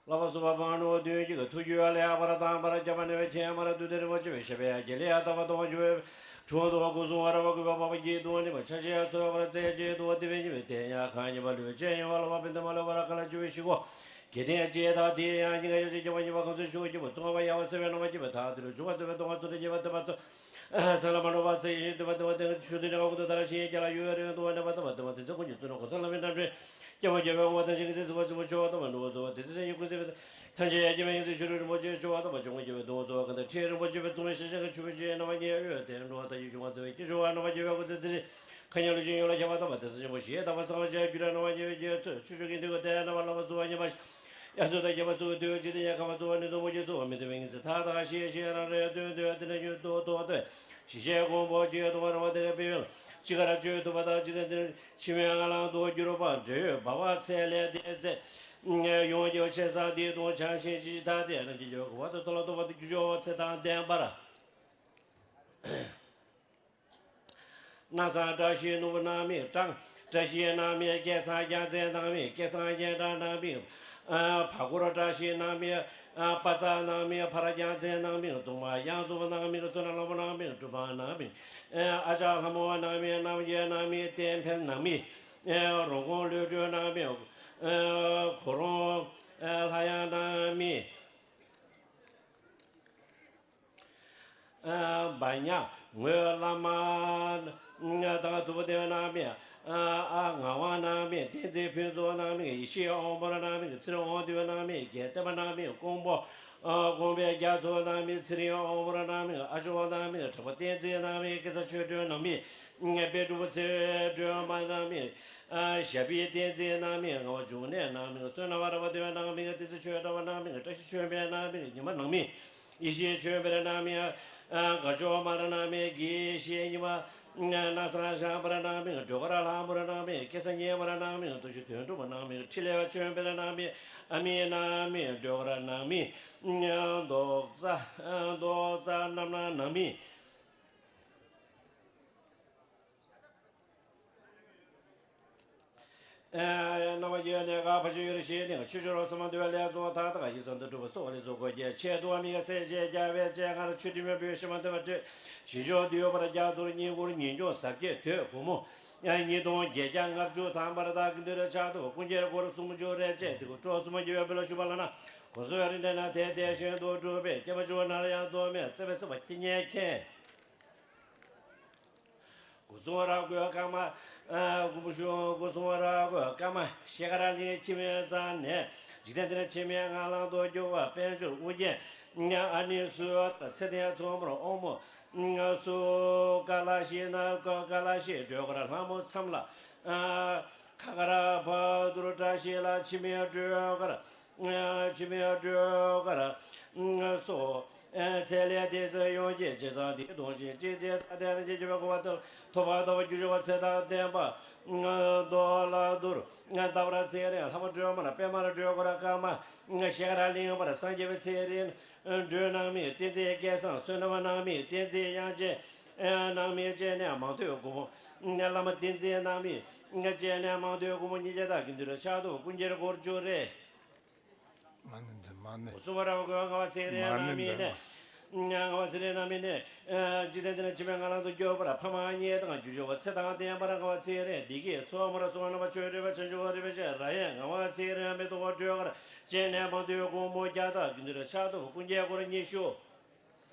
བསླབ་པ་གསུམ་པ་པ་ནོ་དོན་གྱི་ཐུགས་རྒྱུད་ལས་ཡག་པར་དང་པར་རྒྱ་མ་ནེ་བའི་ཆེན་མར་དུ་དེ་རིན་པོ་ཆེ་བའི་ཞབས་པད་རྒྱལ་ལ་ཡ་ཏ་བ་དོང་ཞུ་བའི་གྲུ་དུ་བ་སྐུ་གསུང་བ་ར་བ་ཀུ་བ་པ་བ་ཀྱི་དུ་བ་ནི་མ་ཆ་ཤས་སོ་བ་ར་ཙེ་ཅེ་དུ་བ་དེ་བའི་ཉི་མའི་དེ་ཉ་ཁང་ཉི་མ་ལུས་ཅན་ཡོ་བ་ལ་བ་པི་ཏ་མ་ལོ་བ་ར་ཁ་ལ་ཆུ་བའི་ཤི་གོ། གལ་ཏེ་ཡང་ཅི་ཡ་ཐ་དེ་ཡང་ཉི་ང་ཡོ་ཅི་ཀྱ་བ་ཉི་བ་ཁ་སུ་ཤུ་ཀྱི་བ་ཚུང་བ་ཡ་བ་སེ་བའི་ནོ་བ་ཀྱི་བ་ཐ་དི་རུ་ཆུ་བ་ཚུ་བའི་དོང་བ་ཚུ་ར་ཉི་བ་ཏི་བ་ཚུ། ས་ལ་མ་ནོ་བ་ས་ཡི་ཤིན་ཏུ་བ་ཏི་བ་ཏི་ཆུ་དི་ནེ་བ་ཀུ་ཏུ་ད་ར་ཤི་ཡ་ཀྱ་ལ་ཡུ་ཡ་རི་ཡ་ཏུ་བ་ནེ་བ་ཏ་བ་ཏི་བ་ཏི་ཚེ་ཀུན་གྱི་ཚུ་ནོ་ཁོ་ས་ལ་མི་ཏ་འདྲེ། ཀྱ་བ་ཀྱ་བ་བ་ཏ་ཤིང་གི་སི་སི་བ་སི་བ་ཆོ་བ་ཏ་བ་ནོ་བ་ཏ་བ་ཏི་ཚེ་ཡུ་ཀུ་སི་བ་ཐ་ཤི་ཡ་ཀྱ་བ་ཡིན་སི་ཆུ་རུ་རི་མོ་ཅེ་ཆོ་བ་ཏ་བ་ཅུང་གི་ཀྱ་བ་ཏུ་བ་ཚོ་བ་ཀ་ཏ་ཁྲི་རི་མོ་ཅེ་བ་ཚུ་མི་ཤི་ཤ་གི་ཆུ་བ་ཅེ་ནོ་བ་ཉེ་ཡོ་ཏེ་འགྲོ་བ་ཏ་ཡུ་ཀྱ་བ་ཚོ་བ་ཀྱ་ཆོ་བ་ནོ་བ་ཀྱ་བ་ཀུ་ཏི་ཚེ་རི། མཁའ་མཉམ་ལུས་ཅན་ཡོངས་ལ་ཁྱབ་པ་དམ་པ་དེ་ཚེ་ཆེན་པོ་ཞེས་བཏགས་པ་ཚངས་པར་སྤྱོད་རྒྱུ་ར་སྣང་བ་རྒྱལ་བའི་རྒྱལ་ཚོས་ཆོས་སྤྱོད་ཀྱི་འདུན་པ་དེ་རྣམ་པར་བསླང་བ་བསུ་བ་ཉམས་པ་ཞིག་དབྱར་གསོལ་དང་རྒྱས་པ་སོགས་ཀྱི་དུས་ཇི་ལྟར་ཡང་ཁམས་པ་སོགས་ནི་གདུང་མོ་རྒྱུ་སོགས་མི་མཐུན་པའི་ཉིན་མཚན་མཐའ་དག་ཞི་ཞི་རང་རེ་དོན་དོན་དེ་ནས་མྱུར་དུ་ཐོག་ཏུ་ཞི་ཞིང་གོང་འཕེལ་ཅིག་གཏོང་བར་བ་དེ་གའི་ཕན་ཡོན་ཅི་ག་ར་བརྗོད་ཐུབ་པ་དང་། ཇི་ལྟར་འདིར་འཆི་མེད་ངང་ལམ་དུ་གྱུར་པ་འབྲས་བུ་འབར་བ་ཚེ་ལས་འདས་ཚེ་ཡོངས་ཀྱི་ཆེ་ས་འདི་དང་ཆགས་ཞེན་ཅི་ཐ་དད་རང་གི་འགྱུར་བ་དུ་ཐོག་ལ་ཐོག་པ་དུ་རྒྱུ་ཆོག་ཚེ་དང་ལྡན་པར། སྣང་བཟང་བཀྲ་ཤིས་ནོར་བུ་སྣང་མེད་གྲངས། བཀྲ་ཤིས་སྣང་མེད་སྐལ་བཟང་རྒྱལ་མཚན་སྣང་མེད་སྐལ་བཟང་སྙན་གྲགས་སྣང་མེད། ཨ་ཕ་སྐོར་བཀྲ་ཤིས་སྣང་མེད། ཨ་པ་ཚ་སྣང་མེད་ཕར་རྒྱལ་མཚན་སྣང་མེད། རྫོང་མ་གཡང་འཛོམས་སྣང་མེད། བསོད་ནམས་ལྷ་མོ་སྣང་མེད་སྒྲུབ་པ་སྣང་མེད། ཨ་ཅག་ལྷ་མོ་སྣང་མེད་རྣམ་རྒྱལ་སྣང་མེད་བསྟན་འཕེལ་སྣང་མེད། ཨ་རོང་ཁོང་བློ་གྲོས་སྣང་མེད། ཨ་གོ་རོང་ཨ་ལྷ་ཡང་སྣང་མེད། ཨ་བ་ཉག་ངོས་བླ་མ་དང་ཐུབ་པ་དེ་སྣང་མེད། ཨ་ཨ་ངག་དབང་སྣང་མེད། བསྟན་འཛིན་ཕུན་ཚོགས་སྣང་མེད། ཡེ་ཤེས་དབང་པོ་སྣང་མེད། ཚེ་རིང་དབང་འདུས་སྣང་མེད། རྒྱལ་བསྟན་པ་སྣང་མེད། ཀོང་པོ་ཨ་ཀོང་པོའི་རྒྱ་མཚོ་སྣང་མེད། ཚེ་རིང་དབང་པོ་སྣང་མེད། ཨ་ཞོག་སྣང་མེད། གྲགས་པ་བསྟན་འཛིན་སྣང་མེད། སྐལ་བཟང་ཆོས་སྒྲོན་སྣང་མེད། དཔལ་སྤྲུལ་པ་ཚེ་སྒྲོན་མ་སྣང་མེད། ཨ་ཞབས་པད་བསྟན་འཛིན་སྣང་མེད། ངག་དབང་འབྱུང་གནས་སྣང་མེད། བསོད་ནམས་བར་པ་དོན་སྣང་མེད། བསྟན་འཛིན་ཆོས་གྲགས་པ་སྣང་མེད། བཀྲ་ཤིས་ཆོས་འཕེལ་སྣང་མེད། ཉི་མ་སྣང་མེད། ཡེ་ཤེས་ཆོས་འཕེལ་སྣང་མེད། ཨ་དགའ་ཕྱོགས་མར་སྣང་མེད། དགེ་བཤེས་ཉི་མ་སྣང་བཟང་ཤངས་པར་སྣང་མེད། སྒྲོལ་དཀར་ལྷ་མོར་སྣང་མེད། སྐལ་བཟང་ཉི་མར་སྣང་མེད། རྡོ་རྗེ་དོན་གྲུབ་སྣང་མེད། ཕྲིན་ལས་ཆོས་འཕེལ་སྣང་མེད། ཨ་མེས་སྣང་མེད། སྒྲོལ་དཀར་སྣང་མེད། མདོག་རྩ་མདོག་རྩ་རྣམ་སྣང་སྣང་མེད། རྣམ་པ་ཡོད་ནས་ག་ཕ་ཆོས་ཡོད་ཤེས་ནས་ཆོས་ཕྱོགས་ལ་བསམ་འདུན་ལས་ཚོགས་མཐའ་དག་ཡིད་བསམ་དུ་འགྲུབ་པ་སོགས་ལས་ཚོགས་གོ་རྒྱལ་ཆེ་དུ་བ་མི་ཡ་སེ་བཅད་རྒྱ་བའི་སྤྱན་སྔར་ཆོས་ཁྲིམས་མོས་པའི་ཤེས་མ་ཐོས་པ་སྤྲོད་ཞི་ཕྱོགས་འདུལ་བར་རྒྱ་མཚོར་བསྙེན་བཀུར་ཉིན་སྐྱོང་ཟབ་རྒྱས་དོད་སྒོ་མོ་ཉིས་སྟོང་བརྒྱད་བརྒྱ་ལྔ་བཅུ་ཐམ་པར་དག་གི་འདུལ་བའི་ཕྱག་ཐོག་ཀུན་མཁྱེན་སྐོར་སུམ་ཅུ་རེ་བཅས་དེ་ཀོ་སྤྲོ་གསུམ་རྒྱལ་བའི་བོད་ལ་ཞུགས་པ་ལ་ན་གོ་སོ་རིན་ལྡན་ན་དེ་དེ་བཞིན་དུ་གྲུབ་པས་སྐྱེ་བ་བཅུ་ནར་ཡང་གདོད་མའི་བརྩེ་བའི་སྲིད་པ་སྐྱེ་ཉེན་མཁན། སྒོ་སྲུང་ར་སྒོའི་སྐར་མ། སྒོ་སྲུང་སྒོ་སྲུང་ར་སྒོའི་སྐར་མ་ཤེལ་དཀར་གླིང་ཁྱིམ་པའི་རྩ་ནས་འཇིག་རྟེན་འདིར་འཆི་མེད་ངང་ལམ་དུ་རྒྱུ་བ་དཔལ་འབྱོར་དབུ་རྒྱན་ཨ་ནི་སུ་ཚེ་བརྟན་མཚོ་མོར་དབང་མོ་སུ་ཀ་ལ་ཤི་ན་ཀ་ལ་ཤི་སྒྲོལ་དཀར་ལྷ་མོ་མཚམས་ལ་ཁ་དཀར་བ་དུར་བཀྲ་ཤིས་ལ་འཆི་མེད་སྒྲོལ་དཀར་འཆི་མེད་སྒྲོལ་དཀར་སོགས། ཚེ་ལས་འདས་ཚེ་ཡོངས་ཀྱི་རྗེས་སུ་འདི་གདོང་ཞིང་ཅི་སྟེ་ཐ་དད་རང་བཞིན་གྱི་བའི་གོ་བ་ཐོབ་པ་ཐོབ་པ་རྒྱུ་ཆུ་བ་ཚེ་དང་ལྡན་པ། རྡོ་ལ་དུར་ལྟ་བར་ཚེ་རིང་ལྷ་མོ་སྒྲོལ་མར་པདྨར་སྒྲོལ་དཀར་སྐར་མ་ཤེལ་དཀར་གླིང་པར་སངས་རྒྱས་པའི་ཚེ་རིང་སྒྲོལ་སྣང་མེད། བསྟན་འཛིན་སྐལ་བཟང་བསོད་ནམས་སྣང་མེད། བསྟན་འཛིན་དབྱངས་ཅན་སྣང་མེད་བཅས་ནས་མང་ཐོས་སྒོ་མོ་བླ་མ་བསྟན་འཛིན་སྣང་མེད་བཅས་ནས་མང་ཐོས་སྒོ་མོ་ཉིས་བརྒྱ་དག་གི་འདུལ་བའི་ཕྱག་ཐོག་ཀུན་མཁྱེན་སྐོར་བཅུ་རེ། མ་ཎི་འདི་མ་ཎི། སུ་མ་ར་བ་གོ་ང་བ་ཚེ་རིང་མ་ཎི་ནང་མི་འདི་ནས། ང་བ་ཚེ་རིང་ནང་མི་ནས། འཇིག་རྟེན་འདི་ན་འཆི་མེད་ངང་ལམ་དུ་སྐྱོབ་པར་ཕ་མ་གཉིས་དང་རྒྱུ་ཆུ་བ་ཚེ་དང་ལྡན་པར་ང་བ་ཚེ་རིང་བདེ་སྐྱིད་མཚོ་མོར་སོང་རྣམ་པ་ཆོས་སྒྲོན་པ་བྱང་ཆུབ་རིན་པོ་ཆེ་ར་ཡན་ང་བ་ཚེ་རིང་མེ་ཏོག་སྒྲོལ་དཀར་སྤྱན་ནས་མང་ཐོས་སྒོ་མོ་བརྒྱ་དག་གི་འདུལ་ཕྱག་ཐོག་ཀུན་མཁྱེན་སྐོར་ཉི་ཤུ།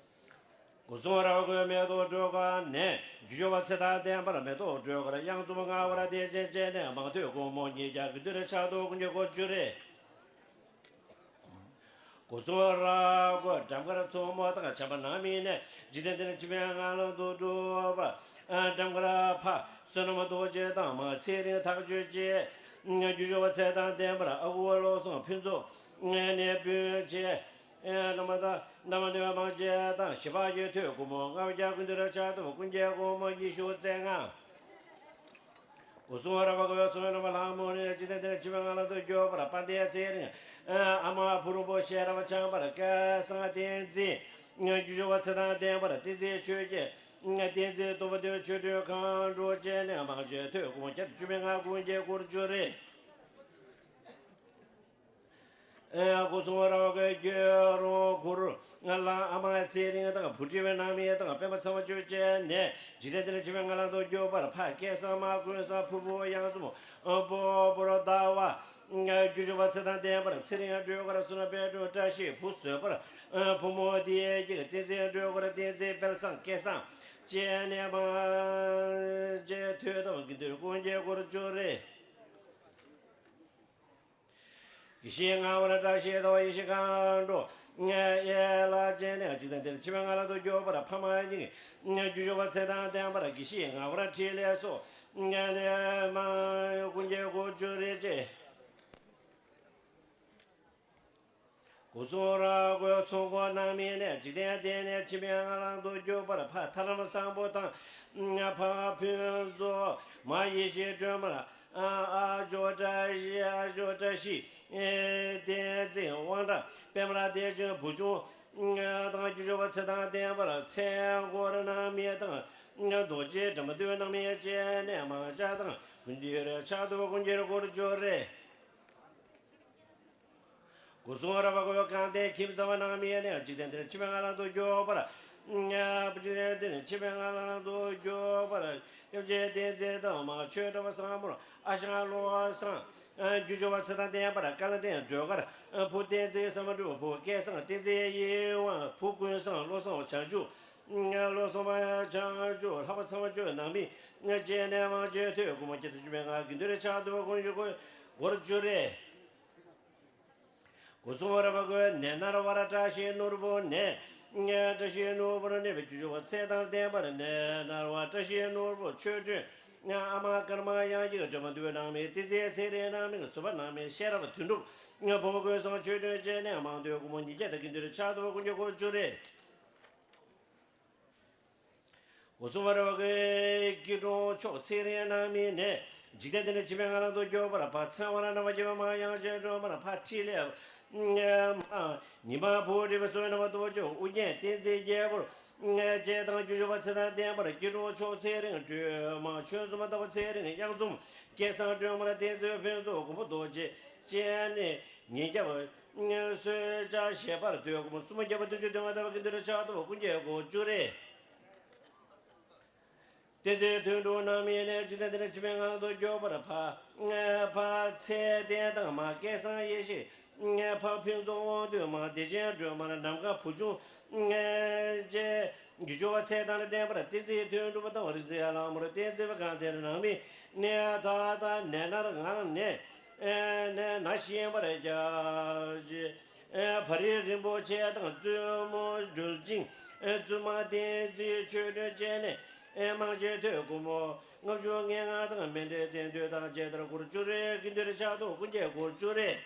སྒོ་སྲུང་ར་བ་གོ་མེ་ཏོག་སྒྲོལ་དཀར་ནས། རྒྱུ་ཆུ་བ་ཚེ་དང་ལྡན་པར་མེ་ཏོག་སྒྲོལ་དཀར་གཡང་འཛོམས་ང་བ་ར་བདེ་ཆེན་སྤྱན་ནས་མང་ཐོས་སྒོ་མོ་ཉིས་བརྒྱ་གི་འདུལ་ཕྱག་ཐོག་ཀུན་མཁྱེན་སྐོར་བཅུ་རེ། སྒོ་སྲུང་ར་བ་གོ་འགྲམ་དཀར་མཚོ་མོ་དང་བྱམས་པ་སྣང་མེད་ནས། འཇིག་རྟེན་འདི་ན་འཆི་མེད་ངང་ལམ་དུ་སྒྲུབ་པ། འགྲམ་དཀར་ཕ་བསོད་ནམས་རྡོ་རྗེ་དང་མ་ཚེ་རིང་ཐག་ཆོད་ཅེས། རྒྱུ་ཆུ་བ་ཚེ་དང་ལྡན་པར་ཨ་ཁུ་བློ་བཟང་ཕུན་ཚོགས་ནས་སྤུན་མཆེད། ཨེ་བླ་མ་དང་བླ་མ་ནི་མང་ཆེ་དང་ཞི་བ་ཡོད་ཐོས་སྒོ་མོ་ལྔ་བརྒྱ་ཀུན་འདུལ་ཕྱག་ཐོག་ཀུན་མཁྱེན་སྒོ་མོ་ཉི་ཤུ་རྩ་ལྔ། སྒོ་སྲུང་ར་བ་གོ་སྲུང་ར་བ་ལྷ་མོ་ནི་འཇིག་རྟེན་འདི་ན་འཆི་མེད་ངང་ལམ་དུ་སྐྱོབ་པར་དཔལ་ལྡན་ཚེ་རིང་ཨ་མ་ཕུར་བུ་ཤེས་རབ་འཆང་བར་སྐལ་བཟང་བསྟན་འཛིན་རྒྱུ་ཆུ་བ་ཚེ་དང་ལྡན་པར་བསྟན་འཛིན་ཆོས་ཀྱི་བསྟན་འཛིན་སྟོབས་པ་འདོད་ཆོས་སྒྲོན་མཁའ་འགྲོ་སྤྱན་ནས་མང་ཆེ་ཐོས་སྒོ་མོ་བརྒྱ་དང་བཅུ་མེད་ལྔ་ཀུན་མཁྱེན་སྐོར་བཅུ་རེ། སྒོ་སྲུང་ར་བ་གོ་སྐྱོ་རོང་གུར་ལ་ཨ་མ་ཚེ་རིང་དང་བུ་ཁྲི་བའི་ནང་མི་དང་པད་མ་ཚེ་དབང་ཆོས་ཅན་ནས་འཇིག་རྟེན་འདི་ན་འཆི་མེད་ངང་ལམ་དུ་སྐྱོབ་པར་ཕ་སྐལ་བཟང་མ་ཀུན་བཟང་ཕུར་བུ་གཡང་འཛོམས་སྤོ་བོར་ཟླ་བ། རྒྱུ་ཆུ་བ་ཚེ་དང་ལྡན་པར་ཚེ་རིང་སྒྲོལ་དཀར་བསོད་ནམས་དཔལ་སྒྲོན་བཀྲ་ཤིས་བུ་བཟོད་པར་བུ་མོ་བདེ་སྐྱིད་བསྟན་འཛིན་སྒྲོལ་དཀར་བསྟན་འཛིན་དཔལ་བཟང་སྐལ་བཟང་སྤྱན་ནས་མང་ཆེ་ཐོས་དང་དགེ་འདུན་ཀུན་མཁྱེན་སྐོར་བཅུ་རེ། དགེ་བཤེས་ངག་དབང་བཀྲ་ཤིས་ཟླ་བ་ཡེ་ཤེས་མཁའ་འགྲོ་ཡན་ལག་ཅན་ནས་འཇིག་རྟེན་འདིར་འཆི་མེད་ངང་ལམ་དུ་སྐྱོབ་པར་ཕ་མ་གཉིས་རྒྱུ་ཆུ་བ་ཚེ་དང་ལྡན་པར་དགེ་བཤེས་ངག་དབང་འཕྲིན་ལས་སོགས་ ལས་མང་ཀུན་གྱི་གོ་ཆོད་རེ་ཆེ། སྒོ་གསུམ་རབ་བསྒོས་ཚོགས་འཁོར་རྣམ་སྨིན་ནས། འཇིག་རྟེན་འདི་ནས་འཆི་མེད་ངང་ལམ་དུ་བསྒྱུར་བར། ཕ་མཐའ་ལམ་བཟང་པོ་དང་། ཕ་ཕུན་ཚོགས་མ་ཡེ་ཤེས་སྒྲོན་མར། ཨ་ཨ་ཇོ་བཀྲ་ཤིས། ཨ་ཇོ་བཀྲ་ཤིས་བསྟན་འཛིན་དབང་གྲགས། པདྨ་བདེ་ཆེན་བུ་ཆུང་དང་། རྒྱུ་སྦྱོར་བ་ཚེ་དང་ལྡན་པར། ཚེ་འཁོར་རྣམ་སྨིན་དང་། རྡོ་རྗེ་དྲི་མ་འདོད་རྣམ་སྨིན་བཅས་ནས། མང་ཇ་དང་ཀུན་འདུས་ཕྱག་ཏུ་ཀུན་གྱིས་དགོངས་གྱུར་ཅིག། སྒོ་གསུམ་རབ་བསྒོས་དཀའ་ལྡན་ཁྱིམ་བཟང་པོ་རྣམ་སྨིན་ནས། འཇིག་རྟེན་འདིར་འཆི་མེད་ངང་ལམ་དུ་བསྒྱུར་བར། འཇིག་རྟེན་འདིར་འཆི་མེད་ངང་ལམ་དུ་བསྒྱུར་བར། སྐྱབས་རྗེ་བསྟན་འཛིན་དང་མ་ཆོས་གྲགས་པ་བཟང་པོར། ཨ་ཞང་བློ་བཟང་རྒྱུ་སྦྱོར་བ་ཚེ་དང་ལྡན་པར། བཀའ་བློན་བསྟན་སྒྲོལ་དཀར་བུ་བསྟན་འཛིན་བསམ་འགྲུབ་བུ་སྐལ་བཟང་བསྟན་འཛིན་ཡིད་དབང་བུ་ཀུན་བཟང་བློ་བཟང་བྱང་ཆུབ། བློ་བཟང་བྱང་ཆུབ་ལྷག་པ་ཚངས་སྤྱོད་རྣམ་སྨིན་བཅས་ནས། མང་ཆེ་ཐོས་སྒོ་མོ་བརྒྱད་དང་བཅུ་མེད་ལྔ་དགེ་འདུན་ཕྱག་ཏུ་ཀུན་གྱིས་དགོངས་གྱུར་ཅིག། སྒོ་གསུམ་རབ་བསྒོས་ནད་མནར་བར། བཀྲ་ཤིས་ནོར་བུ་ནད། བཀྲ་ཤིས་ནོར་བུར་གནས་པའི་རྒྱུ་སྦྱོར་བ་ཚེ་དང་ལྡན་པར། ནད་མནར་བ་བཀྲ་ཤིས་ནོར་བུ་ཆོས་སྒྲོན། ཨ་མ་ཀརྨ་དབྱངས་སྐྱིད་སྒྲོལ་མ་འདུས་རྣམ་སྨིན། བསྟན་འཛིན་ཚེ་རིང་རྣམ་སྨིན། བཟོད་པ་རྣམ་སྨིན། ཤེས་རབ་དོན་གྲུབ། བུ་མོ་ཀུན་བཟང་ཆོས་སྒྲོན་བཅས་ནས། མང་ཐོས་སྒོ་མོ་ཉིས་བརྒྱ་དང་དགེ་འདུན་ཕྱག་ཏུ་ཀུན་གྱིས་དགོངས་གྱུར་ཅིག། སྒོ་གསུམ་རབ་བསྒོས་སྐྱིད་གྲོང་མཆོག་ཚེ་རིང་རྣམ་སྨིན་ནས། འཇིག་རྟེན་འདི་ནས་འཆི་མེད་ངང་ལམ་དུ་བསྒྱུར་བར། ཕ་ཚེ་དབང་རྣམ་པར་རྒྱལ་བ། མ་དབྱངས་ཅན་སྒྲོལ་མར། ཕ་འཕྲིན་ལས་ཉི་མ་བུ་འབྲི་བ། བསོད་ནམས་སྟོབས་ཆེན་ཨུ་རྒྱན་བསྟན་འཛིན་རྒྱལ་པོར། བཅས་དང་རྒྱུ་སྦྱོར་བ་ཚེ་དང་ལྡན་པར། སྐྱིད་གྲོང་མཆོག་ཚེ་རིང་སྒྲོལ་མ། ཆོས་འཛོམས་ཟླ་བ་ཚེ་རིང་གཡང་འཛོམས་སྐལ་བཟང་སྒྲོལ་མར། བསྟན་འཛིན་ཕུན་ཚོགས་མགོན་པོ་རྡོ་རྗེ་བཅས་ནས། ཉིས་བརྒྱ་པ། གསོལ་ཇ་བཞེས་པར་འདོད། སྒོ་མོ་སུམ་བརྒྱ་པ། བདུན་ཅུ་དོན་ལྔ་ཟླ་བ། དགེ་འདུན་ཕྱག་ཏུ་ཀུན་གྱིས་དགོངས་གྱུར་ཅིག། བསྟན་འཛིན་དོན་གྲུབ་རྣམ་སྨིན་ནས། འཇིག་རྟེན་འདི་ནས་འཆི་མེད་ངང་ལམ་དུ་བསྒྱུར་བར། ཕ་ཕ་ཚེ་བརྟན་དང་མ་སྐལ་བཟང་ཡེ་ཤེས། ཕ་ཕུན་ཚོགས་དབང་འདུས། མ་བདེ་ཆེན་སྒྲོལ་མར། ནམ་མཁའ་བུ་ཆུང་བཅས། རྒྱུ་སྦྱོར་བ་ཚེ་དང་ལྡན་པར། བསྟན་འཛིན་དོན་གྲུབ་དང་། རིག་འཛིན་ཨ་ལགས་མོར། བསྟན་འཛིན་པ་གང་དེར་རྣམ་སྨིན་ནས། ད་ལྟ་ནད་མནར་ངང་ནས། ནས་ན་གཞོན་པར་སྐྱབས་རྗེ་བ་རི་རིན་པོ་ཆེ་དང་། བཙུན་མོ་སྒྲོལ་ཆེན། བཙུན་མ་བསྟན་འཛིན་ཆོས་སྒྲོན་བཅས་ནས། མང་ཆེ་ཐོས་སྒོ་མོ་ལྔ་བཅུ་ང་ལྔ་དང་། མཎྜལ་རྟེན་མདོས་དང་བཅས་མཐར་དགོངས་གྱུར་ཅིག། དགེ་འདུན་ཕྱག་ཏུ་ཀུན་གྱིས་དགོངས་གྱུར་ཅིག།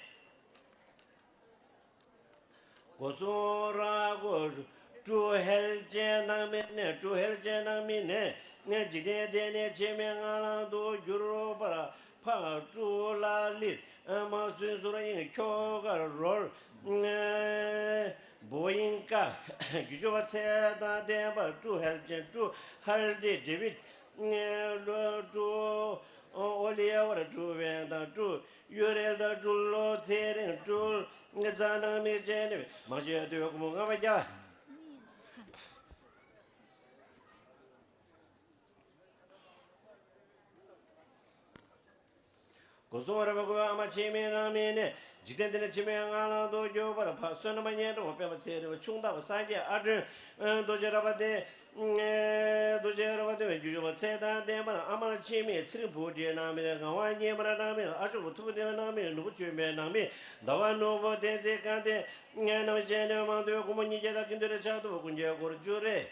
སྒོ་གསུམ་རབ་བསྒོས་སྤྲུལ་ཧེལ་ཅན་རྣམ་སྨིན་ནས། སྤྲུལ་ཧེལ་ཅན་རྣམ་སྨིན་ནས། འཇིག་རྟེན་འདི་ནས་འཆི་མེད་ངང་ལམ་དུ་བསྒྱུར་བར། ཕ་སྤྲུལ་ལ་ལི། མ་སུན་ཟུར་དབྱིངས་ཁྱོ་གར་རོལ། བོ་ཡིན་ཀ། རྒྱུ་སྦྱོར་བ་ཚེ་དང་ལྡན་པ། སྤྲུལ་ཧེལ་ཅན། སྤྲུལ་ཧལ་ཏི་ཌེ་བིད། སྤྲུལ་ཨོ་ལི་ཝར། སྤྲུལ་བན་དང་། སྤྲུལ་ཡུ་རེལ་དང་། སྤྲུལ་ལོ་ཚེ་རིང་། སྤྲུལ་ཙ་ནང་མི་བཅས་ནི། མང་ཆེ་ཐོས་སྒོ་མོ་ལྔ་བརྒྱ། སྒོ་གསུམ་རབ་བསྒོས་ཨ་མ་འཆི་མེད་རྣམ་སྨིན་ནས། འཇིག་རྟེན་འདི་ནས་འཆི་མེད་ངང་ལམ་དུ་བསྒྱུར་བར། ཕ་བསོད་ནམས་སྙན་གྲགས་པདྨ་ཚེ་རིང་བ། ཆུང་བདག་པ་སངས་རྒྱས་ཨ་སྒྲོན། རྡོ་རྗེ་རབ་བརྟན། རྡོ་རྗེ་རབ་བརྟན་པའི་རྒྱུ་སྦྱོར་བ་ཚེ་དང་ལྡན་པར། ཨ་མ་འཆི་མེད་ཚེ་རིང་བུ་འདྲེ་རྣམ་སྨིན། ངག་དབང་སྙེ་མར་རྣམ་སྨིན། ཨ་ཅོ་བུ་ཐུབ་བསྟན་རྣམ་སྨིན། ནོར་བུ་ཆོས་སྨན་རྣམ་སྨིན། ཟླ་བ་ནོར་བུ་བསྟན་འཛིན་སྐལ་ལྡན་རྣམ་སྨིན་ནས། མང་ཐོས་སྒོ་མོ་ཉིས་བརྒྱ་དང་། དགེ་འདུན་ཕྱག་ཏུ་ཀུན་གྱིས་དགོངས་གྱུར་ཅིག།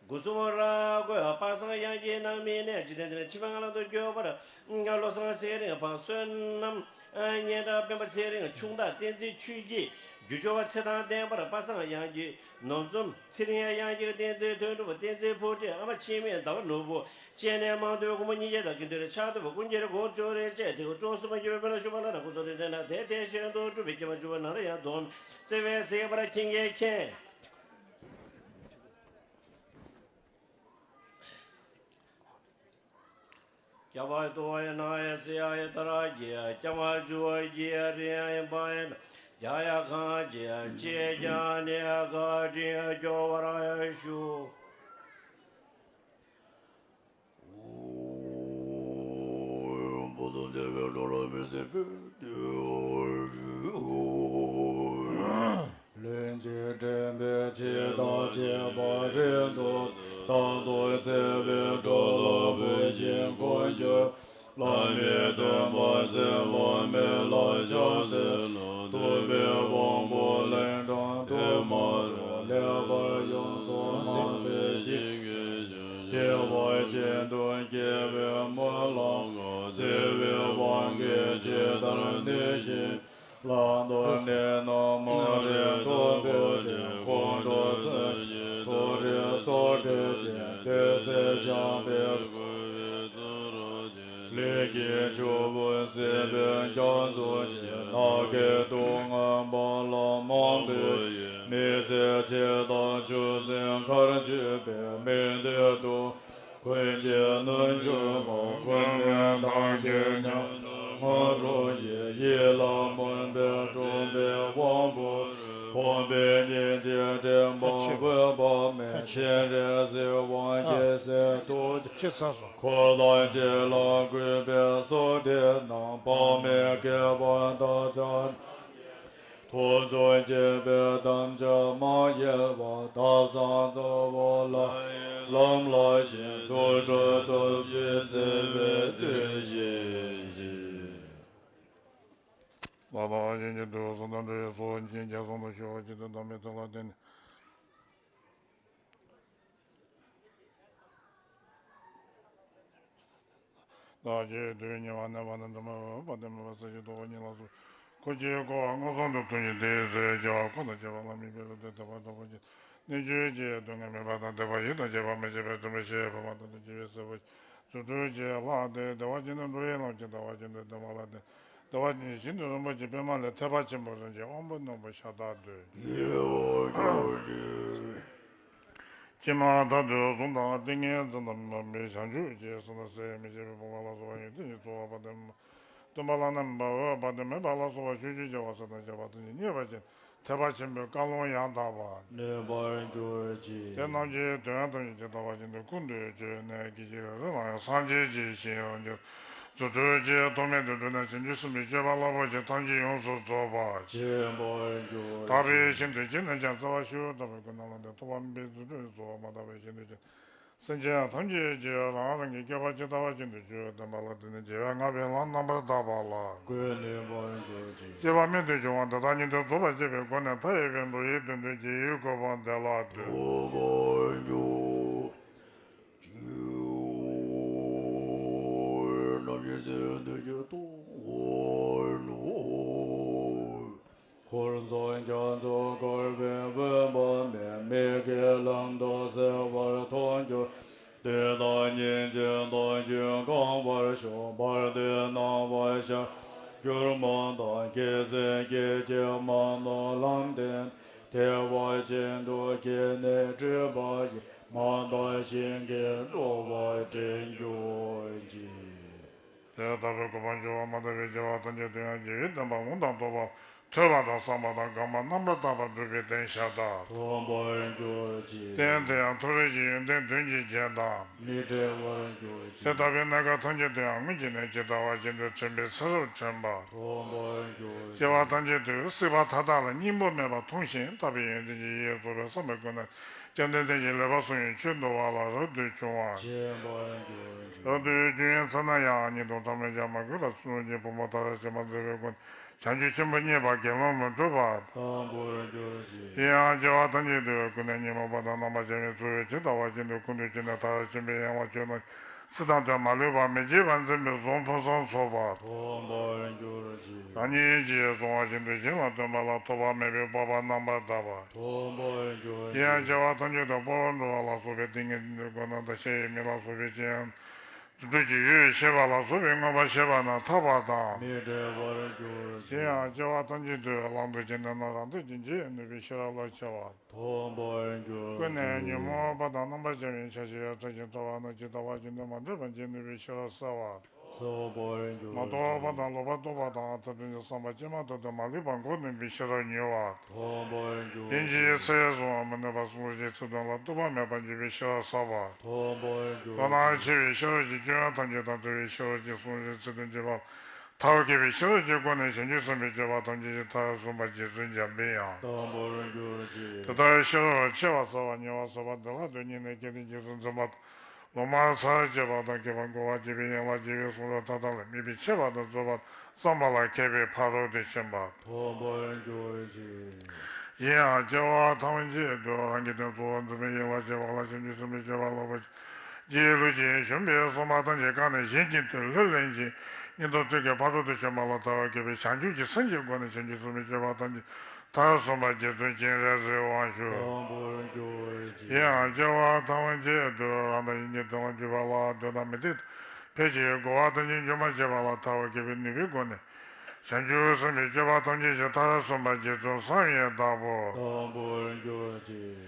སྒོ་གསུམ་རབ་བསྒོས་པ་སངས་དབྱངས་སྐྱིད་རྣམ་སྨིན་ནས། འཇིག་རྟེན་འདི་ནས་འཆི་མེད་ངང་ལམ་དུ་བསྒྱུར་བར། བློ་བཟང་ཚེ་རིང་། ཕ་བསོད་ནམས་སྙན་གྲགས་པདྨ་ཚེ་རིང་། ཆུང་བདག་བསྟན་འཛིན་ཆོས་སྐྱིད། རྒྱུ་སྦྱོར་བ་ཚེ་དང་ལྡན་པར། པ་སངས་དབྱངས་སྐྱིད། ནོར་འཛོམས། ཚེ་རིང་དབྱངས་སྐྱིད། བསྟན་འཛིན་དོན་གྲུབ། བསྟན་འཛིན་བུ་འདྲེ། ཨ་མ་འཆི་མེད། ཟླ་བ་ནོར་བུ་བཅས་ནས། མང་ཐོས་སྒོ་མོ་ཉིས་བརྒྱ་དང་། དགེ་འདུན་ཕྱག་ཏུ་ཀུན་གྱིས་དགོངས་གྱུར་ཅིག། དེ་ཁོ་ཅོག་གསུམ་པ་ཡོད་པའི་ལ་ཞུགས་པ་ལ་ན། སྐུ་གསུང་ཐུགས་ལྡན་ན། དེ་དེ་བཞིན་དུ་སྒྲུབ་པའི་ཁྱད་པར་འཇུག་པ་ན་ར་ཡང་སྡོམ། བརྩེ་བས་གཟིགས་པར་བྱིན་གྱིས་མཁྱེན། སྐྱབས་པ་ཏུ་ཡ་ན་ཡ་སི་ཡ་ཡ་ཏ་ར་གི་ཡ། སྐྱབས་པ་ཇུ་བ་གི་ཡ་རི་ཡ་ཡ་པ་ཡ་ན་ཡ་ཡ་གང་གི་ཡ་ཅི་ཡ་ནི་ཡ་ག་དྲི་ཡ་སྐྱོ་བ་ར་ཡ་ཞུ། ལྷན་ཅིག་དྲན་པའི་ཆེད་དང་བཅས་པ་རེད་དོ། རྟག་ཏུ་བརྩེ་བའི་སྒྲོ་འདོགས་འབུལ་ཞིང་ཀུན་གྱི་བླ་མའི་སྟོན་པ་ཚེ་དབང་མེད་ལ་ཕྱག་འཚལ་ལོ། ཐུབ་པའི་དབང་པོ་ལན་གྲངས་དུ་མར་ལེགས་པར་ཡོངས་སུ་གནང་བའི་ཞིང་གི་ཆོས་བདེ་བ་ཅན་དུ་སྐྱེ་བའི་སྨོན་ ལ་འདུས་ཤིང་། ལ་དོ་ནི་ནོ་མོ་རེ་ཐོ་བོ་ཅན་ཁོང་ཁྲོ་སེམས་ཅན་ཐོ་རེ་སོ་ཏྲེ་ཅན་ཏེ་སེ་ཤམ་པེ་ལས་ཀྱི་ཆུ་བོ་སྲིད་པའི་རྒྱ་མཚོ་ཆེ་ནགས་ཀྱི་དུག་ལྔ་འབར་ལ་མང་པོ་ཡི་མི་ཚེ་ཆེ་དང་ཆུ་སྲིན་མཁར་ཆུ་པའི་མི་འདོད་དུ། ཀུན་གྱི་རྣལ་འབྱོར་པ་ཀུན་ནས་བདག་གི་ཉམས་དང་སྔོན་འགྲོ་ཡི་ཡིད་ལ་སྨོན་པའི་སྒྲུབ་པའི་དབང་པོ་ཕོངས་པའི་སྙིང་རྗེ་དྲན་པ་འོད་དཔག་མེད་སྤྱན་རས་གཟིགས་དབང་རྒྱལ་སྲས་ཐུགས་རྗེ་ཆེ་ཚར་སོང་། འཁོར་དང་བཅས་ལ་གུས་པས་གསོལ་འདེབས་ན། དཔག་མེད་དགེ་བ་བདག་ཅག་ཐུགས་རྗེ་ཆེན་པོས་དམ་བཅའ་མ་ཡལ་བར་ཐབས་བཟང་གཙོ་བོ་ལ་ལམ་བསླབ་ཤིང་རྫུ་འཕྲུལ་སྟོབས་ཀྱིས་བརྩེ་བའི་བདུད་བཞི་ཞི། ལ་དྭགས་གཞན་གྱི་དུས་སུ་དང་འགྲོ་བའི་ཚོགས་ཀྱིས་རྒྱ་སྲུང་དུ་ཞུ་བ་ཇི་ལྟར་དམ་པའི་ཐུགས་ལ་བརྟེན་ནས། བདག་གིས་དུས་ཉེ་བར་གནས་པ་ན་འགྲོ་མ་འོས་པ་དེ་མེད་པ་ས་གཞི་རྡོ་རྗེ་ལ་སོགས་འཁོར་གྱིས་བསྐོར་བ་མངོན་སུམ་དུ་མཐོང་ཞིང་དེའི་ཚེ་རྒྱལ་བ་འཁོར་དང་བཅས་པ་ལ་དམིགས་པའི་བློ་གཏད་དད་པ་དྲག་པོ་སྐྱེས་ནས་ཆོས་ཀྱི་སྡུག་བསྔལ་མེད་པ་དང་དད་པ་ཡིད་དང་བཅས་པ་མི་ཕྱེད་པའི་དྲན་པ་ཤེས་པ་མ་དང་དུ་བྱེད་པའི་སྲིད་པ་རྫུ་འཕྲུལ་གྱིས་ལྷག་སྟེ་བདེ་བ་ཅན་དུ་འགྲོ་བའི་ལམ་གྱི་ལྟ་བ་ཅན་དུ་བདེན་པ་ལ་བརྟེན་བདེ་བ་ཅན་ཞིང་དུ་རིན་པོ་ཆེའི་པདྨ་ལས་ཐེག་པ་ཆེན་པོའི་རིམ་གྱིས་དབང་པོ་རྣོན་པོ་ཤ་སྟག་བསྡུས། ཕྱི་མ་མཐར་ཐུག་གཟུངས་དང་ཏིང་ངེ་འཛིན་དང་མི་སྨྲ་བའི་བྱང་ཆུབ་ཀྱི་སེམས་དང་ཟད་མི་ཤེས་པའི་ཕུང་པོ་ལ་སོགས་པ་ཡོན་ཏན་གྱི་ཚོགས་པ་དང་། སྟོན་པ་བླ་ན་མེད་པ་འོད་དཔག་ཏུ་མེད་པ་ལ་སོགས་པ་ཕྱོགས་བཅུའི་རྒྱལ་བ་སྲས་དང་བཅས་པ་ཐམས་ཅད་མཉེས་པ་ཅན་ཐེག་པ་ཆེན་པོའི་བཀའ་ལུང་ཡང་དག་པ། ནུས་པར་གྱུར་ཅིག་དེ་རྣམས་ཀྱི་དོན་ཐམས་ཅད་ཇི་ལྟ་བ་བཞིན་དུ་ཀུན་ཏུ་བརྗོད་ནས་དགེ་བའི་རིགས་ལ་ཡང་སངས་རྒྱས་ཀྱི་ཞིང་ཡང་འགྱུར། རྫུ་འཕྲུལ་གྱིས་ཐོགས་མེད་དུ་བསྒྲུབས་ནས་བྱང་ཆུབ་སེམས་དཔའི་སྤྱོད་པ་རླབས་པོ་ཆེ་ཐམས་ཅད་ཡོངས་སུ་རྫོགས་པར། བྱེད་པར་འགྱུར། དག་པའི་ཞིང་དུ་སྐྱེས་ནས་ཀྱང་བརྩེ་བ་ཆུ་ལྟ་བུའི་ཀུན་ནས་བསླངས་ཏེ་ཐོགས་པ་མེད་པའི་རྫུ་འཕྲུལ་གྱི་ཚོགས་མ་དག་པའི་ཞིང་དུ་སྐྱེས་ནས། སེམས་ཅན་ཐམས་ཅད་ཀྱིས་རང་རང་གི་སྐྱེ་བ་ཇི་ལྟ་བ་བཞིན་དུ་སྤྱོད་པའི་བསྟན་པ་ལ་བརྟེན་ནས་རྒྱལ་བའི་བསྔགས་པའི་ལམ་རྣམ་པར་དག་པ་ལ། ཀུན་ནུས་པར་གྱུར་ཅིག་སྐྱེ་བ་སྨད་དུ་བྱུང་བ་འདི་དག་ཉིད་དུ་རྫོགས་པར་བྱེད་པའི་སྒོ་ནས་མཐའ་ཡས་པའི་འགྲོ་བའི་དོན་དུ་རྒྱལ་བའི་གོ་འཕང་བདེ་བླག་ཏུ། ཐོབ་པར་གྱུར་ཅིག་རྣམ་རྒྱལ་སྲས་འདི་ཀྱི་ཐུགས་ཀྱི་ནུས། འཁོར་འཛིན་རྒྱ་མཚོ་འཁོར་བའི་དབེན་པ་མེད། མི་དགེ་ལམ་དག་སེལ་བར་མཐོང་གྱུར། བདུད་དང་གཉེན་གྱི་མདུན་བསྐྱོད་གང་བར་ཤོག་བར་དོའི་སྣང་བ་ཤར་གྱུར་མ་དང་། སྐྱེ་ཚེ་སྐྱེ་བརྒྱའི་མ་ནོར་ལམ་བདེན། ཐེག་པ་ཆེན་དུ་སྐྱེས་ནས་སྤྲུལ་པ་ཡི། མ་དག་ཞིང་གི་འགྲོ་བ་འདྲེན་གྱུར་ཅིག་དེ་ལྟ་བུའི་གོ་འཕང་མཆོག་མ་ཐོབ་པའི་སྐྱེ་བ་ཐམས་ཅད་དུ་ཡང་རྒྱལ་བའི་བསྟན་པ་འོང་དང་ཐོབ་པ་ཐོས་པ་དང་བསམ་པ་དང་གོམས་པ་རྣམ་པར་དག་པ་སྒྲུབ་པའི་རྟེན་ཤ་སྟག་ཐོབ་པར་གྱུར་ཅིག་རྟེན་དེ་ཡང་མཐོ་རིས་ཀྱི་ཡོན་ཏན་བདུན་གྱིས་བརྒྱན་དང་། མི་འབྲལ་བར་གྱུར་ཅིག་དེ་ལྟ་བུའི་གནས་སྐབས་ཐམས་ཅད་དུ་ཡང་སྔོན་གྱི་ནས་ཇི་ལྟ་བ་བཞིན་དུ་དྲན་པའི་ཚེ་རབས་དྲན་པ། ཐོབ་པར་གྱུར་ཅིག་སྐྱེ་བ་ཐམས་ཅད་དུ་སྲིད་པ་མཐའ་དག་ལ་སྙིང་པོ་མེད་པར་མཐོང་ཞིང་དག་པའི་ཡོན་ཏན་གྱི་ཡིད་རྫོགས་པའི་བསམ་པའི་སྒོ་ནས། བཅོམ་ལྡན་འདས་ཀྱིས་ལེགས་པར་གསུངས་ཡོད། ཆོས་འདུལ་བ་ལ་རབ་ཏུ་བྱུང་བ། བྱེད་པར་འགྱུར་ཅིག་རབ་ཏུ་བྱུང་བའི་ཚེ་ན་ཡང་སྙིང་དུ་ཐག་མེད་ཀྱང་མ་གུས་པར་བསྲུང་ཞིང་ཕོ་མོ་ཐ་ར་ཞིག་མ་འཛིན་པའི་སྒོ་ནས་བྱང་ཆུབ་ཆེན་པོ་བརྙེས་པར་དགེ་སློང་མི་སྒྲུབ་པ། དམ་པར་འགྱུར་ཅིག་དེ་ཡང་སྐྱེ་བ་ཐམས་ཅད་དུ་ཀུན་ནས་ཉོན་མོངས་པ་དང་རྣམ་པར་བྱང་བའི་ཚུལ་ཇི་ལྟ་བ་བཞིན་དུ་ཀུན་ཏུ་སྤྱོད་ནས་ཐ་ར་ཆེན་པོའི་གཡེང་བ་ཆོས་རྣམས་སྲིད་དང་དོན་མ་ལུས་པ་མི་བརྗེད་པར་འཛིན་པའི་གཟུངས་ཕུན་སུམ་ཚོགས་པ། ཐོབ་པར་འགྱུར་ཅིག་རང་ཉིད་ཀྱིས་གཟུང་བ་བཞིན་དུ་གཞན་ལ་སྟོན་པ་ལ་ཐོགས་པ་མེད་པའི་སྤོབས་པ་རྣམ་པར་དག་པ། ཐོབ་པར་འགྱུར་ཅིག་ཡང་སྐྱེ་བ་ཐམས་ཅད་དུ་དཔའ་བོར་འགྲོ་བ་ལ་སོགས་པའི་ཏིང་ངེ་འཛིན་གྱི་སྒོ་ནས་དང་ཤེས་ཡོན་མིག་ལ་སོགས་པའི་སྤྱན་ཡང་རྫུ་འཕྲུལ་གྱི་ཡུལ་ཤེས་པ་ལ་སོགས་པའི་མངོན་པར་ཤེས་པ་རྣམས་ཐོབ་པ་དང་། མི་འབྲལ་བར་འགྱུར་ཅིག་དེ་ཡང་སྐྱེ་བ་ཐམས་ཅད་དུ་བླང་དོར་གྱི་གནས་རྣམས་རང་འདོད་ཀྱིས་འབྱེད་ནུས་པའི་ཤེས་རབ་ལ་ཁྱབ་པ། ཐོབ་པར་འགྱུར་ཀུན་ནས་ཅིག་ཉོན་མོངས་པ་དང་རྣམ་པར་བྱང་བའི་ཆ་ཤས་ཡང་ཕྲ་ཞིང་ཕྲ་བ་རྣམས་ཇི་ལྟ་བ་བཞིན་དུ་མ་འདྲེས་པར་འབྱེད་ནུས་པའི་ཤེས་རབ་གསལ་བ། ཐོབ་པར་འགྱུར་མ་རྟོགས་པ་ཅིག་དང་ལོག་པར་རྟོག་པ་དང་ཐག་རིང་གི་བསམ་པ་ཇི་མ་ཐུབ་ཏུ་མ་ལུས་པར་འགོག་ནུས་པའི་ཤེས་རབ་མྱུར་བ། ཐོབ་པར་འགྱུར་དེ་ཉིད་ཀྱི་ཚེ་བཟུང་བར་མི་ནུས་པ་གསུངས་ཤིང་ཚིག་དོན་ལ་ལྟོས་པ་མེད་པར་འཇུག་པའི་ཤེས་རབ་གསལ་བ། ཐོབ་པར་འགྱུར་མདོར་ན་ཅིག་ཆེ་བའི་ཤེས་རབ་ཀྱིས་སྤྱོད་ཡུལ་ཐམས་ཅད་དང་བྲལ་བའི་ཤེས་རབ་ཀྱིས་གསུངས་ཤིང་ཚིག་དོན་བརྗོད་པ། ཐབས་མཁས་པའི་ཤེས་རབ་ཀྱི་སྒོ་ནས་བྱང་ཆུབ་སེམས་དཔའི་སྤྱོད་པ་ཐམས་ཅད་ཀྱི་མཐར་སོན་པ་རྗེ་བཙུན་འཇམ་དཔལ་དབྱངས། དམ་པར་གྱུར་ཅིག་དེ་ལྟར་ཤེས་རབ་ཆེ་བ་གསལ་བ་ཉེ་བ་གསལ་བ་བདེ་བླག་ཏུ་བརྙེས་ནས་སྐལ་ལྡན་རྗེས་སུ་འཛིན་པ་དང་ལུང་མ་ཚར་བཅད་པ་དང་རྒྱས་པར་འགོག་པ་བྱེད་པའི་ཡན་ལག་རྒྱས་པའི་གསུང་རབ་མཐའ་དག་ལ་དམིགས་པའི་ཆེ་བ་དང་རྫོགས་པ་བསམ་པ་ལ་མཁས་པའི་ཕ་རོལ་ཏུ་ཕྱིན་པ། ཐོབ་པར་གྱུར་ཅིག་ཡིན་ཡང་སྐྱེ་བ་ཐམས་ཅད་དུ་རང་གི་དོན་གཙོ་བོར་འཛིན་པའི་ཡན་ལག་བྱེ་བ་ལ་བྱང་ཆུབ་སེམས་དཔའི་སྤྱོད་པ་རླབས་པོ་ཆེ་རྗེའི་ལུགས་ཀྱིས་ཞུམ་པའི་གསུངས་པ་ཐམས་ཅད་བཀག་ནས་གཞན་གྱི་དོན་ལྷུར་ལེན་ཅིང་ སྙིང་སྟོབས་བརྩེ་གེ་ཕ་རོལ་ཏུ་ཕྱིན་པ་ལ་ལྟ་བ་དགེ་བའི་བྱང་ཆུབ་ཀྱི་སེམས་ཀྱི་སྒོ་ནས་བྱང་ཆུབ་སེམས་དཔའི་སྤྱོད་པ་ཐམས་ཅད་མཐར་སོན་པར་རྗེ་བཙུན་སྤྱན་རས་གཟིགས་དབང་ཞུ། དང་པོར་གྱུར་ཅིག་ཡང་སྐྱེ་བ་ཐམས་ཅད་དུ་རང་དང་གཞན་གྱི་དོན་ལ་གྱུར་པ་ལ་དོན་དམ་མི་བདེ་ཕལ་ཆེར་རྒོལ་བ་ཐམས་ཅད་འཇོམས་པར་བྱེད་པ་ལ་ལྟ་བ་དགེ་བའི་ནུས་པའི་སྒོ་ནས་བྱང་ཆུབ་སེམས་དཔའི་སྤྱོད་པ་ཐམས་ཅད་ཀྱི་མཐར་སོན་པར་རྗེ་བཙུན་བསམ་ཡས་ལྟ་བུ། དང་པོར་གྱུར་ཅིག་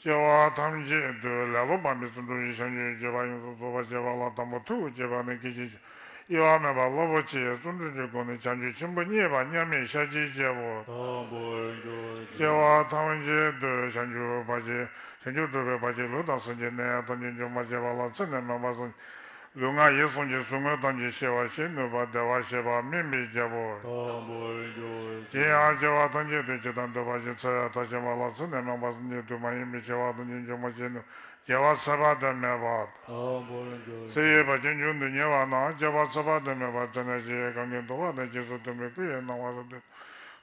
སྐྱེ་བ་ཐམས་ཅད་དུ་ལེ་ལོ་མ་མེད་བརྩོན་འགྲུས་ཀྱིས་བྱང་ཆུབ་སྤྱོད་པ་ཡོངས་སུ་རྫོགས་པར་བྱེད་པ་ལ་དང་པོ་ཐུགས་ཀྱི་དགྱེས་པ་ནི་སྐད་ཅིག་གཡོ་བ་མེད་པར་རླབས་པོ་ཆེའི་བརྩོན་འགྲུས་ཀྱི་སྒོ་ནས་བྱང་ཆུབ་ཆེན་པོ་བརྙེས་པ་མཉམ་མེད་ཤཱཀྱའི་རྒྱལ་པོ། དང་པོར་གྱུར་ཅིག་སྐྱེ་བ་ཐམས་ཅད་དུ་བྱང་ཆུབ་བར་ཆད་བྱང་ཆུབ་སྒྲུབ་པའི་བར་ཆད་ལུས་དང་སེམས་ཀྱི་ནད་ཡམས་ཐམས་ཅད་འཇོམས་པར་བྱེད་པ་ལ་ཚེ་ནས་མ་འབད་སངས་རྒྱས། ལུས་ངག་ཡིད་གསུམ་གྱི་ཟུག་རྔུ་ཐམས་ཅད་ཞི་བར་བྱེད་ནུས་པ་བདེ་བར་གཤེགས་པ་སྨན་པའི་རྒྱལ་པོ། དང་པོར་གྱུར་ཅིག་དེ་ཡང་སྐྱེ་བ་ཐམས་ཅད་དུ་ཇི་ལྟར་འདོད་པ་བཞིན་འཚོ་བའི་མཐར་ཕྱིན་པ་ལ་ཚེ་ནས་མ་འབད་སངས་རྒྱས་དུས་མ་ཡིན་པའི་སྐྱེ་བ་ཐམས་ཅད་འཇོམས་པར་བྱེད་ནུས་རྒྱལ་བ་ཚེ་དཔག་ཏུ་མེད་པ། དང་པོར་གྱུར་ཅིག་ཚེ་ཡི་བར་ཆད་འཇོམས་དུ་ཉེ་བ་རྣམས་སྐྱེ་བ་ཚེ་དཔག་ཏུ་མེད་པར་བརྩེ་ནས་ཞི་བའི་གམ་གྱིས་འདུལ་བ་དང་། རྗེས་སུ་མཐུན་པའི་སྐུ་ཡི་སྣང་བ་རབ་ཏུ་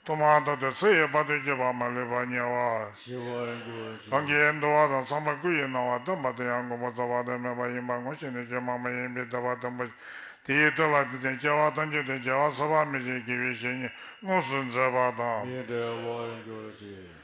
ཐོག་མར་ཐོབ་སྟེ་ཚེ་ཡི་བར་དུ་གཅོད་པ་མ་ལུས་པ་ཉེ་བར། ཞི་བར་གྱུར་ཅིག་གང་གིས་འདུལ་བ་དང་ཚངས་པའི་སྐུ་ཡི་སྣང་བ་སྟོན་པ་དེ་ཡང་མགོན་པོ་ཚེ་དཔག་ཏུ་མེད་པ་ཡིན་པར་ངོ་ཤེས་ནས་བཅོས་མ་མ་ཡིན་པའི་དད་པ་དང་པོ་དེའི་མཐུ་ལ་བརྟེན་ཏེ་སྐྱེ་བ་ཐམས་ཅད་དུ་རྒྱལ་བ་ཚེ་དཔག་མེད་ཀྱི་དགེ་བའི་བཤེས་གཉེན་དངོས་སུ་མཛད་པ་དང་། མི་འབྲལ་བར་གྱུར་ཅིག་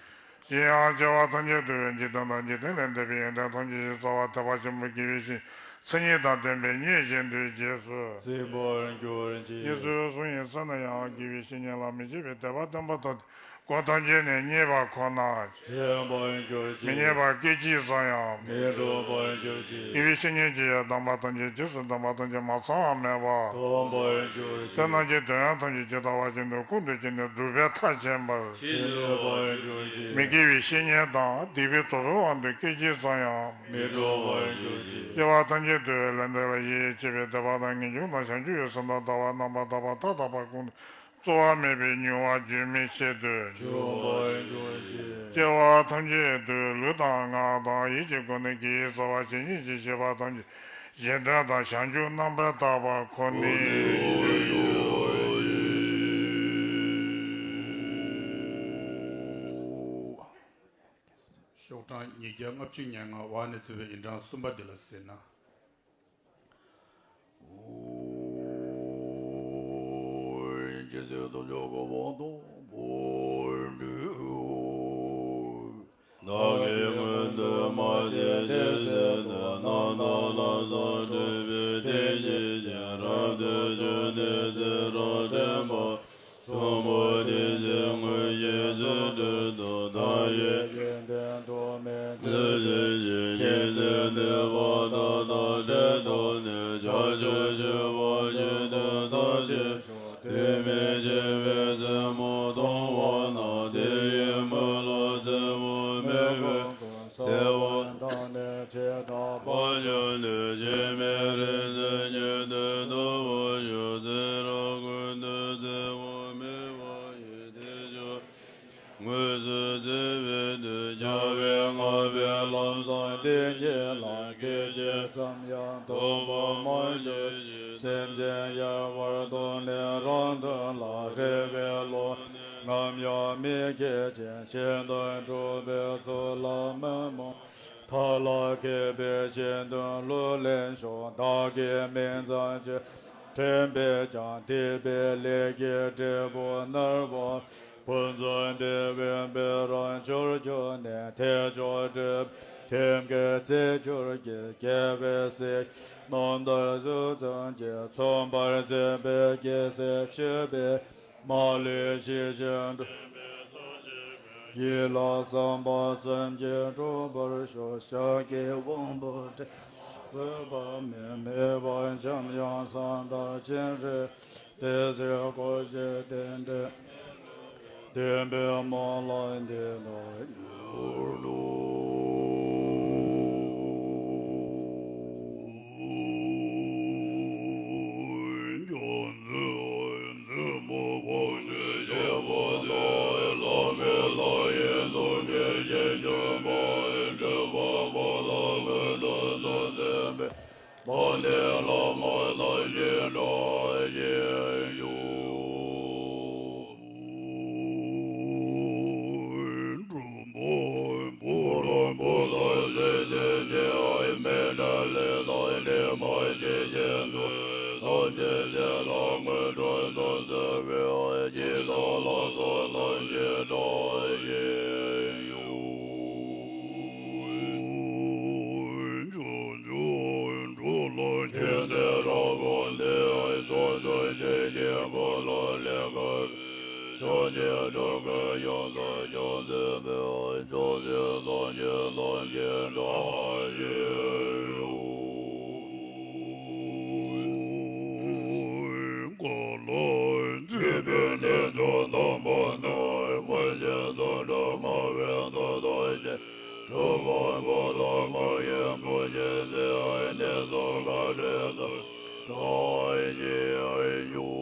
གཞན་ཡང་སྐྱེ་བ་ཐམས་ཅད་དུ་འཇིག་རྟེན་དང་འཇིག་རྟེན་ལས་འདས་པའི་ཡོན་ཏན་ཐམས་ཅད་ཀྱི་རྩ་བ་ཐེག་པ་ཆེན་པོའི་དགེ་བའི་བཤེས་མཚན་ཉིད་དང་ལྡན་པས་མཉེས་བཞིན་དུ་རྗེས་སུ་གཟིགས་པར་གྱུར་ཅིག་རྗེས་སུ་བཟུང་བའི་ཚེ་ན་ཡང་དགེ་བའི་བཤེས་གཉེན་ལ་མི་ཕྱེད་པའི་དད་པ་བརྟན་པོ་ཐོབ་སྟེ། སྒོ་ཐམས་ཅད་ནས་རྙེད་པ་ཁོ་ན། མཁྱེན་པར་གྱུར་ཅིག་མི་རྙེད་པ་སྐད་ཅིག་ཙམ་ཡང་། མི་འགྲུབ་པར་གྱུར་ཅིག་དགེ་བའི་བཤེས་གཉེན་གྱིས་གདམས་པ་ཐམས་ཅད་རྗེས་སུ་གདམས་པ་ཐམས་ཅད་མ་ཚང་བ་མེད་པ། ཐོབ་པར་གྱུར་ཅིག་དེ་རྣམས་ཀྱི་དོན་ཡང་ཐམས་ཅད་ཇི་ལྟ་བ་བཞིན་དུ་ཀུན་ཏུ་མཁྱེན་ནས་སྒྲུབ་པའི་མཐའ་ཕྱིན་པར། མི་འགྲུབ་པར་གྱུར་ཅིག་མི་དགེ་བའི་བཤེས་གཉེན་དང་སྡིག་པའི་གྲོགས་པོའི་དབང་དུ་སྐད་ཅིག་ཙམ་ཡང་། མི་འགྲུབ་པར་གྱུར་ཅིག་སྐྱེ་བ་ཐམས་ཅད་དུ་ལས་འབྲས་ལ་ཡིད་ཆེས་པའི་དད་པ་དང་ངེས་འབྱུང་དང་བྱང་ཆུབ་ཀྱི་སེམས་དང་ལྟ་བ་རྣམ་པར་དག་པ་མཐའ་དག་པ་ཀུན་ཏུ་རྩོལ་བ་མེད་པའི་མྱུར་བ་རྒྱུན་མི་ཆད་དུ། འབྱུང་བར་གྱུར་ཅིག་སྐྱེ་བ་ཐམས་ཅད་དུ་ལུས་དང་ངག་དང་ཡིད་ཀྱི་སྒོ་ནས་དགེ་བའི་རྩ་བ་ཇི་སྙེད་ཅིག་བྱས་པ་ཐམས་ཅད་གཞན་དོན་དང་བྱང་ཆུབ་རྣམ་པར་དག་པ་ཁོ་ནའི། ཤོག་གྲངས་ཉིས་བརྒྱ་ལྔ་བཅུ་ང་ལྔ་བ་ནས་བརྩི་བའི་ཡིན་གྲངས་གསུམ་པ་འདི་ལ་ཟེར་ན། རྗེ་བཙུན་རྡོ་རྗེ་གོ་འཕང་དང་པོ་འདྲི། བདག་གིས་ཀུན་ཏུ་སྨྲ་བྱེད་དེ་བཞིན་དུ། རྣམ་དག་ལམ་བཟང་སྒྲུབ་པའི་བདེ་སྐྱིད་ཅན། རབ་ཏུ་བྱུང་སྟེ་ཚེ་རབས་དྲན་པ། གསོན་པོ་དེ་ཚེ་དངོས་གཞན་ཚུལ་དུ་སྟོན། བདག་ཡི་ཡོན་ཏན་དུ་མི་འཛིན་ཞིང་། ཇི་སྲིད་ནུས་པ་དག་དང་བྲལ་དུ་གནས། བྱང་ཆུབ་སྤྱོད་པ་ཉིད་དུ་བདག་ཅག་མཆོག། དུས་མིན་འཆི་བའི་རྩེ་མོ་སྟོང་བ་ན། དེ་ཡི་མུ་ལ་རྩེ་མོ་མེད་པའི་ཚེ་བ་དག་ནས་ཇི་ལྟ་བར་བྱོན་ནས། འཆི་མེད་རིག་འཛིན་ཉིད་དུ་ཐོབ་པར་ཤོག། ཚེ་རབས་ཀུན་ཏུ་ཚེ་བ་མེད་པ་ཡི། དེ་ཕྱིར་དངོས་སུ་བརྩེ་བའི་མཐུས། རྒྱལ་བའི་བསྔགས་པའི་ལམ་བཟང་བདེ་སྐྱིད་ལ། སྐད་ཅིག་ཙམ་ཡང་ཐོགས་པ་མ་གྱུར་ཅིག་སེམས་ཅན་ཡལ་བར་དོར་ནས་རང་དོན་ལ། རེ་བའི་བློ་ནི་ནམ་ཡང་མི་སྐྱེ་ཅིང་། གཞན་དོན་སྒྲུབ་པའི་ཚུལ་ལ་མི་རྨོངས། མཐའ་ལ་མཁས་པས་གཞན་དོན་བསླུ་ལེན་ཤོག། བདག་གི་མིང་ཙམ་ཅིག་དྲན་པས་ཀྱང་། སྡིག་པའི་ལས་ཀྱི་འབྲས་བུ་མནར་བ། ཕུན་སུམ་བདེ་བའི་བུ་རང་བྱུར་གྱུར་ནས། ཐེག་མཆོག་སྒྲུབ་པའི་ཐེམ་སྐས་རྩེ་གྱུར་ཅིག་རྒྱལ་བའི་སྲས་རྣམས་དང་གཟུགས་མཚུངས་ཀྱིས། མཚུངས་པར་མཛད་པའི་རྒྱལ་སྲས་སྤྱོད་པའི་མ་ལུས་ཇི་བཞིན་སྒྲུབ་པའི་ཚུལ་གྱིས། ཡིད་ལ་བསམ་པ་ཙམ་གྱིས་འགྲུབ་པར་ཤོག། ཤཱཀྱའི་དབང་པོ་དྲན་པ་འོད་དཔག་མེད། མོས་པ་འཇམ་དབྱངས་བཟང་དང་སྤྱན་རས་གཟིགས། དེ་ཚེ་གོ་འབྱེད་རྟེན་འབྲེལ་བདེན་པའི་སྨོན་ལམ་འདི་དག་ཡོད་ལོ། ཕྱོགས་བཅུའི་འགྲོ་ཀུན་ཡོངས་སུ་སྐྱོབ་མཛད་པའི། ཕྱོགས་བཅུའི་སངས་རྒྱས་ལྷ་ཆེན་བཀྲ་ཤིས་ཤོག། འཁོར་ལོ་བཅས་པའི་གནས་མཆོག་དམ་པ་རྣམས། མ་སྐྱེས་སུ་འགྲོ་སྨྲ་བའི་མཐུ་དང་བཅས། གྲུབ་པ་པོ་ཏ་ལྔ་ཡི་སྐུ་བརྙེས་ཚེ། གནས་སུ་མཁའ་འགྲོའི་ཚོགས་བཀྲ་ཤིས་ཤོག།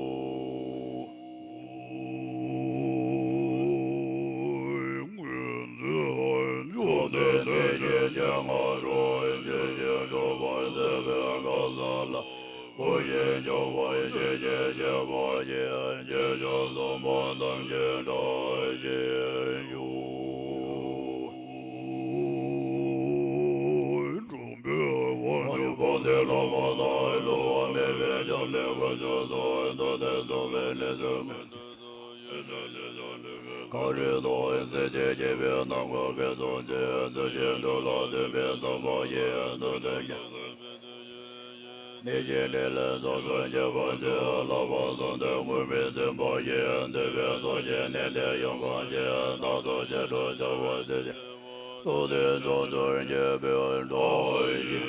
མཆོག་ཐུན་ཐུན་གྱི་སྤྱན་སྔ་རུ། ཇི་བཞིན་གྲུབ་པར་མཛད་པའི་གང་ཟག་ལ། སྐུ་བཞི་འཇོམས་པར་ཤེས་བྱའི་སྤྱད་པ་ཡིས། རྗེས་སུ་བཟུང་བ་རྣམས་ཀྱི་བཀྲ་ཤིས་ཤོག། སྒྲུབ་པའི་དབང་ཕྱུག་དཔལ་ལྡན་བླ་མ་དང་། བསླུ་བ་མེད་པའི་བྱམས་པའི་དཀོན་མཆོག་གསུམ། མདོ་སྡེ་རྫོགས་པའི་གནས་སུ་བཀའ་དྲིན་དང་སྲིད་ཞིའི་རྒྱལ་པོའི་ནང་ཁོ་ཁེ་སོང་ཅི། ཚུལ་བཞིན་སྒྲུབ་ལ་བརྩོན་པའི་བསམ་པ་ཡིས། མདོ་སྡེ་རྒྱ་མི་ཞིག་ནི་ལས་ཚོགས་སུ་འགྱེད་པ་ཅི། བསླབ་པ་གསུམ་ལྡན་ངུར་སྨྲིག་འཛིན་པ་ཡིས། འདུལ་བའི་ཚོགས་ཀྱི་གནས་དེར་ཡོངས་གང་ཞིང་། རྟག་ཏུ་ཞི་ཁྲོ་འཆར་བར་མཛད་ཅིང་། ཐུབ་བསྟན་ཕྱོགས་བཅུར་རྒྱས་པའི་བཀྲ་ཤིས་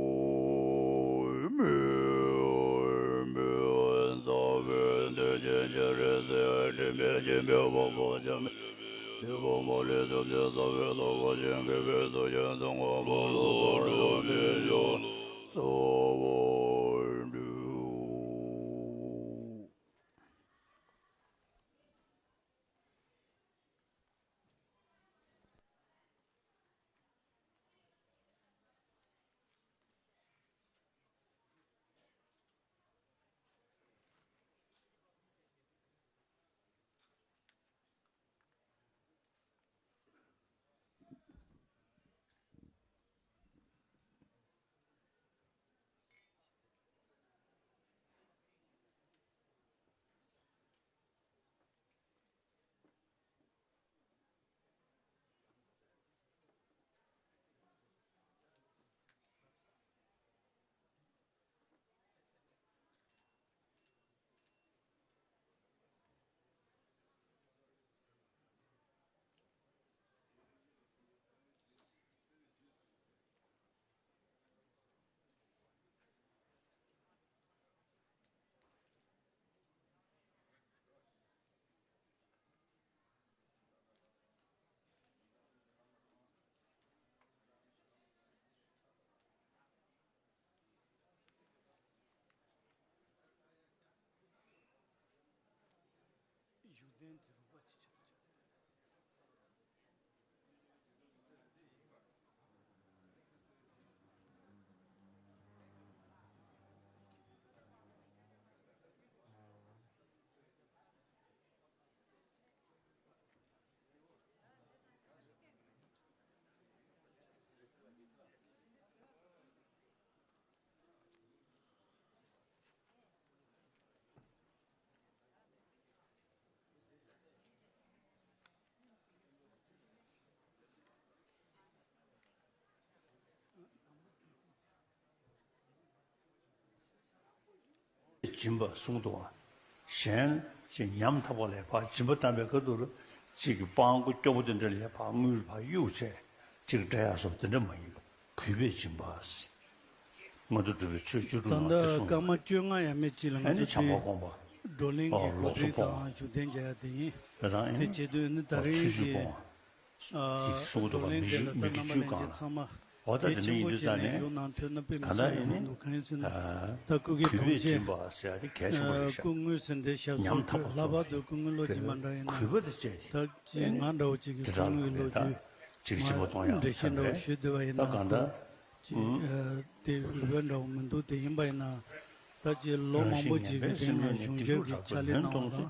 ཤོག། མི་མི་ཟ་བའི་འདོད་ཆེན་སྤྱན་རས་གཟིགས། དྲི་མེད་འཇིགས་མེད་དབང་པོ་འཇམ་པའི་དབྱངས། ཐུབ་པ་མ་ལུས་ཐམས་ཅད་གསལ་བའི་སྟོབས། དགའ་ཞིང་མཁས་པའི་ཚུལ་གྱིས་ཚངས་པ་ལ་སོགས་པའི་ཕྱོགས་རྩ་བར་འདུད། སྦྱིན་པ་གསུངས་འདུག་བ། གཞན་ཞིག་ཉམ་ཐག་པ་ལ་ཕར་སྦྱིན་པ་བཏང་པའི་སྐབས་དུ་ལ་གཅིག་གི་སྤྲང་པོ་སྐྱོ་པོ་དེ་འདྲ་ལ་ཕར་དངུལ་ཕར་གཡུག་བྱས་གཅིག་སྤྲད་ཡ་སོགས་དེ་འདྲ་མ་ཡིན་པ། གུས་པས་སྦྱིན་པ་ཟེར། མངོན་མཐོ་གྲུབ་པའི་ཆོས་བཅུ་དྲུག་ད་ནང་ལྟ་དེ་གསུངས་སྐར་མ་འདུག་བཅོ་ལྔ་ཡས་མས་ཅིག་ལ་ང་ཨ་ནི་ཚོ་བྱམས་པ་དེ་སྒོམ་པ། བགྲོ་གླེང་ཨོ་གི་གོ་ལོགས་སུ་སྒྲིག་སྤོང་བ། དང་བཞུགས་གདན་རྒྱག་ཡ་དེ་ཡིན། དེ་རང་ཨེ་དེ་ནི་བྱེད་དུས་ནི་ད་ཨོ་རེས་ཚུལ་ཞིག་ཀྱི་སྤོང་བ། དེ་གསུངས་འདུག་བགྲོ་བ་མི་གླེང་དེ་ལ་ད་མི་རྣམ་པ་གཅིག་ལྷན་རྒྱས་ཚང་མ་ཨོ་ད་གལ་དེ་ནི་ཆེན་པོ་ཡིན་དུས་བྱས་ཙང་ནས་ནས་བཞུགས་གནང་ཐུབ་ན་དཔེ་མི་ག་ད་སྲིད་ཡ་ཡིན་མི་ནི་འདུག་གང་ཡིན་ཟེར་ན། ད་སྐུ་སྒེར་གུས་དྲུང་པས་ཆེ་སྦྱིན་པ་ཟེར་ཡ་དེ་གལ་ཆེན་པོ་རེད་ཤག་སྐུ་དངོས་ཟེར་འདི་ཞབས་ཉམ་སོར་ཐག་པ་ལྷག་པར་དུ་སྐུ་དངོས་ལོ་རྗེས་མ་འདྲ་ཡིན་ན། གུས་པ་དེ་བཅས་ཏེ། ད་ཅི་ང་འདྲ་བོ་ཅིག་གི་སྐུ་དངོས་ལོ་རྒྱུས་ཅིག་སྤྱི་པ་གཏོང་ཡག་འགྲེལ་བཤད་འདྲ་བོ་ཞུས་བསྡད་པ་ཡིན་ན། ད་གང་ལྟར། ཅིག་ཨ་དེ་འོས་འབབ་འདྲ་བོ་མི་འདུག་དེ་ཡིན་པ་ཡིན་ན། ད་ཅིག་ལོ་མང་པོ་ཅིག་གི་རིང་ལ་གཞུང་ཞབས་ཀྱི་ཕྱག་ལས་གནང་བ་དང་།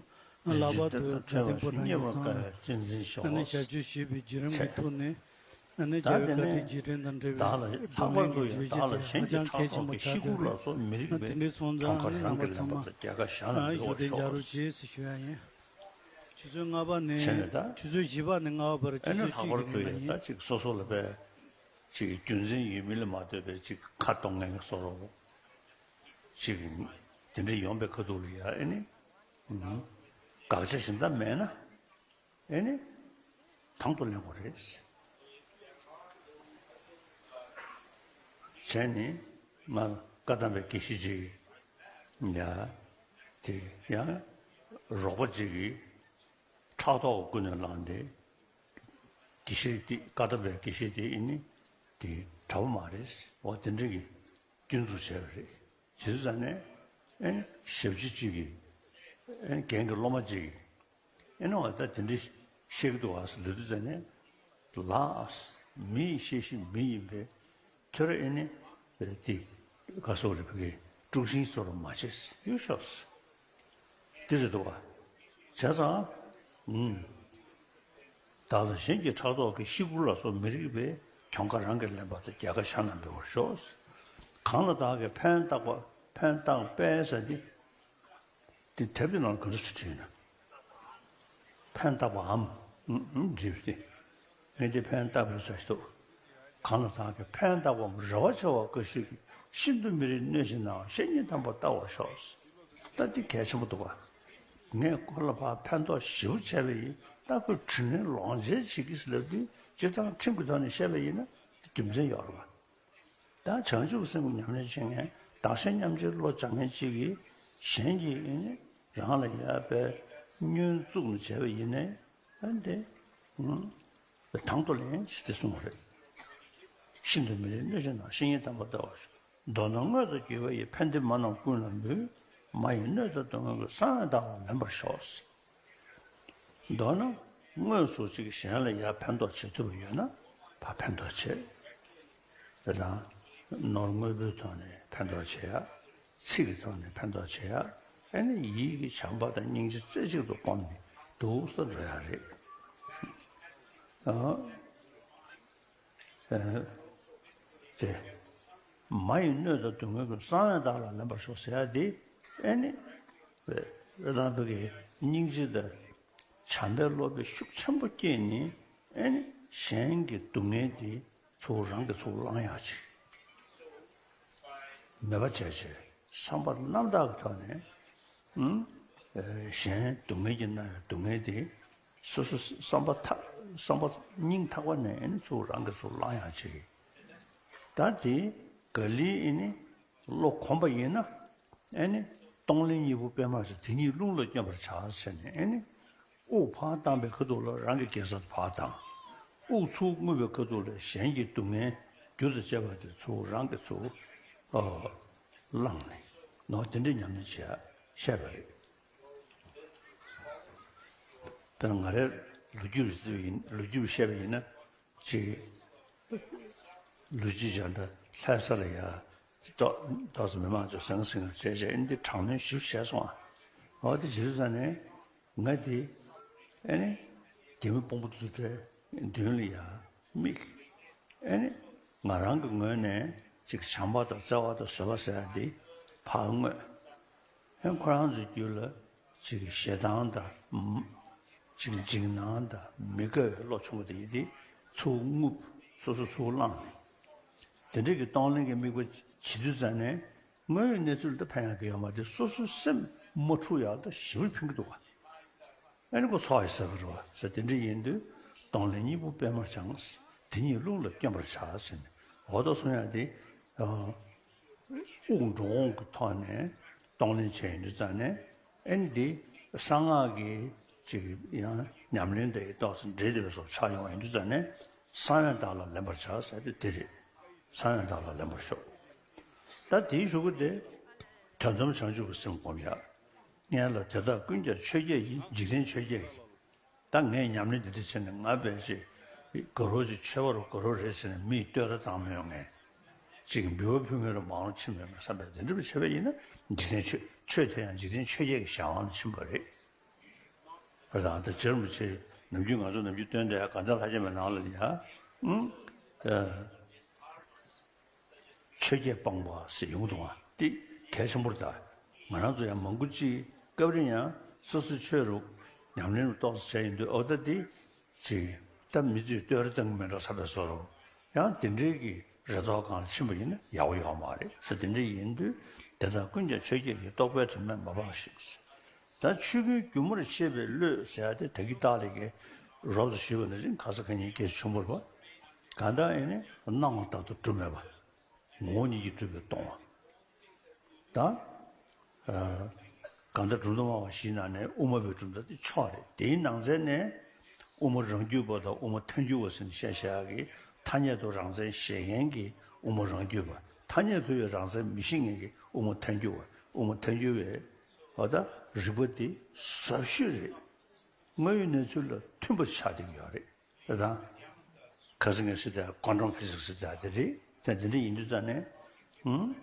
ལྷག་པར་དུ་དྲ་སྟེང་ཕོ་བྲང་གི་ཚང་ལ་ཨ་ནི་ཞབས་ཕྱི་ཞུས་པའི་བརྒྱུད་རིམ་གྱི་ཐོག་ནས། ཨ་ནི་རྒྱལ་བའི་བཀའ་དྲིན་རྗེས་དྲན་དང་འབྲེལ་བའི་བགྲོ་གླེང་གི་བརྗོད་གཞི་དེ་ཧ་ཅང་གལ་ཆེན་པོ་ཆགས་བསྡད་ཡོད་ན། དེ་འདྲའི་སོང་ཙང་ཨ་ནི་རྣམ་པ་ཚང་མ་ཨ་བཞུགས་གདན་རྒྱག་རོགས་གྱིས་ཞེས་ཞུ་ཡ་ཡིན། ཆུ་ཚོད་ལྔ་པ་ནས་བྱས་ནས་ད་ཆུ་ཚོད་བཞི་པ་ནས་ལྔ་པ་བར་ཨ་ཆུ་ནི་ཚོད་ལྷག་གཅིག་པར་གི་དུ་རིང་ལ་ཡིན། ད་ཅིག་སོ་སོ་ལ་བས་ཅིག་རྒྱུ་མཚན་ཡོད་མིན་ལ་མ་ལྟོས་པའི་ཅིག་ཁ་གཏོང་མཁན་གྱི་བཟོ་འདྲ་ཅིག་ དེ་འདྲ་ཡོང་པའི་ཁ་ཐུག་ལ་ཡ་ཨེ་ནི། ཨུ། དགག་བྱ་གཞན་དག་མེད་ན། ཨེ་ནི། དང་དུ་ལེན་དགོས་རེད། བྱས་ནི། ང་བཀའ་གདམས་པའི་དགེ་བཤེས་ཅིག་ཡ། དེ་ཡང་། རོགས་པ་ཅིག་གིས། ཕྲག་དོག་ཀུན་ནས་བསླངས་ཏེ། དགེ་བཤེས་དེ་བཀའ་གདམས་པའི་དགེ་བཤེས་དེ་ཨེ་ནི། དེ་གྲྭ་པ་མ་རེད། འོ་དེ་འདྲ་གི་སྐྱོན་འཛུགས་བྱས་པ་རེད། བྱས་ཙང་ནས། ཨེ་ནི་ཞབས་ཕྱི་གཅིག་གིས། ཨེ་ནི་རྒན་གྱི་སློབ་མ་གཅིག་གིས། ཨེ་ནི་འོ་ད་དེ་འདྲ་བཤད་ཀྱི་འདུག་ཨ་ཟེར་ལབ་དུས་ཙང་ནས། ལགས། མི་ཡི་བཤད་གཞི་མི་ཡིན་པས། ཁྱོད་རང་ཨེ་ནི། དེ་ག་སོགས་རེད་བ་གི། དཀྲུག་ཤིང་བཟོ་རུ་མ་བྱེད་ཡོད་ཤོག་དེ་རེད་འདུག་བ། བྱས་ཙང་། ཨུམ། བདག་དང་གཞན་གྱི་ཕྲག་དོག་གིས། གཤེ་སྐུར་ལ་སོགས་མི་རིགས་པའི། གྱོང་ཁ་རང་གིས་ལེན་པ་དང་། རྒྱལ་ཁ་གཞན་ན་འབེལ་བར་ཤོག་གང་ལ་བདག་གིས་ཕན་བཏགས་པ། ཕན་བཏགས་པས་ཟེར་དེ། དེ་དེབ་དེ་ནང་ག་འདྲ་ཞིག་བྲིས་ན། ཕན་བཏགས་པའམ། ཨུམ་ཨུམ་བྲིས་ཏེ། ངས་འདི་ཕན་བཏགས་པ་རེད་ཟེར་ཞིག་འདུག་གང་ལ་བདག་གིས་ཕན་བཏགས་པའམ། རེ་བ་ཆེ་བ་འགའ་ཞིག་གིས། ཤིན་ཏུ་མི་རིགས་གནོད་བྱེད་ནའང་། བཤེས་གཉེན་དམ་པར་བལྟ་བར་ཤོག་ད་འདི་གལ་ཆེན་པོ་འདུག་ག་ངས་ཁོ་ལ་ཕར་ཕན་ཐོགས་ཞེ་པོ་བྱས་པ་ཡིན། ད་ཁོས་དྲིན་ལན་ལོག་འཇལ་བྱེད་ཀྱི་ཟེར་ལབ་དུས། སྤྱིར་བཏང་ཁྲིམས་ཀྱི་ཐོག་ནས་བཤད་པ་ཡིན་ན་རྒྱུ་མཚན་ཡོད་རེད་བ། ད་བྱང་ཆུབ་སེམས་ཀྱི་ཉམས་ལེན་བྱེད་མཁན། བདག་གཞན་མཉམ་བརྗེའི་བློ་སྦྱང་མཁན་ཅིག་གིས་གཞན་གྱིས་ཨེ་ནི་རང་ལ་ཡ་པའི་བསྙོན་བཙུགས་ནས་བྱས་པ་ཡིན་ནའི། ཨ་འདི། ཨུམ། དང་དུ་ལེན་ཞེས་དེ་གསུངས་པ་རེད། ཤིན་ཏུ་མི་རིགས་གནོད་བྱེད་ནའང་། བཤེས་གཉེན་དམ་པར་བལྟ་བར་ཤོག་མདོར་ན་སྔོན་དུ་གྱུར་པ་ཡི། ཕན་བདེ་མ་རྣམས་ཀུན་ལ་འབུལ། མ་ཡི་གནོད་དང་སྡུག་བསྔལ་ཀུན། གསང་བའི་བདག་ལ་ལེན་པར་ཤོག་མདོར་ན་དངོས་སུ་ཅིག་གཞན་ལ་ཡར་ཕན་ཐོགས་བྱེད་ཐུབ་པ་ཡོད་ན་ཕར་ཕན་ཐོགས་བྱེད། དེ་དང་། ནོར་དངོས་པོའི་ཐོག་ནས་ཕན་ཐོགས་བྱེད་ཡ། ཚིག་གི་ཐོག་ནས་ཕན་ཐོགས་བྱེད་ཡ། ཨ་ནི་ཡིད་ཀྱི་བྱམས་པ་དང་སྙིང་རྗེ་རྩེ་གཅིག་ཏུ་བསྒོམས་ནས་འདུག་སེ་འགྲོ་ཡ་རེད། ཨ། ཨ། དེ། མ་ཡི་གནོད་དང་སྡུག་བསྔལ་ཀུན། གསང་བའི་བདག་ལ་ལེན་པར་ཤོག་ཟེར་ཡ་དེ། ཨེ་ནི། དཔེ་དང་བོད་ཀྱི་སྙིང་རྗེ་དང་བྱམས་པའི་བློ་དཔེ་ཤུགས་ཆེན་པོ་སྐྱེས་ནས། ཨེ་ནི་གཞན་གྱི་སྡུག་བསྔལ་དེ་ཚུར་རང་གིས་ཚུར་བླང་ཡག་ཅིག་མེད་པ་བྱས་བྱས། བསམ་པ་རྣམ་དག་གི་ཐོག་ནས། ཨུམ། གཞན་སྡུག་བསྔལ་གྱིས་མནར་བའི་སྡུག་བསྔལ་དེ། སོ་སོ་བསམ་པ་ཐག་བསམ་པ་སྙིང་ཐག་པ་ནས་ཨེ་ནི་ཚུར་རང་གིས་ཚུར་བླང་ཡག་ཅིག་ད་དེ་ག་ལེར་ཨེ་ནི་བློ་གོམས་པ་ཡིན་ན། ཨེ་ནི་གཏོང་ལེན་གཉིས་པོ་དཔེ་མར་བྱ། དེ་ཉིད་རླུང་ལ་བསྐྱོན་པར་བྱ་ཟེར་ནས། ཨེ་ནི་དབུགས་ཕར་བཏང་པའི་ཁ་ཐུག་ལ་རང་གི་དགེ་རྩ་ཕར་བཏང་། དབུགས་ཚུར་རྔུབ་པའི་ཁ་ཐུག་ལ་གཞན་གྱི་སྡུག་བསྔལ་རྒྱུ་དང་བཅས་པ་དེ་ཚུར་རང་གིས་ཚུར། ཨ། བླངས་ནས། ནོར་དེ་འདྲའི་ཉམས་ལེན་བྱེད་ཡ་བཤད་པ་རེད། དཔེར་ན་ང་རའི་ལོ་རྒྱུས་ལ་བརྩིས་པ་ཡིན། ལོ་རྒྱུས་བཤད་པ་ཡིན་ན། ཅིག་ལོ་རྒྱུས་སྦྱང་ད་ལྷ་ས་ལ་ཡ། ཏོག་ཏོག་ཙམ་མི་མང་ཚོ་ཟང་ཟིང་བྱས་བྱས། ཨེ་འདི་དྲག་གནོན་ཞིབ་བྱས་སོང་ཨ། འོ་དེ་བྱེད་དུས་ཙང་ནས་ང་དེ། ཨེ་ནི་རྒྱ་མི་དཔོན་པོ་དེ་ཚོ་གྲས་མདུན་ལ་ཡ་དམིགས། ཨེ་ནི་ང་རང་གི་ངོས་ནས་ཅིག་བྱམས་པ་དང་བརྩེ་བ་དང་བཟོད་པ་ཟེར་ཡ་དེ་ཕར་མངོན། ཨེ་ཁོ་རང་ཚོའི་རྒྱུད་ལ་ཅིག་ཞེ་སྡང་དང་། ཅིག་འཇིགས་སྣང་དང་། མི་དགའ་བའི་བློ་བྱུང་བ་དེ་ཡིན་ཏེ། ཚུར་རྔུབ། སོ་སོ་ཚུར་བླངས་ནས། དེ་འདྲ་གི་གཏོང་ལེན་གྱི་དམིགས་པ་བྱེད་དུས་ཙང་ནས། དངོས་ཡོད་གནས་ཚུལ་ལ་ད་ཕན་ཡག་གི་ཡོད་མ་རེད། སོ་སོའི་སེམས་མ་འཁྲུགས་ཡག་ལ་ཞེ་པོ་ཕན་གྱི་འདུག་བ། ཨ་ནི་ཁོ་ཚོགས་ཡི་ཟ་གི་རེད་བ་ཟེར། དེ་འདྲ་ཡིན་དུས་གཏོང་ལེན་གཉིས་པོ་དཔེ་མར་བྱ། དེ་ཉིད་རླུང་ལ་བསྐྱོན་པར་བྱ་ཟེར་ནས། འོ་ད་གསུང་ཡག་དེ། ཨ། དབུགས་འགྲོ་འོང་གི་ཐོག་ནས་གཏོང་ལེན་བྱས་ཡོང་དུས་ཙང་ནས། ཨེ་ནི་འདི་གསང་སྔགས་ཀྱི་ཅིག་ཡང་ཉམས་ལེན་དེ་ཏོག་ཙམ་འདྲེས་བསྡད་པའི་བཟོ་ཆགས་ཡོང་བ་ཡིན་དུས་ཙང་ནས། གསང་བའི་བདག་ལ་ལེན་པར་བྱ་ཟེར་དེ་དེ་རེད། གསང་བའི་བདག་ལ་ལེན་པར་ཤོག་ད་དེའི་གཞུག་གུ་དེ། ཐེ་ཚོམ་བྱང་ཆུབ་ཀྱི་སེམས་སྒོམ་ཡ། སྔོན་ལ་དེ་དག་ཀུན་ཀྱང་ཆོས་བརྒྱད་ཀྱིས། འཇིག་རྟེན་ཆོས་བརྒྱད་ཀྱིས། ད་ངས་ཉམས་ལེན་འདི་འདྲ་བྱས་ནས་ང་བས་ཅིག་དགའ་རོགས་ཅིག་ཆོས་པ་རུ་དགའ་རོགས་རེད་ཟེར་ནས་མིས་བསྟོད་ར་བཏང་མི་ཡོང་ངས། ཅིག་འབུལ་བ་ཕུལ་མཁན་རུ་མང་རུ་ཕྱིན་མི་ཡོང་ངས་བསམ་པས། འདི་འདྲ་བྱས་པ་ཡིན་ན་འཇིག་རྟེན་ཆོས་ཆོས་དེ་ཡང་འཇིག་རྟེན་ཆོས་བརྒྱད་ཀྱི་གཞན་དབང་ལ་ཕྱིན་པ་རེད། ད་ད་རྗེ་རིན་པོ་ཆེ་ནམ་རྒྱུན་ང་ཚོ་ནམ་རྒྱུན་བཏོན་དེ་གང་ལྟར་ལྷ་ཆེན་པའི་ནང་ལ་ཡ། ཨུམ། ད། ཆོས་བརྒྱད་སྤངས་པ་ཟེར་ཡོང་གི་འདུག་ཨ། དེ་གལ་ཆེན་པོ་རེད་ད། ང་རང་ཚོ་ཡང་མང་པོ་ཅིག་སྐབས་རེ་ཡང་སོ་སོའི་ཆོས་རུ་ཉམས་ལེན་རུ་ཏོག་ཙམ་བྱས་ཡོང་དུས། འོ་ད་དེ་ཅིག་ད་མི་ཚོས་བསྟོད་ར་བཏང་གི་མེད་འགྲོ་བསམ་པའི་བཟོ་འདྲ། ཡང་དེ་འདྲའི་གི་རེ་དོགས་སྒང་ལ་ཕྱིན་པ་ཡིན་ན་ཡག་པོ་ཡོད་མ་རེད་ཟེར། དེ་འདྲ་ཡིན་དུས་ དེ་དག་ཀུན་ཀྱང་ཆོས་བརྒྱད་ཀྱི། རྟོག་པའི་དྲི་མས་མ་སྦགས་ཤིང་། ད་ཆོས་ཀུན་སྒྱུ་མར་ཤེས་པའི་བློས་ཟེར་ཡ་དེ་ད་གི་རྟགས་ལས་ཀྱི་རོབ་ཙམ་ཞུས་པ་ནང་བཞིན་ཁ་སང་ཁ་ཉིན་སྐད་ཆ་བྱུང་བ་རེད་པ། གང་ལྟར་ཨེ་ནི་སྣང་བ་ལྟར་དུ་གྲུབ་མེད་པ། ངོ་བོ་ཉིད་ཀྱིས་གྲུབ་པའི་སྟོང་པ། ད། ཨ། གང་ལྟར་གྲུབ་མཐའ་སྨྲ་བ་བཞིའི་ནང་ནས་དབུ་མ་པའི་གྲུབ་མཐའ་དེ་མཆོག་རེད། དེའི་ནང་ཚན་ནས་དབུ་མ་རང་རྒྱུད་པ་དང་དབུ་མ་ཐལ་འགྱུར་བ་ཟེར་ནས་བཤད་བཞག་གི། ཐ་སྙད་དུ་རང་མཚན་བཞེད་མཁན་གྱི་དབུ་མ་རང་རྒྱུད་པ། ཐ་སྙད་དུ་ཡང་རང་མཚན་མི་བཞེད་མཁན་གྱི་དབུ་མ་ཐལ་འགྱུར་བ། དབུ་མ་ཐལ་འགྱུར་བའི་འོ་ད་རིགས་པ་དེ་ཟབ་ཤོས་རེད། དངོས་ཡོད་གནས་ཚུལ་ལ་མཐུན་པ་ཆགས་བསྡད་ཀྱི་ཡོད་རེད། དེ་དང་། ཁ་སང་ངས་ཟེར་དེ་ཀོན་ཊམ་ཕི་ཟིག་སི་ཟེར་དེ་རེད། དེ་འདི་འདྲ་ཡིན་དུས་ཙང་ནས། ཧུམ།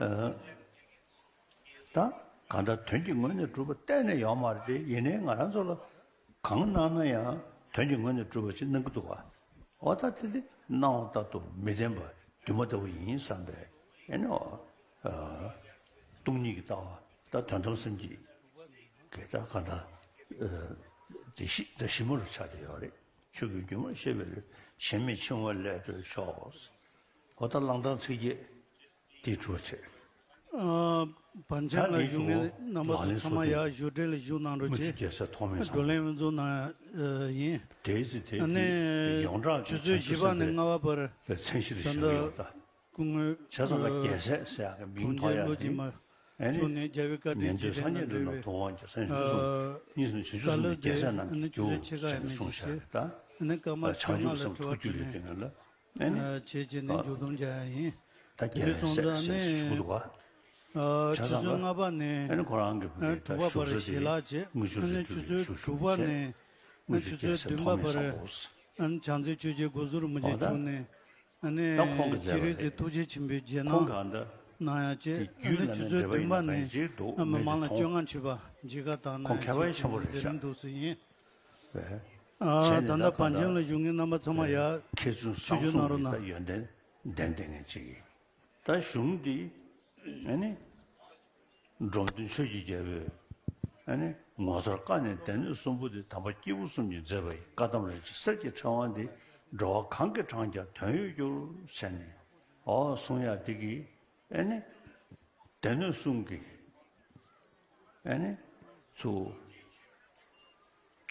ཨ། ད་གང་ལྟར་དོན་གྱི་ངོས་ནས་གྲུབ་པ་གཏན་ནས་ཡོད་མ་རེད་དེ། ཡིན་ནའི་ང་རང་ཚོ་ལ་གང་གནང་ན་ཡང་དོན་གྱི་ངོས་ནས་གྲུབ་པ་ཅིག་གནང་གི་འདུག་ག། འོ་ད་དེ་དེ་སྣང་བ་ལྟར་དུ་མི་བདེན་པ་སྒྱུ་མ་ལྟ་བུ་ཡིན་བསམ་པས། ཨེ་ནི་འོ། ཨ། སྟོང་ཉིད་ཀྱི་ལྟ་བ་ད་དོན་དམ་སེམས་ཀྱི་གི་ད་གང་ལྟར། ཨ། དེ་གཞི་ད་གཞི་མ་རུ་ཆགས་བསྡད་ཡོད་རེད། ཆོས་ཀུན་སྒྱུ་མར་ཤེས་པའི་བློས། གཞན་མེད་འཆིང་བ་ལས་གྲོལ་ཤོག། འོ་ད་བླང་དོར་ཚིག་བརྒྱད་དེ་གྲུབ་བྱེད། ཨ། བར་ཆད་ལ་བཞུགས་མཁན་རྣམ་པ་ཚོ་ཚང་མ་ཡར་བཞུགས་གྲལ་ལ་བཞུགས་གནང་རོགས་གྱིས། བགྲོ་གླེང་འཛོམས་གནང་ཡིན། ཨ་ནི་ཆུ་ཚོད་བཞི་པ་ནས་ལྔ་པ་བར་ད་ལྟ་སྐུ་ངོ་བྱས་ཙང་ད་རྒྱལ་སྲས་ཟེར་ཡག་གི་མིང་ཐོགས་ཡག་དེ། ཨ་ནི་ཉན་ཐོས་སངས་རྒྱས་བསྟན་ལ་དུང་དབང་གྱུར། སངས་རྒྱས་བཅུ་གསུམ་གྱི་རྒྱལ་སྲས་རྣམས་ཀྱི་རྒྱུ་ཟེར་ནས་གསུངས་བཞག་ད། བྱང་ཆུབ་སེམས་ཐོག་རྒྱུད་ལས་དེ་ནས་ལ། ཨ་ནི། བྱས་རྗེས་ནི་མཇུག་སྡོམ་རྒྱག་ཡ་ཡིན། ད་རྒྱལ་བའི་སྲས་ཟེར་ཞུ་གི་འདུག་ག། ཨ། ཆུ་ཚོད་ལྔ་པ་ནས་ཨ་ནི་ཁོ་རང་གི་བུ་ཨ་ནི་དྲུག་པ་བར་ཞལ་ལག་བྱས། ཨ་ནི་ཆུ་ཚོད་དྲུག་པ་ནས་ཨ་ནི་ཆུ་ཚོད་བདུན་པ་བར་ཨ་ནི་བྱང་རྩེ་ཆོས་རྗེ་སྒོ་ཟུར་རིན་པོ་ཆེ་མཆོག་ནས་ཨ་ནི་སྤྱན་རས་གཟིགས་ཐུགས་རྗེ་ཆེན་པོའི་རྗེས་གནང་གནང་ཡ་བྱས། ཨ་ནི་ཆུ་ཚོད་བདུན་པ་ནས་ཨ་མི་མང་ལ་བཅོ་ལྔ་མཆོད་པ་མཇལ་ཁ་དང་ནང་ཡ་བྱས་མཛད་རིམ་འདུག་སེ་ཡིན། ཨ། ད་ལྟ་བར་ཆད་ལ་བཞུགས་མཁན་རྣམ་པ་ཚང་མ་ཡར་ཆིབས་བསྒྱུར་གནང་རོགས་གནང་། ད་ཡོན་ཏན་ལྡན་ལྡན་མཁན་ཅིག་ཡིན། ད་གཞུང་འདི་ཨ་ནི་འབྲོམ་སྟོན་ཆོས་ཀྱི་རྒྱལ་པོས་ཨ་ནི་ངོ་མཚར་བཀའ་ནི་སྡེ་སྣོད་གསུམ་པོ་འདི། དམ་པ་སྐྱེས་བུ་གསུམ་གྱིས་མཛད་པ་ཡི། བཀའ་གདམས་རིན་ཆེན་གསེར་གྱི་ཕྲེང་བ་འདི། འགྲོ་བ་གང་གིས་བགྲངས་ཀྱང་དོན་ཡོད་འགྱུར། ཟེར་ནས་འོ་གསུང་ཡག་འདི་གིས་ཨ་ནི་སྡེ་སྣོད་གསུམ་གྱི་ཨ་ནི་ཚུར་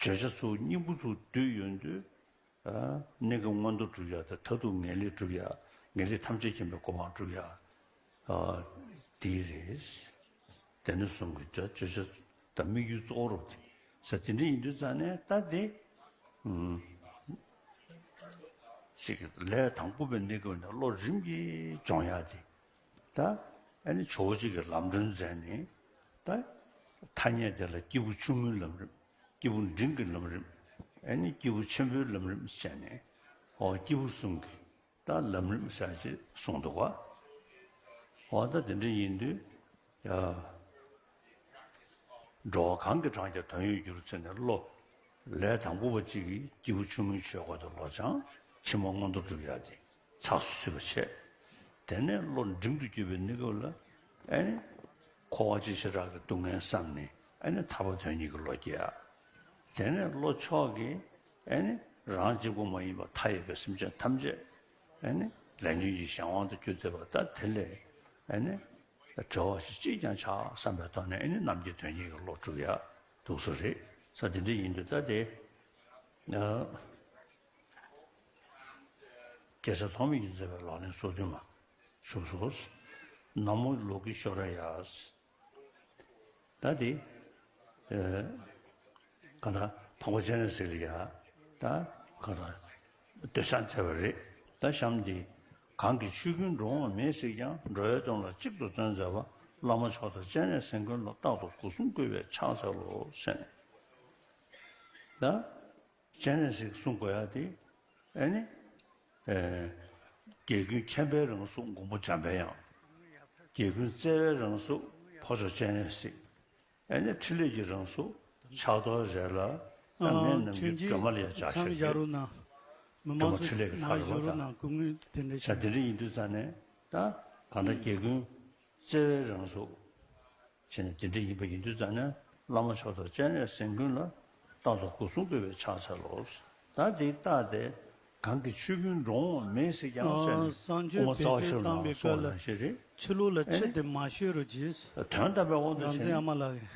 བརྗོད་བྱ་ཚུར་སྙིང་པོ་ཚུར་བསྡུས་ཡོང་དུས། ཨ། སྣ་ཁ་མངོན་མཐོ་སྒྲུབ་ཡ་དང་མཐར་ཐུག་ངེས་ལེགས་སྒྲུབ་ཡ། ངེས་ལེགས་ཐམས་ཅད་མཁྱེན་པའི་གོ་འཕང་སྒྲུབ་ཡ། ཨ། དེ་རེད། སྡེ་སྣོད་གསུམ་གྱི་བརྗོད་བྱ་དང་དམིགས་ཡུལ་གཙོ་བོ་རུ་དེ་ཟེར། དེ་འདྲ་ཡིན་དུས་ཙང་ནས་ད་དེ་ཨུམ། ཅིག་ལས་དང་པོ་པའི་གནས་སྐབས་ནས་བློ་རིམ་གྱིས་སྦྱོང་ཡ་དེ། ད་ཨ་ནི་ཇོ་བོ་རྗེ་གིས་ལམ་སྒྲོན་མཛད་ནས་ད་ཐ་སྙད་དེ་ལ་སྐྱེས་བུ་ཆུང་ངུའི་ལམ་རིམ། སྐྱེས་བུ་འབྲིང་གི་ལམ་རིམ། ཨ་ནི་སྐྱེས་བུ་ཆེན་པོའི་ལམ་རིམ་བྱས་ནས། འོ་སྐྱེས་བུ་གསུམ་གྱི་ད་ལམ་རིམ་ཟེར་ཅིག་གསུངས་འདུག་ག། འོ་ད་དེ་འདྲ་ཡིན་དུས་ཡ། འགྲོ་བ་གང་གིས་བགྲངས་ཀྱང་དོན་ཡོད་འགྱུར་ཟེར་ནས་བློ། ལས་དང་པོ་པ་གཅིག་གིས་སྐྱེས་བུ་ཆུང་ངུའི་ཆོས་སྐོར་དུ་བློ་སྦྱང་། ཕྱི་མ་མངོན་མཐོ་སྒྲུབ་ཡ་དེ། ཚགས་སུ་ཚུད་པ་བྱས། དེ་ནས་བློ་འབྲིང་དུ་བསྐྱེད་པའི་གནས་སྐབས་ལ་ཨ་ནི་འཁོར་བ་སྤྱི་བྱེ་བྲག་གི་སྡུག་བསྔལ་བསམ་ནས་ཨ་ནི་ཐར་པ་དོན་གཉེར་གྱི་བློ་སྐྱེ་ཡ། དེ་ནས་བློ་མཆོག་གིས་ཨ་ནི་རང་གཅིག་པུ་མ་ཡིན་པར་མཐའ་ཡས་པའི་སེམས་ཅན་ཐམས་ཅད་ཨ་ནི་ལས་ཉོན་གྱི་གཞན་དབང་དུ་གྱུར་བསྡད་པ་ད་དེ་ལས་ཨ་ནི་བྲལ་བ་ཞིག་ཅིས་ཀྱང་བྱ་བསམ་པའི་ཐོག་ནས་ཨ་ནི་རྣམ་མཁྱེན་དོན་གཉེར་གྱི་བློ་སྒྲུབ་ཡ་འདུག་སེ་རེད། ས་དེ་འདྲ་ཡིན་དུས་ད་དེ། ཨ། རྒྱལ་སྲས་ཐོགས་མེད་ཀྱིས་མཛད་པའི་ལག་ལེན་སོ་བདུན་མ་བཞུགས་སོ། ན་མོ་ལོ་ཀི་ཤྭ་ར་ཡ། ད་དེ། ཨ། གང་ལྟར་འཕགས་པ་སྤྱན་རས་གཟིགས་ལ་ཡ། ད་གང་ལྟར་འདོད་ཆགས་མཛད་པ་རེད། ད་གཤམ་འདི། གང་གིས་ཆོས་ཀུན་འགྲོ་འོང་མེད་གཟིགས་ཀྱང་། འགྲོ་བའི་དོན་ལ་གཅིག་ཏུ་བརྩོན་མཛད་པ། བླ་མ་མཆོག་དང་སྤྱན་རས་གཟིགས་མགོན་ལ། རྟག་ཏུ་སྒོ་གསུམ་གུས་པས་ཕྱག་འཚལ་ལོ། ཟེར་ནས། ད། སྤྱན་རས་གཟིགས་གསུང་དགོས་ཡ་དེ། ཨ་ནི། ཨེ། རྒྱལ་ཀུན་མཁྱེན་པའི་རང་གཟུགས་མགོན་པོ་འཇམ་པའི་དབྱངས། རྒྱལ་ཀུན་བརྩེ་བའི་རང་གཟུགས་འཕགས་མཆོག་སྤྱན་རས་གཟིགས། ཨ་ནི་འཕྲིན་ལས་ཀྱི་རང་གཟུགས་ཕྱག་རྡོར་རས་ལ། ཨ། ངས་ནམ་རྒྱུན་སྒྲོལ་མ་ལ་ཡ་ཕྱག་བཞག་གི་ཡོད། སྒྲོལ་མ་འཕྲིན་ལས་ཀྱི་ལྷ་རེད་པ་ད། ས་དེ་འདྲ་ཡིན་དུས་ཙང་ནས་ད་གང་ལྟར་རྒྱལ་ཀུན་བརྩེ་བའི་རང་གཟུགས། བྱས་ནས་དེ་འདྲ་ཡིན་པ་ཡིན་དུས་ཙང་ནས་བླ་མ་མཆོག་དང་སྤྱན་རས་གཟིགས་མགོན་ལ། རྟག་ཏུ་སྒོ་གསུམ་གུས་པས་ཕྱག་འཚལ་ལོ། ད་དེ་རྟགས་དེ་ གང་གི་ཆོས་ཀུན་འགྲོ་འོང་མེད་ཟེར་ཀྱང་ཟེར་ནས་སྐུ་ངོ་རྩ་བ་ཤོར་ནང་སོགས་ལ་ཞེས་རེད། ཆོས་ལུགས་ལ་ཆོས་དེ་མ་ཤོད་རོགས་གྱིས། དོན་དམ་པའི་དབང་དུ་བྱས་ནས་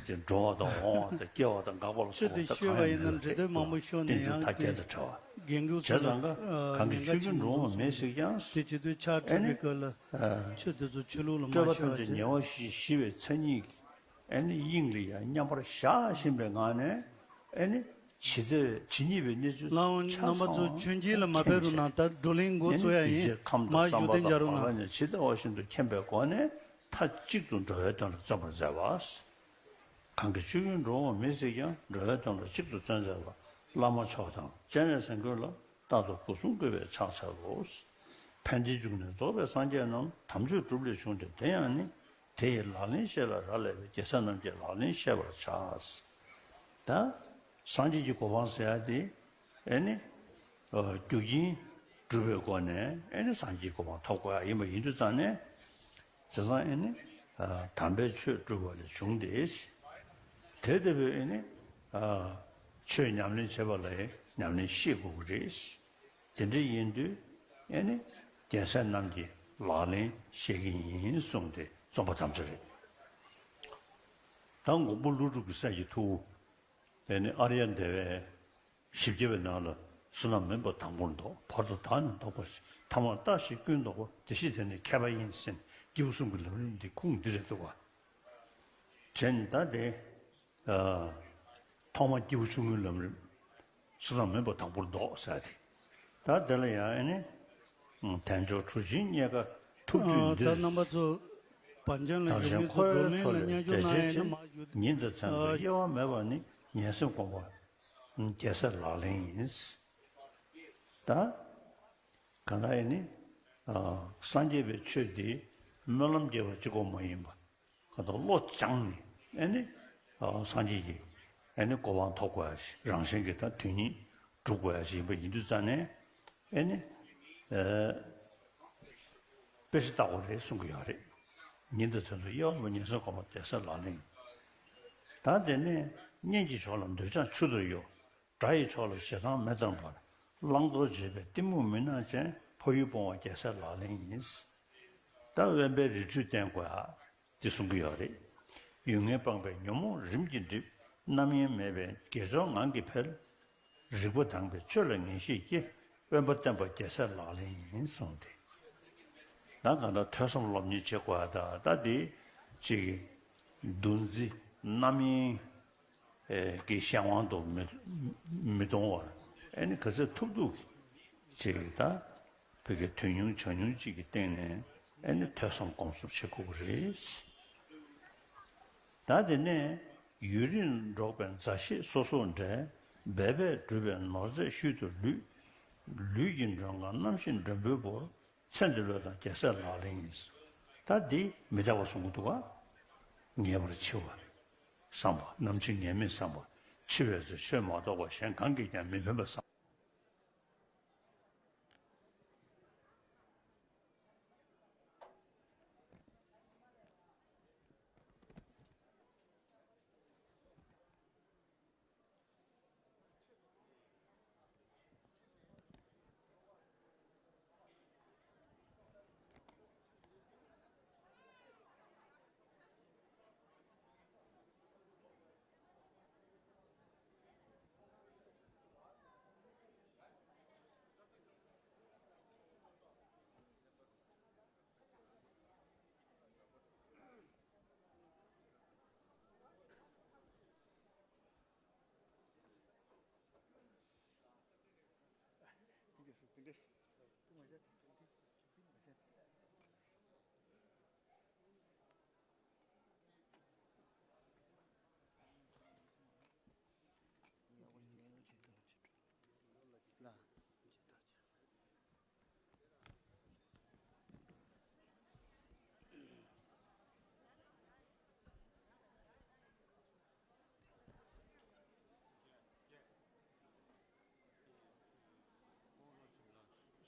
ཅིག་འགྲོ་བ་དང་འོང་བ་དང་སྐྱེ་བ་དང་འགག་པ་ལ་སོགས་པ་ད་གང་ཡང་མེད་པ་རེད། བསྟན་བཅོས་མཐའ་རྒྱས་དང་བྲལ་བ། བྱས་ཙང་ཀ་གང་གི་ཆོས་ཀུན་འགྲོ་འོང་མེད་ཟེར་ཀྱང་ཟེར། དེ་བྱེད་དུས་ཕྱག་འཁྲིད་པའི་སྐབས་ལ་ཆོས་དེ་ཚོ་ཆོས་ལུགས་ལ་མ་ཤོད་པ་བྱས། སྤྲོས་པ་ཐམས་ཅད་ཉེ་བར་ཞི་ཞི་བའི་མཚན་ཉིད་ཀྱི་ཨེ་ནི་དབྱིངས་ལ་ཡང་མཉམ་པར་བཞག་བཞིན་པའི་ངང་ནས་ཨེ་ནི་ཇི་ལྟར་ཇི་སྙེད་པའི་གནས་ཚུལ་ལའང་ཆ་རྣམ་པ་ཚོ་ཚང་ཆོས་འབྱིན་ལ་མ་ཕེབས་རུང་ན། ད་བགྲོ་གླེང་འགོ་ཨེ་ཚུགས་ནི་ཡ་ཡིན། ཕྱིན་ཆད་ཁམས་དང་མར་བསམ་པ་བཞུགས་གདན་རྒྱག་དང་རུང་བག་ན། ལ་ནས་ཇི་ལྟ་བ་བཞིན་དུ་མཁྱེན་པའི་སྒོ་ནས་མཐའ་གཅིག་ཏུ་འགྲོ་བའི་དོན་ལ་བརྩོན་པར་མཛད་པ། གང་གི་ཆོས་ཀུན་འགྲོ་འོང་མེད་ཟེར་ཀྱང་འགྲོ་བའི་དོན་ལ་གཅིག་ཏུ་བརྩོན་མཛད་པ། བླ་མ་མཆོག་དང་སྤྱན་རས་གཟིགས་མགོན་ལ་རྟག་ཏུ་སྒོ་གསུམ་གུས་པས་ཕྱག་འཚལ་ལོ། ཕན་བདེའི་འབྱུང་གནས་རྫོགས་པའི་སངས་རྒྱས་རྣམས། དམ་ཆོས་སྒྲུབ་ལས་བྱུང་སྟེ་དེ་ཡང་ནི། དེ་ཡི་ལག་ལེན་ཤེས་ལ་རག་ལས་པའི། རྒྱལ་སྲས་རྣམས་ཀྱི་ལག་ལེན་ཤེས་པར་བྱ། ད་སངས་རྒྱས་ཀྱི་གོ་འཕང་ཟེར་ཡ་དེ་ཨེ་ནི་རྒྱུ་རྐྱེན་སྒྲུབ་པའི་སྒོ་ནས་ཨེ་ནི་སངས་རྒྱས་ཀྱི་གོ་འཕང་ཐོབ་དགོས་ཡ་ཡིན་པ་ཡིན་དུས་ཙང་ནས། བྱས་ཙང་ཨེ་ནི་དམ་པའི་ཆོས་སྒྲུབ་པ་ལས་བྱུང་སྟེ། དེ་ལྟ་བུའི་ཨེ་ནི་ཆོས་ཉམས་ལེན་བྱེད་པ་ལ་ཉམས་ལེན་ཤེས་དགོས་ཀྱི་རེད། དེ་འདྲ་ཡིན་དུས་ཨེ་ནི་རྒྱལ་སྲས་རྣམས་ཀྱི་ལག་ལེན་ཤེས་ཀྱི་ཡིན་གསུངས་ཏེ་རྩོམ་པ་ཐམས་ཅད་རེད། ད་མགོན་པོ་ཀླུ་སྒྲུབ་ཀྱི་སྲས་ཀྱི་ཐུ་བོ་དེ་ནི་ཨཱརྱ་དེ་བས། བཞི་བརྒྱ་པའི་ནང་ལ་བསོད་ནམས་མིན་པ་དང་པོར་ལྡོག། བར་དུ་བདག་ནི་ལྡོག་པ་ཞིག། ཐ་མར་བརྟགས་ཤིང་ཀུན་ལྡོག་པ། དེ་ཕྱིར་དེ་ནི་མཁས་པ་ཡིན་ཟེར་ནས་སྐྱེས་བུ་གསུམ་གྱི་ལམ་རིམ་འདི་ཁུངས་འདི་རེད་འདུག་བ། བྱས་ནས་ད་དེ། ཐོག་མ་སྐྱེས་བུ་ཆུང་ངུའི་ལམ་རིམ། བསོད་ནམས་མིན་པ་དང་པོར་ལྡོག་ཟེར་ཏེ། ད་དེ་ལ་ཡང་ཨེ་ནི། དལ་འབྱོར་གྲུ་ཆེན་རྙེད་དཀའ་ཐུབ་དུས་འདིར། ད་རྣམ་པ་ཚོ་བར་འཇམ་ལ་བཞུགས་མཁན་ཚོ་བགྲོ་གླེང་ལ་སྙན་ཞུ་གནང་ཡ་ཡིན་ན་མར་བཞུགས། ཉིན་དང་མཚན་དུ་དབྱེ་བ་མེད་པར་ནི་ཉན་སེམས་སྒོམ་པ་རྒྱལ་སྲས་ལག་ལེན་ཡིན། ད་གང་ལྟར་ཨེ་ནི། སངས་རྒྱས་པའི་ཆོས་འདི་སྨོན་ལམ་རྒྱས་པ་གཅིག་པོ་མ་ཡིན་པ། གང་ལྟར་བློ་སྦྱངས་ནས་ཨེ་ནི། སངས་རྒྱས་ཀྱི་ཨེ་ནི་གོ་འཕང་ཐོབ་དགོས་ཡ་ཞིག། རང་གཞན་གྱི་ད་དོན་གཉིས་སྒྲུབ་དགོས་ཡ་ཞིག་ཡིན་པ་ཡིན་དུས་ཙང་ནས་ཨེ་ནི། དཔེ་ཆ་ལྟ་དགོས་རེད་གསུང་གི་ཡོད་རེད། ཉིན་དང་མཚན་དུ་དབྱེ་བ་མེད་པར་ཉན་སེམས་སྒོམ་པ་རྒྱལ་སྲས་ལག་ལེན་ཡིན། ད་དེ་ནས་གཉེན་གྱི་ཕྱོགས་ལ་འདོད་ཆགས་ཆུ་ལྟར་གཡོ། དགྲ་ཡི་ཕྱོགས་ལ་ཞེ་སྡང་མེ་ཙམ་འབར། བླང་དོར་བྱེད་པའི་གཏི་མུག་མུན་ནག་ཅན། ཕ་ཡུལ་སྤོང་བ་རྒྱལ་སྲས་ལག་ལེན་ཡིན། ད་དབེན་པའི་རི་ཁྲོད་བསྟེན་དགོས་ཨ། འདི་གསུང་གི་ཡོད་རེད། ཡུལ་ངན་སྤངས་པའི་ཉོན་མོངས་རིམ་གྱིས་འགྲིབ། རྣམ་གཡེང་མེད་པའི་དགེ་སྦྱོར་ངང་གིས་འཕེལ། རིག་པ་དྭངས་པའི་ཆོས་ལ་ངེས་ཤེས་སྐྱེ། དབེན་པ་བསྟེན་པ་རྒྱལ་སྲས་ལག་ལེན་ཡིན་གསུངས་ཏེ། ད་གང་ལྟར་ཐོས་བསམ་སློབ་གཉེར་བྱེད་དགོས་ཨ། ད་ད་འདི་ཅིག་འདུ་འཛི་རྣམ་གཡེང་གི་གཞན་དབང་དུ་མི་མི་གཏོང་བར་ཨེ་ནི་ག་ཚོད་ཐུབ་ཐུབ་ཅིག་ད། བོད་ཀྱི་དོན་ཉུང་བྱ་ཉུང་ཅིག་གི་སྟེང་ནས་ཨེ་ནི་ཐོས་བསམ་སྒོམ་གསུམ་བྱེད་དགོས་ཀྱི་རེད། ད་དེ་ནས་ཡུན་རིང་འགྲོགས་པའི་མཛའ་བཤེས་སོ་སོར་འབྲལ། འབད་པས་བསྒྲུབས་པའི་ནོར་རྫས་ཤུལ་དུ་ལུས། ལུས་ཀྱི་མགྲོན་ཁང་རྣམ་ཤེས་མགྲོན་པོའི་བུར། ཚེ་འདི་བློས་བཏང་རྒྱལ་སྲས་ལག་ལེན་ཡིན། ད་འདི་མི་རྟག་པ་གསུང་གི་འདུག་ག་ངེས་པར་འཆི་བ་བསམ་པ། ནམ་འཆི་ངེས་མེད་བསམ་པ། འཆི་བའི་ཚེ་ཆོས་མ་གཏོགས་པ་གཞན་གང་གིས་ཀྱང་མི་ཕན་པ་བསམ།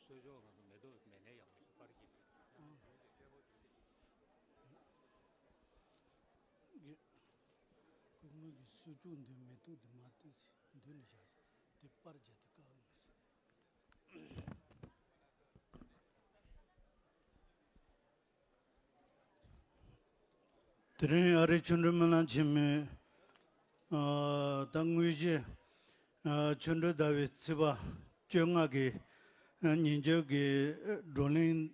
གསོལ་ལྕོག་གང་དུ་མེ་ཏོག་མེ་ནས་ཡང་སུ་པར་གྱི། སྐུ་ངོ་གི་གསོལ་ལྕོག་འདི་མེ་ཏོག་འདི་མ་བཏུས་ཚེ་མདུན་ནས་བཞག་སོང་། དེ་པར་བརྒྱབ་སྟེ་བཀག་ཡོང་ཟེར། དེ་རིང་ཨ་རིའི་ཆོ་འཕྲུལ་སྨོན་ལམ་ཆེན་མོའི་ཨ་ད་དངོས་གཞི་ཨ་ཆོ་འཕྲུལ་ཟླ་བའི་ཚེས་པ་བཅོ་ལྔ་གི་ཨ་ཉིན་རྒྱབ་ཀྱི་བགྲོ་གླེང་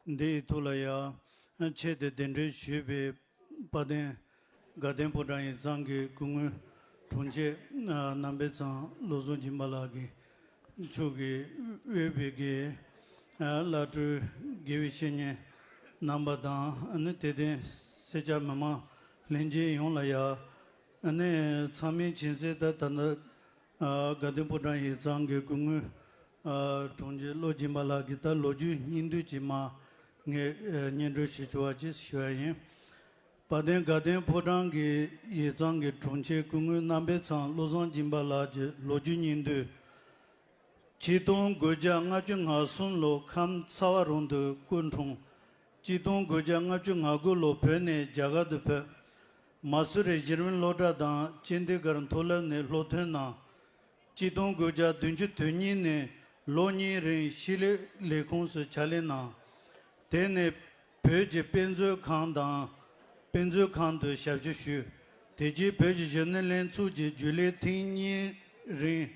འདིའི་ཐོག་ལ་ཡང་ཆེད་དུ་གདན་འདྲེན་ཞུས་པའི་དཔལ་ལྡན་དགའ་ལྡན་ཕོ་བྲང་ཡིག་ཚང་གི་སྐུ་ངོ་དྲུང་ཆེ་རྣམ་པ་ཚང་བློ་བཟང་སྦྱིན་པ་ལགས་ཀྱིས་མཆོག་གིས་དབུས་པའི་གི་བླ་སྤྲུལ་དགེ་བའི་བཤེས་གཉེན་རྣམ་པ་དང་ཨ་ནི་དད་ལྡན་སེར་སྐྱ་མི་མང་ལྷན་རྒྱས་ཡོངས་ལ་ཡ་ཨ་ནི་ཚང་མས་མཁྱེན་གསལ་ལྟར་ད་ལྟ་དགའ་ལྡན་ཕོ་བྲང་ཡིག་ཚང་གི་སྐུ་ངོ་དྲུང་ཆེ་བློ་སྦྱིན་པ་ལགས་ཀྱིས་ད་ལོ་རྒྱུས་སྙིང་བསྡུས་ཀྱིས་མ་ངས་སྙན་སྒྲོན་ཞུ་ཆོག་པ་ཅིག་ཞུ་བ་ཡིན། དཔལ་ལྡན་དགའ་ལྡན་ཕོ་བྲང་གི་ཡིག་ཚང་གི་དྲུང་ཆེ་སྐུ་ངོ་རྣམ་པ་ཚང་བློ་བཟང་སྦྱིན་པ་ལགས་ཀྱི་ལོ་རྒྱུས་སྙིང་བསྡུས། ཆིག་སྟོང་དགུ་བརྒྱ་ལྔ་བཅུ་ང་གསུམ་ལོ་ཁམས་ཚ་བ་རོང་དུ་སྐུ་འཁྲུངས། ཆིག་སྟོང་དགུ་བརྒྱ་ལྔ་བཅུ་ང་དགུ་ལོ་བོད་ནས་རྒྱ་གར་དུ་བྲོས། མ་སུ་རི་གཞི་རིམ་སློབ་གྲྭ་དང་ཅན་ཌི་གར་མཐོ་སློབ་ནས་སློབ་ཐོན་གནང་། ཆིག་སྟོང་དགུ་བརྒྱ་བདུན་ཅུ་དོན་གཉིས་ནས་ལོ་གཉིས་རིང་ཕྱི་ལུགས་ལས་ཁུངས་སུ་ཕྱག་ལས་གནང་། དེ་ནས་བོད་ཀྱི་དཔེ་མཛོད་ཁང་དང་དཔེ་མཛོད་ཁང་དུ་ཞབས་ཞུ་ཞུས། དེ་རྗེས་བོད་ཀྱི་གཞོན་ནུ་ལྷན་ཚོགས་ཀྱི་རྒྱུན་ལས་ཐེངས་གཉིས་རིང་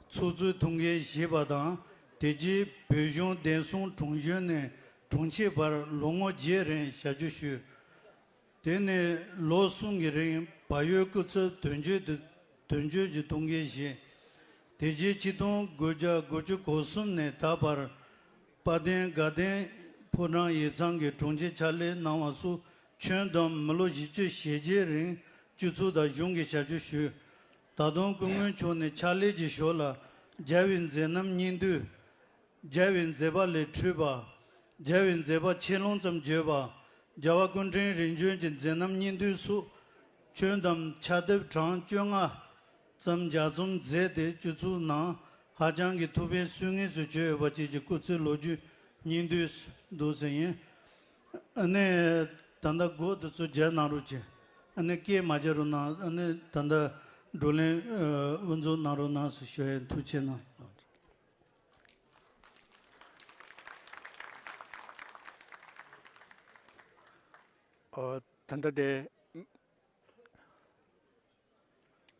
ཚོགས་གཙོའི་ཐུགས་འགན་བཞེས་པ་དང་། དེ་རྗེས་བོད་གཞུང་བདེ་སྲུང་དྲུང་གཞོན་ནས་དྲུང་ཆེ་བར་ལོ་ངོ་བརྒྱད་རིང་ཞབས་ཞུ་ཞུས། དེ་ནས་ལོ་གསུམ་གྱི་རིང་བལ་ཡུལ་སྐུ་ཚབ་དོན་གཅོད་དུ་དོན་གཅོད་ཀྱི་ཐུགས་འགན་བཞེས། དེ་རྗེས་ཆིག་སྟོང་དགུ་བརྒྱ་དགུ་བཅུ་གོ་གསུམ་ནས་ད་བར་དཔལ་ལྡན་དགའ་ལྡན་ཕོ་བྲང་ཡིག་ཚང་གི་དྲུང་ཆེ་ཕྱག་ལས་གནང་བ་སོགས་ཁྱོན་བསྡོམས་མི་ལོ་བཞི་བཅུ་ཞེ་བརྒྱད་རིང་སྤྱི་ཚོགས་དང་གཞུང་གི་ཞབས་ཞུ་ཞུས། ད་དུང་སྐུ་ངོ་མཆོག་ནས་ཕྱག་ལས་ཀྱི་ཞོར་ལ་རྒྱལ་བའི་མཛད་རྣམ་སྙིང་བསྡུས། རྒྱལ་བའི་མཛད་པ་ལས་འཕྲོས་པ། རྒྱལ་བའི་མཛད་པ་ཆེ་ལོང་ཙམ་བརྗོད་པ། རྒྱལ་བ་སྐུ་ཕྲེང་རིམ་བྱོན་གྱི་མཛད་རྣམ་སྙིང་བསྡུས་སོགས་ཁྱོན་བསྡོམས་ཕྱག་དེབ་གྲངས་བཅོ་ལྔ་ཙམ་ལྗགས་རྩོམ་མཛད་དེ་སྤྱི་ཚོགས་ནང་ཧ་ཅང་གི་ཐུགས་ཕན་གསོས་ངེས་སུ་གྱུར་ཡོད་པ་བཅས་ཀྱི་སྐུ་ཚེའི་ལོ་རྒྱུས་སྙིང་བསྡུས་འདུག་ཟེར་ཡིན། ཨ་ནི་ད་ལྟ་སྒོ་དེ་ཚོ་སྦྱར་གནང་རོགས་གྱིས། ཨ་ནི་སྐད་མ་སྦྱར་རོགས་གནང་། ཨ་ནི་ད་ལྟ་བགྲོ་གླེང་དབུ་འཛུགས་གནང་རོགས་གནང་ཟེར་ཞུ་ཡ་ཡིན། ཐུགས་རྗེ་གནང་། ཨོ། ད་ལྟ་དེ་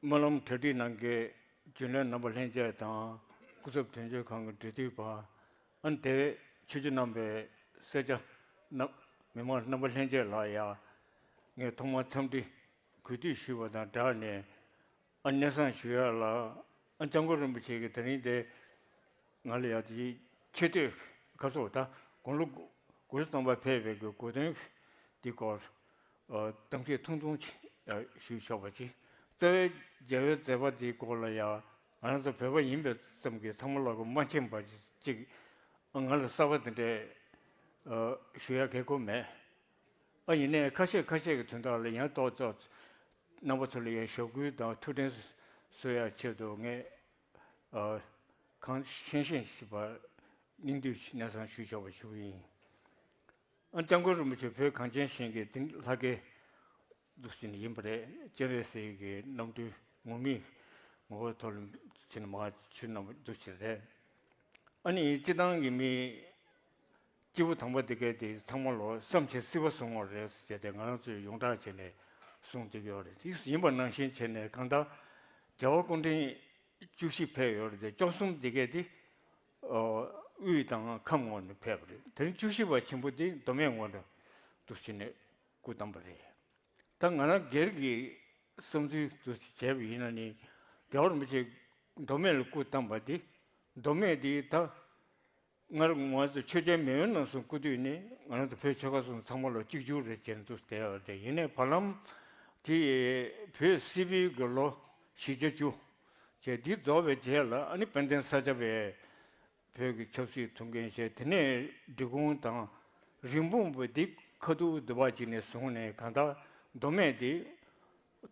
སྨོན་ལམ་གྲ་སྒྲིག་གནང་མཁན་རྒྱུན་ལས་རྣམ་པ་ལྷན་རྒྱས་དང་སྐུ་ཚབ་དོན་གཅོད་ཁང་གི་འབྲེལ་མཐུད་པ། ཨ་ནི་དེ་ཆོས་བརྒྱུད་རྣམ་པའི་སེར་སྐྱ་རྣམ་མི་མང་རྣམ་པ་ལྷན་རྒྱས་ལ་ཡང་ངས་ཐོག་མར་འཚམས་འདྲི་གུས་འདུད་ཞུས་པ་དང་སྦྲགས་ནས། ཨ་གནས་ཚང་ཞུ་ཡ་ལ། ཨ་སྐྱབས་མགོན་རིན་པོ་ཆེ་གིས་དེ་རིང་དེ་ང་ལ་ཡ་དེ་ཆེ་བསྟོད་ཁ་སོགས་ད་དགུང་ལོ་དགུ་བཅུ་ཐམ་པ་ཕེབས་པའི་གི་གོ་སྟོན་འདི་སྐོར་ཨ་གཏམ་བཤད་ཐུང་ཐུང་ཅིག་ཨ་ཞུས་ཆོག་པ་ཅིག་རྩ་བའི་རྒྱལ་བའི་མཛད་པ་འདིའི་སྐོར་ལ་ཡ་ང་རང་ཚོ་བོད་པ་ཡིན་པའི་ཙམ་གྱིས་ཚང་མ་ལ་གོ་མ་མཁྱེན་པ་ཅིག་ང་ལ་གསར་པ་དེ་འདྲའི་ཨ་ཞུ་ཡ་གལ་ཁོ་མེད། ཨ་ཡིན་ནའི་ཁ་ཤས་ཁ་ཤས་ཀྱི་དོན་དག་ལ་ཡང་ཏོག་ཙམ་རྣམ་པ་ཚོ་ལ་ཡང་ཞབས་སྐུལ་དང་ཐུགས་དྲན་གསོ་ཡ་ཆེད་དུ་ངས་ཨ་གང་ཤེས་ཤེས་ཞིག་པ་སྙིང་བསྡུས་ཤིག་གནས་ཚང་ཞུས་ཆོག་པ་ཞུ་གི་ཡིན། ཨ་སྐྱབས་མགོན་རིན་པོ་ཆེ་བོད་གངས་ཅན་ཞིང་གི་དེང་ལྷ་སྐལ་འདུ་ཞིག་ཡིན་པ་རེད། སྤྱན་རས་གཟིགས་ཀྱི་རྣམ་སྤྲུལ་ངུར་སྨྲིག་ངོ་བོ་ཐོག་ལ་ཕྱིན་མ་ཆུ་རྣམ་འདུ་ཞིག་རེད། ཨ་ནི་སྤྱི་བཏང་གི་མི་སྐྱེས་བུ་དམ་པ་དེ་གས་དེ་ཚང་མ་ལོ་བསམ་བྱས་སྲིད་པ་བཟུང་བ་རེད་ཟེར་ཏེ་ང་རང་ཚོས་ཡོངས་གྲགས་བྱས་ནས་གསུངས་བསྡད་ཀྱི་ཡོད་རེད། དེ་ཡིན་པ་ནང་བཞིན་བྱས་ནས་གང་ལྟར་རྒྱལ་བ་སྐུ་ཕྲེང་བཅུ་བཞི་ཕེབས་ཡོད་རེད་དེ་བཅུ་གསུམ་དེ་གས་དེ་ཨ་དབུས་དང་ཁམས་ངོས་ནས་ཕེབས་པ་རེད། དེ་རིང་བཅུ་བཞི་པ་ཆེན་པོ་དེ་མདོ་སྨད་ངོས་ནས་འདུ་བྱས་ནས་སྐུ་བལྟམས་པ་རེད། ད་ང་རང་སྒེར་གྱི་བསམ་ཚུལ་དུ་བྱས་པ་ཡིན་ན་ནི། རྒྱལ་བ་རིན་པོ་ཆེ་མདོ་སྨད་ལ་སྐུ་བལྟམས་པ་འདི། མདོ་སྨད་འདི་ད་སྔར་ང་ཚོ་ཆོས་རྒྱལ་མེས་དབོན་རྣམ་གསུམ་སྐུ་དུས་ནས་ང་རང་ཚོ་བོད་ཆོལ་ཁ་གསུམ་ཚང་མ་ལ་གཅིག་གྱུར་རེད་ཅེས་འདུག་བསྡད་ཡོད་རེད། ཡིན་ནའི་བར་ལམ་དེ་བོད་སིལ་བུའི་གི་ལོ་བཞི་བརྒྱ་བཅུ་བྱས་འདི་རྫོགས་པའི་རྗེས་ལ། ཨ་ནི་དཔལ་ལྡན་ས་སྐྱ་པའི་བོད་ཀྱི་ཆབ་སྲིད་ཐུགས་འགན་བཞེས། དེ་ནས་འབྲི་གུང་དང་རིན་སྤུངས་པོ་འདི་ཁ་ཐུག་འདི་བ་ཅིག་ནས་བཟུང་ནས་གང་ལྟར་མདོ་སྨད་འདི་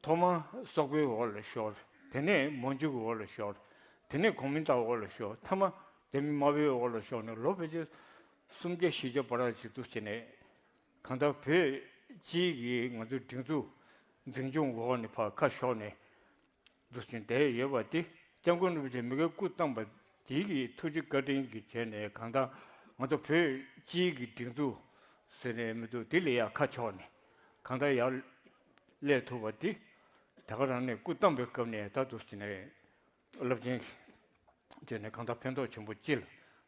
ཐོག་མར་སོག་པོའི་འོག་ལ་ཤོར། དེ་ནས་མོན་ཇུ་གི་འོག་ལ་ཤོར། དེ་ནས་གོང་མིན་ཏང་འོག་ལ་ཤོར། མཐའ་མ་རྒྱ་མི་དམར་པོའི་འོག་ལ་ཤོར་ནས་ལོ་ཕལ་ཆེར་སུམ་བརྒྱ་བཞི་བརྒྱ་བར་ཅིག་ཏུ་བྱས་ནས་གང་ལྟར་བོད་སྤྱིའི་གི་ང་ཚོའི་སྒྲིག་འཛུགས་འཛིན་སྐྱོང་འོག་ནས་ཕར་ཁ་ཤོར་ནས། འདུ་ཞིང་བསྡད་ཡོད་པ་འདི་སྐྱབས་མགོན་རིན་པོ་ཆེ་མི་དགེ་སྐུ་བལྟམས་པ་འདི་གི་ཐུགས་རྗེ་བཀའ་དྲིན་གྱིས་བྱས་ནས་གང་ལྟར་ང་ཚོ་བོད་སྤྱིའི་གི་སྒྲིག་འཛུགས་ཟེར་ནས་མི་འདུག་འདི་ལ་ཡ་ཁ་ཕྱོགས་ནས་ གང་ལྟར་ཡར་སླེབས་ཐུབ་པ་དེ་ད་ག་རང་ནས་སྐུ་བལྟམས་པའི་སྐབས་ནས་ད་དུ་ཕྱིན་ནས་རླབས་ཆེན་བྱས་ནས་གང་ལྟར་ཕན་ཐོགས་ཆེན་པོ་ཅི་ལ་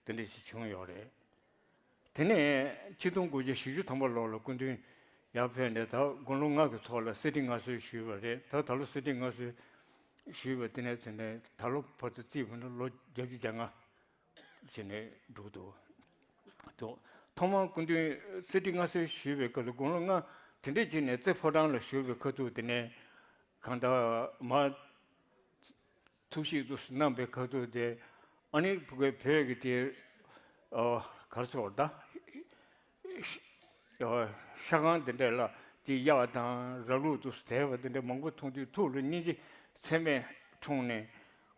དེ་འདྲ་ཞིག་བྱུང་ཡོད་རེད། དེ་ནས་ཆིག་སྟོང་དགུ་བརྒྱ་བཞི་བཅུ་ཐམ་པ་ལོ་ལ་སྐུ་མདུན་ཡར་ཕེབས་ནས་ད་དགུང་ལོ་ལྔ་གི་ཐོག་ལ་གསེར་ཁྲི་མངའ་གསོལ་ཞུས་པ་རེད། ད་ད་ལོ་གསེར་ཁྲི་མངའ་གསོལ་ཞུས་པ་དེ་ནས་ཚེ་ནས་ད་ལོ་བར་དུ་རྩིས་པ་ན་ལོ་བརྒྱད་ཅུ་གྱ་ལྔ་བྱས་ནས་འགྲོ་གི་འདུག་ཐོག་ཐོག་མར་སྐུ་མདུན་གསེར་ཁྲི་མངའ་གསོལ་ཞུས་པའི་སྐབས་སུ་དགུང་ལོ་ལྔ་དེ་འདྲས་བྱས་ནས་རྩེ་ཕོ་བྲང་ལ་བཞུགས་པའི་ཁ་ཐུག་དེ་ནས་གང་ལྟར་མར་ཐུགས་ཞིབ་ཏུ་གནང་པའི་ཁ་ཐུག་དེ་ཨ་ནི་བོད་ཀྱི་དེ་གར་སོང་ད། ཤ་ཁང་དེ་འདྲ་ལ་དེ་གཡག་དང་ར་ལུག་ཏུ་དེ་བ་དེ་འདྲ་མང་པོ་མཐོང་དུས་ཐུགས་ལ་སྙིང་རྗེ་ཚད་མེད་འཁྲུངས་ནས།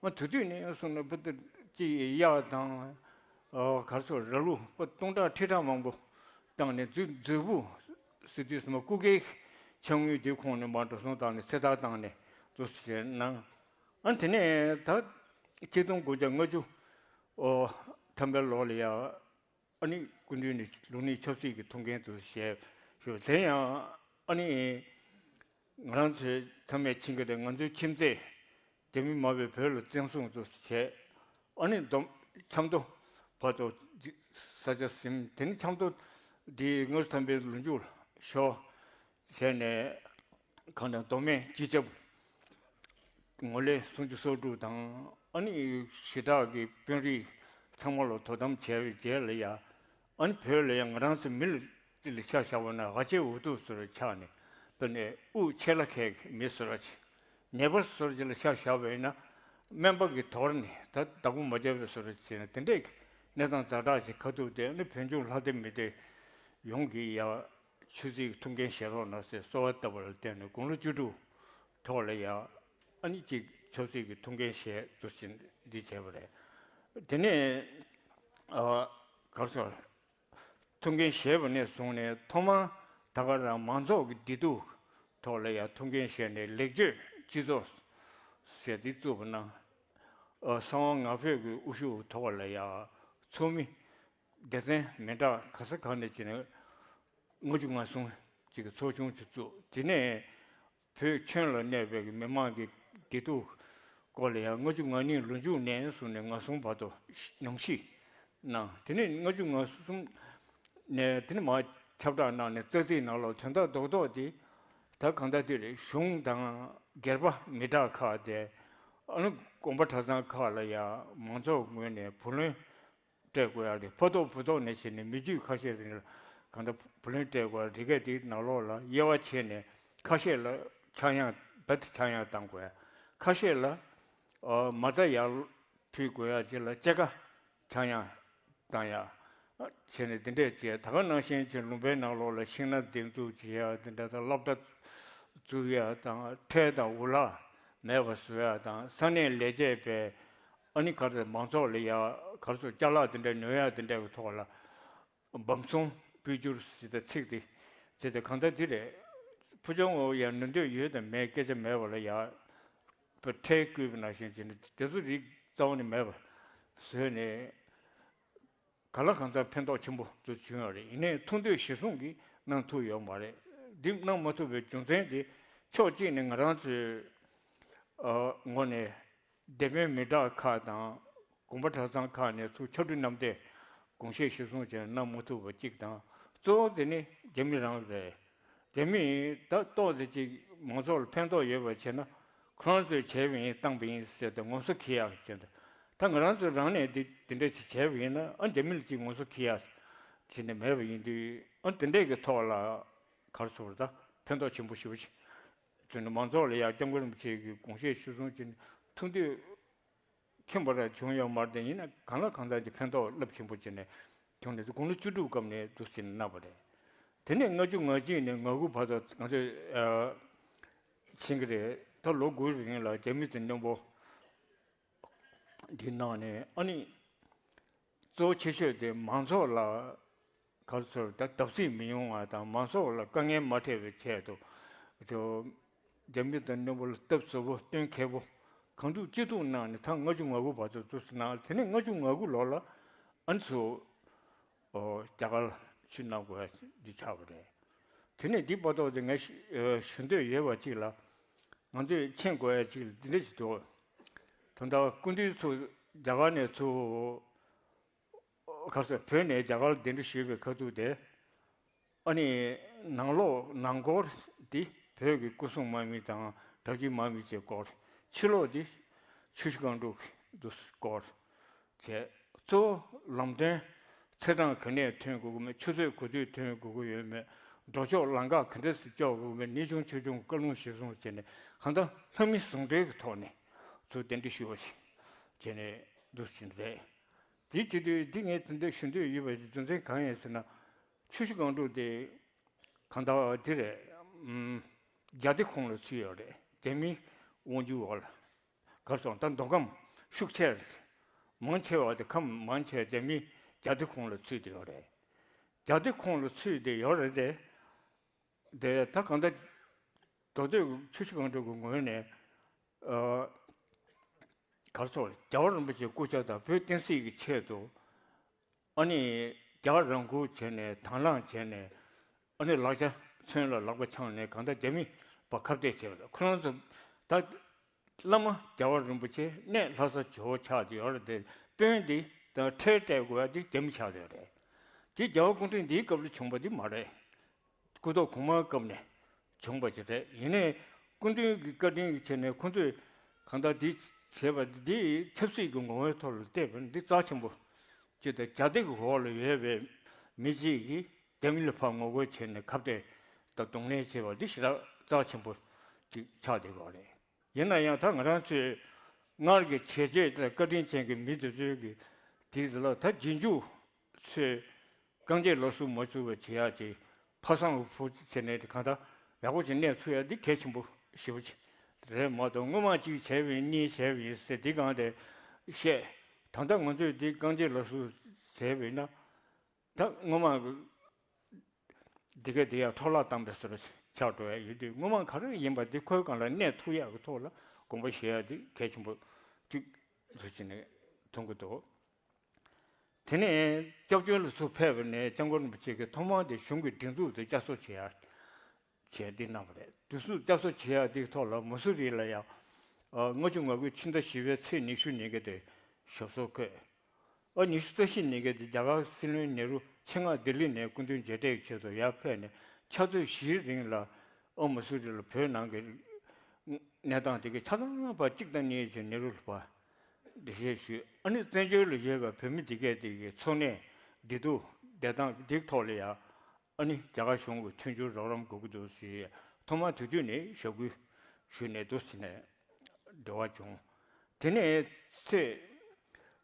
ང་དུས་དུས་ནས་སོང་ན་བུ་དེ་ཅི་གཡག་དང་གར་སོང་ར་ལུག་པ་སྟོང་ཕྲག་ཁྲི་ཕྲག་མང་པོ་བཏང་ནས་མཛོད་མཛོད་སྤུ་ཟེར་དུས་སུ་མ་སྐུ་སྒེར་ཆ་དངུལ་དེ་ཁོང་ནས་མར་འགྲོ་སོང་བཏང་ནས་ཚེ་ཐར་བཏང་ནས་དུ་ཟེར་ན། ཨ་དེ་ནས་ད་ཆིག་སྟོང་དགུ་བརྒྱ་ལྔ་བཅུ་ཐམ་པའི་ལོ་ལ་ཡ། ཨ་ནི་སྐུ་མདུན་ནས་ལུགས་གཉིས་ཆབ་སྲིད་ཀྱི་ཐུགས་འགན་དུ་བཞེས་ཞུ། དེ་ཡང་ཨ་ནི་ང་རང་ཚོའི་ཚང་མས་མཁྱེན་གྱི་རེད། ང་ཚོའི་ཁྱིམ་མཚེས་རྒྱ་མི་མང་པོས་བོད་ལ་བཙན་བཟུང་དུ་བྱས། ཨ་ནི་སྡོམ་ཆབ་མདོ་བར་དུ་ས་ཆ་ཟིན། དེ་ནི་ཆབ་མདོ་འདི་ལྔ་བཅུ་ཐམ་པའི་ལོ་མཇུག་ལ་ཤོར། བྱས་ནས་གང་དང་མདོ་སྨད་སྤྱི་ཁྱབ་ངོས་ལས་སུམ་ཅུ་སོ་དྲུག་དང་ཨ་ནི་ཞི་དྲག་གི་དཔོན་རིགས་ཚང་མ་ལ་དོ་དམ་བྱས་པའི་རྗེས་ལ་ཡ། ཨ་ནི་བོད་ལ་ཡང་ང་རང་ཚོ་མི་ལ་ལ་ཆ་བཞག་པ་ན་ཧ་ཅང་འུ་ཐུག་བཟོ་འདྲ་ཆགས་ནས་དཔེར་ན་དབུགས་ཆད་ལ་ཁད་ཀྱི་མི་བཟོ་འདྲ་ཅིག་ནད་པ་བཟོ་འདྲ་ཅིག་ལ་ཆ་བཞག་པ་ཡིན་ན་སྨན་པ་གིས་དོར་ནས་ད་བདག་པོ་མ་བརྒྱབ་པའི་བཟོ་འདྲ་ཅིག་བྱས་ན་དེ་འདྲས་ཀྱི་གནས་སྟངས་ཛ་དྲག་ཅིག་ཁ་ཐུག་དེ་ཨ་ནི་བོད་ལྗོངས་ལྷ་སྡེ་མི་སྡེ་ཡོངས་ཀྱིས་ཡ། ཆོས་སྲིད་ཀྱི་ཐུགས་འགན་བཞེས་རོགས་གནང་ཟེར་གསོལ་བ་བཏབ་པ་ལ་བརྟེན་ནས་དགུང་ལོ་བཅུ་དྲུག་ཐོག་ལ་ཡང་ཨ་ནི་གཅིག་ཆབ་སྲིད་ཀྱི་ཐུགས་འགན་བཞེས་ཚུལ་བཞིན་འདི་བྱས་པ་རེད། དེ་ནས་ཨ་གར་སོང་ཐུགས་འགན་བཞེས་པ་ནས་བཟུང་ནས་ཐོག་མར་ད་ག་རང་མང་ཚོགས་ཀྱི་བདེ་སྡུག་ཐོག་ལ་ཡང་ཐུགས་འགན་བཞེས་ནས་ལེགས་བཅོས་སྤྱི་ཚོགས་ཟེར་འདི་བཙུགས་པ་ན། ཨ་གསང་བ་ང་ཕོད་ཀྱི་དབུ་བཞུགས་ཐོག་ལ་ཡང་ཚོགས་མི་སྡེ་ཚན་མི་འདྲ་ག་ས་ག་ནས་ཅིག་ནས་ལྔ་བཅུ་ང་གསུམ་ཅིག་གི་ཚོགས་ཆུང་ཅིག་བཙུགས། དེ་ནས་བོད་ཁྱོན་ལ་གནས་པའི་མི་མང་གི་བདེ་སྡུག་སྐོར་ལ་ཡང་ལྔ་བཅུ་ང་གཉིས་ལོ་མཇུག་ནས་བཟུང་ནས་ང་གསུམ་བར་དུ་ཉམས་ཞིབ་གནང་། དེ་ནས་ལྔ་བཅུ་ང་གསུམ་ནས་དེ་ནས་མར་ཁྱབ་བསྒྲགས་གནང་ནས་ཙག་ཙིག་ནང་ལོགས་དོན་དག་རྡོག་རྡོག་དེ་ད་གང་ལྟར་དེ་རེད། གཞུང་དང་སྒེར་པ་མི་དྲག་ཁག་དེ་ཨ་ནི་དགོན་པ་གྲྭ་ཚང་ཁག་ལ་ཡང་མང་ཚོགས་ངོས་ནས་བུ་ལོན་སྤྲད་དགོས་ཡ་རེད། ཕོ་ཐོག་བུ་ཐོག་ནས་བྱས་ནས་མི་རྒྱུད་ཁ་ཤས་རིང་ལ་གང་ལྟར་བུ་ལོན་སྤྲད་དགོས་ཡ་རེད། གལ་དེའི་ནང་ལོགས་ལ་དབྱེ་བ་ཕྱེ་ནས་ཁ་ཤས་ལ་ཆག་ཡང་རྦད་དེ་ཆག་ཡང་བཏང་དགོས་ཡ། ཁ་ཤས་ལ་ཨ་མ་རྩ་ཡར་ཕུལ་དགོས་ཡ་ཅིག་ལ་སྐྱེད་ཀ་ཆག་ཡང་བཏང་ཡ་བྱས་ནས་འདི་འདྲས་བྱས། ད་ག་ནང་བཞིན་བྱས་ལུང་པའི་ནང་ལོགས་ལ་ཤིང་ནགས་འདེབས་འཛུགས་བྱེད་ཡ་འདི་འདྲ་དང་སློབ་གྲྭ་བཙུགས་ཡ་དང་ཁྲལ་དང་འུ་ལག་མེད་པ་བཟོ་ཡ་དང་ས་གནས་ལས་བྱེད་པའི་ཨ་ནི་ག་རེ་མང་ཚོགས་ལ་ཡ་ག་རེ་ཟེར་ཅ་ལག་དེ་འདྲ་ཉོ་ཡ་དེ་འདྲ་གི་ཐོག་ལ་འབུམ་ཚོང་སྤོས་སྒྱུར་ཟེར་ཏེ་ཚིག་དེ་ཟེར་ཏེ་གང་ལྟར་དེ་རེད། ཕུ་ཆུང་འོ་ཡ་ནུས་འདོད་ཡོད་དང་མེད་སྐད་ཆ་མེད་པ་ལ་ཡ་ཁྲལ་བསྐུལ་བ་ནང་བཞིན་བྱས་ནས་དེ་ཚོ་རིགས་རྩ་བ་ནས་མེད་པ་བཟོས་ནས་གང་ལ་གང་འཚམ་ཕན་ཐོགས་ཆེན་པོ་དུ་བྱུང་ཡོད་རེད། ཡིན་ནའི་ཐུགས་འདོད་གཞིར་བཟུང་གིས་གནང་ཐུབ་ཡོད་མ་རེད། འདི་གནང་མ་ཐུབ་པའི་རྒྱུ་མཚན་དེ་ཕྱོགས་གཅིག་ནས་ང་རང་ཚོའི་ངོས་ནས་སྡེ་དཔོན་མི་དྲག་ཁག་དང་དགོན་པ་གྲྭ་ཚང་ཁག་ནས་ཚུར་ཕྱར་གྲུ་མཉམ་འདེགས་དགོངས་བཞེས་གཞིར་བཟུང་བྱས་ནས་གནང་མ་ཐུབ་པ་གཅིག་དང་། གཙོ་བོ་དེ་ནི་རྒྱ་མི་རང་རེད། རྒྱ་མིས་ད་ཏོག་ཙམ་ཅིག་མང་ཚོགས་ལ་ཕན་ཐོགས་ཡོད་པ་བྱས་ན་ཁོ་རང་ཚོས་བྱས་པ་ཡིན་བཏང་པ་ཡིན་ཟེར་ཏེ་ངོ་སོ་འཁྱེར་ཡག་བྱས་འདུག་ད་ང་རང་ཚོས་རང་ནས་འདི་འདི་འདྲ་ཞིག་བྱས་པ་ཡིན་ན་ཨ་རྒྱ་མི་ལ་ཅིག་ངོ་སོ་འཁྱེར་ཡག་བྱས་ནས་མེད་པ་ཡིན་དུས་ཨ་འདི་འདྲས་ཀྱི་ཐོག་ལ་ག་རེ་ཟེར་ད་ཕན་ཐོགས་ཆེན་པོ་ཞེ་པོ་ཅིག་བྱུང་ནས་མང་ཚོགས་ལ་ཡང་སྐྱབས་མགོན་རིན་པོ་ཆེ་གི་དགོངས་བཞེད་གཞིར་བཟུང་བྱས་ནས་ཐུགས་འདོད་ཁེངས་པ་ར་བྱུང་ཡོད་མ་རེད། དེ་ཡིན་ན་གང་ལ་གང་འཚམ་གྱི་ཕན་ཐོགས་རླབས་ཆེན་པོ་བྱས་ནས་བྱུང་ནས་དགུང་ལོ་བཅུ་དྲུག་སྐབས་ནས་འདུག་ཟེར་ནས་གནང་བ་རེད། དེ་ནས་ལྔ་བཅུ་ང་གཅིག་ནས་ང་དགུ་བར་དུ་ང་ཚོས་ཨ་ཕྱིན་གྱི་རེད། ད་ལོ་དགུའི་རིང་ལ་རྒྱ་མི་དང་མཉམ་པོ་འདི་གནང་ནས་ཨ་ནི་གཙོ་བོ་ཆེ་ཤོས་དེ་མང་ཚོགས་ལ་ག་རེ་ཟེར་ད་བརྡབ་གསིག་མི་ཡོང་བ་དང་མང་ཚོགས་ལ་དཀའ་ངལ་མ་འཕྲད་པའི་ཆེད་དུ་ཅོ་རྒྱ་མི་དང་མཉམ་པོ་ལ་སྟབས་བཟང་པོ་སྟོན་མཁས་པོ་གང་ཐུབ་ཅི་ཐུབ་གནང་ནས་ད་ལྔ་བཅུ་ང་དགུ་བར་དུ་འདུག་ཟེར་གནང་། དེ་ནས་ལྔ་བཅུ་ང་དགུ་ལོ་ལ་ཨ་ནི་ཚུར་ཨོ་རྒྱ་གར་ཕྱིར་གནང་དགོས་ཡ་འདི་ཆགས་པ་རེད། དེ་ནས་འདི་བར་ཐོག་དེ་ངས་ཞུ་ཨ་ཞུ་འདོད་ཡོད་པ་ཅིག་ལ། ང་ཚོས་མཁྱེན་དགོས་ཡ་ཅིག་ལ་འདི་འདྲ་ཞིག་འདུག་ད་ལྟ་སྐུ་མདུན་ཚུར་རྒྱ་གར་ནས་ཚུར་ག་རེ་ཟེར། བོད་ནས་རྒྱ་གར་ལ་གདན་འདྲེན་ཞུས་པའི་ཁ་ཐུག་དེ། ཨ་ནི་ནང་ལོགས་ནང་སྐོར་འདི་བོད་ཀྱི་སྐུ་སྲུང་དམག་མི་དང་དྲག་སྤྱོད་དམག་མི་བཅས་སྐོར། ཕྱི་ལོགས་འདི་ཆུ་བཞི་སྒང་དྲུག་འདུ་སྐོར་བྱས། གཙོ་བོ་ལམ་སྟོན་ཚེས་གྲངས་ག་ནས་ཐོན་དགོས་ཀྱི་མེད། ཆུ་ཚོད་ག་དུས་ཐོན་དགོས་ཀྱི་ཡོད་མེད། འགྲོ་ཕྱོགས་ལམ་ཁ་ག་འདྲས་སེ་ཕྱོགས་དགོས་ཀྱི་མེད། ཉིན་ཆུང་ཕྱེད་ཆུང་བཀའ་ལུང་ཞིག་གསུངས་བྱས་ནས། གང་ལྟར་ལྷ་མི་ཟུང་འབྲེལ་གྱི་ཐོག་ནས་ཚུར་གདན་འདྲེན་ཞུས་པ་ཞིག་བྱས་ནས་འདུག་ཟིན་རེད། དེའི་བྱེད་དུས་འདི་ངས་དེ་འདྲ་ཞུ་འདོད་ཡོད་པའི་རྒྱུ་མཚན་གང་ཡིན་ཟེར་ན། ཆུ་བཞི་སྒང་དྲུག་དེ་གང་ལྟར་འདི་རེད། ཨམ། རྒྱ་སྡེ་ཁོངས་ལ་ཚུད་ཡོད་རེད། རྒྱ་མིའི་དབང་སྒྱུར་འོག་ལ། གར་སོང་ད་མདོ་ཁམས་ཤུགས་ཆེ་རེད། མང་ཆེ་བ་དེ་ཁམས་མང་ཆེ་རྒྱ་མིའི་རྒྱ་སྡེ་ཁོངས་ལ་ཚུད་བསྡད་ཡོད་རེད། རྒྱ་སྡེ་ཁོངས་ལ་ཚུད་བསྡད་ཡོད་རེད་དེ། དེ་ད་གང་ལྟར་མདོ་སྟོད་ཆུ་བཞི་སྒང་དྲུག་གི་ངོས་ནས། ཨ། གར་སོང་རྒྱལ་བ་རིན་པོ་ཆེའི་སྐུ་ཕྱྭ་དང་བོད་བསྟན་སྲིད་ཀྱི་ཆེད་དུ། ཨ་ནི་རྒྱ་གར་རང་ཁུལ་བྱས་ནས་དང་བླངས་བྱས་ནས། ཨ་ནི་ལག་ཆ་མཚོན་ལ་ལག་པ་འཆང་ནས་གང་ལྟར་རྒྱ་མི་བ་ཁ་གཏད་བྱས་པ་དང་། ཁོ་རང་ཚོ་ད་བླ་མ་རྒྱལ་བ་རིན་པོ་ཆེ་གནས་ལྷ་ས་ཇོ་བོ་ཆགས་བསྡད་ཡོད་རེད་དེ། དཔོན་འདི་དང་ཁྲལ་སྤྲད་དགོས་ཡ་འདི་རྒྱ་མི་ཆགས་བསྡད་ཡོད་རེད། དེ་རྒྱལ་བ་སྐུ་ཕྲེང་འདིའི་སྐབས་ལ་བྱུང་བ་འདི་མ་རེད། སྐུ་ཐོག་གོང་མའི་སྐབས་ནས་བྱུང་བ་ཞིག་རེད། ཡིན་ནའི་སྐུ་མདུན་གྱི་བཀའ་དྲིན་གྱི་ཆེད་ནས་ཁོང་ཚོས་གང་ལྟར་འདི་བྱས་པ་འདི་ཆབ་སྲིད་ཀྱི་ངོ་བོའི་ཐོག་ལ་བལྟས་པ་འདི་རྩ་ཆེན་པོ་ཅིག་དང་། རྒྱ་སྡེ་གི་འོག་ལ་ཡོད་པའི་མི་གཅིག་གིས་རྒྱ་མི་ལ་ཕར་ངོ་རྒོལ་བྱས་ནས་ཁ་གཏད་དང་གདོང་ལེན་བྱས་པ་འདི་ཞེ་དྲག་རྩ་ཆེན་པོ་ཅིག་ཆགས་བསྡད་ཡོད་རེད། ཡིན་ན་ཡང་ད་ང་རང་ཚོའི་སྔར་གྱི་བྱས་རྗེས་དང་བཀའ་དྲིན་ཅན་གྱི་མི་དེ་ཚོའི་གི་དེ་ལ་ད་རྗེས་འཇུག་ཚོས་རྐང་རྗེས་ལག་གསུམ་མ་ཚུགས་པ་བྱེད་ཡག་ཅིག་ཕ་བཟང་བུ་བྱས་ནས་དེ་གང་ལྟར་ཡག་པོ་ཅིག་གནས་ཐུབ་ཡག་འདི་གལ་ཆེན་པོ་ཞེ་པོ་ཅིག་རེད་མ་གཏོགས། སྔོན་མ་གཅིག་བྱས་པ་ཡིན་གཉིས་བྱས་པ་ཡིན་ཟེར་འདི་གང་དེ་བཤད། ད་ལྟ་ང་ཚོས་འདི་རྐང་རྗེས་ལག་གསུམ་བྱས་པ་ཡིན་ན། ད་སྔོན་མ་འདི་ག་འདི་ཡང་འཕྲོ་བརླག་བཏང་པའི་བཟོ་འདྲ་ཆགས་འགྲོ་ཡ་ཡོད་དུས། སྔོན་མ་ག་རེ་ཡིན་པ་འདི་ཁོའི་སྒང་ལ་གནས་ཐུབ་ཡག་གི་ཐོག་ལ་དགོངས་པ་བཞེས་ཡ་འདི་གལ་ཆེན་པོ་ཅིག་འདུག་ཅེས་ནས་མཐོང་གི་འདུག་དེ་ནས་སྐྱབས་བཅོལ་ལ་ཚུར་ཕེབས་པ་ནས་སྐྱབས་མགོན་རིན་པོ་ཆེ་གིས་ཐོག་མར་དེ་གཞུང་གི་སྒྲིག་འཛུགས་དེ་བསྐྱར་གསོ་བྱེད་ཡ་བྱས་འདི་གནང་བ་རེད། སྒྲིག་འཛུགས་བསྐྱར་གསོ་བྱེད་ཡ་འདིའི་ཐོག་ལ་མ་སུ་རི་ལ་ཡང་ཨ་ལྔ་བཅུ་ང་དགུའི་ཕྱི་ཟླ་བཞི་པའི་ཚེས་ཉི་ཤུ་ཉིན་གྱི་དེ་ཞབས་སོར་བཀོད། ཨ་ཉི་ཤུ་རྩ་བཞི་ཉིན་གྱི་དེ་རྒྱ་གར་སྲིད་བློན་ནེ་རུ་ཆེད་མངགས་ལྡི་ལི་ནས་སྐུ་མདུན་མཇལ་འཕྲད་ཀྱི་ཆེད་དུ་ཡར་ཕེབས་ནས་ཕྱག་ཚོད་བཞིའི་རིང་ལ་ཨ་མ་སུ་རི་ལ་བོད་ནང་གི་གནས་སྟངས་དེ་གའི་ཆ་ཚང་ཕར་གཅིག་དང་གཉིས་བྱས་ནེ་རུ་ལ་ཕར་འགྲེལ་བཤད་ཞུས། ཨ་ནི་བཙན་བྱོལ་ལ་ཡོད་པའི་བོད་མི་དེ་གས་དེ་གའི་འཚོ་གནས་བདེ་སྡུག་བདེ་ཐང་དེའི་ཐོག་ལ་ཡང་ཨ་ནི་རྒྱ་གར་གཞུང་གི་མཐུན་འགྱུར་རོགས་རམ་དགོས་ཀྱི་འདུག་ཟེར། ཐོག་མར་དེ་དུས་ནས་ཞུ་སྐུལ་ཞུས་ནས་འདུག་ཟེར་ནས་འབྲེལ་བ་བྱུང་། དེ་ནས་ཚེས་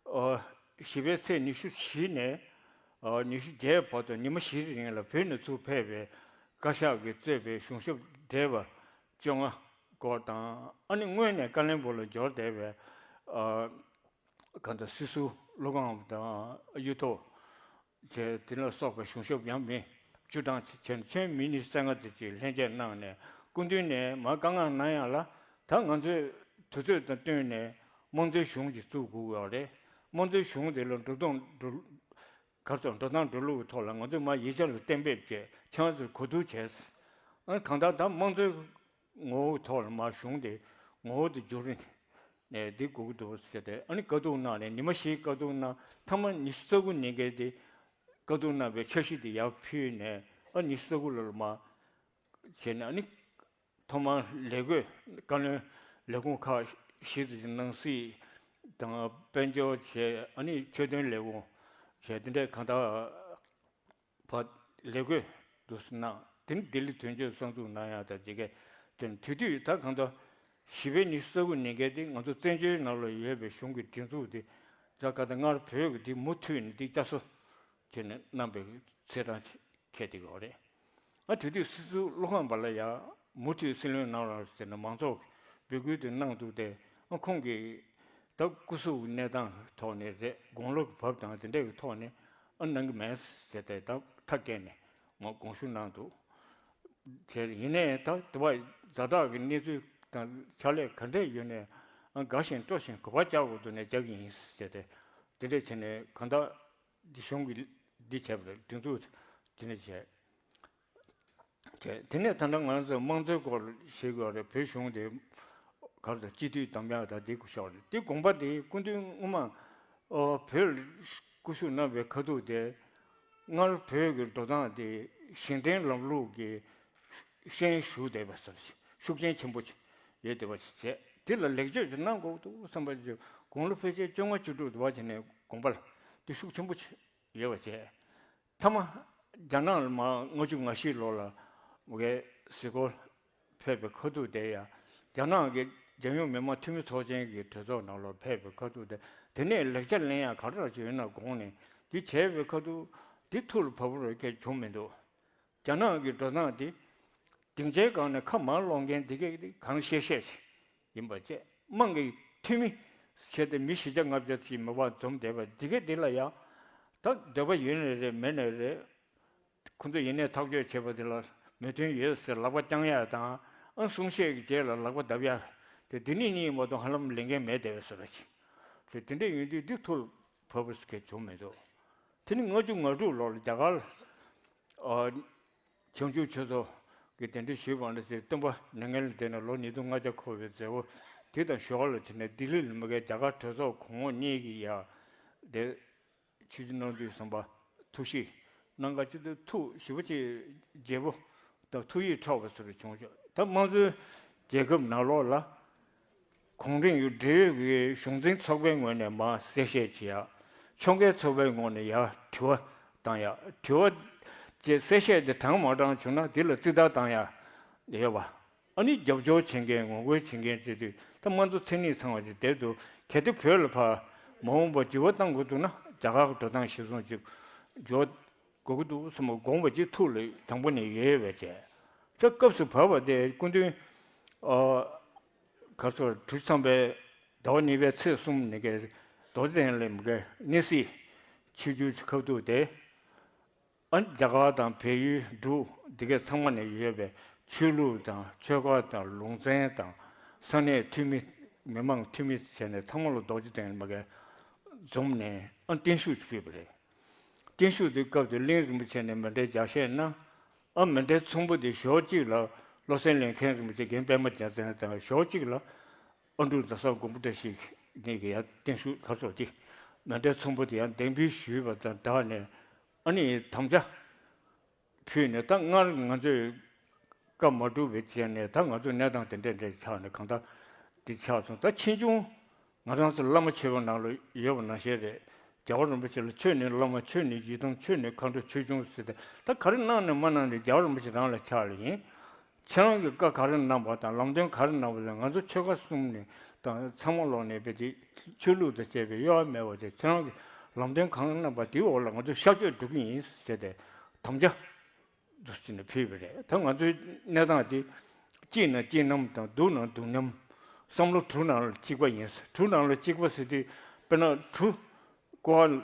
ཨ་བཞི་པའི་ཚེས་ཉི་ཤུ་བཞི་ནས་ཨ་ཉི་ཤུ་བརྒྱད་བར་དུ་ཉི་མ་བཞིའི་རིང་ལ་བོད་ནས་ཚུར་ཕེབས་པའི་བཀའ་ཤག་གིས་གཙོས་པའི་གཞུང་ཞབས་བགྲེས་པ་བཅོ་ལྔ་སྐོར་དང་། ཨ་ནི་སྔོན་ནས་ཀ་བློན་སྦུག་ལ་འབྱོར་བསྡད་པའི་ཨ་གང་ལྟར་སྲིད་ཟུར་བློ་སྒང་དང་གཡུ་ཐོག་བཅས་དེ་ལ་སོགས་པའི་གཞུང་ཞབས་ཡང་མི་བཅུ་གྲངས་བྱས་ནས་ཁྱོན་མི་ཉི་ཤུ་རྩ་ལྔ་ཙམ་ཅིག་ལྷན་རྒྱས་གནང་ནས། སྐུ་མདུན་ནས་མར་བཀའ་མངགས་གནང་ཡག་ལ་ད་ང་ཚོས་དུས་ཚོད་དང་བསྟུན་ནས་དམངས་གཙོའི་གཞུང་ཅིག་བཙུགས་དགོས་ཡོད་རེད། དམངས་གཙོའི་གཞུང་དེ་ལ་འགྲོ་སྟངས་འགྲོ་གར་སོང་འགྲོ་སྟངས་འགྲོ་ལུགས་ཀྱི་ཐོག་ལ་ང་ཚོས་མར་ཡིག་ཆ་ལ་གཏན་འབེབས་བྱས། ཁྱེད་རང་ཚོས་གོ་བསྡུར་བྱས། ཨ་གང་ལྟར་ད་དམངས་གཙོའི་ངོ་བོའི་ཐོག་ལ་མར་གཞུང་དེ་ངོ་བོ་དེ་བསྒྱུར་ནས་འདི་དགོས་ཀྱི་འདུག་ཟེར་ཏེ། ཨ་ནི་བཀའ་བསྡུར་གནང་ནས་ཉི་མ་བཞིའི་བཀའ་བསྡུར་གནང་། མཐའ་མ་ཉི་ཤུ་རྩ་དགུ་ཉིན་གྱི་དེ་བཀའ་བསྡུར་གནང་བའི་འཆར་གཞི་དེ་ཡར་ཕུལ་ནས། ཨ་ཉི་ཤུ་རྩ་དགུ་ལོ་ལ་མར་བྱས་ནས། ཨ་ནི་ཐོག་མར་ལས་བགོས། བཀའ་བློན་ལས་ཁུངས་ཁག་བཞི་ཙམ་ཞིག་ནང་སྲིད་དང་དཔལ་འབྱོར་བྱས། ཨ་ནི་ཆོས་དོན་ལས་ཁུངས་བྱས། དེ་འདྲའི་གང་ལྟར་བ་ལས་བགོས་འདུག་སེ་གནང་། དེ་ནི་ལྡི་ལི་དོན་གཅོད་གསར་འཛུགས་གནང་ཡག་དང་དེ་གས་དོན། དེ་དུས་ད་གང་ལྟར་བཞི་པའི་ཉི་ཤུ་རྩ་དགུ་ཉིན་གྱི་དེ་ང་ཚོ་བཙན་བྱོལ་ནང་ལ་ཡོད་པའི་གཞུང་གི་སྒྲིག་འཛུགས་དེ་ད་ག་ད་སྔར་བོད་ཀྱི་དེ་མུ་མཐུད་ནས་དེ་བསྐྱར་གསོ་བྱས་ནས་གནང་པའི་ཚེས་གྲངས་འཁེལ་བསྡད་ཡོད་རེད། ཨ་དེ་དུས་སྲིད་ཟུར་བློ་ཁང་པ་ལ་ཡང་མུ་མཐུད་སྲིད་བློན་གནང་རོགས་ཟེར་ནས་མང་ཚོགས་ཀྱིས་འབོད་སྐུལ་དེ་གནང་འདུག་སྟེ། ཨ་ཁོང་གིས་ད་སྐུ་གཟུགས་གནས་སྟངས་ཐོག་ནས་རེད། དགུང་ལོ་བབས་དང་དེ་འདྲའི་ཐོག་ནས་ཨ་གནང་གི་མེད་ཟེར་ཏེ་ད་ཐག་བཀད་ནས་མར་དགོངས་ཞུ་གནང་འདུག་དེར་ཡིན་ནའི་ད་དེ་བ་ཛ་དྲག་གི་གནས་ཚུལ་དང་ཕྱག་ལས་ག་འདྲས་ཡོད་ནའི་ཨ་དགའ་བཞིན་སྤྲོ་བཞིན་ག་པར་བཅར་དགོས་འདུག་ནའི་བཅར་གྱི་ཡིན་ཟེར་ཏེ། དེ་འདྲས་བྱས་ནས་གང་ལྟར་འདི་གཞུང་གིས་འདི་བྱས་པ་རེད། སྒྲིག་འཛུགས་དེ་འདྲས་བྱས། བྱས། དེ་ནས་ད་ལྟ་ང་ཚོ་དམངས་གཙོའི་སྐོར་ཞིག་ཡོད་རེད། བོད་གཞུང་དེ་ག་རེ་ཟེར། སྤྱི་འཐུས་འདེམས་ཡག་དང་དེ་སྐོར་ཞིག་རེད། དེ་དགོངས་པ་དེ་སྐུ་མདུན་སྔོན་མ་ཨོ་བོད་སྐུ་གཞུག་གནང་བའི་ཁ་ཐུག་དེ། སྔར་བོད་ཀྱི་འགྲོ་སྟངས་དེ་ཞིང་བྲན་ལམ་ལུགས་ཀྱི་ཤན་ཞུགས་བསྡད་པ་ཟེར། ཤུགས་རྐྱེན་ཆེན་པོ་ཡོད་བསྡད་པ་ཞིག་བྱས། དེ་ལ་ལེགས་བཅོས་ཅིག་གནང་དགོས་འདུག་བསམ་པ་ཅིག་དགུང་ལོ་ཕལ་ཆེར་བཅོ་ལྔ་བཅུ་དྲུག་འདྲ་བ་བྱས་ནས་དགོངས་པ་ལ་དེ་ཤུགས་ཆེན་པོ་ཡོད་པ་བྱས། མཐའ་མ་རྒྱ་ནག་ལ་མར་ལྔ་བཅུ་ང་བཞི་ལོ་ལ་མུ་གེ་གཟིགས་སྐོར་ཕེབས་པའི་ཁ་ཐུག་དེ་ཡང་རྒྱ་ནག་གི་རྒྱལ་ཡོངས་མི་དམངས་འཐུས་མི་ཚོགས་ཆེན་གྱི་གྲོས་ཚོགས་ནང་ལ་ཕེབས་པའི་ཁ་ཐུག་དེ། དེ་ནས་ལེགས་ཆ་ལེན་ཡག་ག་རེ་ཅིག་ཡོད་ན་དགོངས་ནས་དེ་བྱས་པའི་ཁ་ཐུག་དེ་ཐུགས་ལ་བབས་པ་རེ་གས་བྱུང་མི་འདུག་རྒྱ་ནག་གི་འགྲོ་སྟངས་དེ་སྡིངས་ཆའི་སྒང་ནས་ཁ་མར་སློག་མཁན་དེ་གས་དེ་གང་བཤད་བཤད་ཡིན་པ་བཅས། དམངས་ཀྱི་འཐུས་མི་བྱས་ཏེ་མི་བཞི་བརྒྱ་ལྔ་བརྒྱ་ཅིག་མ་པ་འཛོམས་བསྡད་པ་དེ་གས་དེ་ལ་ཡང་ད་འདོད་པ་ཡོད་ནའི་རེད། མེད་ནའི་རེད། ཁོ་ཚོ་ཡིན་ནའི་ཐག་གཅོད་བྱས་པ་དེ་ལ་མོས་མཐུན་ཡོད་ཟེར་ལག་པ་བརྐྱང་ཡག་དང་། ཨ་གསུང་བཤད་ཀྱི་རྗེས་ལ་ལག་པ་བརྡབ་ཡག་དེ། དེ་གཉིས་མ་གཏོགས་ཧ་ལམ་ལས་འགན་མེད་བསྡད་པའི་བཟོ་འདྲ་ཅིག་རེད། དེ་འདྲ་ཡིན་དུས་འདི་ཐུགས་ལ་བབས་པ་ཞིག་གས་བྱུང་མི་འདུག་དེ་ནི་ལྔ་བཅུ་ང་དྲུག་ལོར་རྒྱ་གར་ལ་ཨ་བྱང་ཆུབ་ཆོས་ཚོགས་ཀྱིས་གདན་འདྲེན་ཞུས་པ་འདྲ་ཞིག་སྟོན་པ་མྱ་ངན་ལས་འདས་ནས་ལོ་ཉིས་སྟོང་ལྔ་བརྒྱ་འཁོར་བའི་མཛད་སྒོ་དེ་དང་ཞོར་ལ་བྱས་ནས་ལྡི་ལི་ལ་མ་གི་རྒྱ་གར་གྲོས་ཚོགས་གོང་འོག་གཉིས་ཀྱི་ཡ་དེ། ཆོས་རྗེ་རྣམ་གྲོལ་བཟང་པོ་ཐུགས་ཞིབ་གནང་ག་ཅི་ཐུགས་ཞེ་པོ་ཅིག་རྒྱས་པོ་དང་ཐུགས་ཡིད་འཕྲོག་པ་ཟེར་བྱུང་། ད་དམངས་གཙོའི་རྒྱལ་ཁབ་ནང་ལོགས་ལ་གོང་རིམ་ཡུལ་འབྲེལ་ཡོད་ཀྱི་གཞུང་འཛིན་ཚོགས་པའི་ངོས་ནས་མར་གསལ་བཤད་བྱེད་ཡག་ཕྱོགས་འགལ་ཚོགས་པའི་ངོས་ནས་ཡར་དྲི་བ་བཏང་ཡག་དྲི་བ་ཅེས་གསལ་བཤད་དེ་དྲང་མ་དྲང་བྱུང་ན་དེ་ལ་རྩིས་བརྡར་བཏང་ཡག་ཡོད་པ། ཨ་ནི་རྒྱབ་སྐྱོར་བྱེད་མཁན་ངོ་རྒོལ་བྱེད་མཁན་བྱེད་དུས་ད་དམངས་གཙོ་མཚན་ཉིད་ཚང་བ་ཅིག་བསྡད་འདུག་གལ་ཏེ་བོད་ལ་ཕར་མ་འོངས་པར་འགྱུར་བ་གཏང་དགོས་འདུག་ན་རྒྱ་གར་གྱི་འགྲོ་སྟངས་གཞིར་བཟུང་ཅིག་འགྱུར་བ་དགོས་ཀྱི་འདུག་བསམ་པ་དགོངས་པ་ཅིག་ཐུགས་ལ་དང་པོ་ནས་ཡོད་པས་བྱས། ད་སྐབས་སུ་བབས་པ་དེ་སྐུ་མདུན་ཨ་ག་ཚོད་གྲུ་བཞི་ཐམ་པའི་ཟླ་བ་གཉིས་པའི་ཚེས་གསུམ་ཉིན་གྱི་རྡོ་རྗེ་གདན་ལ་མ་གི་གནས་གཟིགས་ཆོས་བརྒྱུད་ཁ་ཐུག་དེ། ཨ་རྒྱ་གར་དང་བལ་ཡུལ་འབྲུག་འདི་གས་ཚང་མ་ནས་ཡོད་པའི་ཆོས་ལུགས་དང་ཆོལ་ཁ་དང་ལུང་ཚན་དང་ས་གནས་འཐུས་མི་མི་མང་འཐུས་མི་བྱས་ནས་ཚང་མ་ལ་རྡོ་རྗེ་གདན་མ་གས་འཛོམས་ནས་ཨ་བརྟན་བཞུགས་ཕུལ་བ་རེད། བརྟན་བཞུགས་དེ་སྐབས་དེ་གླིང་རིན་པོ་ཆེ་ནས་མཎྜལ་ལྗགས་བཤད་གནང་། ཨ་མཎྜལ་ཚོམ་བུ་དེ་ཞོགས་གཅིག་ལ་བློ་གསལ་ལས་མཁན་རིན་པོ་ཆེ་རྒན་པད་མ་རྒྱལ་མཚན་དང་ཞོགས་གཅིག་ལ། ཨ་འབྲུག་རྡ་ས་མགོན་པོ་བཀྲ་ཤིས་གཉིས་ཀྱིས་ཡང་བརྟན་བཞུགས་ག་ཚོད་དེ་མཎྜལ་ཚོམ་བུ་དེ་ཡང་འདེགས་འབུལ་ཞུས་པ་དང་སྦྲགས་ནས་ཨ་ནི་དམ་བཅའ་ཕུལ་ནས། ད་སྔར་ང་ཚོས་སྐབས་མ་གྲུབ་པའི་རྗེས་ནས་ད་ང་ཚོ་གནས་སྟངས་དེ་འདྲ་འདྲ་ཆགས་ནས་གང་ལྟར་འདི་ཆགས་སོང་། ད་ཕྱིས་འབྱུང་ང་རང་ཚོ་བླ་མ་མཆོད་པ་ནང་ལ་ཡོད་པ་ནང་བཞིན་རེད། རྒྱལ་བ་རིན་པོ་ཆེ་ལ་ཆོས་ནི་བླ་མ། ཆོས་ནི་ཡི་དམ། ཆོས་ནི་མཁའ་འགྲོ་ཆོས་སྐྱོང་ཟེར་ཏེ། ད་ག་རེ་གནང་ནས་མ་གནང་ནས་རྒྱལ་བ་རིན་པོ་ཆེ་རང་ལ་ཆགས་ལ་ཡིན། ཁྱེད་རང་གིས་བཀའ་ག་རེ་གནང་བ་དང་ལམ་སྟོན་ག་རེ་གནང་བ་ལ་ང་ཚོ་ཆོལ་ཁ་གསུམ་ནས་དང་ཚང་མ་ལོག་ནས་དཔེ་དེ་ཆོས་ལུགས་དང་བཅས་པའི་དབྱེ་བ་མེད་པ་དེ་ཁྱེད་རང་གིས་ལམ་སྟོན་གང་གནང་བ་དེའི་འོག་ལ་ང་ཚོ་ཤར་ཕྱོགས་འགྲོ་གི་ཡིན་ཟེར་ཏེ་དམ་བཅའ་འདུག་ཟེར་ནས་ཕུལ་བ་རེད། ད་ང་ཚོའི་གནས་སྟངས་དེ་སྐྱིད་ན་སྐྱིད་རྣམས་དང་སྡུག་ན་སྡུག་རྣམས། བསམ་བློ་གྲུ་ནང་ལ་གཅིག་པ་ཡིན། གྲུ་ནང་ལ་གཅིག་པ་ཟེར་དུས་དཔེར་ན་གྲུ། ཀོ་བ་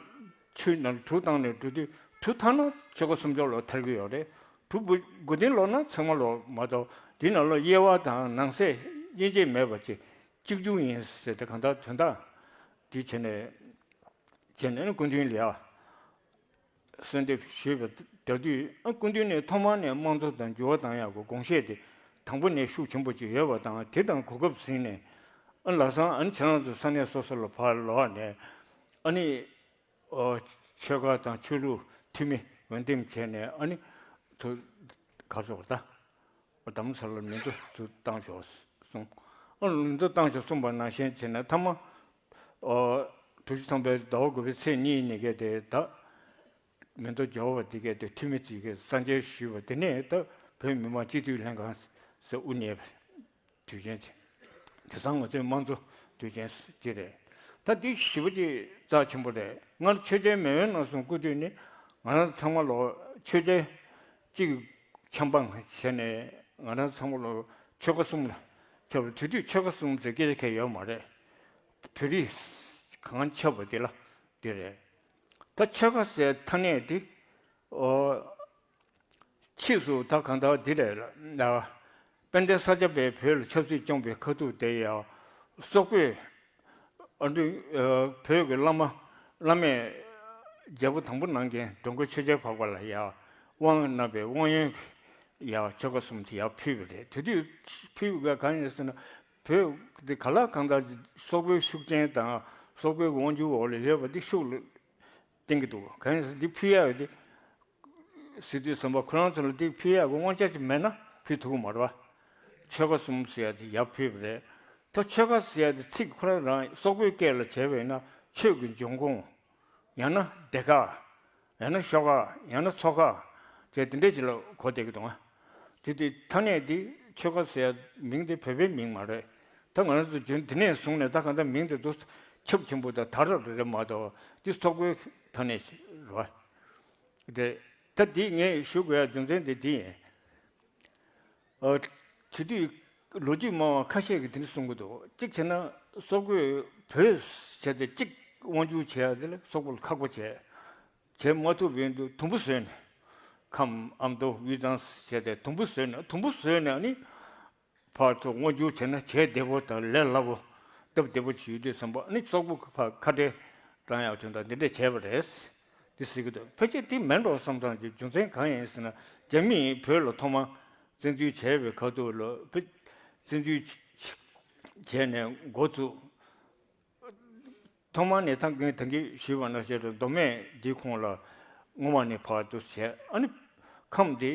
ཆུའི་ནང་ལ་གྲུ་བཏང་ནས་འགྲོ་དུས་གྲུ་ཐར་ན་ཆོལ་ཁ་སུམ་ཅུ་ལོག་ཐར་གྱི་ཡོད་རེད། གྲུ་བུ་དགུ་སྟེང་ལོག་ན་ཚང་མ་ལོག་མ་གཏོགས་དེའི་ནང་ལོག་དབྱེ་བ་དང་ནང་གསེས་དབྱེ་འབྱེད་མེད་པ་ཅིག་གཅིག་གྱུར་ཡིན་ཟེར་ཏེ་གང་ལྟར་དོན་དག་འདི་བྱས་ནས་བྱས་ནས་སྐུ་མདུན་ལ་ཡ་གསོལ་འདེབས་ཞུས་པ་ད་དུས་སྐུ་མདུན་ནས་ཐོག་མར་ནས་དམངས་གཙོ་དང་འགྱུར་བ་གཏང་ཡག་གི་དགོངས་བཞེད་དེ་དང་པོ་ནས་ཤུགས་ཆེན་པོ་ཅིག་ཡོད་པ་དང་། དེ་དང་གོ་སྐབས་ཟིན་ནས་ཨ་ལམ་སང་ཨ་ནི་ཁྱེད་རང་ཚོ་ས་གནས་སོ་སོ་ལ་ཕར་ལོག་ནས་ཨ་ནི། ཨོ། ཆོལ་ཁ་དང་ཆོས་ལུགས་འཐུས་མི་འོས་འདེམས་བྱས་ནས་ཨ་ནི་ཚོ་ག་ཚོད་ད་རྡ་རམ་ས་ལར་མིང་ཐོ་ཚུར་བཏང་ཆོག་གསུངས། ཨ་མིང་ཐོ་བཏང་ཆོག་གསུངས་པ་ནང་བཞིན་བྱས་ནས་མཐའ་མ་ཨོ་གྲུ་བཞི་ཐམ་པའི་ཟླ་བ་དགུ་པའི་ཚེས་གཉིས་ཉིན་གྱི་དེ་ད་མིང་ཐོ་འབྱོར་བ་དེ་གས་དེ་འཐུས་མི་ཅིག་གིས་གསར་འཇལ་ཞུས་པ་དེ་ནས་ད་བོད་མི་མང་སྤྱི་འཐུས་ལྷན་ཁང་ཟེར་དབུ་བརྙེས་པ། དུས་ཆེན་དེ། དེང་སང་ང་ཚོའི་དམངས་གཙོ་དུས་ཆེན་ཅིག་རེད། ད་འདི་ཞེ་པོ་ཅིག་རྩ་ཆེན་པོ་རེད། སྔར་ཆོས་རྒྱལ་མེས་དབོན་རྣམ་གསུམ་སྐུ་དུས་ནི་ང་རང་ཚང་མ་ལོ་ཆོས་རྒྱལ་གཅིག་ཆབ་འབངས་བྱས་ནས་ང་རང་ཚང་མ་ལོ་ཆོལ་ཁ་གསུམ་ལ་ཁྱབ་པ། དེ་དུས་ཆོལ་ཁ་གསུམ་ཟེར་སྐད་ཆ་གང་ཡང་ཡོད་མ་རེད། བོད་རིགས་གང་ཁྱབ་པ་འདི་ལ་འདི་རེད། ད་ཆོལ་ཁ་ཟེར་ཐ་སྙད་འདི་ཨོ། ཕྱིས་སུ་ད་གང་ལྟར་འདི་རེད་ལ། དཔལ་ལྡན་ས་སྐྱ་པས་བོད་ལ་ཆབ་སྲིད་སྐྱོང་བའི་ཁ་ཐུག་དེ་ཡང་སོག་པོས་ཨ་འདི་བོད་ཀྱི་བླ་མ་བླ་མས་རྒྱལ་པོ་དང་པོ་གནང་མཁན་འགྲོ་མགོན་ཆོས་རྒྱལ་འཕགས་པ་ལ་ཡང་དབང་གནང་བའི་དབང་ཡོན་ ཡར་ཆོལ་ཁ་གསུམ་དེ་ཡར་ཕུལ་བ་རེད། དེ་དུས་ཕུལ་བ་གང་ཡིན་ཟེར་ན། བོད་དེ་ག་ལ་གང་ལྟར་སོག་པོའི་ཤུགས་རྐྱེན་དང་སོག་པོའི་དབང་སྒྱུར་འོག་ལ་ཡོད་པ་དེ་ཤུགས་ལ་བརྟེན་གྱི་འདུག། གང་ཡིན་ཟེར་ན་འདི་ཕུལ་ཡག་དེ་ཟེར་དུས་ཙམ་པ་ཁོ་རང་ཚོ་ལ་འདི་ཕུལ་ཡག་གི་དབང་ཆ་ཅིག་མེད་ན་ཕུལ་ཐུབ་ཀྱི་མ་རེད་བ། ཆོལ་ཁ་གསུམ་ཟེར་ཡག་དེ་ཡར་ཕུལ་བ་རེད། ད་ཆོལ་ཁ་ཟེར་ཡག་དེ་ཚིག་ཁོ་རང་རང་སོག་པོའི་སྐད་ལ་བྱས་པ་ཡིན་ན་ཆོས་ཀྱི་འབྱུང་ཁུངས། ཡང་ན་སྡེ་ཁག། ཡང་ན་ཤོག་ཁག། ཡང་ན་ཚོ་ཁག་ཅེས་དེ་འདྲས་ཅིག་ལ་གོ་བསྡད་ཀྱི་འདུག་ཨ། དེ་དེ་ཐ་སྙད་འདི་ཆོལ་ཁ་ཟེར་མིང་དེ་བོད་པའི་མིང་མ་རེད། ད་ང་རང་ཚོ་རྒྱུན་འདི་ནས་བཟུང་ནས་ད་གང་ལྟར་མིང་དེ་ཚོ་ཁྱབ་ཆེན་པོ་དང་དར་རབ་རེད་མ་གཏོགས་འདི་སོག་པོའི་ཐ་སྙད་ཅིག་རེད་བ། དེ་ད་འདི་ངས་ཞུ་དགོས་ཡ་རྒྱུ་མཚན་དེ་འདི་ཡིན། ཨ། དེ་དུས་ལོ་རྒྱུས་སྨྲ་བ་ཁ་ཤས་ཀྱིས་དེ་འདྲ་གསུང་གི་འདུག། གཅིག་བྱས་ན་སོག་པོས་བོད་བྱས་ཏེ་གཅིག་དབང་སྒྱུར་བྱེད་ཡ་དེ་ལ་སོག་པོ་ལ་ཁག་པོ་བྱས། བྱེད་མ་ཐུབ་པའི་དུ་དུམ་བུ་བཟོས་ནས། ཁམས་ཨ་མདོ་དབུས་གཙང་བྱས་ཏེ་དུམ་བུ་བཟོས་ནས་དུམ་བུ་བཟོས་ནས་ཨ་ནི། ཕར་ཚུར་དབང་སྒྱུར་བྱས་ན་བྱེད་བདེ་པོ་དང་ལས་སླ་པོ། སྟབས་བདེ་པོ་ཅིག་ཡོད་དུས་བསམ་པ་ཨ་ནི་སོག་པོ་ཕར་ཁ་བྲལ་བཏང་ཡག་དོན་དག་འདི་འདྲ་བྱས་པ་རེད། འདི་ཟེར་གྱི་འདུག། ཕལ་ཆེར་འདི་མིན་འགྲོ་བསམ་སྟངས་ཀྱི་རྒྱུ་མཚན་གང་ཡིན་ཟེར་ན། རྒྱ་མིས་བོད་ལ་ཐོག་མར་བཙན་འཛུལ་བྱས་པའི་ཁ་ཐུག་ལ་བཙན་འཛུལ་བྱས་ནས་འགོ་བཙུགས། ཐོག་མར་ནས་ད་གིན་ད་གིན་ཞུས་པ་ནང་བཞིན་རེད། མདོ་སྨད་འདིའི་ཁོངས་ལ་སྔོན་མ་ནས་ཕར་འདུག་བྱས། ཨ་ནི་ཁམས་འདི་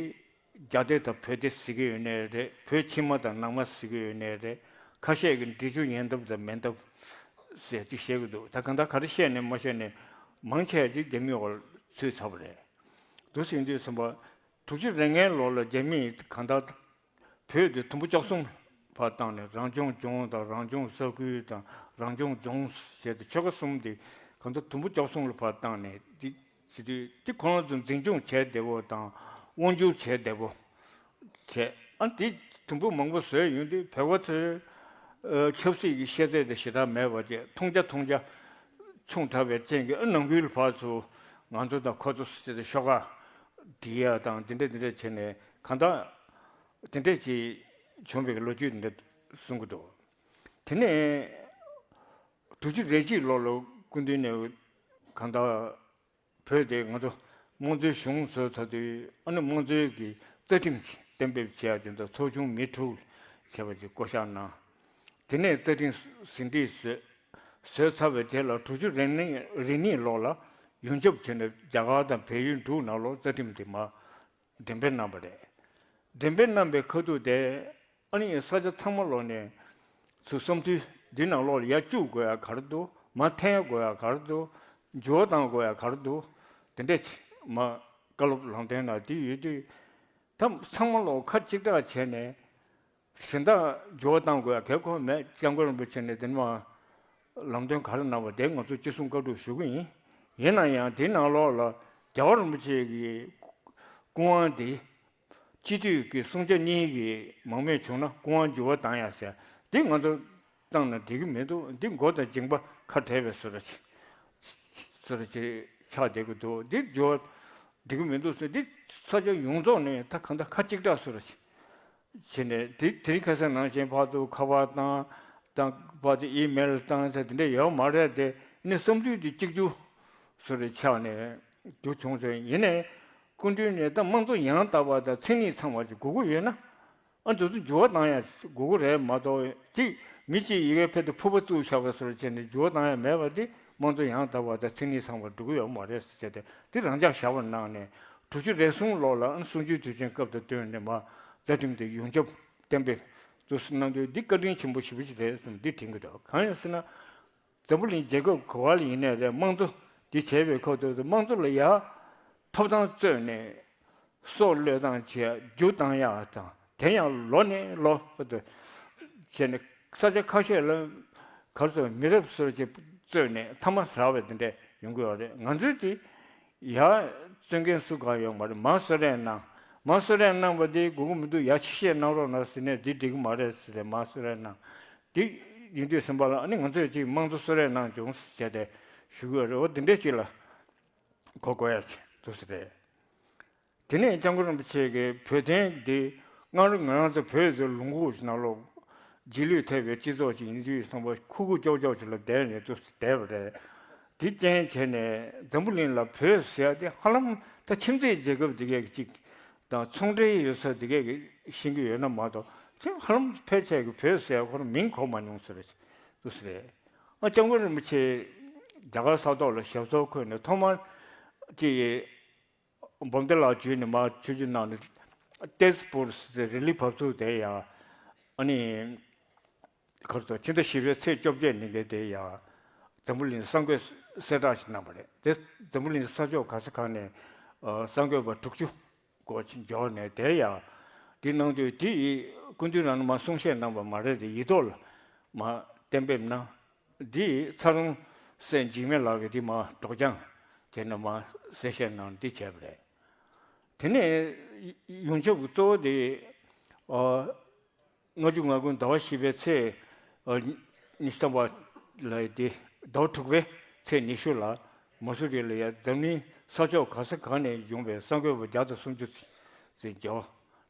རྒྱ་སྡེ་དང་བོད་སྡེ་ཟེར་གྱི་ཡོད་ནའི་རེད། བོད་ཕྱི་མ་དང་ནང་མ་ཟེར་གྱི་ཡོད་ནའི་རེད། ཁ་ཤས་ཀྱིས་འབྲི་ཆུ་ཉེ་འདབས་དང་མེ་འདབས་ཟེར་ཅིག་བཤད་ཀྱི་འདུག། ད་གང་ལྟར་ག་རེ་བཤད་ནས་མ་བཤད་ནས་མང་ཆེ་ཅིག་རྒྱ་མིའི་འོག་ལ་ཚུད་ཚར་བ་རེད། འདུག་ཟེར་དུས་ཙམ་པ། དྲུག་ཅུ་རེ་ལྔའི་ལོ་ལ་རྒྱ་མིས་གང་ལྟར་བོད་དེ་དུམ་བུ་བཅུ་གསུམ་ཕར་བཏང་ནས་རང་སྐྱོང་ལྗོངས་དང་རང་སྐྱོང་ས་ཁུལ་དང་རང་སྐྱོང་ལྗོངས་ཟེར་ཏེ་ཆོལ་ཁ་གསུམ་དེ་གང་ལྟར་དུམ་བུ་བཅུ་གསུམ་ལ་ཕར་བཏང་ནས་དེ་བྱེད་དུས་དེ་ཁོ་རང་ཚོ་འཛིན་སྐྱོང་བྱས་བདེ་པོ་དང་དབང་སྒྱུར་བྱས་བདེ་པོ་བྱས། ཨ་དེ་དུམ་བུ་མང་པོ་བཟོས་ཡོང་དུས་བོད་པ་ཚོའི་ཨ་ཆབ་སྲིད་ཀྱི་ཤེས་ཚད་དེ་ཞེ་དྲག་མེད་པ་བྱས། མཐོང་རྒྱ་མཐོང་རྒྱ་ཆུང་དྲགས་པའི་རྐྱེན་གྱིས་ཨ་ནང་ཁུལ་ཕར་ཚུར་ང་ཚོ་དང་ཁོ་ཚོ་ཟེར་ཏེ་ཤོག་ཁག་སྒྲིག་ཡ་དང་དེ་འདྲ་དེ་འདྲ་བྱས་ནས་གང་ལྟར་དེ་འདྲ་ཅིག་བྱུང་བའི་ལོ་རྒྱུས་དེ་འདྲ་གསུང་གི་འདུག། དེ་ནས་དྲུག་ཅུ་རེ་གཅིག་ལོ་ལ་སྐུ་མདུན་ནས་གང་ལྟར་བོད་དེ་ང་ཚོ་དམངས་གཙོའི་གཞུང་བཟོས་ཚར་དུས་ཨ་ནི་དམངས་གཙོའི་གི་རྩ་ཁྲིམས་གཏན་འབེབས་བྱས་ཡ་དེ་ཚོ་ཚོགས་ཆུང་མི་དྲུག་བྱས་པ་ཅིག་བསྐོ་བཞག་གནང་། དེ་ནས་རྩ་ཁྲིམས་ཟིན་བྲིས་བཟོས། བཟོས་ཚར་བའི་རྗེས་ལ་དྲུག་ཅུ་རེ་གཉིས་རེ་གཉིས་ལོ་ལ་ཡོངས་ཁྱབ་བྱས་ནས་རྒྱ་གར་དང་བལ་ཡུལ་འབྲུག་ནང་ལོགས་རྩ་ཁྲིམས་དེ་མར་འགྲེམས་སྤེལ་གནང་བ་རེད། འགྲེམས་སྤེལ་གནང་བའི་ཁ་ཐུག་དེ་ཨ་ནི་ས་ཆ་ཚང་མ་ལོག་ནས་ཚུར་བསམ་ཚུལ་འདི་ནང་ལོགས་ལ་ཡར་བཅུག་དགོས་ཡ་ག་རེ་འདུག། མར་འཐེན་དགོས་ཡ་ག་རེ་འདུག། འགྱུར་བ་གཏང་དགོས་ཡ་ག་རེ་འདུག། དེ་འདྲས་མར་བཀའ་སློབ་ལམ་སྟོན་གནང་དེ་ཡོད་དུས། ད་ཚང་མ་ལོག་ཁ་གཅིག་གྲགས་བྱས་ནས། གཞན་དག་འགྱུར་བ་གཏང་དགོས་ཡ་གལ་ཁོ་མེད། སྐྱབས་མགོན་རིན་པོ་ཆེ་ནས་དེ་ནས་མར་ལམ་སྟོན་ག་རེ་གནང་བ་དེ་ང་ཚོ་ཅི་གསུང་བཀའ་སྒྲུབ་ཞུ་གི་ཡིན། ཡིན་ན་ཡང་དེའི་ནང་ལོགས་ལ་རྒྱལ་བ་རིན་པོ་ཆེ་གི་སྐུ་དབང་དེ་སྤྱི་འཐུས་ཀྱི་གསུང་ཆ་གཉིས་ཀྱི་མང་མོས་བྱུང་ན་སྐུ་དབང་འགྱུར་བ་གཏང་ཡ་ཟེར་དེ་ང་ཚོ་བཏང་ན་འགྲིག་གི་མི་འདུག། འདི་མགོ་དང་མཇིང་པ་ཁ་བྲལ་བའི་བཟོ་འདྲ་ཅིག་བཟོ་འདྲ་ཅིག་ཆགས་བསྡད་ཀྱི་འདུག། འདི་འགྱུར་བ་འགྲིག་གི་མི་འདུག་ཟེར། འདི་ས་ཆ་ཡོངས་རྫོགས་ནས་ད་གང་ལྟར་ཁ་གཅིག་གྲགས་བཟོ་འདྲ་ཅིག་བྱས་ནས་དེ་དེ་རིང་ཁ་སང་ནང་བཞིན་ཕར་ཚུར་ཁ་པར་བཏང་དང་ཕར་ཚུར་ཨི་མེལ་བཏང་ཟེར་དེ་འདྲ་ཡོད་མ་རེད་དེ། ནི་བསམ་ཚུལ་དེ་གཅིག་གྱུར་བཟོ་འདྲ་ཆགས་ནས་རྒྱུ་བྱུང་ཟེར། ཡིན་ནའི་སྐུ་མདུན་ནས་ད་དམངས་གཙོ་ཡང་དག་པ་དང་མཚན་ཉིད་ཚང་བ་ཅིག་དགོས་ཀྱི་ཡོད་ན། ཨ་འདི་ཚོ་འགྱུར་བ་གཏང་ཡ་དགོས་ཀྱི་རེད་མ་གཏོགས་ཅིག་མི་གཅིག་ཡི་གེ་ཕེབས་ཏེ་ཕུར་པ་བཙུགས་བཞག་པ་བཟོ་འདྲ་བྱས་ནས་འགྱུར་བ་གཏང་ཡ་མེད་པ་དེ་དམངས་གཙོ་ཡང་དག་པ་དང་མཚན་ཉིད་ཚང་བ་འགྲོ་གི་ཡོད་མ་རེད་ཟེར་བྱས་ཏེ་དེ་རང་འཇགས་བཞག་པ་གནང་ནས་དྲུག་ཅུ་རེ་གསུམ་ལོ་ལ་ཨ་གསུམ་བཅུའི་དུས་ཆེན་སྐབས་དང་བསྟུན་ནས་མར་རྩ་ཁྲིམས་དེ་ཡོངས་ཁྱབ་གཏན་འབེབས་དུ་གནང་དུས་འདི་བཀའ་དྲིན་ཆེན་པོ་ཞེ་པོ་ཅིག་རེད་གསུངས། འདི་དྲན་གྱི་འདུག། གང་ཡིན་ཟེར་ན། འཛམ་བུ་གླིང་རྒྱལ་ཁབ་ག་བ་ལ་ཡིན་ནའི་རེད། དམངས་གཙོ་འདི་བྱས་པའི་ཁ་ཐུག་ཏུ་དམངས་གཙོ་ལ་ཡ་ཐོབ་ཐང་རྩོད་ནས་སྲོག་བློས་བཏང་བྱས་རྒྱུ་བཏང་ཡག་དང་དེ་ཡང་ལོ་ནས་ལོ་བར་དུ་བྱས་ནས་ས་ཆ་ཁ་ཤས་ལ་ག་རེ་ཟེར་མི་རབས་སོར་ཅིག་རྩོད་ནས་ཐ་མ་རག་པའི་དེ་འདྲས་ཡོང་གི་ཡོད་རེད། ང་ཚོའི་དེ་ཡ་རྩོད་མཁན་སུ་གང་ཡོད་མ་རེད། མར་གསོལ་རས་གནང་། མར་གསོལ་རས་གནང་བ་དེ་དགོས་ཀྱི་མི་འདུག། ཡ་ཕྱི་བཤད་གནང་རོགས་གནང་ཟེར་ནས་འདི་འགྲིག་གི་མ་རེད་ཟེར་ཏེ་མར་གསོལ་རས་གནང་། འདི་ཡིན་དུས་ཙམ་པ་ལ་ཨ་ནི་ང་ཚོས་ཅིག་དམངས་གཙོ་གསོལ་རས་གནང་བྱུང་ཟེར་ཏེ་ཞུ་གི་ཡོད་རེད། འོ་འདི་འདྲས་ཅིག་ལ་གོ་དགོས་ཡ་ཅིག་འདུག་ཟེར་རེད། དེ་ནས་སྐྱབས་མགོན་རིན་པོ་ཆེ་གིས་བོད་དོན་འདི་སྔར་ང་རང་ཚོ་བོད་དུ་ལུང་ཁུག་ནང་ལོགས་རྗེས་ལུས་ཐེབས་པའི་སྤྱི་ཚོགས་ཅིག་ཡིན་དུས་ཙམ་པ་ཁུག་ཁུག་ཀྱོག་ཀྱོག་ཅིག་ལ་བསྡད་ནས་འདུག་བསྡད་པ་རེད། དེ་རྐྱེན་བྱས་ནས་འཛམ་བུ་གླིང་ལ་བོད་ཟེར་ཡ་དེ་ཧ་ལམ་ད་ཁྱིམ་མཚེས་རྒྱལ་ཁབ་དེ་གས་ཅིག་ དང་ཚོང་འབྲེལ་ཡོད་ས་དེ་གས་ཀྱི་ཤེས་ཀྱི་ཡོད་ན་མ་གཏོགས་ཚེ་ཧ་ལམ་ཕལ་ཆེར་གྱི་བོད་ཟེར་ཁོ་རང་མིང་གོ་མ་མྱོང་ཟེར་རེད་འདུག་ཟེར་རེད། ཨ་སྐྱབས་མགོན་རིན་པོ་ཆེ་རྒྱ་གར་ས་ཐོག་ལ་ཞབས་སོར་འཁོད་ནས་ཐོག་མར་ཅིག་འབུམ་སྡེ་ལགས་བརྒྱུད་ནས་མར་ཆོས་རྒྱུད་ནང་ནས་ཏེས་པུར་ཟེར་རི་ལི་བབས་ཚུགས་དེ་ཡང་ཨ་ནི། ཁར་ཐོག་ཕྱི་ཟླ་བཞི་པའི་ཚེས་བཅོ་བརྒྱད་ཉིན་གྱི་དེ་ཡང་འཛམ་བུ་གླིང་གསར་འགོད་གསལ་བསྒྲགས་ཤིག་གནང་བ་རེད། དེ་འཛམ་བུ་གླིང་ས་ཕྱོགས་ག་ས་ག་ནས་ཨ་གསར་འགོད་པ་དྲུག་ཅུ་སྐོར་ཅིག་འབྱོར་ནས་དེ་ཡང་དེ་གནང་དུས་དེ་ཡི་སྐུ་མདུན་རང་ནས་མ་གསུང་བཤད་གནང་བ་མ་རེད་དེ་ཡིག་ཐོག་ལ་མ་གཏན་འབེབས་གནང་། དེ་ཡི་ཚ་རོང་སྲས་འཇིགས་མེད་ལགས་ཀྱིས་དེ་མ་སྒྲོག་སྦྱང་དེ་ནས་མ་གསལ་བཤད་གནང་དེ་བྱས་པ་རེད། དེ་ནས་ཡོངས་ཁྱབ་ཀྱི་གཙོ་བོ་དེ་ཨ། ལྔ་བཅུ་ང་དགུ་ཟླ་བ་བཞི་པའི་ཚེས་ཨ་ཉི་ཤུ་ཐམ་པ་ལ་དེ་ཟླ་བ་དྲུག་པའི་ཚེས་ཉི་ཤུ་ལ་མ་སུ་རི་ལ་ཡ་འཛམ་གླིང་ས་ཕྱོགས་ག་ས་ག་ནས་བྱུང་བའི་གསར་འགོད་པ་བརྒྱ་དང་སུམ་ཅུ་ཙམ་འབྱོར།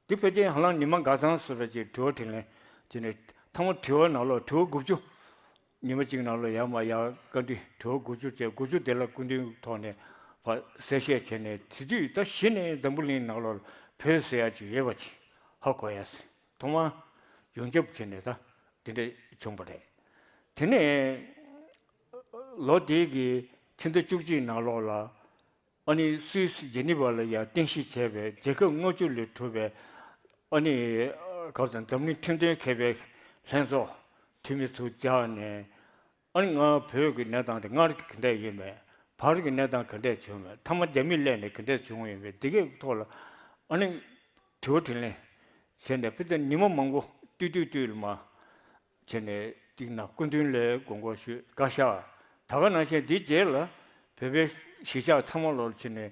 འདི་ཕལ་ཆེར་ཧ་ལམ་ཉི་མ་འགའ་ཚང་སུ་ར་ཅིག་དྲི་བ་དྲིས་ལན་བྱས་ནས་ཐ་མ་དྲི་བ་ནང་ལོགས་དྲི་བ་དགུ་བཅུ། ཉི་མ་གཅིག་ནང་ལ་ཡར་མར་ཡར་བཀའ་འདྲི་དྲི་བ་དགུ་བཅུ་བྱས་དགུ་བཅུ་དེ་ལ་སྐུ་མདུན་ཐོག་ནས་ཕར་གསལ་བཤད་བྱས་ནས་དེ་དུས་ད་གཞི་ནས་འཛམ་བུ་གླིང་ནང་ལོགས་ལ་བོད་ཟེར་ཡ་ཅིག་ཡོད་པ་ཅིག་ཧ་གོ་ཡ་ཟེར། ཐོག་མར་ཡོངས་ཁྱབ་བྱས་ནས་ད་དེ་འདྲ་བྱུང་བ་རེད། དེ་ནས་ལོ་དེའི་གི་ཕྱི་ཟླ་བཅུ་གཅིག་ནང་ལོགས་ལ་ཨ་ནི་སུད་སི་ཇེ་ནི་ཝ་ལ་ཡང་རྟེན་གཞི་བྱས་པའི་རྒྱལ་ཁབ་ལྔ་བཅུ་ལས་གྲུབ་པའི་ཨ་ནི་ག་རེ་ཟེར་འཛམ་གླིང་ཁྲིམས་དོན་མཁས་པའི་ལྷན་ཚོགས་འཐུས་མི་ཚོ་བཅར་ནས། ཨ་ནི་ང་བོད་ཀྱི་གནས་སྟངས་དེ་སྔར་གྱི་ག་འདྲས་ཡོད་མེད། བར་གྱི་གནས་སྟངས་ག་འདྲས་བྱུང་མེད། མཐའ་མ་རྒྱ་མི་སླེབས་ནས་ག་འདྲས་བྱུང་ཡོད་མེད་འདི་གའི་ཐོག་ལ་ཨ་ནི་དྲི་བ་དྲིས་ལན་བྱས་ནས་ཕི་དེ་ཉི་མ་མང་པོ་ཏུས་ཏུས་ཏུས་ལ་མ་བྱས་ནས་ཏིག་ན་སྐུ་མདུན་ལ་དགོངས་སྐོར་ཞུས་བཀའ་ཤག་ད་ག་ནང་བཞིན་འདི་རྗེས་ལ་བོད་པའི་གཞིས་ཆགས་ཚང་མ་ལོར་བྱས་ནས་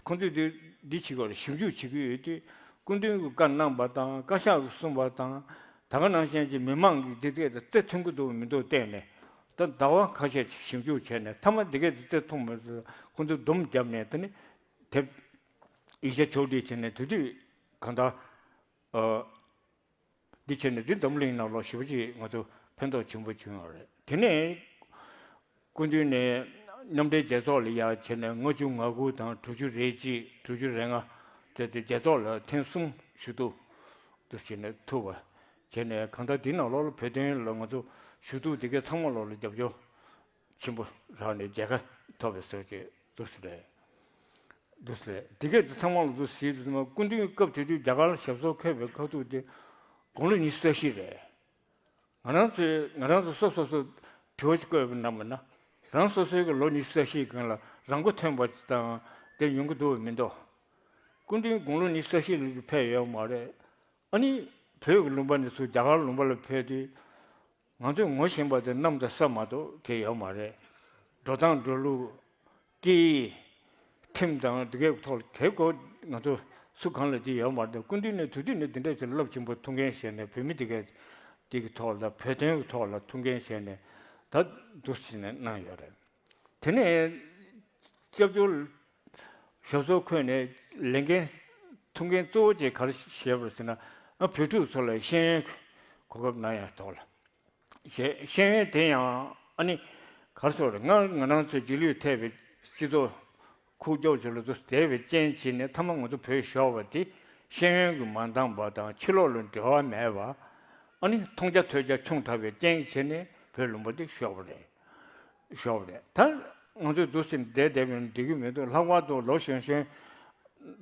ཁོང་ཚོས་འདི་འདི་བྱེད་དགོས་རེད། ཞིབ་འཇུག་བྱེད་ཀྱི་ཡོད་དུས་སྐུ་མདུན་གྱིས་བཀའ་གནང་བ་དང་བཀའ་ཤག་གིས་གསུངས་པ་དང་ད་ག་ནང་བཞིན་གྱི་མི་མང་གིས་འདི་གའི་རྩེ་མཐོང་གི་འདུག་མི་འདུག་བལྟས་ནས། ད་ཟླ་བ་ཁ་ཤས་ཞིབ་འཇུག་བྱས་ནས་མཐའ་མ་འདི་གའི་རྩེ་མཐོང་མི་འདུག་ཁོང་ཚོས་སྡོམ་བརྒྱབ་ནས་དེ་ནི་དེབ་ཡིག་ཆ་ཕྱོགས་སྒྲིག་བྱས་ནས་དེ་དུས་གང་ལྟར་ཨ། འདི་བྱས་ནས་འདི་འཛམ་གླིང་ནང་ལོགས་ཞེ་པོ་ཅིག་ང་ཚོ་ཕན་ཐོགས་ཆེན་པོ་བྱུང་ཡོད་རེད། དེ་ནས་སྐུ་མདུན་ནས་མཉམ་འབྲེལ་རྒྱལ་ཚོགས་ལ་ཡར་བྱས་ནས་ལྔ་བཅུ་ང་དགུ་དང་དྲུག་ཅུ་རེ་གཅིག་དྲུག་ཅུ་རེ་ལྔ་དེ་དེ་རྒྱལ་ཚོགས་ལ་ཐེངས་གསུམ་ཞུ་གཏུག་ཏུ་བྱས་ནས་ཐུག་པ་བྱས་ནས་གང་ལྟར་འདི་ནང་ལོགས་ལ་བོད་དོན་ལ་ང་ཚོ་ཞུ་གཏུག་འདི་གའི་ཚང་མ་ལོགས་ལ་རྒྱབ་སྐྱོར་ཆེན་པོ་རག་ནས་མཇལ་ཁ་ཐོབ་པའི་སྲོལ་ཅིག་འདུག་སེ་རེད། འདུག་སེ་རེད། འདི་གས་དེ་ཚང་མ་ལ་འདུག་སེ་ཡིན་དུས་སྐུ་མདུན་སྐབས་དེ་དུས་རྒྱ་གར་ལ་ཞབས་སོར་འཁོད་པའི་ཁ་ཐུག་དེ་དགུང་ལོ་ཉི་ཤུ་རྩ་བཞི་རེད། ང་རང་ཚོས་ང་རང་ཚོ་སོ་སོ་སོ་དྲི་བ་ཞིག་བཀོད་པ་ན་མིན་ན་རང་སོ་སོའི་གི་ལོ་ཉི་ཤུ་རྩ་བཞིའི་སྒང་ལ་རང་མགོ་ཐོན་པ་དང་དེ་ཡོང་གི་འདུག་མི་འདུག་སྐུ་མདུན་དགུང་ལོ་ཉི་ཤུ་རྩ་བཞི་ལ་ཕེབས་ཡོད་མ་རེད། ཨ་ནི་བོད་ཀྱི་ལུང་པ་ནས་ཚུར་རྒྱ་གར་ལུང་པ་ལ་ཕེབས་དུས། ང་ཚོས་ངོ་ཤེས་པ་དེ་གནམ་དང་ས་མ་གཏོགས་གང་ཡོད་མ་རེད། འགྲོ་སྟངས་འགྲོ་ལུགས། སྐད་ཡིག་ཁྲིམས་དང་འདི་གའི་ཐོག་ལ་གལ་གོ་ང་ཚོ་སུ་གང་ལ་དེ་ཡོད་མ་རེད། སྐུ་མདུན་ནས་དུས་དུས་ནས་འདི་འདྲ་ཞིག་རླབས་ཆེན་པོ་ཐུགས་འགན་བཞེས་ནས་བོད་མི་འདི་གའི་འདི་གི་ཐོག་ལ་བོད་དོན་གྱི་ཐོག་ལ་ཐུགས་འགན་བཞེས་ནས་ད་འདུག་སེ་ནས་གནང་ཡོད་རེད། དེ་ནས་སྐྱབས་བཅོལ་ཞབས་སོར་འཁོད་ནས་ལས་འགན་ཐུགས་འགན་གཙོ་བོ་ཅིག་ག་རེ་བཞེས་པ་ཟེར་ན་ཨ་བོད་ཕྲུག་ཚོ་ལ་ཤེས་ཡོན་གོ་སྐབས་གནང་ཡ་ཐོག་ལ་ཤེས་ཤེས་ཡོན་དེ་ཡང་ཨ་ནི་ག་རེ་ཟེར་དགོས་རེད། སྔར་ང་རང་ཚོའི་རྗེས་ལུས་ཐེབས་པའི་སྤྱི་ཚོགས་ཁུག་ཀྱོག་ཅིག་ལ་ཚུར་བསྡད་པའི་རྐྱེན་བྱས་ནས་མཐའ་མ་ང་ཚོ་བོད་ཤོར་བ་དེ་ཤེས་ཡོན་གྱིས་མ་འདང་བ་དང་ཕྱི་ལོགས་ལ་འབྲེལ་བ་མེད་པ་ཨ་ནི་མཐོང་རྒྱ་ཐོས་རྒྱ་ཆུང་དྲགས་པའི་རྐྱེན་བྱས་ནས་བོད་ལུང་པ་དེ་ཤོར་བ་རེད། ཤོར་བ་རེད། ད་ང་ཚོས་འདུག་སེ་བསྡད་བསྡད་པ་ཡིན་འགྲིག་གི་མི་འདུག་ལྷག་པར་དུ་ལོ་གཞོན་གཞོན་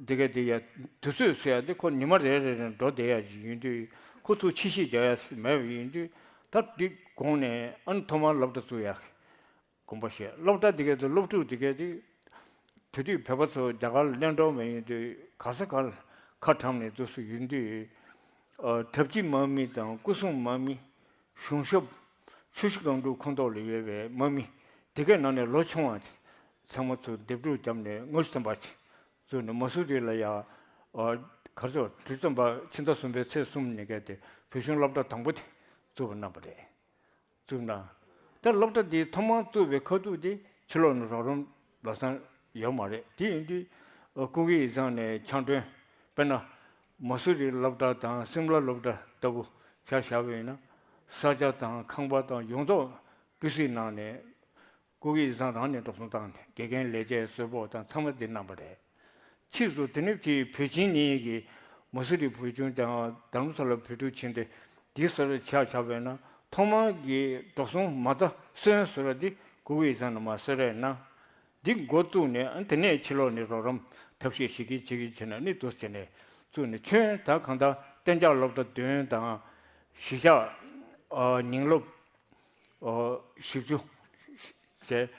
འདི་ག་འདི་ཡ་དུས་ཚོད་ཟེར་ཡ་དེ་ཁོ་ཉི་མ་རེ་རེ་རེ་འགྲོ་བསྡད་ཡ་ཞིག་ཡིན་དུས་ཁོ་ཚོ་ཕྱི་བཤིག་རྒྱག་ཡ་མེད་པ་ཡིན་དུས་ད་འདི་དགོངས་ནས་ཨ་ནི་ཐོག་མར་སློབ་གྲྭ་བཙུགས་ཡ་དགོངས་པ་བཞེས། སློབ་གྲྭ་འདི་ག་དེ་སློབ་ཕྲུག་འདི་ག་དེ་དེ་དུས་བོད་པ་ཚོ་རྒྱ་གར་ལ་གླེང་གྲོགས་མེད་ཡིན་དུས་ག་ས་ག་ལ་ཁ་བྲམ་ནས་འདུག་སེ་ཡིན་དུས་གྲྭ་སྤྱི་དམག་མི་དང་སྐུ་སྲུང་དམག་མི། གཞུང་ཞབས་ཆུ་བཞི་སྒང་དྲུག་ཁོངས་གཏོགས་ལ་ཡོད་པའི་དམག་མི་དེ་གའི་ནང་ནས་ལོ་ཆུང་བ་ཚང་མ་ཚུར་སྡེབ་སྒྲུག་བརྒྱབ་ནས་དངོས་གཞི་ཚན་པ་ཅིག་བཙུགས་ནས་མ་སུ་རི་ལ་ཡ་གར་སོ་དུས་ཙམ་པ་ཕྱི་ཟླ་གསུམ་པའི་ཚེས་གསུམ་ཉིན་ག་དེ་བོད་གཞུང་སློབ་གྲྭ་དང་པོ་དེ་བཙུགས་པ་གནང་བ་རེད། བཙུགས་ན། ད་སློབ་གྲྭ་འདི་ཐོག་མར་བཙུགས་པའི་ཁ་ཐུག་དེ་ཕྱི་ལོགས་ནས་རོགས་རམ་ལབ་ས་ཡོད་མ་རེད། དེ་ཡིན་དུས་ཨ་ཀུ་ཀི་ཡིག་ཚང་ནས་ཕྱག་སྒྲོན་དཔེར་ན་མ་སུ་རི་སློབ་གྲྭ་དང་སིམ་ལ་སློབ་གྲྭ་ལྟ་བུ་ཆ་བཞག་པ་ཡིན་ན་ས་ཆ་དང་ཁང་པ་དང་ཡོངས་རྫོགས་ཀུ་སིའི་ནང་ནས་ཀུ་ཀི་ཡིག་ཚང་རང་ནས་འགྲོ་སོང་བཏང་ནས་དགེ་རྒན་ལས་བྱེད་གསོལ་ཕོགས་དང་ཚང་མ་འདི་གནང་བ་རེད། ཕྱིས་སུ་དེ་ནི་དེའི་བོད་ཆེན་གཉིས་ཀྱིས་མ་སུ་རི་བོད་ཆུང་དང་རྡ་རམ་ས་ལ་བོད་ཕྲུག་ཆེན་ཏེ་འདི་སོར་ཆགས་བྱ་བས་ན། ཐོག་མར་གྱི་འགྲོ་སོང་མ་རྩ་སོན་སོར་འདི་གུ་གུ་ཡི་ཚང་ནས་མ་སོར་རེ་ན། འདི་འགོ་བཙུགས་ནས་དེ་ནས་ཕྱི་ལོགས་ནས་རོགས་རམ་ཐབས་ཤེས་ཞིག་གིས་བྱེད་ཀྱི་བྱས་ན་ནི་འདུག་ཟེར་ནས་བཙུགས་ནས། ཁྱོན་ད་གང་ལྟར་གཏན་འཇགས་སློབ་གྲྭ་བདུན་དང་གཞིས་ཆགས་ཉིང་སློབ་བཞི་བཅུ་བྱས།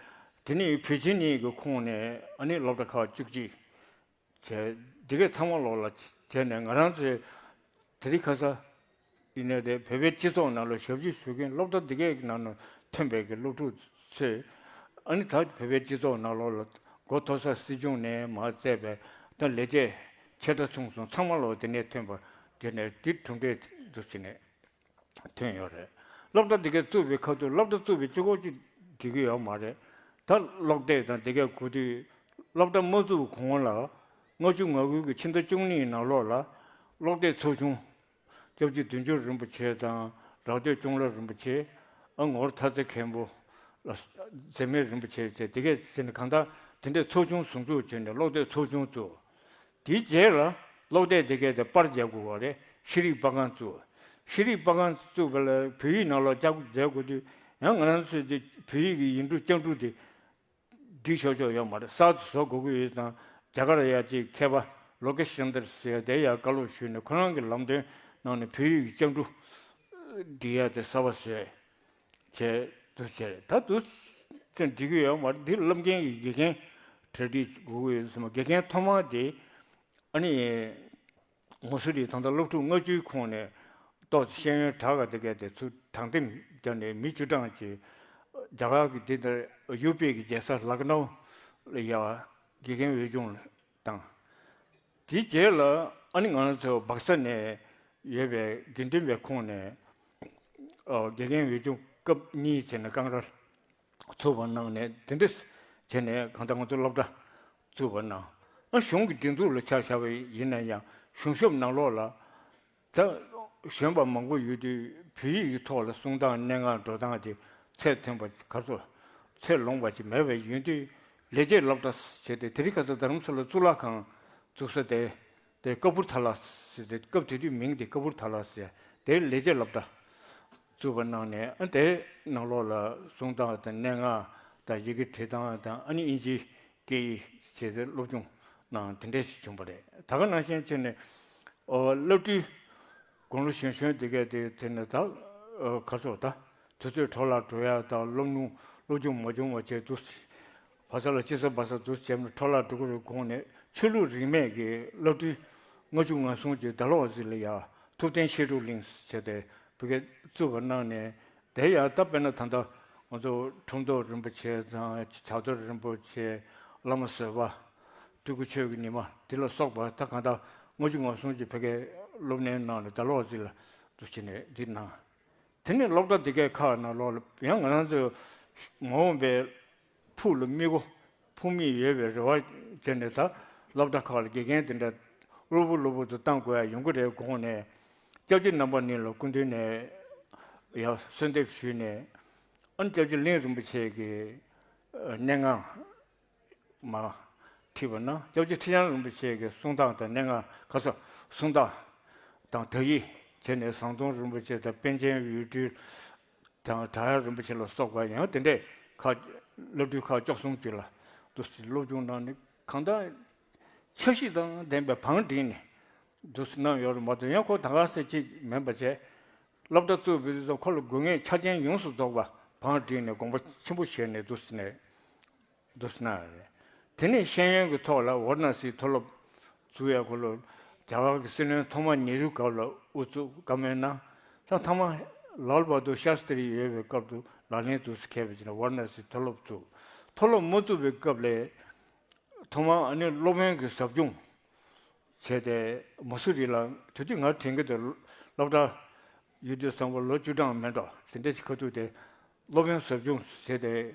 དེ་ནས་བོད་ཆེན་གཉིས་ཀྱི་ཁོངས་ནས་ཨ་ནི་སློབ་གྲྭ་ཁག་བཅུ་གཅིག་བྱས། འདི་གས་ཚང་མ་ལོག་ལ་བྱས་ནས་ང་རང་ཚོའི་དེ་རིང་ཁ་ས་ཡིན་ནའི་རེད། བོད་པའི་སྤྱི་ཚོགས་ནང་ལ་ཞབས་ཕྱི་ཞུ་མཁན་སློབ་གྲྭ་འདི་གའི་ནང་ནས་ཐོན་པའི་གི་སློབ་ཕྲུག་ཚོས་ཨ་ནི་ད་བོད་པའི་སྤྱི་ཚོགས་ནང་ལོགས་ལ་འགོ་ཐོག་ས་སྲིད་གཞུང་ནས་མར་བསྩལ་བའི་ད་ལས་བྱེད་ཆེ་ཕྲ་ཆུང་གསུམ་ཚང་མ་ལོག་དེ་ནས་ཐོན་པ་དེ་ནས་དེ་གྲུབ་འབྲས་འདུག་ཟེར་ནས་ཐོན་ཡོད་རེད། སློབ་གྲྭ་འདི་གའི་བཙུགས་པའི་ཁ་ཐུག་སློབ་གྲྭ་བཙུགས་པའི་གཅིག་པོ་གཅིག་འགྲིག་གི་ཡོད་མ་རེད། ད་སློབ་དེབ་དང་འདི་གའི་གོ་དུས་སློབ་གྲྭ་མ་བཙུགས་གོང་ལ་ལྔ་བཅུ་ང་དགུ་གི་ཕྱི་ཟླ་བཅུ་གཉིས་ནང་ལོགས་ལ་སློབ་དེབ་ཚོགས་ཆུང་སྐྱབས་རྗེ་བདུད་འཇོམས་རིན་པོ་ཆེ་དང་རག་སྟོད་ཅོང་ལ་རིན་པོ་ཆེ། ཨ་ངོར་ཐ་ཚེ་མཁན་པོ་ལ་འཛད་མེད་རིན་པོ་ཆེ་བཅས་དེ་གས་ཟེར་ནས་གང་ལྟར་དེ་འདྲའི་ཚོགས་ཆུང་ཟུང་འཇུག་བྱས་ནས་སློབ་དེབ་ཚོགས་ཆུང་བཙུགས། དེའི་རྗེས་ལ་སློབ་དེབ་དེ་གས་དེ་པར་རྒྱག་དགོས་པ་རེད། ཤེས་རིག་པར་ཁང་བཙུགས། ཤེས་རིག་པར་ཁང་བཙུགས་པ་ལ་བོད་ཡིག་ནང་ལོགས་བསྒྱུར་བཀོད་མཛད་དགོས་དུས་ཡང་ང་རང་ཚོས་དེ་བོད་ཡིག་གི་ཡིག་འབྲུ་སྐྱབས་འགྲོ་དེ་སྒྲིག་ཆོག་ཆོག་ཡོད་མ་རེད། གསར་དུ་བཟོ་དགོས་ཀྱི་ཡོད་ཙང་རྒྱ་གར་ཡ་གཅིག་མཁས་པ་ལོ་ཀེ་ཤན་དར་ཟེར་དེ་ཡར་བཀའ་སློབ་ཞུས་ནས་ཁོ་རང་གི་ལམ་སྟོན་གནང་ནས་བོད་ཡིག་གི་སྐྱབས་འགྲོ་སྒྲིག་ཡ་དེ་གསར་པ་བཟོས། བྱས་འདུག་བྱས་ད་འདུག་ཅེས་འགྲིག་གི་ཡོད་མ་རེད། འདི་སློབ་འགན་གྱི་དགེ་རྒན་གྲ་སྒྲིག་དགོས་ཀྱི་ཡོད་ཟེར་མ། དགེ་རྒན་ཐོག་མ་དེ་ཨ་ནི་ངོ་སོ་རེད། ད་ལྟ་སློབ་ཕྲུག་ལྔ་བཅུའི་ཁོངས་ནས་ཏོག་ཙམ་ཤེས་ཡོན་དྲག་ག་དེ་གས་དེ་ཚུར་དྲང་འདེམས་བརྒྱབ་ནས་མི་བཅུ་གྲངས་ཀྱིས་རྒྱ་གར་གྱི་འདི་ལྟར་ཡུ་པི་གི་རྒྱལ་ས་ལག་ནའུ་ལ་ཡ་དགེ་རྒན་འོས་སྦྱོང་བཏང་། དེའི་རྗེས་ལ་ཨ་ནི་ང་རང་ཚོ་སྦག་ས་ནས་ཡོད་པའི་དགེ་འདུན་པའི་ཁོངས་ནས་ཨ་དགེ་རྒན་འོས་སྦྱོང་སྐབས་གཉིས་བྱས་ནས་རྐང་ར་ཚུགས་པ་གནང་ནས་དེ་འདྲ་བྱས་ནས་གང་ལྟར་ང་ཚོ་སློབ་གྲྭ་བཙུགས་པ་གནང་། ཨ་གཞུང་གི་སྒྲིག་འཛུགས་ལ་ཆ་བཞག་པ་ཡིན་ན་ཡང་གཞུང་ཞབས་ནང་ལོགས་ལ་ད་གཞོན་པ་མང་པོ་ཡོད་དུས་བོད་ཡིག་གི་ཐོག་ལ་གསུང་སྟངས་སྙན་ངག་འགྲོ་སྟངས་དེ་ཚད་མཐོན་པ་ག་ཚོད་ཚད་ལོངས་པ་ཅིག་མེད་པ་ཡིན་དུས་ལས་བྱེད་སློབ་གྲྭ་བྱས་ཏེ་དེ་རིང་ཁ་སང་རྡ་རམ་ས་ལ་གཙུག་ལག་ཁང་བཙུགས་ས་དེ་དེ་ཀ་པུར་ཐ་ལ་ཟེར་ཏེ་སྐབས་དེ་དུས་མིང་དེ་ཀ་པུར་ཐ་ལ་ཟེར་དེ་ལས་བྱེད་སློབ་གྲྭ་བཙུགས་པ་གནང་ནས་ཨ་དེའི་ནང་ལོགས་ལ་གསུང་སྟངས་དང་སྙན་ངག་དང་ཡི་གེ་བྲིས་སྟངས་དང་ཨ་ནི་དབྱིན་ཇིའི་སྐད་ཡིག་བྱས་ཏེ་སློབ་སྦྱོང་གནང་དེ་འདྲ་ཞིག་བྱུང་བ་རེད། ད་ག་ནང་བཞིན་བྱས་ནས་ཨོ་བླ་སྤྲུལ་དགུང་ལོ་གཞོན་གཞོན་དེ་གས་དེ་དེ་ནས་ད་ཨོ་ག་ཚོད་ད་དུས་ཚོད་འཕྲོ་བརླག་འགྲོ་ཡ་དང་སློབ་སྣུམ་སློབ་སྦྱོང་མ་བྱུང་བ་བྱས་འདུག་ཕ་ས་ལ་ཅི་ས་བ་ས་འདུག་བྱས་ནས་འཕྲོ་བརླག་འགྲོ་གི་རེད། དགོངས་ནས་ཆོས་ལུགས་རིས་མེད་ཀྱི་བླ་སྤྲུལ་ལྔ་བཅུ་ང་གསུམ་གྱིས་ད་ལོག་ཟིག་ལ་ཡ་ཐུབ་བསྟན་བཤད་སྒྲུབ་གླིང་ཟེར་ཏེ་བོད་སྐད་བཙུགས་པ་གནང་ནས། དེ་ཡང་ད་དཔེར་ན་ད་ལྟ་ང་ཚོ་ཁྲོམ་ཐོག་རིན་པོ་ཆེ་དང་བྱ་དོར་རིན་པོ་ཆེ། བླ་མ་བཟོད་པ། སྤྲུལ་སྐུ་ཆོས་ཀྱི་ཉི་མ་འདི་ལ་སོགས་པ་ད་གང་ལྟར་ལྔ་བཅུ་ང་གསུམ་གྱི་བོད་སྐད་སློབ་གནས་གནང་ནས་ད་ལོག་ཟིག་ལ་འདུག་བྱས་ནས་འདི་གནང་། དེ་ནས་སློབ་གྲྭ་འདི་གའི་ཁག་ནང་ལོགས་ལ་ཡང་ང་རང་ཚོའི་མ་འོངས་པའི་ཕུགས་ལ་མིག་སྒོ་ཕུགས་མིག་ཡོད་པའི་རེ་བ་བྱས་ནས་ད་སློབ་གྲྭ་ཁག་ལ་དགེ་རྒན་དེ་འདྲ་གློ་བུར་གློ་བུར་དུ་བཏང་དགོས་ཡ་ཡོང་གི་རེད་དགོངས་ནས། སྐྱབས་རྗེ་རྣམ་པ་གཉིས་ལ་སྐུ་མདུན་ནས་ཡར་གསོལ་འདེབས་ཞུས་ནས། ཨ་ནི་སྐྱབས་རྗེ་གླིང་རིན་པོ་ཆེ་གི་ཨ་སྙན་ངག་མར་ཁྲིད་པ་ན། སྐྱབས་རྗེ་ཁྲི་བྱང་རིན་པོ་ཆེ་གི་གསུང་སྟངས་དང་སྙན་ངག་ཁ་སོ་གསུང་སྟངས་དང་དག་ཡིག་བྱས་ནས་ཟམ་གདོང་རིན་པོ་ཆེ་དང་པཎ་ཆེན་འོད་སྤྲུལ་དང་བྲག་གཡབ་རིན་པོ་ཆེ་ལ་སོགས་པ་ཡང་དེ་འདྲས་ཁག་བླ་སྤྲུལ་ཁག་བཅུ་གསུམ་ཅིག་ལ་འདུག་སེ་སློབ་སྦྱོང་གནང་ནས་གང་ལྟར་འཆར་གཞི་དང་ལྡན་པའི་བང་བསྒྲིགས་ནས་འདུག་སེ་གནང་ཡོད་རེད་མ་གཏོགས་ཡང་ཁོ་ད་ག་ཟེ་གཅིག་མིན་པ་བྱས། སློབ་གྲྭ་བཙུགས་པའི་དུས་ཙམ་ཁོ་ལ་དགོས་ངེས་ཆ་རྐྱེན་ཡོངས་སུ་རྫོགས་པ་བང་བསྒྲིགས་ནས་དགོངས་པ་ཆེན་པོ་བཞེས་ནས་འདུག་སེ་ནས། འདུག་སེ་གནང་ཡོད་རེད། དེ་ནས་ཤེས་ཡོན་གྱི་ཐོག་ལ་ཝཱ་ར་ཎ་སིའི་མཐོ་སློབ་བཙུགས་ཡ་ཁོ་ལོ་རྒྱ་གར་གྱི་སྲིད་བློན་ཐོག་མ་ནེ་རུའི་སྐབས་ལ་དབུ་བཙུགས་བཀའ་མོལ་གནང་། ད་ཐ་མ་ལཱལ་བྷ་དུར་ཤཱ་སྟྲི་ཡོད་པའི་སྐབས་དུ་ལག་ལེན་འདུག་སེ་འཁེལ་བ་བྱས་ནས་ཝཱ་ར་ཎ་སིའི་མཐོ་སློབ་བཙུགས། མཐོ་སློབ་མ་བཙུགས་པའི་སྐབས་ལས་ཐོག་མ་ཨ་ནི་སློབ་དཔོན་གྱི་ཟབ་སྦྱོང་བྱས་ཏེ་མ་སུ་རི་ལ་དེ་དུས་ང་དྲན་གྱི་འདུག་སློབ་གྲྭ་ཡོད་དུས་ཙམ་པ་ལོ་བཅུ་གྲངས་མེད་འགྲོ་དེ་འདྲ་ཞིག་ཁ་ཐུག་དེ་སློབ་དཔོན་ཟབ་སྦྱོང་བྱས་ཏེ།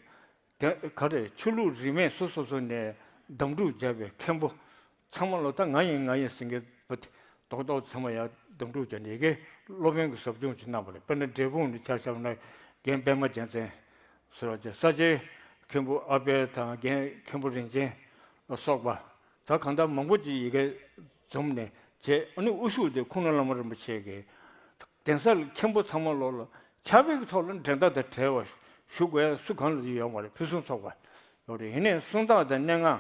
དེ་ག་རེ་ཆོས་ལུགས་རིས་མེད་སོ་སོ་སོ་ནས་གདམ་སྒྲུག་བྱས་པའི་མཁན་པོ་ཚང་མ་ལོ་ད་ང་ཡིན་ང་ཡིན་ཟེར་མཁན་པོ་དེ་རྡོག་རྡོག་ཚང་མ་ཡར་གདམ་སྒྲུག་བྱས་ནས་ཡ་གི་སློབ་དཔོན་གྱི་ཟབ་སྦྱོང་ཞིག་གནང་བ་རེད། དཔེར་ན་འབྲས་སྤུངས་ནས་ཆ་བཞག་ན་རྒན་པད་མ་རྒྱལ་མཚན་ཟེར་བ་བྱས། ས་སྐྱའི་མཁན་པོ་ཨ་དཔལ་དང་རྒན་མཁན་པོ་རིན་ཆེན་ལ་སོགས་པ་ ད་གང་ལྟར་མང་པོ་ཅིག་ཡི་གེ་འཛོམས་ནས་བྱས། ཨ་ནི་དབུ་བཞུགས་དེ་ཁུངས་སྣང་བླ་མ་རིན་པོ་ཆེ་གི་གདན་ས་མཁན་པོ་ཚང་མ་ལོག་ལ་ཕྱག་དཔེ་གི་ཐོག་ལ་འགྲན་ཟླ་དང་བྲལ་བ་ཞུ་དགོས་ཡ་སུ་གང་ལ་ཡོད་མ་རེད། ཕུན་སུམ་ཚོགས་པ་ཡོད་རེད། ཡིན་ནའི་གསུང་སྟངས་དང་སྙན་ངག་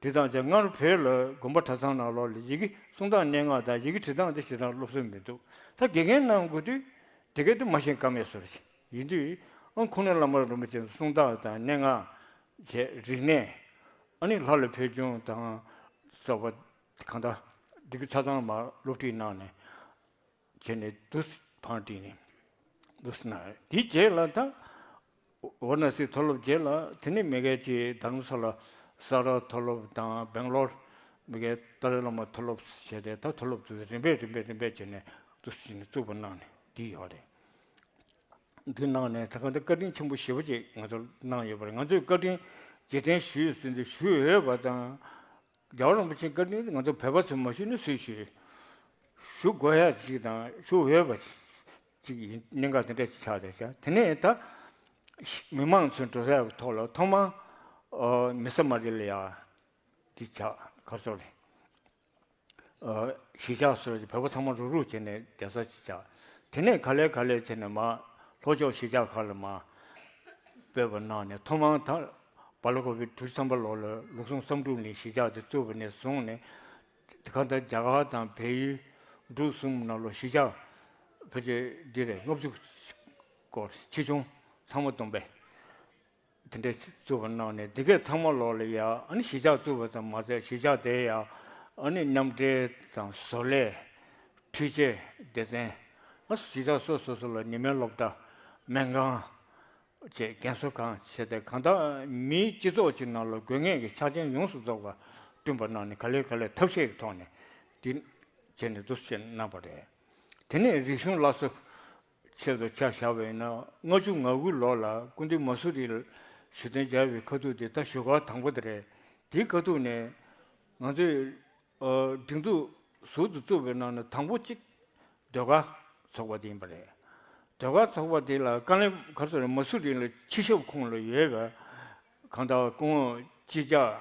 འབྲི་སྟངས་བྱས། སྔར་བོད་ལ་དགོན་པ་གྲྭ་ཚང་ནང་ལོག་ལ་ཡི་གེ་གསུང་སྟངས་སྙན་ངག་དང་ཡི་གེ་འབྲི་སྟངས་དེ་ཞེ་དྲག་སློབ་གསོ་མི་འདུག་ད་དགེ་རྒན་གནང་དགོས་དུས་དེ་གའི་དུ་མ་ཤེས་ཀ་མེད་བཟོ་རེད། ཡིན་དུས་ཨང་ཁུངས་སྣང་བླ་མ་རིན་པོ་ཆེ་གསུང་སྟངས་དང་སྙན་ངག་བྱས། རིག་གནས། ཨ་ནི་ལྷ་ལ་ཕུལ་བྱུང་དང་སོགས་པ་གང་ལྟར་འདི་གི་ཆ་ཚང་མ་སློབ་ཁྲིད་གནང་ནས་བྱས་ནས་དུ་བང་བསྒྲིགས་ནས་དུ་གནང་། དེའི་རྗེས་ལ་ད་ཝཱ་ར་ཎ་སིའི་མཐོ་སློབ་རྗེས་ལ་དེ་ནས་མི་སྒེར་གྱི་དྷརྨ་ས་ལ་ས་རཱ་མཐོ་སློབ་དང་སྦེང་ལོར་མི་སྒེར་ཏཱ་ལའི་བླ་མ་མཐོ་སློབ་བྱས་ཏེ། ད་མཐོ་སློབ་དུ་རིམ་པས་རིམ་པས་རིམ་པས་བྱས་ནས་དུ་བཙུགས་པ་གནང་ནས་འདི་ཡོད་རེད། འདི་གནང་ནས་ད་ག་འདི་བཀའ་དྲིན་ཆེན་པོ་ཞེ་པོ་ཅིག་ང་ཚོར་གནང་ཡོད་པ་རེད། ང་ཚོས་བཀའ་དྲིན་རྗེས་དྲན་ཞུས་ཟིན་དུས་ཞུ་འོས་པ་དང་། རྒྱལ་བ་རིན་པོ་ཆེའི་བཀའ་དྲིན་ང་ཚོ་བོད་པ་ཚོས་མ་ཞུས་ན་སུས་ཞུས། ཞུ་དགོས་ཡ་ཅིག་དང་ཞུ་འོས་པ་ཅིག་ཡིན། གནད་འགག་དེ་འདྲ་ཅིག་ཆགས་བསྡད་ཤག་དེ་ནས་ད་མི་མང་ཚོའི་འགྲོ་ས་ཐོག་ལ་ཐོག་མ་མི་ས་མ་རི་ལ་ཡ་དེ་ཆགས་གར་སོགས་རེད། གཞིས་ཆགས་སུ་བོད་པ་ཚང་མ་རུག་རུག་བྱས་ནས་བསྡད་ས་ཅིག་ཆགས། དེ་ནས་ག་ལེ་ག་ལེ་བྱས་ནས་མར་ལྷོ་ཕྱོགས་གཞིས་ཆགས་ཁག་ལ་མར་སྤོས་པ་གནང་ནས། ཐོག་མར་ད་སྦེལ་ཀོབ་དྲུག་ཅུ་ཐམ་པ་ལོ་ལ་ལུགས་ཟུང་བསམ་གྲུབ་གླིང་གཞིས་ཆགས་དེ་བཙུགས་པ་ནས་བཟུང་ནས། དེ་ག་ད་རྒྱ་གར་དང་བལ་ཡུལ་འབྲུག་གསུམ་ནང་ལོགས་གཞིས་ཆགས་ཕལ་ཆེར་འདི་རེད། ལྔ་བཅུ་སྐོར། ཆེ་ཆུང་ཚང་མ་བསྡོམས་པས། དེ་འདྲའི་བཙུགས་པ་གནང་ནས། འདི་གས་ཚང་མ་ལོག་ལ་ཡ་ཨ་ནི་གཞིས་ཆགས་བཙུགས་པ་ཙམ་མ་ཟད། གཞིས་ཆགས་དེ་ཡ་ཨ་ནི་མཉམ་འབྲེལ་དང་བཟོ་ལས། འཕྲུལ་ཆས། སྡེ་ཚན། ཨ་གཞིས་ཆགས་སོ་སོ་སོ་ལ་ཉི་མའི་སློབ་གྲྭ། སྨན་ཁང་བཅས་རྒན་གསོ་ཁང་བྱས་ཏེ། གང་ལྟར་མིའི་སྤྱི་ཚོགས་ཀྱི་ནང་ལ་དགོས་ངེས་ཀྱི་ཆ་རྐྱེན་ཡོངས་སུ་རྫོགས་པ་བསྐྲུན་པ་གནང་ནས། ག་ལེ་ག་ལེ་ཐབས་ཤེས་ཀྱི་ཐོག་ནས་འདི་བྱས་ནས་འདུ་བྱེད་གནང་བ་རེད། དེ་ནས་རིག་གཞུང་སླར་གསོ་ཆེད་དུ་ཆ་བཞག་པ་ཡིན་ན། ལྔ་བཅུ་ང་དགུ་ལོ་ལ་སྐུ་མདུན་མ་སུ་རི་ལ་ཞུ་སྟོན་བྱས་པའི་ཁ་ཐུག་དེ་ད་ཞུ་སྐར་དང་པོ་དེ་རེད། དེའི་ཁ་ཐུག་ནས་ང་ཚོས་ཨ་སྒྲིག་འཛུགས་ཟུར་དུ་བཙུགས་པའི་ནང་ནས་དང་པོ་གཅིག་ཟློས་གར་ཚོགས་པ་དེ་ཡིན་པ་རེད། ཟློས་གར་ཚོགས་པ་དེ་ལ་དཀའ་ལས་ག་རེ་ཟེར་ན། མ་སུ་རི་ལ་ཕྱི་ཞབས་ཁོངས་ལ་ཡོད་པའི་གང་ལྟར་སྐུ་ངོ་སྤྱི་ཁྱབ་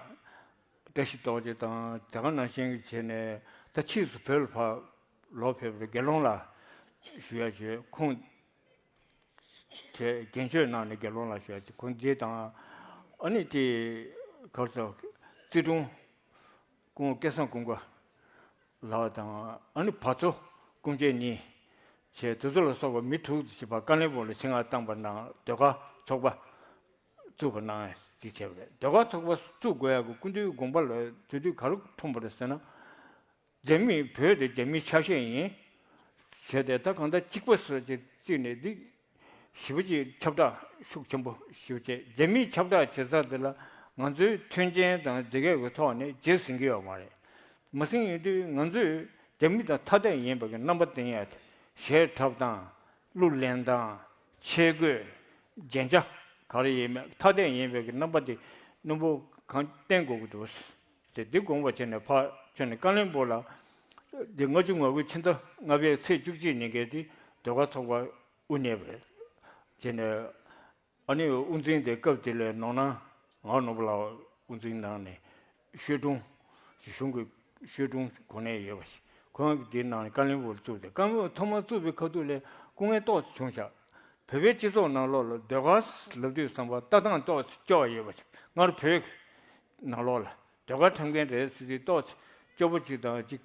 བཀྲ་ཤིས་རྡོ་རྗེ་དང་། དེ་ག་ནང་བཞིན་གྱི་བྱས་ནས་ད་ཕྱིས་སུ་བོད་ལ་ཕར་ལོག་ཕེབས་པའི་དགེ་སློང་ལགས་ཞུ་ཡ་ཞུས། ཁོང་དེ་རྒན་ཆོས་གནང་ནས་དགེ་སློང་ལགས་ཞུ་ཡ་ཞུས། ཁོང་དེ་དང་། ཨ་ནི་དེ་ག་རེ་ཟེར། རྩེ་དྲུང་སྐུ་ངོ་སྐལ་བཟང་ཀུན་དགའ་ལགས་དང་། ཨ་ནི་བ་མཚོ་ཀུན་མཁྱེན་གཉིས་བྱས། དེ་ཚོ་ལ་སོགས་པ་མི་དྲུག་ཅིག་ཕར་ཀ་བློན་སྦུག་ལ་ཆེད་མངགས་བཏང་པ་གནང་། ཟློས་གར་ཚོགས་པ་བཙུགས་པ་གནང་ཡ་ཅིག་བྱས་པ་རེད། ཟློས་གར་ཚོགས་པ་བཙུགས་དགོས་ཡ་གི་སྐུ་མདུན་དགོངས་པ་ལ་དེ་དུས་ག་རེ་འཁྲུངས་པ་རེད་ཟེར་ན། རྒྱ་མི། བོད་དེ་རྒྱ་མིའི་ཆ་ཤས་ཡིན་བྱས་ཏེ། ད་གང་ལྟར་གཅིག་པ་བཟོ་ཅིག་བརྩིས་ནས་འདི་ཞེ་པོ་ཅིག་ཁྱབ་བསྒྲགས་ཤུགས་ཆེན་པོ་ཞེ་པོ་བྱས། རྒྱ་མིའི་ཁྱབ་བསྒྲགས་བྱེད་ས་དེ་ལ་ང་ཚོའི་མཐུན་རྐྱེན་དང་དེ་གས་ཀྱི་ཐོག་ནས་རྗེས་ཟིན་གྱི་ཡོད་མ་རེད། མ་ཟིན་ཡོད་དུས་ང་ཚོས་རྒྱ་མི་དང་ཐ་དད་ཡིན་པའི་གི་རྣམ་པ་བསྟན་ཡ་དེ། གཞས་འཁྲབ་སྟངས། གླུ་ལེན་སྟངས། ཆས་གོས། རྒྱན་ཆ་ག་རེ་ཡིན་མིན་ཐ་དད་ཡིན་པའི་གི་རྣམ་པ་དེ་རྣོན་པོ་གང་བསྟན་དགོས་ཀྱི་འདུག་ཟེར་ཏེ། འདི་དགོངས་པ་བྱས་ནས་ཕར་བྱོན་ནས། ཀ་བློན་སྦུག་ལ་འདི་ལྔ་བཅུ་ང་དགུ་ཕྱི་ཟླ་ལྔ་པའི་ཚེས་བཅུ་གཅིག་ཉིན་གྱི་འདི་ཟློས་གར་ཚོགས་པ་དབུ་བརྙེས་པ་རེད། བྱས་ནས་ཨ་ནི་དབུ་འཛིན་དེ་སྐབས་དེ་ལ་ནོར་སྣང་ངག་ནོར་བུ་ལགས་དབུ་འཛིན་གནང་ནས། ཤོད་དྲུང་། གཞུང་གི་ཤོད་དྲུང་གོ་གནས་ཡོད་པ་ཞིག་ཁོང་གིས་དེའི་ནང་ནས་ཀ་བློན་སྦུག་ལ་བཙུགས་ཏེ། ཀ་བློན་སྦུག་ཐོག་མར་བཙུགས་པའི་ཁ་ཐུག་ལ་སྐུ་ངལ་ཏོག་ཙམ་བྱུང་ཤག་བོད་པའི་སྤྱི་ཚོགས་ནང་ལོགས་ལ་ཟློས་གར་ལབ་དུས་ཙམ་པ་ལྟ་སྟངས་ཏོག་ཙམ་སྐྱོ་བ་ཡོད་པ་ཞིག་སྔར་བོད་ནང་ལོགས་ལ་ཟློས་གར་འཁྲབ་མཁན་རེད་ཟེར་དུས་ཏོག་ཙམ་སྐྱོ་པོ་ཅིག་དང་ཅིག་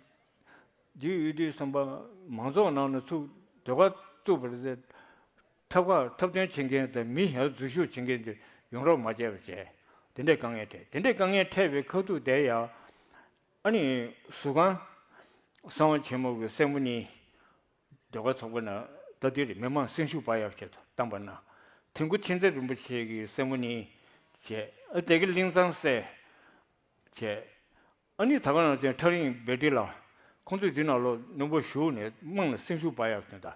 འདི་ཡོད་དུས་ཙམ་པ། མང་ཚོགས་ནང་ན་ཚུགས་ཟློས་གར་བཙུགས་པ་རེད་དེ། འཁྲབ་ཁག་འཁྲབ་སྟོན་བྱེད་མཁན་དང་མི་ཡར་འཛུལ་ཞུགས་བྱེད་མཁན་དེ་ཡོང་རོགས་མ་བྱས་པ་བྱས། དེ་འདྲའི་དཀའ་ངལ་འཕྲད། དེ་འདྲའི་དཀའ་ངལ་འཕྲད་པའི་ཁ་ཐུག་དེ་ཡང་ཨ་ནི་ཟུར་ཁང་གསང་བ་ཆེན་མོ་གི་སྲས་མོ་གཉིས། ཟློས་གར་ཚོགས་པ་ནང་ད་དེ་རེད། མི་མང་སེམས་ཤུགས་སྤར་ཡག་ཆེད་དུ་བཏང་པ་ན། དུས་འཁོར་མཁྱེན་བརྩེ་རིན་པོ་ཆེ་གི་སྲས་མོ་གཉིས་བྱས། ཨ་བདེ་དགེ་གླིང་ཚང་སྲས་བྱས། ཨ་ནི་ད་ག་ནང་བཞིན་ཁྲ་རིང་བེ་ཏྲི་ལགས། ཁོང་ཚོས་འདི་ནང་ལོགས་རྣོན་པོ་ཞུགས་ནས་དམངས་ལ་སེམས་ཤུགས་སྤར་ཡག་དོན་དག་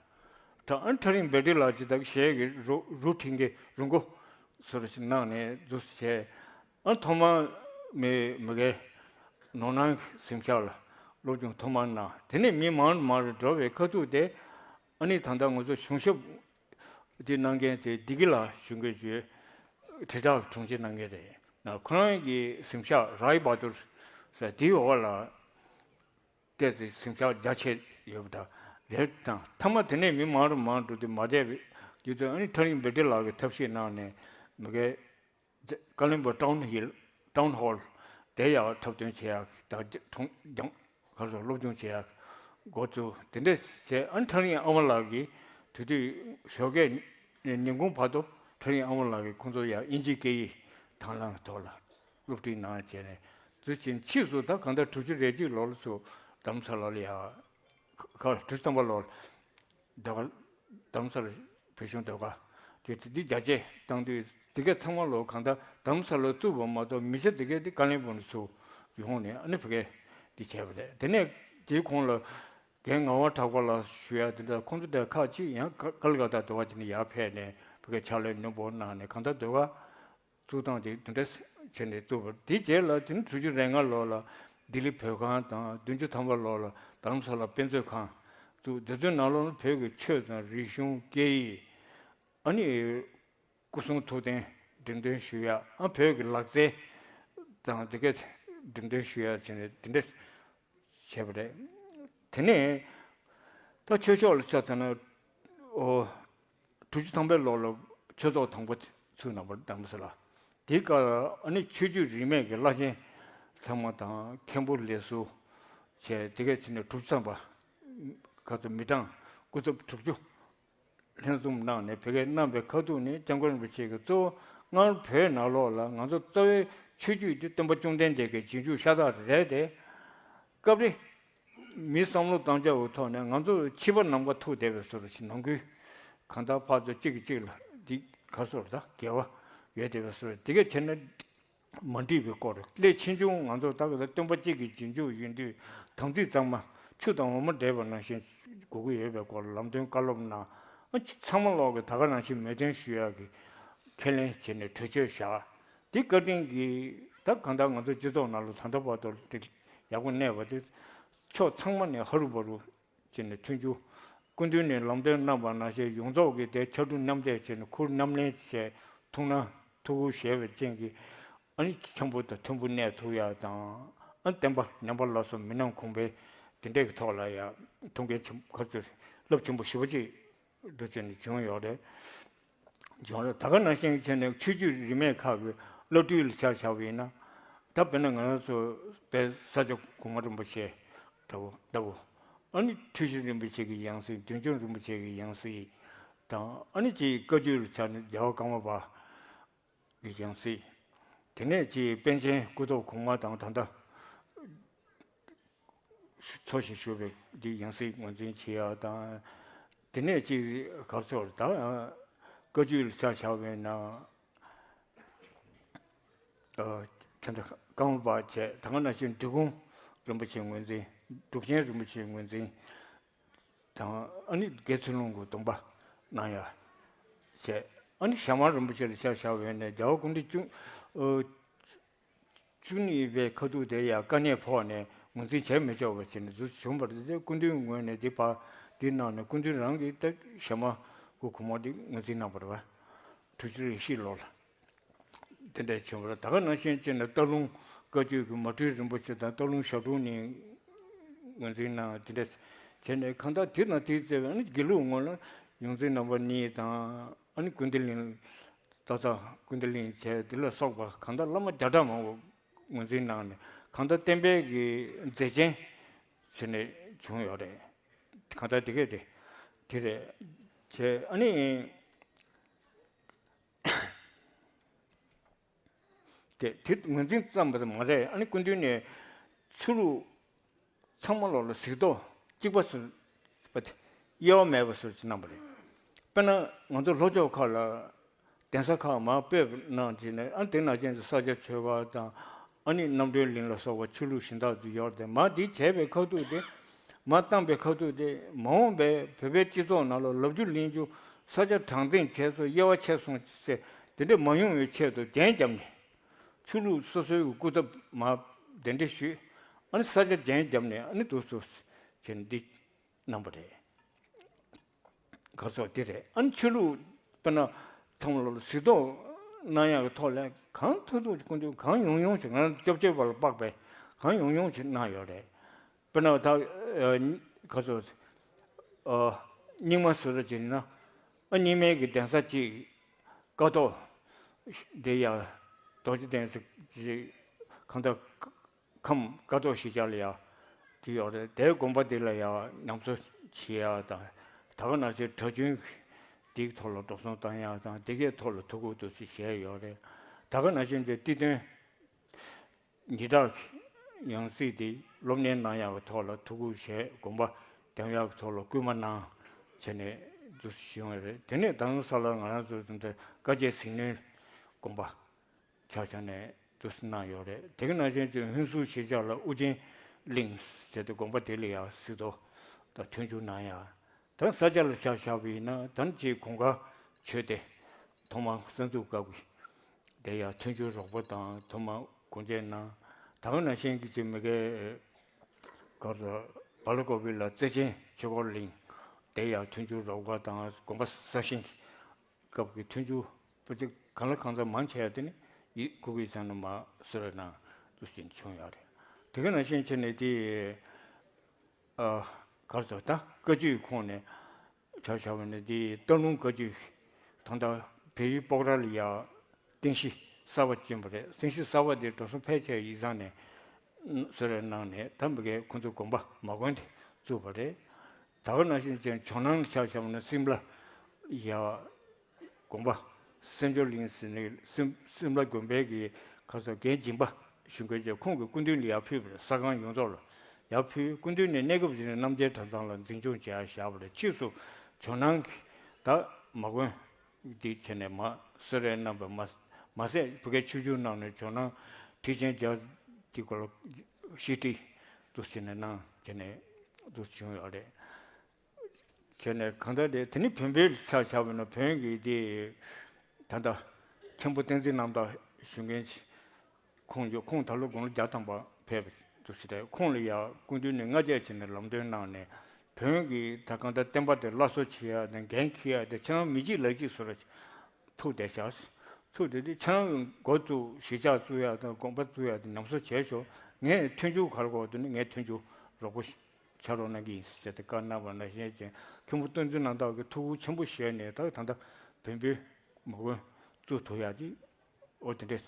ད་ཨ་ནི་ཁྲ་རིང་བེ་ཏྲི་ལགས་ཀྱིས་ད་གཞས་ཀྱི་རུ་རུ་འཁྲིད་མཁན་རུ་འགོ་བཟོ་འདྲ་ཞིག་གནང་ནས་འདུག་སེ་བྱས། ཨ་ཐོག་མར་མི་མི་སྒེར་ནོར་སྣང་གི་གཟིམ་ཤག་ལ་སློབ་སྦྱོང་ཐོག་མར་གནང་། དེ་ནས་མི་མང་རུ་མང་རུ་འགྲོ་བའི་ཁ་ཐུག་དེ། ཨ་ནི་ད་ལྟ་ང་ཚོ་གཞུང་ཞབས་འདི་གནང་མཁན་དེ་བདེ་སྐྱིད་ལགས་ཞུ་མཁན་བརྗོད། དྲིལ་བསྒྲགས་དྲུང་ཆེ་གནང་མཁན་རེད། ན་ཁོ་རང་གི་གཟིམ་ཤག་རའི་བྷ་དུར་ ཟེར་དེའི་འོག་ལ་བལྟས་ཚེ་གཟིམ་ཤག་རྒྱ་ཆེ་ཡོད་པ་འདྲ་ལས་དང་། མཐའ་མ་དེ་ནས་མི་མང་རུ་མང་རུ་དེ་མ་བསྡད་པའི་རྒྱུ་མཚན། ཨ་ནི་ཐག་རིང་བེ་ཏྲི་ལགས་ཀྱིས་ཐབས་ཤེས་གནང་ནས་མི་གའི་ཀ་ལོན་སྦུག་ཊའུན་ཧིལ་ཊའུན་ཧོལ་དེ་ཡག་འཁྲབ་སྟོན་བྱེད་ཡག་དང་། གྲོང་ལྗང་གར་སོགས་སློབ་སྦྱོང་བྱེད་ཡག་འགོ་བཙུགས། དེ་འདྲ་བྱས། ཨ་ནི་ཐག་རིང་ཨ་མ་ལགས་ཀྱིས་དེ་དུས་ཞོགས་ཀས་ཉིན་གུང་བར་དུ་ཐག་རིང་ཨ་མ་ལགས་ཀྱིས་ཁོང་ཚོ་ཡང་དབྱིན་ཇིའི་སྐད་ཡིག་དང་བླངས་ཐོག་ལ་སློབ་ཁྲིད་གནང་བྱས་ནས། དུས་ཆེན་ཕྱིས་སུ་ད་གང་ལྟར་དྲུག་ཅུ་རེ་གཅིག་ལོར་སུ་རྡ་རམ་ས་ལ་ལ་ཡ་ཁ་དྲུག་ཅུ་ཐམ་པ་ལོར་ཟློས་གར་རྡ་རམ་ས་ལ་བོད་གཞུང་ཟློས་གར་དེ་དེ་འདི་རྒྱ་སྐྱེད་བཏང་དུས། དེ་ག་ཚང་མ་ལོ་གང་ལྟར་རྡ་རམ་ས་ལ་བཙུགས་པ་མ་གཏོགས། མི་ཆ་དེ་ག་དེ་ཀ་ལོན་སྦུག་ནས་ཚུར་ཡོང་ནས་ཨ་ནི་བོད་སྐད་འདི་བྱས་པ་རེད། དེ་ནས་དེའི་གོང་ལ་རྒན་ངག་དབང་གྲགས་པ་ལགས་ཞུ་ཡ་དེ་འདྲ། ཁོང་ཚོ་དེ་ཁག་ཅིག་ཡང་ཀ་ཀ་ལི་ཀ་ཏ་ཟློས་གར་བྱས་ནས་ཡར་ཕེབས་ནས་བོད་སྐད་ཕྱག་ལས་སྣོན་པོ་གནང་ནས། གང་ལྟར་ཟློས་གར་བཙུགས་སྟངས་དེ་དེ་འདྲ་བྱས་ནས་བཙུགས་པ། དེའི་རྗེས་ལ་དེ་ནི་དྲུག་ཅུ་རེ་ལྔ་ལོ་ལ་ལྡི་ལི་བོད་ཁང་དང་། བདུན་ཅུ་ཐམ་པ་ལོ་ལ་རྡ་རམ་ས་ལ་དཔེ་མཛོད་ཁང་བཙུགས། དེ་ཚོའི་ནང་ལོགས་ལ་བོད་ཀྱི་ཆོས་དང་རིག་གཞུང་སྐད་ཡིག་ཨ་ནི་སྐུ་གསུང་ཐུགས་རྟེན་འགྲེམས་སྟོན་ཞུ་ཡ། ཨ་བོད་ཀྱི་ལག་རྩལ་དང་དེ་ག་འགྲེམས་སྟོན་ཞུ་ཡ་བྱས་ནས་དེ་འདྲ་བྱས་པ་རེད། དེ་ནས་ད་ཆོས་ཕྱོགས་ལ་ཆ་མཚོན་ན། ཨོ། དྲུག་ཅུ་ཐམ་པའི་ལོ་ལ་ཆོས་ཚོགས་དང་པོ་ཚུགས་གནང་བ་རྡ་རམ་ས་ལ། དེའི་སྐབས་ཨ་ནི་ཆོས་བརྒྱུད་རིས་མེད་ཀྱི་བླ་ཆེན་ཚང་མ་དང་། མཁན་པོ་ལས་ཟུར་བྱས། དེ་ག་བྱས་ནས་དྲུག་ཅུ་ཐམ་པ་ཁ་ཚོ་མི་གྲངས་སྐུ་ཚབ་དྲུག་ཅུ་ལྷན་འཛོམས་གནང་ནས་བོད་སྐད་གནང་བའི་ཁ་ཐུག་ནས། སྐྱབས་མགོན་རིན་པོ་ཆེ་གིས་གཙོ་བོ་སྔར་བོད་ནང་ལོགས་ལ་ང་ཚོ་རྩ་བའི་ཆོས་བརྒྱུད་དེ་སྟོན་པ་བཅོམ་ལྡན་འདས་ཀྱི་རྗེས་འཇུག་ཤ་སྟག་རེད་དེ། སྐབས་རེ་མིའི་བསམ་བློ་གཏོང་བྱ་བའི་ཐོག་ནས་ང་ཚོ་ཕྱི་པ་ནམ་མཁའ་ཐུག་བསྡད་པའི་བཟོ་འདྲ་ཞིག། ནང་ཁུལ་གང་ལྟར་ཕར་ཚུར་གཅིག་གིས་གཅིག་ལ་འདི་ག་རེ་ཟེར་ད་འགལ་བ་ཡོད་བསྡད་པའི་བཟོ་འདྲ། དེ་ག་བྱས་ན་མ་འགྲིག་པའི་སྐོར། སླད་ཕྱིས་འབྱུང་ང་ཚོ་ད་ག་ད་སྟོན་པ་གཅིག་གི་རྗེས་འཇུག་ཡིན་དུས། དམ་ཚིག་གཙང་མ་ཆུ་དང་འོ་མ་འདྲེས་པ་ནང་བཞིན་དགོས་ཀྱི་ཡོད་པའི་སྐོར་ལ་ལམ་སྟོན་བཀའ་སློབ་གནང་། ཨ་ཚང་མ་ལོག་གི་ད་ག་ནང་བཞིན་མོས་མཐུན་ཞུ་ཡག་གི་ཁས་ལེན་བྱས་ནས་གྲོས་ཆོད་བཞག། དེ་བཀའ་དྲིན་གྱིས་ད་གང་ལྟར་ང་ཚོ་སྤྱི་ཚོགས་ནང་ལ་ད་ལྟ་བར་དུ་དེ་ཡག་པོ་གནས་པ་དེ། ཕྱོགས་ཚང་མ་ནས་ཧ་རུ་བ་རུ་བྱས་ནས་མཐུན་འགྱུར། སྐུ་མདུན་ནས་ལམ་སྟོན་གནང་བ་ནང་བཞིན་ཡོངས་རྫོགས་ཀྱིས་དེ་ཕྱར་གྲུ་མཉམ་འདེགས་བྱས་ནས་ཁུར་མཉམ་ལེན་བྱས། ཐུགས་སྣང་ཐུགས་ཁུར་བཞེས་པའི་རྐྱེན་གྱིས་ཨ་ནི་འཆམ་པོ་དང་མཐུན་པོ་གནས་ཐུབ་ཡག་དང་། ཨ་བསྟན་པ་ཉམས་པ་སླར་གསོ་མི་ནམ་གོང་འཕེལ་དེ་འདྲའི་གི་ཐོག་ལ་ཡང་ཐུགས་འགན་ཆེན་པོ་ག་ཚོད་རླབས་ཆེན་པོ་ཞེ་པོ་ཅིག་འདུག་བྱས་ནས་བྱུང་ཡོད་རེད། བྱུང་རེད། ད་ག་ནང་བཞིན་བྱས་ནས་ཆོས་བརྒྱུད་རིས་མེད་ཁག་གི་བླ་སྤྲུལ་ལ་ཆ་བཞག་པ་ཡིན་ན། ད་དཔེར་ན་ང་རང་ཚོ་དཔལ་ས་སྐྱ་གོང་མ་རིན་པོ་ཆེ་འདྲ་བོ་ལྟ་བུ། ཨ་ནི་འཁྲུལ་ཞིག་རིན་པོ་ཆེ་གི་ཡང་སྲིད། བདུད་འཇོམས་རིན་པོ་ཆེ་གི་ཡང་སྲིད་དང་། ཨ་ནི་ཅིག་བཀའ་བརྒྱུད་ལ་ཆ་ནས་རྒྱལ་བ་ཀརྨ་པ་གི་ཡང་སྲིད། དེ་ནས་ཅིག་པཎ་ཆེན་སྐུ་ཐོག་གོང་མ་དང་། ད་ལྟ་འཚོ་ཞིང་བཞུགས་པའི་འདི་ཡང་སྲིད་ངོས་འཛིན་བྱེད་ཡག་དང་། དེ་ནས་ཅིག་ག་རེ་ཟེར་ད། བཀའ་བརྒྱུད་ལ་ཆ་བཞག་པ་ཡིན་ན། ཨ་ད་ལྟ་ཀརྨ་པ་བྱས། ད་ག་ནང་བཞིན་འབྲི་གུང་རིན་པོ་ཆེ་ངོས་འཛིན། འབྲུག་ཆེན་རིན་པོ་ཆེ་ངོས་འཛིན་དང་། ཨ་ནི་དགེ་ཚུལ་སློང་གི་སྡོམ་པ་གནང་ཡག་བྱས། ཨ་ནི་ཞྭ་དམར་རིན་པོ་ཆེ་ལ་ཆ་བཞག་པ་ཡིན་ན། རྒྱལ་བ་སྐུ་ཕྲེང་བཅུ་ཨ་བཅུ་གཉིས་པའི་ཁ་ཐུག་དེ་ཡང་དཀའ་གནད་ཕོག་ནས་ངོས་འཛིན་བྱས་མི་ཆོག་པ་བྱས་ནས་འདུག་བྱུང་བ་རེད། དེ་སྐུ་མདུན་ངོས་ནས་འདི་ཕར་འདི་གནང་ནས། སྐུ་མདུན་རང་གིས་ད་ཞྭ་དམར་གྱི་གོང་མ་འདི་ངོས་འཛིན་གནང་བ་རེད་པ། དྲུག་ཅུ་རེ་བཞི་ལོ་ལ་དེ་འདྲ་བྱུང་བ་རེད། ད་ག་ནང་བཞིན་བྱས་ནས་སྟག་ལུང་བཀའ་བརྒྱུད་ཀྱི་མ་སྤྲུལ་རིན་པོ་ཆེ་དང་། སྟག་ལུང་ཞབས་དྲུང་ནས་ངོས་འཛིན་གནང་། དེ་འདྲ་བྱས་ནས་གང་ལྟར་དེ་དང་དེའི་རྩ་བའི་ཨ་ནི་དགེ་ལུགས་ངོས་ལ་ཡོངས་འཛིན་རྣམ་པ་གཉིས་དང་། ཨ་ནི་ཀུན་བདེ་གླིང་། སྟག་ཚང་ཀུན་བདེ་གླིང་བྱས། དེ་ལ་སོགས་པ་གང་ལྟར་བླ་མ་བརྒྱ་ཕྲག་མང་པོ་ངོས་འཛིན་གནང་ནས། གང་ལྟར་བསྟན་པའི་གི་མཛད་ཆེན་བྱས་ནས་བྱུང་ཡོད་རེད། གང་ལྟར་དེ་གས་དེ་དེ་རེད་བྱས། ཨ་ནི་དེ་དེ་ངོས་འཛིན་ཙམ་པ་མ་རེད། ཨ་ནི་སྐུ་མདུན་ནས་ཆོས་ལུགས་ཚང་མ་ལོག་ལ་གཟིགས་རྟོག་གཅིག་པ་བཟོ་བ་དེ། དབྱེ་བ་མེད་པ་བཟོ་ཅིག་གནང་བ་རེད། དཔེར་ན་ང་ཚོ་ལྷོ་ཕྱོགས་ཁག་ལ་གདན་ས་ཁག་མར་སྤོས་གནང་བྱས་ནས། ཨ་དེ་ནང་བཞིན་དུ་ས་སྐྱ་ཆོས་སྒར་དང་། ཨ་ནི་རྣམ་གྲོལ་གླིང་ལ་སོགས་པ་ཆོས་ལུགས་གཞན་དག་ཚོ་ཡོད་རེད། མར་འདི་བྱས་པའི་ཁ་ཐུག་དེ། མར་བཏང་པའི་ཁ་ཐུག་དེ། མ་འོངས་པའི་བོད་པའི་སྤྱི་ཚོགས་ནང་ལ་ལབ་རྒྱུ་གླེང་རྒྱུ། ས་སྐྱ་དྲང་བདེན་བྱས་སོང་། དབྱེ་བ་ཕྱེ་སོང་ཟེར་དེ་འདྲ་མ་ཡོང་བའི་ཆེད་དུ་གདན་བརྒྱབ་ནས། ཆོས་ལུགས་སོ་སོའི་སྐུ་ཚབ་མར་གདན་འདྲེན་ཞུས། ཨ་ནི་ས་སྐྱ་གདན་བརྒྱབ་ནས་ཨ་ནི་འདུག་སེ་བྱས་ནས་འདི་གནང་བ་རེད། ག་རེ་ཟེར་དེ་རེད། ཨ་ནི་ཆོས་ལུགས་དཔེར་ན་ཚང་མ་ལོག་ལ་གཟིགས་རྟོག་གནང་ཡག་གི་ཐོག་ལ་གང་ཐུབ་ཐུབ་ཀྱི་སྐུ་མདུན་གང་ཡོང་ཡོང་ཞིག་ང་རང་སྐྱབས་བཅོལ་བ་ལ་དཔག་པའི་ གང་ཡོང་ཡོང་ཞིག་གནང་ཡོད་རེད། དཔེར་ན་ད་ཨ་ག་ཚོད་ཨ་རྙིང་མ་བཟོ་འདྲ་བྱས་ན། ཨ་རྙིང་མའི་གི་གདན་ས་གཅིག་ཀ་ཐོག་དེ་ཡ་རྡོ་རྗེ་གདན་ས་གཅིག་གང་ལྟར་ཁམས་ཀ་ཐོག་གཞིས་ཆགས་ལ་ཡ་དེ་ཡོད་རེད། དེའི་དགོན་པ་དེ་ལ་ཡ་ཉམས་གསོ་བྱེད་ཡ་དང་། ད་ག་ནང་བཞིན་གྲྭ་བཙུན་དེའི་ཐོག་ལ་འགྲོ་སོང་བཏང་ཡ་དང་། དེ་གའི་ཐོག་ལ་ཐུགས་ཁུར་དུ་ཞིག་བཞེས་ཡོད་རེད། ད་ག་ནང་བཞིན་དེ་བསྟི་སྟོན་ཉི་གྲགས་ཡང་སྲིད་དེ་སློབ་གཉེར་གནང་ཡག་གི་ཐོག་ལ་ཐུགས་ཁུར་བཞེས། དགོན་པ་འདེམས་ཡག་གི་ཐོག་ལ་སྐུལ་མ་གནང་བྱས་ནས་འདུག་བྱུང་བ་རེད། དེ་ནས་ད་ལྟ་ས་ལ་ང་རང་ཚོ་དེ་འདྲ་དཀའ་སྤྱད་ཟིལ་གནོན་དགོངས་པ་ཆ་བཞག་ནས་འདུག་གནང་ཡོད་རེད། དེ་ག་ནང་བཞིན་གྱི་ཧུན་སུར་གཞིས་ཆགས་ལ་ཨུ་རྒྱན་གླིང་ཟེར་ཏེ་དགོན་པ་དེ་ལ་ཡང་གཟིགས་རྟོག་དང་མཐུན་འགྱུར་གནང་ཡག་ད་ས་སྐྱ་ལ་ཆ་བཞག་པ་ཡིན་ན་ད་ནི་ཅིག་གོང་དཀར་ཆོས་སྡེ་ཐོག་མར་གསར་འཛུགས་སྐབས་ཀྱི་དེ་ཡང་མཐུན་འགྱུར་རོགས་པ་དང་ཐོག་མར་སྒོ་འབྱེད་གནང་། ད་ག་ནང་བཞིན་གྱི་ཅིག་མི་དགེ་གར་སོ་སྦ་ལ་ཀོ་བི་ལ་བརྩེ་ཆེན་ཆོས་འཁོར་གླིང་དེ་ཡང་མཐུན་འགྱུར་རོགས་པ་དང་དགོན་པ་གསར་བཞེངས་ཀྱི་སྐབས་ཀྱི་མཐུན་འགྱུར་པ་ཅིག་གང་ལ་གང་འཚམ་མང་ཆེ་བ་དེ་ནི་ཡིད་སྐུ་གི་ཚང་ནས་མ་གསོལ་རས་གནང་འདུག་ཟིན་བྱུང་ཡོད་རེད། དེ་ག་ནང་བཞིན་བྱས་ནས་དེ་ཨ་གར་སོ་ད་བཀའ་བརྒྱུད་ཁོངས་ནས་ཆ་བཞག་པ་ནི་དེ་སྟག་ལུང་བཀའ་བརྒྱུད་ད་ལྟ་བལ་ཡུལ་སྤོག་ར་ལ་ཡ་རྟེན་གཞི་གསར་པ་བྱིན་པ་རེད། རྟེན་གཞི་གསར་པ་དེ་འགྲོ་སོང་ཕལ་ཆེར་ཡིག་ཚང་ནས་གསོལ་རས་གནང་ནས་ད་མི་དགེ་ཁོང་ཚོ་དགོན་པ་མ་དགོན་དེ་བཙུགས་པ་རེད། ད་ག་ནང་བཞིན་ཅན་ཇོ་ནང་ལ་ཆ་བཞག་པ་ན་སིམ་ལ་ཡ་དགོན་པ་སེམས་མཆོག་གླིང་ཟེར་ནས་སིམ་སིམ་ལ་དགོན་པའི་གི་ཁ་ས་རྒན་སྦྱིན་པ་ཞུ་མཁན་ཅན་ཁོང་གི་སྐུ་མདུན་ལ་ཡར་ཕུལ་བ་རེད། ས་ཁང་ཡོངས་རྫོགས་ལ་ཡར་ཕུལ། སྐུ་མདུན་ནས་གནས་སྐབས་དེ་ནས་རྣམ་རྒྱལ་གྲྭ་ཚང་ལ་འཛིན་སྐྱོང་བྱེད་ཡ་བཞག་པ་རེད། ཕྱིས་སུ་ཇོ་ནང་གི་ད་མ་དགོན་འདི་བྱས་ནས་མ་གསོལ་རས་གནང་བ་མ་མ་ཟད་བོད་སྐད་ཆོས་བརྒྱུད་ནང་ནས་ཇོ་ནང་ཁྲི་ཆེན་རྒྱ་འདི་སྐོར་ལ་བཤད་ཁྲིད་འདུག་བྱས་ནས་གནང་བྱས་ནས་འདུག་བྱུང་ཡོད་རེད། བྱས་ནས་གང་ལྟར་དེ་དེ་ནི་བོན་པོའི་ཆ་བཞག་པ་ན་བོན་གྱི་དེ་ད་ལྟ་མཁན་པོ་བསྟན་འཛིན་རྣམ་དག་ཞུ་མཁན་ཅིག་ཁོང་ཡོད། ཁོང་ད་ལོ་དགུང་ལོ་བརྒྱ་ཐམ་པ་ཕེབས་འདུག་ཟེར་ཏེ་ཁོང་ལ་ཡང་སྐུ་མདུན་ནས་སྔ་རྗེས་བྱས་ནས་ལམ་སྟོན་གནང་ནས་བོན་གྱི་ད་གང་ལྟར་བསྟན་པ་དེ་སླར་གསོ་བྱེད་ཡ་དང་འགན་འཁྱེར་ཡ་དེ་ཁྱེད་རང་མི་གཅིག་ལག་གཅིག་བཟོ་ར་ཐུག་བསྡད་ཤག་ཐུག་བསྡད་དུས་ཁྱེད་རང་འགོ་བཙུགས་གཞིས་ཆགས་བཙུགས་ཡ་དང་དགོན་པ་བཙུགས་ཡ་དེ་ཉམས་གསོ་བྱས་ཤོག་ངས་མཐུན་འགྱུར་ག་རེ་དགོས་འདུག་ནི་ངས་མཐུན་འགྱུར་རོགས་པ་ཆ་རོགས་གནང་གི་ཡིན་ཟེར་ཏེ་བཀའ་གནང་བ་ནང་བཞིན་ཅན་མཁན་པོ་བསྟན་འཛིན་རྣམ་དག་གིས་ཐུགས་ཁུར་ཆེན་པོ་བཞེས་ནས་ད་ད་ལྟ་བོན་པོའི་མ་དགོན་བཙུགས་ཐུབ་ཡ་དེ་འོ་དེ་འདྲས་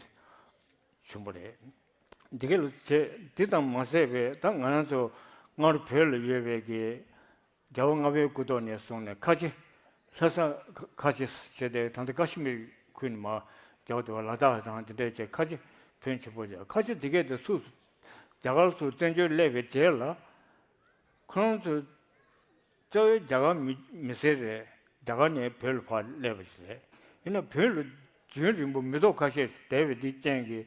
བྱུང་བ་རེད། འདི་ག་ལ་བྱས་འདི་ཙམ་མ་ཟད་པའི་ད་ང་རང་ཚོ་སྔར་བོད་ལ་ཡོད་པའི་གི་རྒྱལ་བ་ལྔ་པའི་སྐུ་ཐོག་ནས་བཟུང་ནས་ཁ་ཆེ་ལྷ་ས་ཁ་ཆེ་བྱས་ཏེ་ད་ལྟ་ཀ་ཤི་མིར་ཁུལ་ནས་མར་རྒྱལ་བ་དུ་བ་ལ་དྭགས་དང་དེ་འདྲས་བྱས་ཁ་ཆེ་བོན་ཆེན་པོ་བྱས། ཁ་ཆེ་འདི་གས་དེ་སུ་རྒྱ་གར་ཚུར་བཙན་བྱོལ་སླེབས་པའི་རྗེས་ལ་ཁོ་རང་ཚོ་གཙོ་བོའི་རྒྱ་གར་མི་མི་སེར་རེད། རྒྱ་གར་ནས་བོད་ལ་ཕར་སླེབས་པ་ཞིག་རེད། ཡིན་ན་བོད་ལ་རྒྱུན་རིང་པོ་མི་ཐོག་ཁ་ཤས་ཤིག་བསྡད་པའི་འདི་རྐྱེན་གྱིས་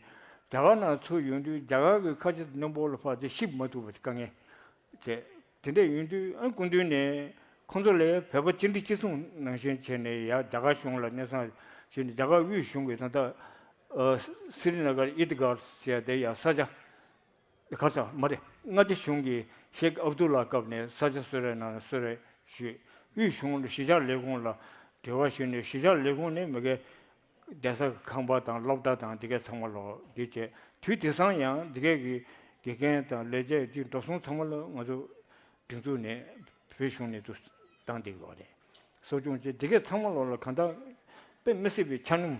རྒྱ་གར་ནང་ཚུར་ཡོང་དུས་རྒྱ་གར་གྱི་ཁ་ཆེ་གནོན་པོ་ལ་ཕར་དེ་གཤིབ་མ་ཐུབ་པ་དཀའ་ངལ་བྱས། དེ་འདྲ་ཡོང་དུས་ཨ་སྐུ་མདུན་ནས་ཁོང་ཚོ་ལ་བོད་པ་གཅིག་སྒྲིལ་གཅིག་མཚུངས་ནང་བཞིན་བྱས་ནས་ཡར་རྒྱ་གར་གཞུང་ལ་སྙན་སེང་ཞུས་ནས་རྒྱ་གར་དབུས་གཞུང་གིས་ད་ལྟ་ཨ་སི་རི་ན་གར་ཨིད་གར་ཟེར་ཡ་དེ་ཡར་ས་ཆ་ག་ས་མ་རེད། མངའ་སྡེ་གཞུང་གིས་ཤེག་ཨབ་དུ་ལ་སྐབས་ནས་ས་ཆ་གསོལ་རས་གནང་ནས་གསོལ་རས་ཞུས། དབུས་གཞུང་ལ་གཞིས་ཆགས་ལས་ཁུངས་ལ་འབྲེལ་བ་ཞུས་ནས་གཞིས་ཆགས་ལས་ཁུངས་ནས་མི་སྒེར་གདན་ས་ཁང་པ་དང་སློབ་གྲྭ་དང་འདི་གས་ཚང་མ་ལོག་འདི་བྱས། དུས་དེང་སང་ཡང་འདི་གས་ཀྱི་དགེ་རྒན་དང་ལས་བྱེད་ཀྱི་འགྲོ་སོང་ཚང་མ་ལ་ང་ཚོ་སྒྲིག་འཛུགས་ནས་བོད་གཞུང་ནས་དུ་བཏང་བསྡད་ཡོད་རེད། གསོ་སྐྱོང་བྱས་འདི་གས་ཚང་མ་ལོག་ལ་གང་ལྟར་དཔེ་མི་སྲིད་པའི་འཆར་སྣང་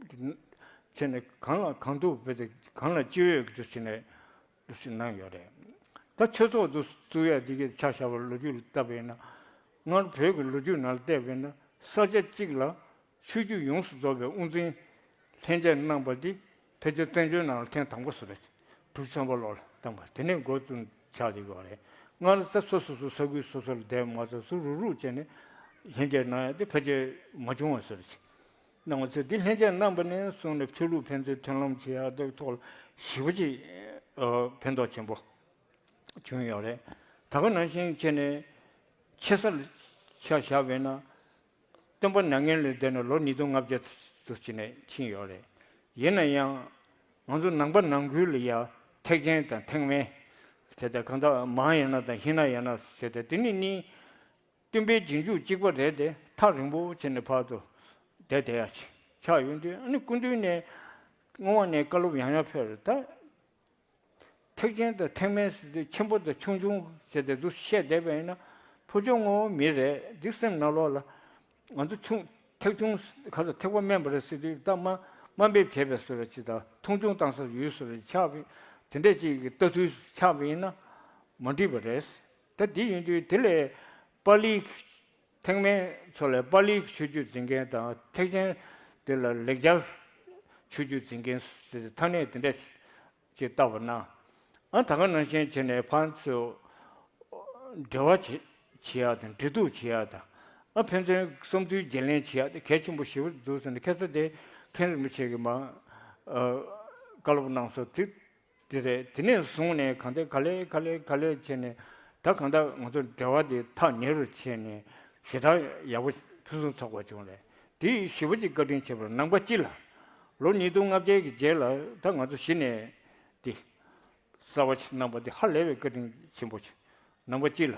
བྱས་ནས་གང་ལ་གང་ཐུབ་བྱས་ཏེ་གང་ལ་ཅི་འོས་ཀྱི་དུ་བྱས་ནས་འདུ་ཤེས་གནང་ཡོད་རེད། ད་ཆོས་ཚོགས་འདུ་བཙུགས་ཡ་འདི་གའི་ཆ་བཞག་པ་ལོ་རྒྱུས་ལ་བལྟས་པས་ན། སྔར་བོད་ཀྱི་ལོ་རྒྱུས་ནང་ལ་བལྟས་པས་ན་ས་ཆ་གཅིག་ལ་ཆོས་བརྒྱུད་ཡོངས་སུ་རྫོགས་པའི་དབུ་འཛིན་ལྷན་རྒྱས་གནང་པ་འདི་ཕལ་ཆེར་བཙན་བྱོལ་ནང་ལ་ཐེངས་དང་པོ་སུ་རེད། དྲུག་ཅུ་ཐམ་པ་ལོ་ལ་བཏང་པ་དེ་ནས་འགོ་བཙུགས་ཆགས་ཀྱི་ཡོད་རེད། སྔར་ད་སོ་སོ་སོ་ས་ཁུལ་སོ་སོ་ལ་བསྡད་མ་ཚད་སུ་རུག་རུག་བྱས་ནས་ལྷན་རྒྱས་གནང་ཡ་དེ་ཕལ་ཆེར་མ་བྱུང་བ་སུ་རེད། གནང་བ་ཚོས་འདི་ལྷན་རྒྱས་གནང་པ་ནས་བཟུང་ནས་ཆོས་ལུགས་ཕན་ཚུན་མཐུན་ལམ་བྱེད་ཡག་དེ་ཐོག་ལ་ཞེ་པོ་ཅིག་ཨ་ཕན་ཐོགས་ཆེན་པོ་བྱུང་ཡོད་རེད། ད་ག་ནང་བཞིན་བྱས་ནས་ཆེ་ས་ལ་ཆ་བཞག་པས་ན་སྟོན་པ་མྱ་ངན་ལས་འདས་ནས་ལོ་ཉིས་སྟོང་ལྔ་བརྒྱ་ཙམ་ཅིག་ནས་ཕྱིན་ཡོད་རེད། ཡིན་ན་ཡང་ང་ཚོ་ནང་པ་ནང་ཁུལ་ལ་ཡ་ཐེག་ཆེན་དང་ཐེག་དམན་ཟེར་ཏེ་གང་ལྟར་མ་ཧཱ་ཡ་ན་དང་ཧི་ན་ཡ་ན་ཟེར་ཏེ་དེ་ནི་གཉིས། སྟོན་པའི་རྗེས་འཇུག་གཅིག་པ་རེད་དེ་ཐག་རིང་པོ་བྱས་ནས་ཕར་དུ་བསྡད་བསྡད་ཡ་ཆགས་ཡོང་དུས་ཨ་ནི་སྐུ་མདུན་ནས་སྔོན་མ་ནས་བཀའ་སློབ་ཡང་ཡང་ཕེབས་རེད་ད། ཐེག་ཆེན་དང་ཐེག་དམན་ཟེར་དུས་ཆེན་པོ་དང་ཆུང་ཆུང་ཟེར་ཏེ་འདུག་བཤད་བསྡད་པ་ཡིན་ན་ཕུགས་རྒྱང་རིང་པོ་མི་རེད། འདི་སེམས་ནང་ལོགས་ལ་ང་ཚོ་ཆུང་ཐེག་ཆུང་ག་ཚོད་ཐེག་པ་དམན་པ་རེད་ཟེར་དུས་ད་དམའ་དམའ་འབེབས་བྱས་པའི་བཟོ་འདྲ་ཅིག་དང་མཐོང་ཆུང་བཏང་ས་ཡོད་བཟོ་འདྲ་ཆགས་པ་ཡིན། དེ་འདྲ་ཅིག་གི་ལྟ་ཚུལ་ཆགས་པ་ཡིན་ན་མ་འགྲིག་པ་རེད། ད་འདི་ཡིན་དུས་དེ་ལས་པཱ་ལིའི་ཐེག་དམན་ཚོ་ལ་པཱ་ལིའི་ཆོས་བརྒྱུད་འཛིན་མཁན་དང་ཐེག་ཆེན་དེ་ལ་ལེགས་སྦྱར་ཆོས་བརྒྱུད་འཛིན་མཁན་ཟེར་ཐ་སྙད་དེ་འདྲ་ཅིག་བཏགས་པ་ན། ཨ་ད་ག་ནང་བཞིན་བྱས་ནས་ཕར་ཚུར་འབྲེལ་བ་བྱེད་བྱེད་ཡག་དང་འབྲེལ་གཏུག་བྱེད་ཡག་དང་། ཨ་ཕན་ཚུན་བསམ་ཚུལ་བརྗེ་ལེན་བྱེད་ཡག་དེ་གལ་ཆེན་པོ་ཞེ་པོ་འདུག་ཟེར་ནས། ཁ་སང་དེ་མཁན་རིན་པོ་ཆེ་གིས་མར་ཨ་བཀའ་སློབ་གནང་སོང་། དེ་དེ་རེད། དེ་ནས་བཟུང་ནས་གང་ལྟར་ག་ལེ་ག་ལེ་ག་ལེ་བྱས་ནས། ད་གང་ལྟར་ང་ཚོ་འབྲེལ་བ་དེ་ཐག་ཉེ་རུ་བྱས་ནས་ཞེ་དྲག་ཡག་པོ་ཕུན་སུམ་ཚོགས་པ་བྱུང་རེད། དེ་ཞེ་པོ་ཅིག་བཀའ་དྲིན་ཆེ་བར་ནང་པ་སྤྱི་ལ་ལོ་ཉིས་སྟོང་ལྔ་བརྒྱ་གི་རྗེས་ལ་ད་ང་ཚོ་གཞི་ནས་དེ་གསར་པ་ཞིག་གནང་པ་དེ་ཧ་ལས་པའི་བཀའ་དྲིན་ཆེན་པོ་ཞིག་ནང་པ་སྤྱི་ལ་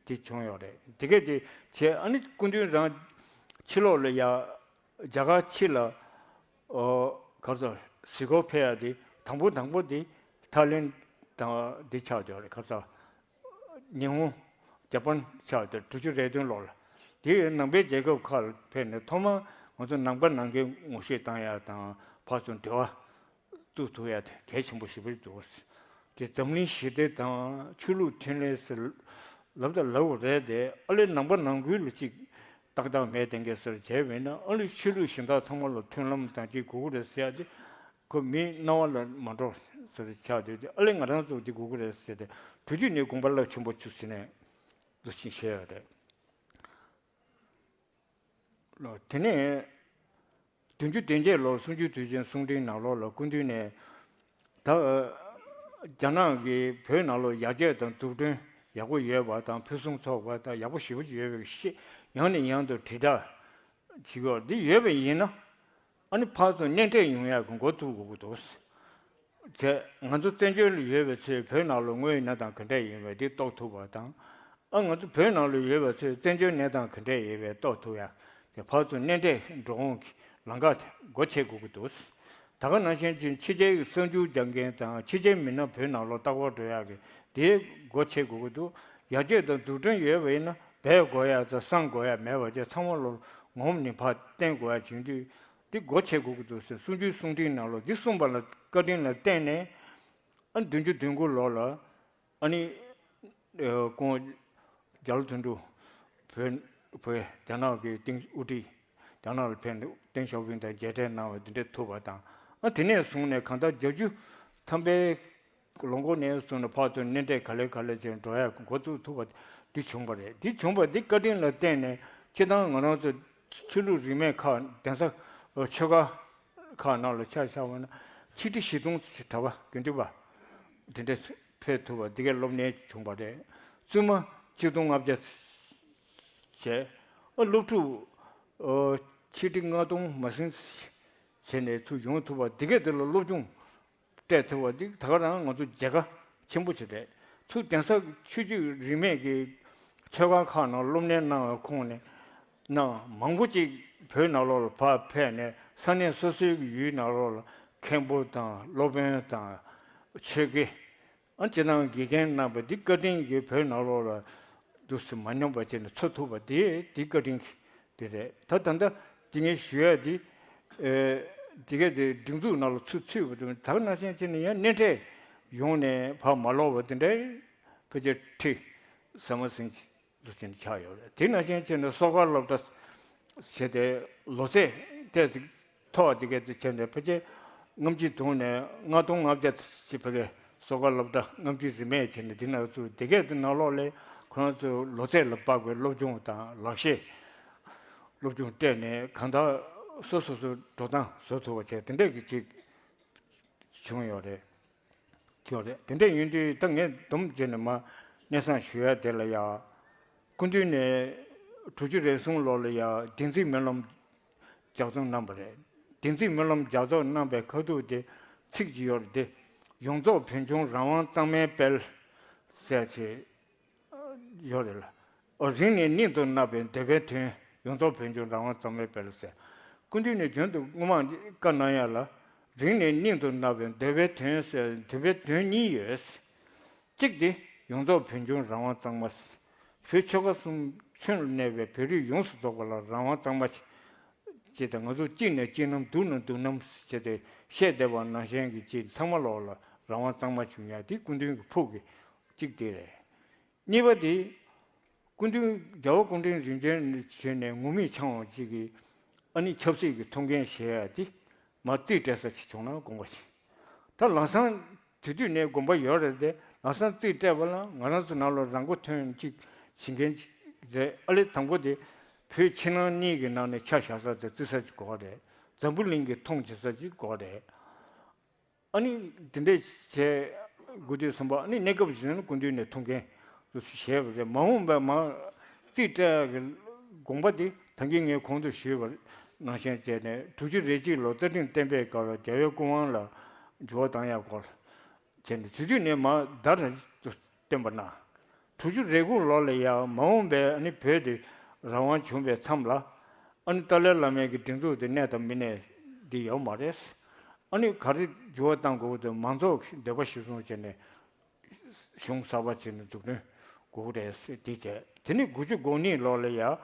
དེ་བྱུང་ཡོད་རེད། དེ་གས་དེ་བྱས། ཨ་ནི་སྐུ་མདུན་རང་ཕྱི་ལོགས་ལ་ཡ་རྒྱ་གར་ཕྱི་ལ་ཨོ་ག་རེ་ཟེར་གཟིགས་སྐོར་ཕེབས་ཡ་དེ་དང་པོ་དང་པོ་དེ་ཐའི་ལེན་དང་དེ་ཆགས་ཡོད་རེད། ག་རེ་ཟེར་ཉི་ཧོང་། ཇ་པན་ཆགས་ཏེ་དྲུག་ཅུ་རེ་བདུན་ལོ་ལ། དེ་ཡང་ནང་པའི་རྒྱལ་ཁབ་ཁག་ལ་ཕེབས་ནས་ཐོག་མར་ང་ཚོ་ནང་པ་ནང་འགལ་ངོ་ཤེས་བཏང་ཡ་དང་ཕར་ཚུར་འབྲེལ་བ་བཙུགས་ཐུབ་ཡ་དེ་གལ་ཆེན་པོ་ཞེ་པོ་འདུག། དེ་འཛམ་གླིང་ཞི་བདེ་དང་ཆོས་ལུགས་མཐུན་ལམ་ཟེར་ལབ་དང་ལབ་རེད་དེ། ཨ་ལས་ནང་པ་ནང་ཁུལ་ལ་ཅིག་ཏག་ཏག་མེད་དེ་འགའ་ཟེར་བྱས་པས་ན། ཨ་ལས་ཆོས་ལུགས་གཞན་དག་ཚང་མ་ལ་མཐུན་ལམ་དང་ཅིག་དགོས་ཀྱི་རེད་ཟེར་ཡ་དེ། ཁོ་མིའི་སྣང་བ་ལ་མ་འགྲོ་ཟེར་ཆགས་དུས་དེ། ཨ་ལས་ང་རང་ཚོ་འདི་དགོས་ཀྱི་རེད་ཟེར་ཏེ། དུས་དུས་ནས་དགོངས་པ་རླབས་ཆེན་པོ་བྱུང་ཟེར་ནས་འདུ་ཤེས་བྱས་ཡོད་རེད། ལོ་དེ་ནས་བདུན་ཅུ་དོན་བརྒྱད་ལོར་གསུང་ཆོས་དུས་ཆེན་གསུང་འཕྲིན་ནང་ལོགས་ལ་སྐུ་མདུན་ནས་ད་རྒྱ་ནག་གིས་བོད་ནང་ལོགས་ཡར་རྒྱས་དང་འཛུགས་སྐྲུན་ཡག་པོ་ཡོད་པ་དང་ཕུན་སུམ་ཚོགས་པ་དང་ཡག་པོ་ཞེ་པོ་ཅིག་ཡོད་པའི་ཤེས་ཡང་ནས་ཡང་དུ་དྲིལ་བསྒྲགས་བྱེད་ཀྱི་ཡོད། འདི་ཡོད་པ་ཡིན་ན། ཨ་ནི་ཕར་ཚུར་སྣེ་འདྲེན་ཡོང་ཡག་གི་འགོ་བཙུགས་དགོས་ཀྱི་འདུག་ཟེར། ང་ཚོ་བཙན་བྱོལ་ལ་ཡོད་པའི་ཚོས་བོད་ནང་ལ་དངོས་ཡོད་གནས་སྟངས་ག་འདྲ་ཡིན་པ་འདི་རྟོགས་ཐུབ་པ་དང་། ཨ་ང་ཚོ་བོད་ནང་ལ་ཡོད་པའི་ཚོས་བཙན་བྱོལ་གནས་སྟངས་ག་འདྲ་ཡིན་པ་རྟོགས་ཐུབ་ཡག་དེ་ཕར་ཚུར་སྣེ་འདྲེན་འགྲོ་འོང་གི་ལམ་ཁ་དེ་སྒོ་ཕྱེ་དགོས་ཀྱི་འདུག། ད་ག་ནང་བཞིན་ཕྱི་རྒྱལ་གྱི་གསར་འགྱུར་རྒྱག་མཁན་དང་ཕྱི་རྒྱལ་མི་སྣ་བོད་ནང་ལ་ལྟ་སྐོར་འགྲོ་ཡག་གི་དེའི་སྒོ་ཕྱེ་དགོས་ཀྱི་འདུག། ཡར་རྒྱས་དང་འཛུགས་སྐྲུན་ཡོད་པ་ཡིན་ན་སྦས་དགོས་ཡག་དང་གསང་དགོས་ཡག་མེད་པ་བྱས། ཚང་མ་ལ་ངོམ་ནས་ཕར་བསྟན་དགོས་ཡག་བྱུང་དུས། འདི་སྒོ་ཕྱེ་དགོས་ཀྱི་འདུག་ཟེར་གསུང་ཆོས་གསུང་འཕྲིན་ནང་ལོགས་འདི་གསུངས་པ་ལ་བཀའ་དྲིན་ལ་བརྟེན་ནས། ཨ་བདུན་ཅུ་དོན་དགུ་ལོ་ལ་ཨ་ནི་ཨ་ཁོང་རྒྱ་ལོ་དོན་གྲུབ་བོད་བོད་རྒྱ་ནག་གི་ཏིང་དབུ་ཁྲིད། རྒྱ་ནག་ལ་ཕེབས་ནས་ཏེང་ཞའོ་ཕིང་དང་མཇལ་འཕྲད་གནང་བ་འདི་འདྲ་ཐུབ་པ་དང་། ཨ་དེ་ནས་བཟུང་ནས་གང་ལྟར་བརྒྱད་ཅུ་ཐམ་པའི་ལོ་འགོ་ནས་བཟུང་ནས་ཕར་ཚུར་སྣེ་འདྲེན་ག་ལེ་ག་ལེ་བྱས་འགྲོ་ཡག་འགོ་བཙུགས་ཐུབ་པ་འདི་བྱུང་བ་རེད། འདི་བྱུང་བ་འདི་བཀའ་དྲིན་ལ་བརྟེན་ནས་སྤྱིར་བཏང་ང་རང་ཚོ་ཆོས་ལུགས་རིས་མེད་ཁག་གདན་ས་ཆོས་ཁ་ཁག་ནང་ལ་ཆ་བཞག་པ་ན་ཆིག་ཁྲི་བཞི་སྟོང་ཞིག་གྲྭ་པ་དགེ་འདུན་པ་དེ་འདྲ་ཕེབས་ཐུབ་པ་འདི་གའི་སློབ་གཉེར་བྱུང་བ་རེད། བཙུན་མ་ཆིག་སྟོང་ལྔ་བརྒྱ་བྱས། ཨ་སློབ་ཕྲུག་ཨ་ཆིག་ཁྲི་ལྔ་སྟོང་མ་ཟིན་བྱས་ནས་ཚུར་ཡོང་ཐུབ་པ་འདི་གས་དེ་ལ་སློབ་སྦྱོང་སྤྲད་ཐུབ་པ་འདི་ད་ག་རང་ང་ཚོ་མཇལ་ཁ་ཆེན་པོ་ཞིག་རེད། ཚུར་གདན་ས་ཆོས་བརྒྱུད་རིས་མེད་ཀྱི་ཆོས་ཁང་ཁག་ནང་སློབ་གཉེར་གནང་བའི་ཁོངས་ནས་ནང་མང་པོ་ཅིག་བོད་ནང་ལོགས་ལ་ཕར་ཕེབས་ནས་ས་གནས་སོ་སོའི་ཡུལ་ནང་ལོགས་ལ་མཁན་པོ་དང་སློབ་དཔོན་དང་ཆོས་དགེ། ཨ་སྤྱིར་བཏང་དགེ་རྒན་རྣམ་པ་འདི་བཀའ་དྲིན་གྱིས་བོད་ནང་ལོགས་ལ་འདུག་སེ་མ་ཉམས་པ་བྱས་ནས་འཚོ་ཐུབ་པ་དེ་འདི་བཀའ་དྲིན་གྱི་དེ་རེད། ད་ད་ལྟ་འདི་ངས་ཞུ་ཡ་འདི་ཨེ་འདི་ག་དེ་སྒྲིག་འཛུགས་ནང་ལ་ཚུད་ཚུད་པ་དང་། ད་ག་ནང་བཞིན་བྱས་ནས་ཡང་སྣེ་འདྲེན་ཡོང་ནས་ཕར་མ་ལོག་པ་དེ་འདྲའི་ཕལ་ཆེར་ཁྲི་ཟ་མ་ཟིན་འདུག་ཅན་ཆགས་ཡོད་རེད། དེ་ནང་བཞིན་བྱས་ནས་གསོལ་ཁ་སློབ་གྲྭ་བྱས་ཏེ་ལོ་ཚད་ཏོག་ཙམ་མཐོ་བ་དེ་གས་དེ་བྱས་ནས་ཕལ་ཆེར་ལྔ་བཅུ་དུང་ནས་ལྔ་སྟོང་ལྔ་བརྒྱ་ཅིག་ཕ་གི་གསོལ་ཁ་སློབ་གྲྭ་ལྔ་བཅུ་རིས་མེད་བྱས་ནས་དེ་ནང་ཚུད། དེ་གས་དེ་ནང་ལོགས་ལ་ཁོ་རང་ཚོའི་ལོ་ཚད་ལ་དཔག་པའི་སློབ་སྦྱོང་དང་ལག་ཤེས་སློབ་སྦྱོང་སྤྲད་ནས་གང་ལྟར་སོ་སོ་སོའི་འགྲོ་སྟངས་བཟོ་ཐུབ་པ་བྱས་དེ་འདྲས་ཀྱི་ཅིག་བྱུང་ཡོད་རེད། ཡོད་རེད། དེ་འདྲ་ཡིན་དུས་ད་ངས་སྡོམ་བྱས་ནས་མ་སྙན་སེང་ཞུ་ཡ་དེ་ལ་ཡ། སྐུ་མདུན་ནས་དྲུག་ཅུ་རེ་གསུམ་ལོ་ལ་ཡ་བདེན་ཚིག་སྨོན་ལམ་ལྗགས་རྩོམ་གནང་བ་རེད། བདེན་ཚིག་སྨོན་ལམ་ལྗགས་རྩོམ་གནང་པའི་ཁ་ཐུག་དེ་ཚིག་ཅིག་ཡོད་རེད་དེ། ཡོངས་རྫོགས་བོད་ལྗོངས་རང་དབང་གཙང་མའི་དཔལ་ཟེར་ཅིག་ཡོད་རེད་ལ། ཨོ་རིང་ནས་སྙིང་དུ་བརྣག་པའི་འདོད་པའི་དོན། ཡོངས་རྫོགས་བོད་ལྗོངས་རང་དབང་གཙང་མའི་དཔལ་ཟེར། སྐུ་མདུན་ནས་རྒྱུན་དུ་སྔོན་མ་བཀའ་གནང་ཡ་ལ། རིང་ནས་སྙིང་དུ་མནར་བའི་འདོད་པའི་དོན་ཟེར། འདོད་པའི་དོན་གཉིས་ཡོད། གཅིག་དེ་ཡོངས་རྫོགས་བོད་ལྗོངས་རང་དབང་གཙང་མ། བོད་ཆོལ་ཁ་གསུམ་ཁྱོན་ལ་གནས་པའི་བོད་རིགས་ཡོངས་སུ་རྫོགས་པ་ལ་རང་དབང་གཙང་མ་ཅེས་དང་། ང་ཚོ་གཅིག་ནས་གཅིག་རྣམས། སྡུག་ནས་སྡུག་རྣམས་ཅེས་ཏེ་བཤད་བསྡད་པ་ནང་བཞིན་གྱི་ཅིག་ཚང་མ་ལོག་ལ་རང་དབང་གཙང་མ་བྱུང་ཡ་དེ་སྐུ་མདུན་གྱི་ཕུགས་ཀྱི་གཅིག་དེ་རེད། གཉིས་པ་དེ། སྐུ་མདུན་རྒྱལ་བ་སྐུ་ཕྲེང་རིམ་བྱོན་བྱོན་ནས་ངུར་སྨྲིག་འཆང་བ་གཅིག་གིས་ཨ་ནི་ཆབ་སྲིད་ཀྱི་ཐུགས་འགན་བཞེས་ཡ་དེ་མར་རྩིས་སྤྲད་ས་ཅིག་བྱུང་ན་དགོངས་པ་བཞེས། ད་ལམ་སང་དེ་དུས་ནས་དགོངས་པ་ཡོད་རེད་དེ། ལམ་སང་རྩིས་སྤྲད་པ་ལ་ང་རང་ཚོ་ནང་ལོགས་རང་མགོ་ཐོན་གཅིག་བྱེད་མཁན་རེད། ཨ་ལེ་དང་པོ་དེ་བོད་ཕྱི་ནང་གཉིས་ཀྱི་ནང་ནས་ཆ་བཞག་ས་དེ་རྩི་ས་ཅིག་དགོས་རེད། འཛམ་བུ་གླིང་གིས་མཐོང་བྱེད་ས་ཅིག་དགོས་རེད། ཨ་ནི་དེ་འདྲས་བྱས་དགོས་དུས་ཙམ་པ། ཨ་ནི་གནས་སྐབས་ཡིན་ན་སྐུ་མདུན་ནས་ཐུགས་འགན་དུ་བཞེས་པ་རེད། མ་འོངས་པའི་མ་རྩིས་སྤྲད་ཀྱི་དགོངས་པ་དེ་ད་གིན་ངས་གོང་དུ་ཞུས་པ་ནང་བཞིན་བྱས་ནས། དྲུག་ཅུ་རེ་གཅིག་ལོ་རྩ་ཁྲིམས་གཏན་འབེབས་སྐབས་ལ་རྒྱལ་བའི་སྐུ་དབང་ལ་འགྱུར་བ་བཏང་ཡག་སྐོར་བྱས་ནས། དེ་དུས་ནས་མར་ཟླ་རེ་བཏོན་པ་ན། དྲུག་ཅུ་རེ་དགུ་ལོ་ལ་ཡང་མ་འོངས་པའི་ཨ་ནི་བོད་དེ་རང་དབང་བྱུང་བའི་མཚམས་ལ། ཨ་ནི་ཏཱ་ལའི་བླ་མའི་གི་སྒྲིག་འཛུགས་དེ་གནས་དང་མི་གནས་འདི་ཡོད་མ་རེད། ཨ་ནི་ག་རེ་འགྱུར་བ་གཏང་དགོས་དེ་མང་ཚོགས་ཀྱི་འདོད་པ་གཞིར་བཟུང་བྱས་ནས་གཞུང་གསར་པ་བྱས་ནས་འཛུགས་སྐྲུན་དགོས་རེད་ཟེར་དེ་བྱས། དེ་ནས་དགུ་བཅུ་གོ་གཉིས་ལོ་ལ་ཡང་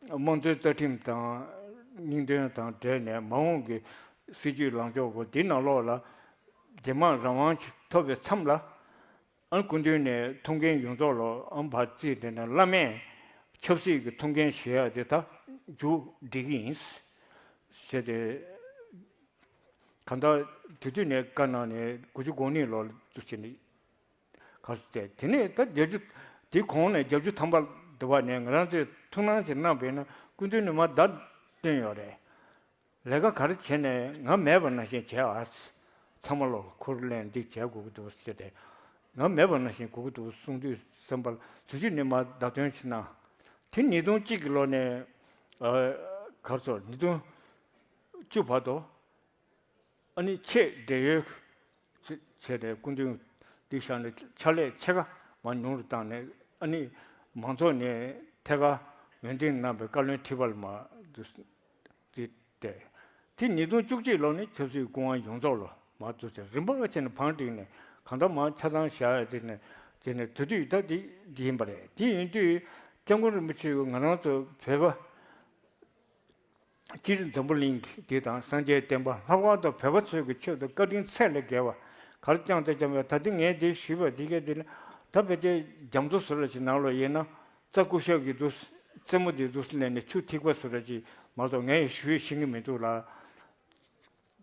དམངས་གཙོའི་རྩ་ཁྲིམས་དང་སྙིང་དོན་དང་འབྲེལ་ནས་མ་འོངས་ཀྱི་སྲིད་ཇུས་ལངས་ཕྱོགས་སྐོར་འདི་ནང་ལོགས་ལ་འདེམས་དམངས་རང་དབང་ཐོབ་པའི་མཚམས་ལ། ཨ་ནི་སྐུ་མདུན་ནས་ཐུགས་འགན་ཡོངས་རྫོགས་ལོ་ཨ་ནི་བར་རྩིས་དེ་ནས་བླ་མས་ཆབ་སྲིད་ཀྱི་ཐུགས་འགན་བཞེས་ཡ་དེ་ད་མཇུག་སྒྲིལ་གྱི་ཡིན་ཟེར་ཏེ། གང་ལྟར་དེ་དུས་ནས་བཀའ་གནང་ནས་དགུ་བཅུ་གོ་གཉིས་ལོ་དུ་ཕྱིན་ནས་གར་སོང་སྟེ། དེ་ནས་ད་བརྒྱད་ཅུ་དེ་གོང་ནས་བརྒྱད་ཅུ་ཐམ་པ་དུ་བ་ནས་ང་རང་ཚོས་ཐུགས་སྣང་ཅིག་གནང་བས་ན། སྐུ་མདུན་ནས་མར་བརྡ་བཏོན་ཡོད་རེད། ལས་ཀ་ག་རེ་བྱས་ནས་ང་མེད་པ་ནང་བཞིན་བྱས་ཨ། ཚང་མ་ལོག་ཁུར་ལེན་འདི་བྱས་དགོས་ཀྱི་འདུག་ཟེར་ཏེ། ང་མེད་པ་ནང་བཞིན་དགོས་ཀྱི་འདུག་གསུངས་དུས་ཙམ་པ་ལ། དུས་ཚོད་ནས་མར་བརྡ་སྟོན་ཕྱིན་ན། དེ་ཉིས་སྟོང་གཅིག་གི་ལོ་ནས་ཨ་གར་སོང་། ཉིས་སྟོང་བཅུ་བར་དུ་ཨ་ནི་ཆེད་བགྲེས་ཡོལ་བྱས་ནས་སྐུ་མདུན་འདི་བཞག་ནས་ཕྱག་ལས་ཕྱེད་ཀ་མར་ཉུང་རུ་བཏང་ནས། ཨ་ནི་མང་ཚོགས་ནས་ཐད་ཀར་འོས་འདེམས་གནང་བའི་བཀའ་བློན་ཁྲི་པ་ལ་མར་འདུག་སེ་བསྡད། དེ་ཉིས་སྟོང་བཅུ་གཅིག་ལོ་ནས་ཆབ་སྲིད་སྐུ་དབང་ཡོངས་རྫོགས་ལ་མར་འདུག་སེ་རིམ་པ་བྱས་ནས་བང་བསྒྲིགས་ནས་གང་ལྟར་མར་ཆ་ཚང་བཞག་ཡ་དེ་ནས། དེ་ནས་དེ་དུས་ད་དེ་འདི་ཡིན་པ་རེད། དེ་ཡིན་དུས་སྐྱབས་མགོན་རིན་པོ་ཆེ་གིས་ང་རང་ཚོ་བོད་པ་སྤྱིར་འཛམ་བུ་གླིང་འདི་དང་སངས་རྒྱས་བསྟན་པ་ལྷག་པར་དུ་བོད་པ་ཚོའི་གི་ཆེད་དུ་བཀའ་དྲིན་ཚད་ལས་བརྒལ་བ་ག་རེ་བསྐྱངས་ཏེ་བསྐྱངས་པས། ད་དེ་ངས་འདི་ཞུས་པ་འདི་གས་འདི་ལ། ད་ཕལ་ཆེར་རྒྱ་མཚོ་བཟོ་འདྲ་ཅིག་ནང་ལོགས་ཡིན་ན། རྩྭ་ཀུ་ཤ་གི་འདུག་རྩེ་མོ་འདི་འདུག་ལེན་ནས་ཆུ་ཐིགས་པ་བཟོ་འདྲ་ཅིག་མ་གཏོགས་ངས་ཞུས་ཤེས་ཀྱི་མི་འདུག་ལ།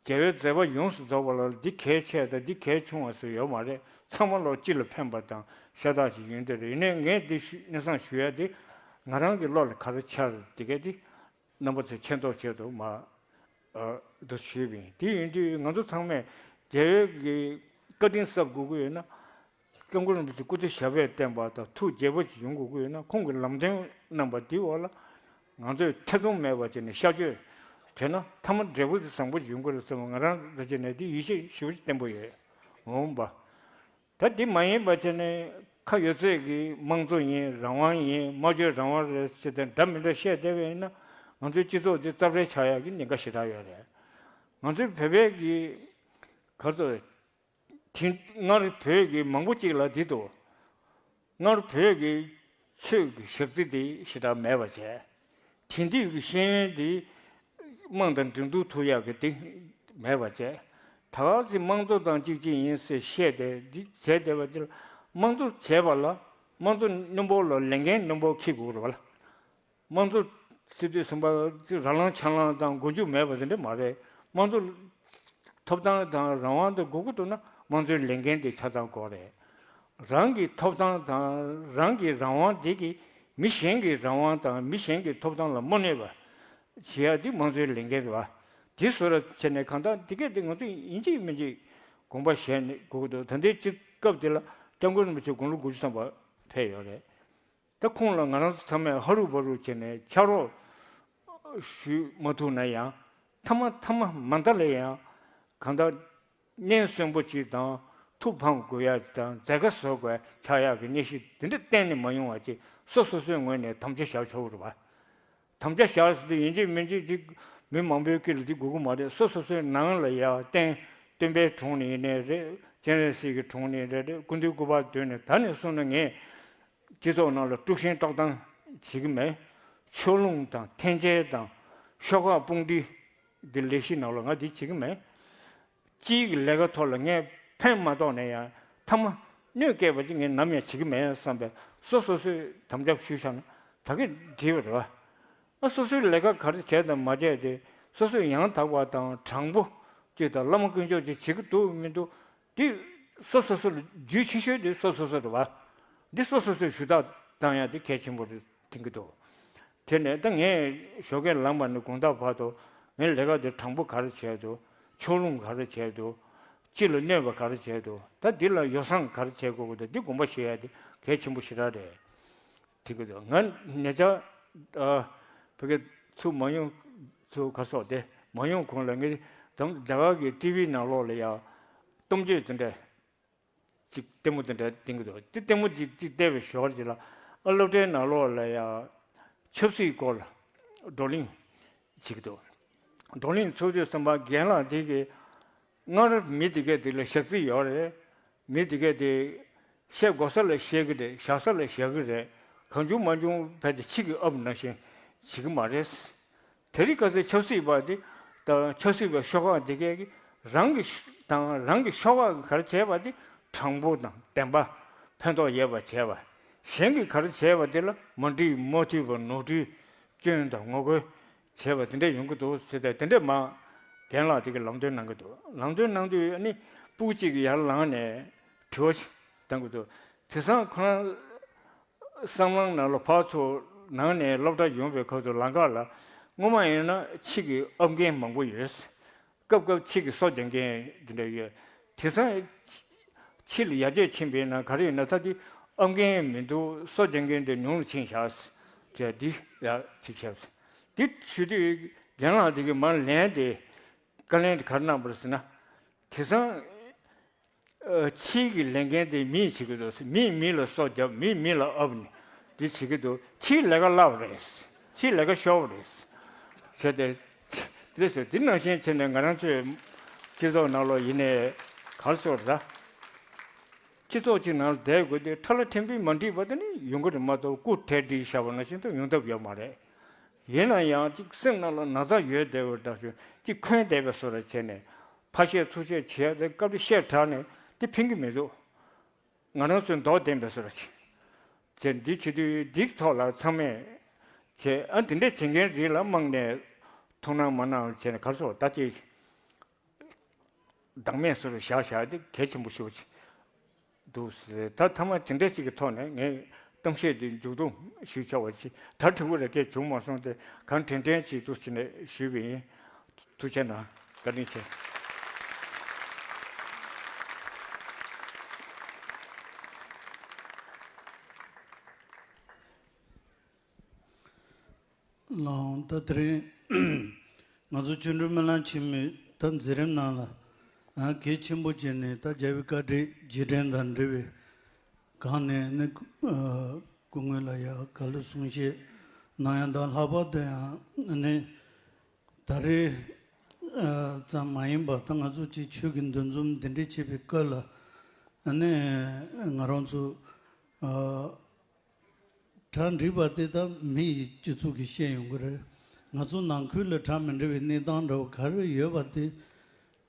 རྒྱལ་བའི་མཛད་པ་ཡོངས་སུ་རྫོགས་པ་ལ་འདི་གལ་ཆེ་དང་འདི་གལ་ཆུང་བ་ཟེར་ཡོད་མ་རེད། ཚང་མ་ལོག་སྤྱི་ལ་ཕན་པ་དང་ཤ་སྟག་ཅིག་ཡིན་དེ་རེད། ཡིན་ནའི་ངས་འདི་ཞུ་སྙན་སེང་ཞུ་ཡ་དེ་ང་རང་གི་བློ་ལ་ག་རེ་འཆར་དེ་གས་དེ་རྣམ་པ་ཚོས་མཁྱེན་རྟོགས་ཆེད་དུ་མ་ཨ་འདུག་ཞུས་པ་ཡིན། དེ་ཡིན་དུས་ང་ཚོ་ཚང་མས་རྒྱལ་བའི་གི་བཀའ་དྲིན་གསབ་དགོས་ཀྱི་ཡོད་ན། སྐྱབས་མགོན་རིན་པོ་ཆེ་སྐུ་ཚེ་ཞབས་པད་བརྟན་པ་དང་ཐུགས་དགྱེས་པ་ཅིག་ཡོང་དགོས་ཀྱི་ཡོད་ན། ཁོང་གི་ལམ་སྟོན་གནང་པ་འདིའི་འོག་ལ་ང་ཚོས་ཐེ་ཚོམ་མེད་པ་བྱས་ནས་གཤགས་བཅོས་བྱས་ན་མཐའ་མ་འབྲས་བུ་དེ་བཟང་པོ་ཡོང་གི་རེད་བསམ། ང་རང་ལ་བྱས་ནས་འདི་ཡིད་ཆེས་ཞེ་པོ་ཅིག་བརྟན་པོ་ཡོད། འོང་པ། ད་འདི་མ་ཡིན་པ་བྱས་ནས་ཁ་ཡོད་ཚད་ཀྱིས་དམངས་གཙོ་ཡིན། རང་དབང་ཡིན། སྨྲ་བརྗོད་རང་དབང་རེད་ཟེར་ཏེ་འདྲ་མི་འདྲ་བཤད་བསྡད་པ་ཡིན་ན། ང་ཚོའི་སྤྱི་ཚོགས་འདི་རྩབ་ཧྲལ་ཆགས་ཡག་གི་ཉེན་ཁ་ཞེ་དྲག་ཡོད་རེད། ང་ཚོའི་བོད་པའི་གི་ག་རེ་ཟེར། དེ་སྔར་བོད་ཀྱི་མང་པོ་ཅིག་ལ་འདི་འདུག་སྔར་བོད་ཀྱི་ཆོས་ཀྱི་ཞག་རྩི་དེ་ཞེ་དྲག་མེད་པ་བྱས། དེང་དུས་ཀྱི་ཤེས་ཡོན་དེ་དམངས་དང་འགྲན་བསྡུར་ཐུབ་ཡག་གི་དེ་མེད་པ་བྱས། ད་ག་ཚོད་དམངས་གཙོ་དང་གཅིག་གཅིག་ཡིན་ཟེར་བཤད་དེ་འདི་བྱས་བསྡད་པ་དེ་ལ། དམངས་གཙོ་བྱས་པ་ལ་དམངས་གཙོ་རྣོན་པོ་ལ་ལས་འགན་རྣོན་པོ་འཁྱེར་དགོས་རེད་པ་ལ། དམངས་གཙོ་ཟེར་དུས་ཙམ་པ་ཅིག་ར་ལངས་ཆ་ལངས་དང་མགོ་མཇུག་མེད་པ་དེ་འདྲ་མ་རེད། དམངས་གཙོ་ཐོབ་ཐང་དང་རང་དབང་དེ་དགོས་ཀྱི་འདུག་ན་དམངས་གཙོའི་ལས་འགན་དེ་ཆ་ཚང་དགོས་རེད། རང་གི་ཐོབ་ཐང་དང་རང་གི་རང་དབང་དེ་གིས་མི་གཞན་གྱི་རང་དབང་དང་མི་གཞན་གྱི་ཐོབ་ཐང་ལ་མ་གནོད་པ་བྱེད་ཡ་དེ་དམངས་གཙོའི་ལས་འགན་རེད་པ། དེ་བཟོ་འདྲ་བྱས་ནས་གང་ལྟར་དེ་གས་དེ་ང་ཚོས་ཡིན་གཅིག་མིན་གཅིག་དགོངས་པ་བཞེས་ནས་དགོས་ཀྱི་འདུག་ད་ལྟའི་སྐབས་དེ་ལ་སྐྱབས་མགོན་རིན་པོ་ཆེ་དགུང་ལོ་དགུ་བཅུ་ཐམ་པ་ཕེབས་ཡོད་རེད། ད་ཁོང་ལ་ང་རང་ཚོ་ཚང་མས་ཧ་རུ་བ་རུ་བྱས་ནས་ཕྱག་རོགས་ཞུ་མ་ཐུབ་ན་ཡང་། མཐའ་མ་མཐའ་མ་མ་མཐའ་ལ་ཡང་གང་ལྟར་སྙན་གསོན་པོ་ཅིག་དང་། ཐུགས་ཕམ་དགོས་ཡ་དང་། མཛད་དཀའ་བཟོ་དགོས་ཆགས་ཡག་གི་གནས་གཞི་དེ་འདྲ་གཏན་ནས་མ་ཡོང་བ་ཅིག་སོ་སོ་སོའི་ངོས་ནས་དམ་བཅའ་བཞག་ཆོག་རེད་པ། དམ་བཅའ་བཞག་ཟེར་དུས་ཡིན་གཅིག་མིན་གཅིག་ཅིག་ མི་མང་པོའི་དཀྱིལ་ལ་འདི་དགོས་ཀྱི་མ་རེད། སོ་སོ་སོའི་ནང་ལ་ཡ་བསྟན། སྟོན་པའི་དྲུང་ནས་ཡིན་ནའི་རེད། སྤྱན་རས་གཟིགས་ཀྱི་དྲུང་ནས་རེད། རེད། སྐུ་མདུན་སྐུ་པར་མདུན་ནས་ད་ནས་བཟུང་ནས་ངས་སྤྱི་ཚོགས་ནང་ལ་དཀྲུག་ཤིང་གཏོར་སྟངས་བྱེད་ཀྱི་མེད། ཕྱོགས་ལྷུང་དང་འཐེན་འཁྱེར་དང་ཤོག་ཁག་དཔུང་སྒྲིག་འདི་ལས་གཞི་ནང་ལ་ང་འདི་བྱེད་ཀྱི་མེད། སྤྱིའི་གི་ལས་ཀ་ཐོག་ལ་ངས་ཕན་མ་ཐོགས་ནས་ཡང་མཐའ་མ་གནོད་སྐྱེལ་བ་ཅིག་ངས་ནམ་ཡང་བྱེད་ཀྱི་མེད་བསམ་པའི་སོ་སོ་སོས་དམ་བཅའ་ཞུས་བཞག་ན་ད་གིན་འགྲིག་པ་རེད་བ། ཨ་སོ་སོའི་ལས་ཀ་ག་རེ་བྱས་དང་མ་བྱས་དེ་སོ་སོས་ཡང་དག་པ་དང་དྲང་པོ་ཅིག་དང་བླ་མ་དཀོན་མཆོག་ཅིག་བྱེད་ཀྱི་འདུག་མི་འདུག་འདི་སོ་སོ་སོ་ལ་རྒྱུས་ཆེ་ཤོས་དེ་སོ་སོ་སོ་རེད་བ། འདི་སོ་སོ་སོས་ཞུ་དག་བཏང་ཡ་དེ་གལ་ཆེན་པོ་རེད་དྲན་གྱི་འདུག་དེ་ནས་ད་ངས་ཞོགས་ཀས་ལངས་པ་ནས་དགོང་དག་བར་དུ་ངའི་ལས་ཀ་དེ་དྲང་པོ་ག་རེ་བྱས་འདུག་ཕྱོགས་ལྷུང་ག་རེ་བྱས་འདུག་སྤྱི་ལ་གནོད་པ་ག་རེ་བྱས་འདུག་ད་འདི་ལ་ཡོ་བསྲང་ག་རེ་བྱེད་དགོས་ཀྱི་འདུག་འདི་དགོངས་པ་བཞེས་ཡ་དེ་གལ་ཆེན་པོ་ཞེ་དྲག་རེད། དེ་གི་འདུག་ང་ཉེ་ཆར་ཨ་བོད་སྐད་ཚུགས་མ་ཡོང་ཚུགས་ག་སོགས་དེ་མ་ཡོང་གོང་ལ་ངས་དམ་རྒྱ་གར་གྱི་ཊི་ཝི་ནང་ལོགས་ལ་ཡ་གཏམ་བརྗོད་དེ་འདྲ་ཅིག་ལྟད་མོ་དེ་འདྲ་བསྟན་གྱི་འདུག་དེ་ལྟད་མོ་ཅིག་ཅིག་བལྟས་པའི་ཞོར་ཅིག་ལ་ཨ་སློབ་གྲྭའི་ནང་ལོགས་ལ་ཡ་ཆབ་སྲིད་སྐོར་ལ་བགྲོ་གླེང་བྱེད་ཀྱི་འདུག་བགྲོ་གླེང་ཚོགས་དུས་ཙམ་པ་རྒན་ལགས་དེ་གིས་སྔར་མི་དེ་གས་དེ་ལ་ཞབས་ཕྱི་ཡོད་རེད། མི་དེ་གས་དེ་བཤད་དགོས་ས་ལ་བཤད་གི་རེད། བཞག་ས་ལ་བཞག་གི་རེད། གང་བྱུང་མང་བྱུང་ཕལ་ཆེར་ཕྱི་གི་ཨབ་ནང་བཞིན་བྱེད་གི་མ་རེད། དེ་རིང་ཁ་སང་ཆབ་སྲིད་པ་དེ་དང་ཆབ་སྲིད་པའི་ཤོག་ཁག་དེ་གས་ཀྱིས་རང་གི་ཤ་དང་རང་གི་ཤོག་ཁག་གིས་ག་རེ་བྱས་པ་དེ་དྲང་པོ་དང་བདེན་པ་ཕན་ཐོགས་ཡོད་པ་བྱས་པ། གཞན་གྱིས་ག་རེ་བྱས་པ་དེ་ལ་མ་འགྲིག་མ་འཐུས་པ་ནོར་འཁྲུལ་སྐྱོན་དང་ངོ་རྒོལ་བྱས་པ་དེ་འདྲ་ཡོང་གི་འདུག་ཟེར་ཏེ་དེ་འདྲས་མ་རྒན་ལགས་དེ་གིས་ལམ་སྟོན་གནང་གི་འདུག་ལམ་སྟོན་གནང་དུས་ཨ་ནི་སྤུ་གཅིག་གིས་ཡར་ལངས་ནས་དྲི་བ་ཞིག་བཏང་གི་འདུག་དེང་སང་ཁོ་རང་བསམ་བློའི་ནང་ལ་ཕར་ཚུར་ནང་ནས་སློབ་གྲྭ་ཡོང་བའི་སྐབས་སུ་ལམ་ཁ་ལ་སྔོན་མ་ཡིན་ན་ཕྱི་གི་ཨབ་མཁན་མང་པོ་ཡོད། སྐབས་སྐབས་ཕྱི་གི་སོ་རྒྱག་མཁན་དེ་འདྲ་ཡོད། དེང་སང་ཕྱི་ལ་ཡར་རྒྱས་ཕྱིན་པ་ཡིན་ན་ག་རེ་ཡིན་ན་ད་དེ་ཨབ་མཁན་མི་འདུག་སོ་རྒྱག་མཁན་དེ་ཉུང་རུ་ཕྱིན་བཞག་ཟེར་དེ་ཡར་ཅིག་བཤད། དེ་ཞུ་དུས་རྒན་ལགས་དེ་གིས་མར་ལན་དེ་བཀའ་ལན་དེ་ག་རེ་གནང་བ་རེད་ཟེར་ན། དེང་སང་ཨ་ཕྱིའི་གི་ལས་འགན་དེ་མིས་བྱེད་ཀྱི་འདུག་མིས་མི་ལ་སོ་བརྒྱབ། མིས་མི་ལ་ཨབ་ནས་འདི་བྱེད་ཀྱི་འདུག་ཕྱིའི་ལས་ཀ་སླ་བ་རེད། ཕྱིའི་ལས་ཀ་ཤོར་བ་རེད་ཟེར་ཏེ། དེ་ཟེར་དེ་ནང་བཞིན་བྱས་ནས་ང་རང་ཚོའི་སྤྱི་ཚོགས་ནང་ལོགས་ཡིན་ནའི་ག་རེ་ཟེར་དགོས་རེད། སྤྱི་ཚོགས་གཅིག་ནང་ལ་བསྡད་དགོས་དུས་ཁྲ་ལ་ཕྲན་བུའི་མ་འགྲིག་པ་དེ་ནི་ཡོང་གི་རེད་མ་གཏོགས་སྐུ་གྲལ་སྒྲིག་བཞག་པ་ནང་བཞིན་དུ་ཡོང་ཐབས་ཡོད་མ་རེད། ཡིན་ན་ཡང་ཅིག་སེམས་ནང་ལ་ན་ཚ་ཡོད་བསྡད་པ་འདྲ་ཞིག་ཅིག་འཁོན་བསྡད་པའི་བཟོ་འདྲ་བྱས་ནས་ཕར་བཤད་ཚུར་བཤད་བྱས་ཏེ་སྐབས་རེ་བཤད་དྲགས་ནས་དེ་ཕན་གྱི་མི་འདུག་ང་རང་ཚོའི་མདོག་བསྟན་པའི་བཟོ་འདྲ་ཞིག་བྱས། འདི་བྱེད་དུས་འདིའི་ཐོག་ལ་ཚང་མས་བྱས། ཨ་འདི་འདྲས་བྱེད་མཁན་རིགས་ལ་དམངས་ནས་ཐུགས་སྣང་མ་གནང་བྱས་ནས་ག་རེ་ཟེར་ད་ཅིག་བདག་མེད་བཟོ་འདྲ་བཞག་བཞག་དེ་གལ་ཆེན་པོ་ཞེ་པོ་ཅིག་འདུག་ཟེར། ད་ཐ་མ་དེ་འདྲ་ཅིག་གི་ཐོག་ནས་ངས་གཏམ་བཤད་འདི་མཇུག་སྡོམ་ཞུ་ཆོག་པ་ཅིག་ད་དྲི་བ་རེ་སྐད་བྱུང་མ་སོང་སྟེ་གང་དྲན་དྲན་ཅིག་འདུག་ཟེར་ནས་ཞུས་པ་ཡིན། ཐུགས་རྗེ་གནང་། བཀའ་དྲིན་ཆེ། ལགས་འོང་། ད་དེ་རིང་ང་ཚོ་བཅིངས་འགྲོལ་སྨོན་ལམ་ཆེན་མོའི་ད་མཛད་རིམ་ནང་ལ་ཨ་གལ་ཆེན་པོ་བྱས་ནས་ད་རྒྱལ་བའི་བཀའ་དྲིན་རྗེས་དྲན་དང་འབྲེལ་བའི་སྒང་ནས་ནི་ཨ་སྐུ་ངོ་ལ་ཡང་བཀའ་སློབ་གསུང་བཤད་གནང་ཡ་དང་། ལྷག་པར་དུ་ཡང་ནི་ད་རེས་ཨ་ཙམ་མ་ཡིན་པར་ད་ང་ཚོ་གཅིག་ཆོས་ཀྱི་འདུ་འཛོམས་འདི་འདྲ་བྱེད་པའི་སྐབས་ལ་ཨ་ནི་ང་རང་ཚོ་ཨ་གྲ་འགྲིག་པ་དེ་ད་མི་ཡི་སྤྱི་ཚོགས་ཀྱིས་ཤེས་ཡོང་གི་རེད། ང་ཚོ་ནང་ཁུལ་ལ་གྲ་མི་འགྲིག་པའི་གནས་སྟངས་འདྲ་བོ་ག་རེ་ཡོད་པ་དེ་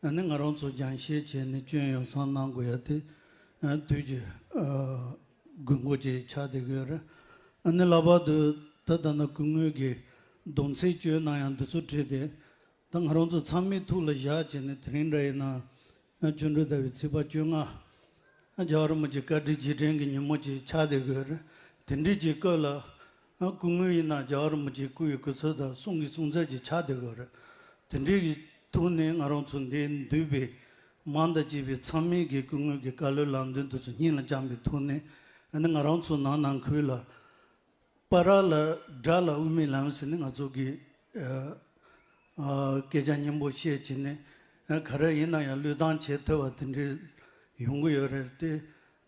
ཨ་ནི་ང་རང་ཚོ་སྦྱང་བཤད་བྱས་ནས་སྐྱོན་ཡོ་བསྲང་གནང་དགོས་ཡ་དེ་ཨ་དུས་ཀྱི་ཨ་དགོས་མཁོ་ཅིག་ཆགས་བསྡད་ཀྱི་ཡོད་རེད། ཨ་ནི་ལྷག་པར་དུ་ད་ལྟ་ན་སྐུ་ངོ་གིས་སྡོམ་ཚིག་བསྐྱོན་གནང་ཡ་འདི་ཚོ་བྲིས་ཏེ། ད་ང་རང་ཚོ་ཚང་མའི་ཐུགས་ལ་བཞག་བྱས་ནས་དེ་རིང་འདྲ་ཡིན་ན་བཅིངས་འགྲོལ་ཟླ་བའི་ཚེས་པ་བཅོ་ལྔ་རྒྱལ་བ་རིན་པོ་ཆེ་བཀའ་དྲིན་རྗེས་དྲན་གྱི་ཉིན་མོ་ཅིག་ཆགས་བསྡད་ཀྱི་ཡོད་རེད། དེ་འདྲའི་ཅིག་སྐབས་ལ་སྐུ་ངོ་ཡིན་ན་རྒྱལ་བ་རིན་པོ་ཆེའི་སྐུ་ཡི་སྐུ་ཚབ་དང་གསུང་གི་གསུང་ཚབ་ཅིག་ཆགས་བསྡད་ཀྱི་ཡོད་རེད། དེ་འདྲའི་གི་ཐོག་ནས་ང་རང་ཚོ་འདིར་འདུས་པའི་མང་དང་བཅས་པའི་ཚང་མས་ཀྱི་སྐུ་ངོ་གི་བཀའ་སློབ་ལམ་སྟོན་དེ་ཚོ་སྙིང་ལ་བཅངས་པའི་ཐོག་ནས་ཨ་ནི་ང་རང་ཚོ་ནང་ནང་ཁུལ་ལ་པ་ར་ལ་དགྲ་ལ་དབུ་མའི་ལམ་ཟེར་ནས་ང་ཚོ་གི་ཨ་ཨ་སྐད་ཆ་སྙན་པོ་བཤད་བྱས་ནས་ཨ་ག་རེ་ཡིན་ན་ཡང་བློས་བཏང་བྱེད་ཐུབ་པ་དེ་འདྲ་ཡོང་གི་ཡོད་རེད་དེ།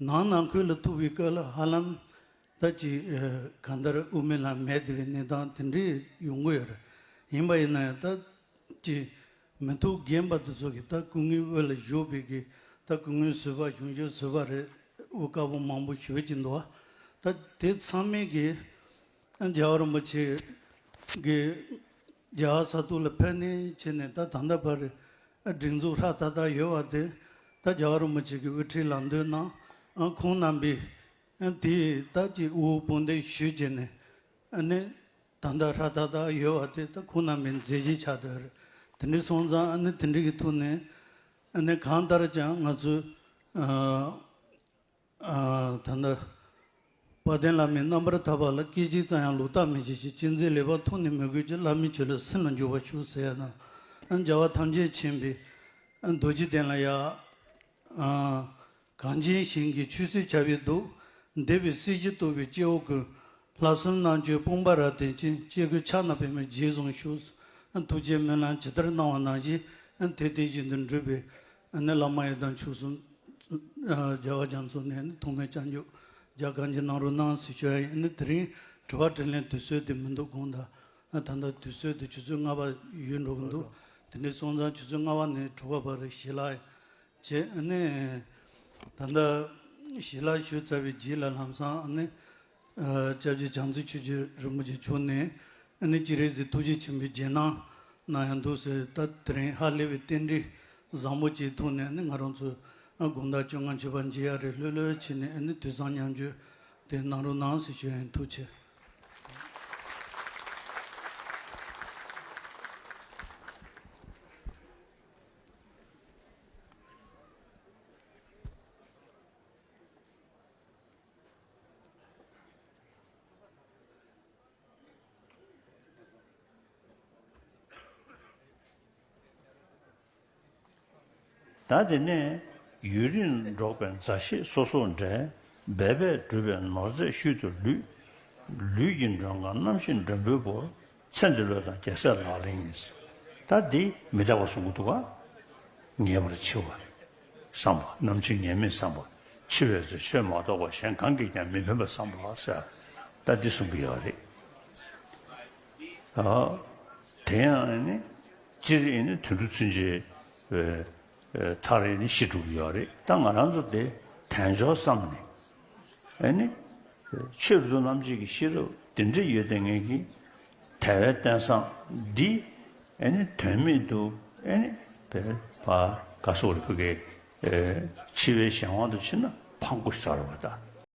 ནང་ནང་ཁུལ་ལ་ཐུག་པའི་སྐབས་ལ་ཧ་ལམ་ད་ཅིག་ཨ་གང་ལྟར་དབུ་མའི་ལམ་མེད་བསྡད་པའི་གནས་སྟངས་དེ་འདྲ་ཡོང་གི་ཡོད་རེད། ཡིན་པ་ཡིན་ན་ཡང་ད་ ཀྱི་མི་ཐོག་རྒན་པ་དེ་ཚོ་གིས་ད་སྐུ་ངལ་དབུས་ལ་བཞུགས་པའི་གི་ད་སྐུ་ངལ་བཟོད་པ་གཞུང་ཞབས་བཟོད་པ་རེད། དབུ་དཀར་པོ་མང་པོ་ཞུ་གི་འདུག་ད་དེ་ཚང་མས་གི་རྒྱལ་བ་རིན་པོ་ཆེ་གི་རྒྱལ་བ་ས་ཐོག་ལ་ཕེབས་ནས་བྱས་ནས་ད་ད་ལྟ་བར་སྒྲིག་འཛུགས་ཧྲ་ཏག་ཏག་ཡོད་པ་དེ་ད་རྒྱལ་བ་རིན་པོ་ཆེ་གི་དབུ་ཁྲིད་ལམ་སྟོན་གནང་། ཁོང་རྣམ་པས་དེ་ད་ཀྱི་དབུ་དཔུང་འདེགས་ཞུས་བྱས་ནས་ཨ་ནི། ད་ལྟ་ཧྲ་ཏག་ཏག་ཡོད་པ་དེ་ད་ཁོང་རྣམ་པའི་མཛད་རྗེས་ཆགས་བསྡད་རེད། དེ་འདྲ་སོང་ཙང་ཨ་ནི་དེ་འདྲ་གི་ཐོག་ནས་ཨ་ནི་གང་ལྟར་ཀྱང་ང་ཚོས་ཨ་ཨ་ད་ལྟ་དཔལ་ལྡན་བླ་མའི་རྣམ་པར་ཐར་པ་ལ་སྐད་ཅིག་ཙམ་ཡང་ལོག་ལྟ་མི་བྱེད་ཅིང་། ཅི་མཛད་ལེགས་པར་མཐོང་ནས་མོས་གུས་ཀྱིས། བླ་མའི་ཆོས་ལ་སེམས་ལ་འཇུག་པར་ཤོག་ཟེར་ཡ་དང་། རྒྱལ་བ་ཐམས་ཅད་མཁྱེན་པའི་རྡོ་རྗེ་གདན་ལ་ཡ། གངས་ཅན་ཞིང་གི་ཆོས་སྲིད་ཁྱབ་པའི་མདོ། འདས་པའི་སྲིད་ཞིའི་རྟོགས་པའི་སྐྱེ་བོ་ཀུན། ལྷག་བསམ་རྣམ་དཔྱོད་དཔུང་པ་རབ་བརྟན་ཅིང་། སྐྱེ་དགུའི་ཕྱག་ན་པདྨོ་རྗེས་བཟུང་ཤོག་ཐུགས་རྗེ་སྨོན་ལམ་ཇི་ལྟར་གནང་བ་ནང་བཞིན་དེ་དེ་བཞིན་དུ་འགྲུབ་པའི་ནི་བླ་མ་ཡི་དམ་མཆོག་གསུམ། རྒྱལ་བ་རྒྱ་མཚོ་ནས་ནི་ཐོགས་མེད་བྱང་ཆུབ་རྒྱ་གང་ཅི་གནང་རོགས་གནང་ཟེར་ཞུ་ཡ་ཡིན། ནི་དེ་རིང་དྲི་བ་དྲིས་ལན་དུས་ཚོད་དེ་མི་འདུག་དགོངས་དག་ད་ལྟ་དུས་ཚོད་དེ་ཆུ་ཚོད་ལྔ་པ་ཡོལ་འགྲོ་གི་འདུག་དེ་འདྲ་སོང་ཙང་ཆུ་ཚོད་ལྔ་པ་ནས་དྲུག་པ་བར་ཞི་ལ་བྱས། ཨ་ནི་ད་ལྟ་ཞི་ལ་ཞུས་ཚར་བའི་རྗེས་ལ་ལམ་སང་ཨ་ནི་སྐྱབས་རྗེ་བྱང་རྩེ་ཆོས་རྗེ་རིན་པོ་ཆེ་མཆོག་ནས་ཨ་ནི་སྤྱན་རས་གཟིགས་ཐུགས་རྗེ་ཆེན་པོའི་རྗེས་གནང་གནང་ཡ་འདུག་ཟེར། ད་དེ་རིང་ཧ་ལས་པའི་རྟེན་འབྲེལ་བཟང་པོ་ཅིག་ཐོག་ནས་ཨ་ནི་ང་རང་ཚོ་དགོང་དག་བཅོ་ལྔ་མཆོད་པ་མཇལ་ཡ་རེད། ལྷོད་ལྷོད་བྱས་ནས་ཨ་ནི་དུས་བཟང་མཉམ་སྤྱོད་དེ་གནང་རོགས་གནང་ཟེར་ཞུ་ཡ་ཡིན། ཐུགས་རྗེ་ཆེ། ད་དེ་ནས་ཡུན་རིང་འགྲོགས་པའི་མཛའ་བཤེས་སོ་སོར་འབྲལ། འབད་པས་བསྒྲུབས་པའི་ནོར་རྫས་ཤུལ་དུ་ལུས། ལུས་ཀྱི་མགྲོན་ཁང་རྣམ་ཤེས་མགྲོན་པོའི་སྦུག་རྫས་འདི་བློས་བཏང་རྒྱལ་སྲས་ལག་ལེན་ཡིན། ད་འདི་མི་རྟག་པ་གསུང་གི་འདུག་ག་ངེས་པར་འཆི་བ་བསམ་པ། ནམ་འཆི་ངེས་མེད་བསམ་པ། འཆི་བའི་ཚེ་ཆོས་མ་གཏོགས་པ་གཞན་གང་གིས་ཀྱང་མི་ཕན་པ་བསམ་པ་ཟེར། ད་འདི་གསུང་གི་ཡོད་རེད། ཨ། དེ་ཡང་ནི་སྤྱིར་ནི་དུད་འགྲོ་ཚུན་ཆད་མཐར་ནི་ཤི་འགྲོ་གི་ཡོད་རེད། ད་ང་རང་ཚོ་དེ་དལ་འབྱོར་བསམ་ནས་ཨ་ནི་ཆོས་རབ་ཏུ་རྣམ་འབྱེད་ཀྱི་ཤེས་རབ་དེ་འདྲ་ཡོད་དེ་ངེད་ཀྱི་དལ་བའི་རྟེན་བཟང་འདི་ཨ་ནི་དོན་མེད་དུ་ཨ་ནི་བས་ཕ་ག་སོགས་རེ་ཕུ་གའི་འཆི་བའི་གཞན་དབང་དུ་ཕྱིན་ན་ཕངས་པོ་ཞིག་ཚར་བ་དང་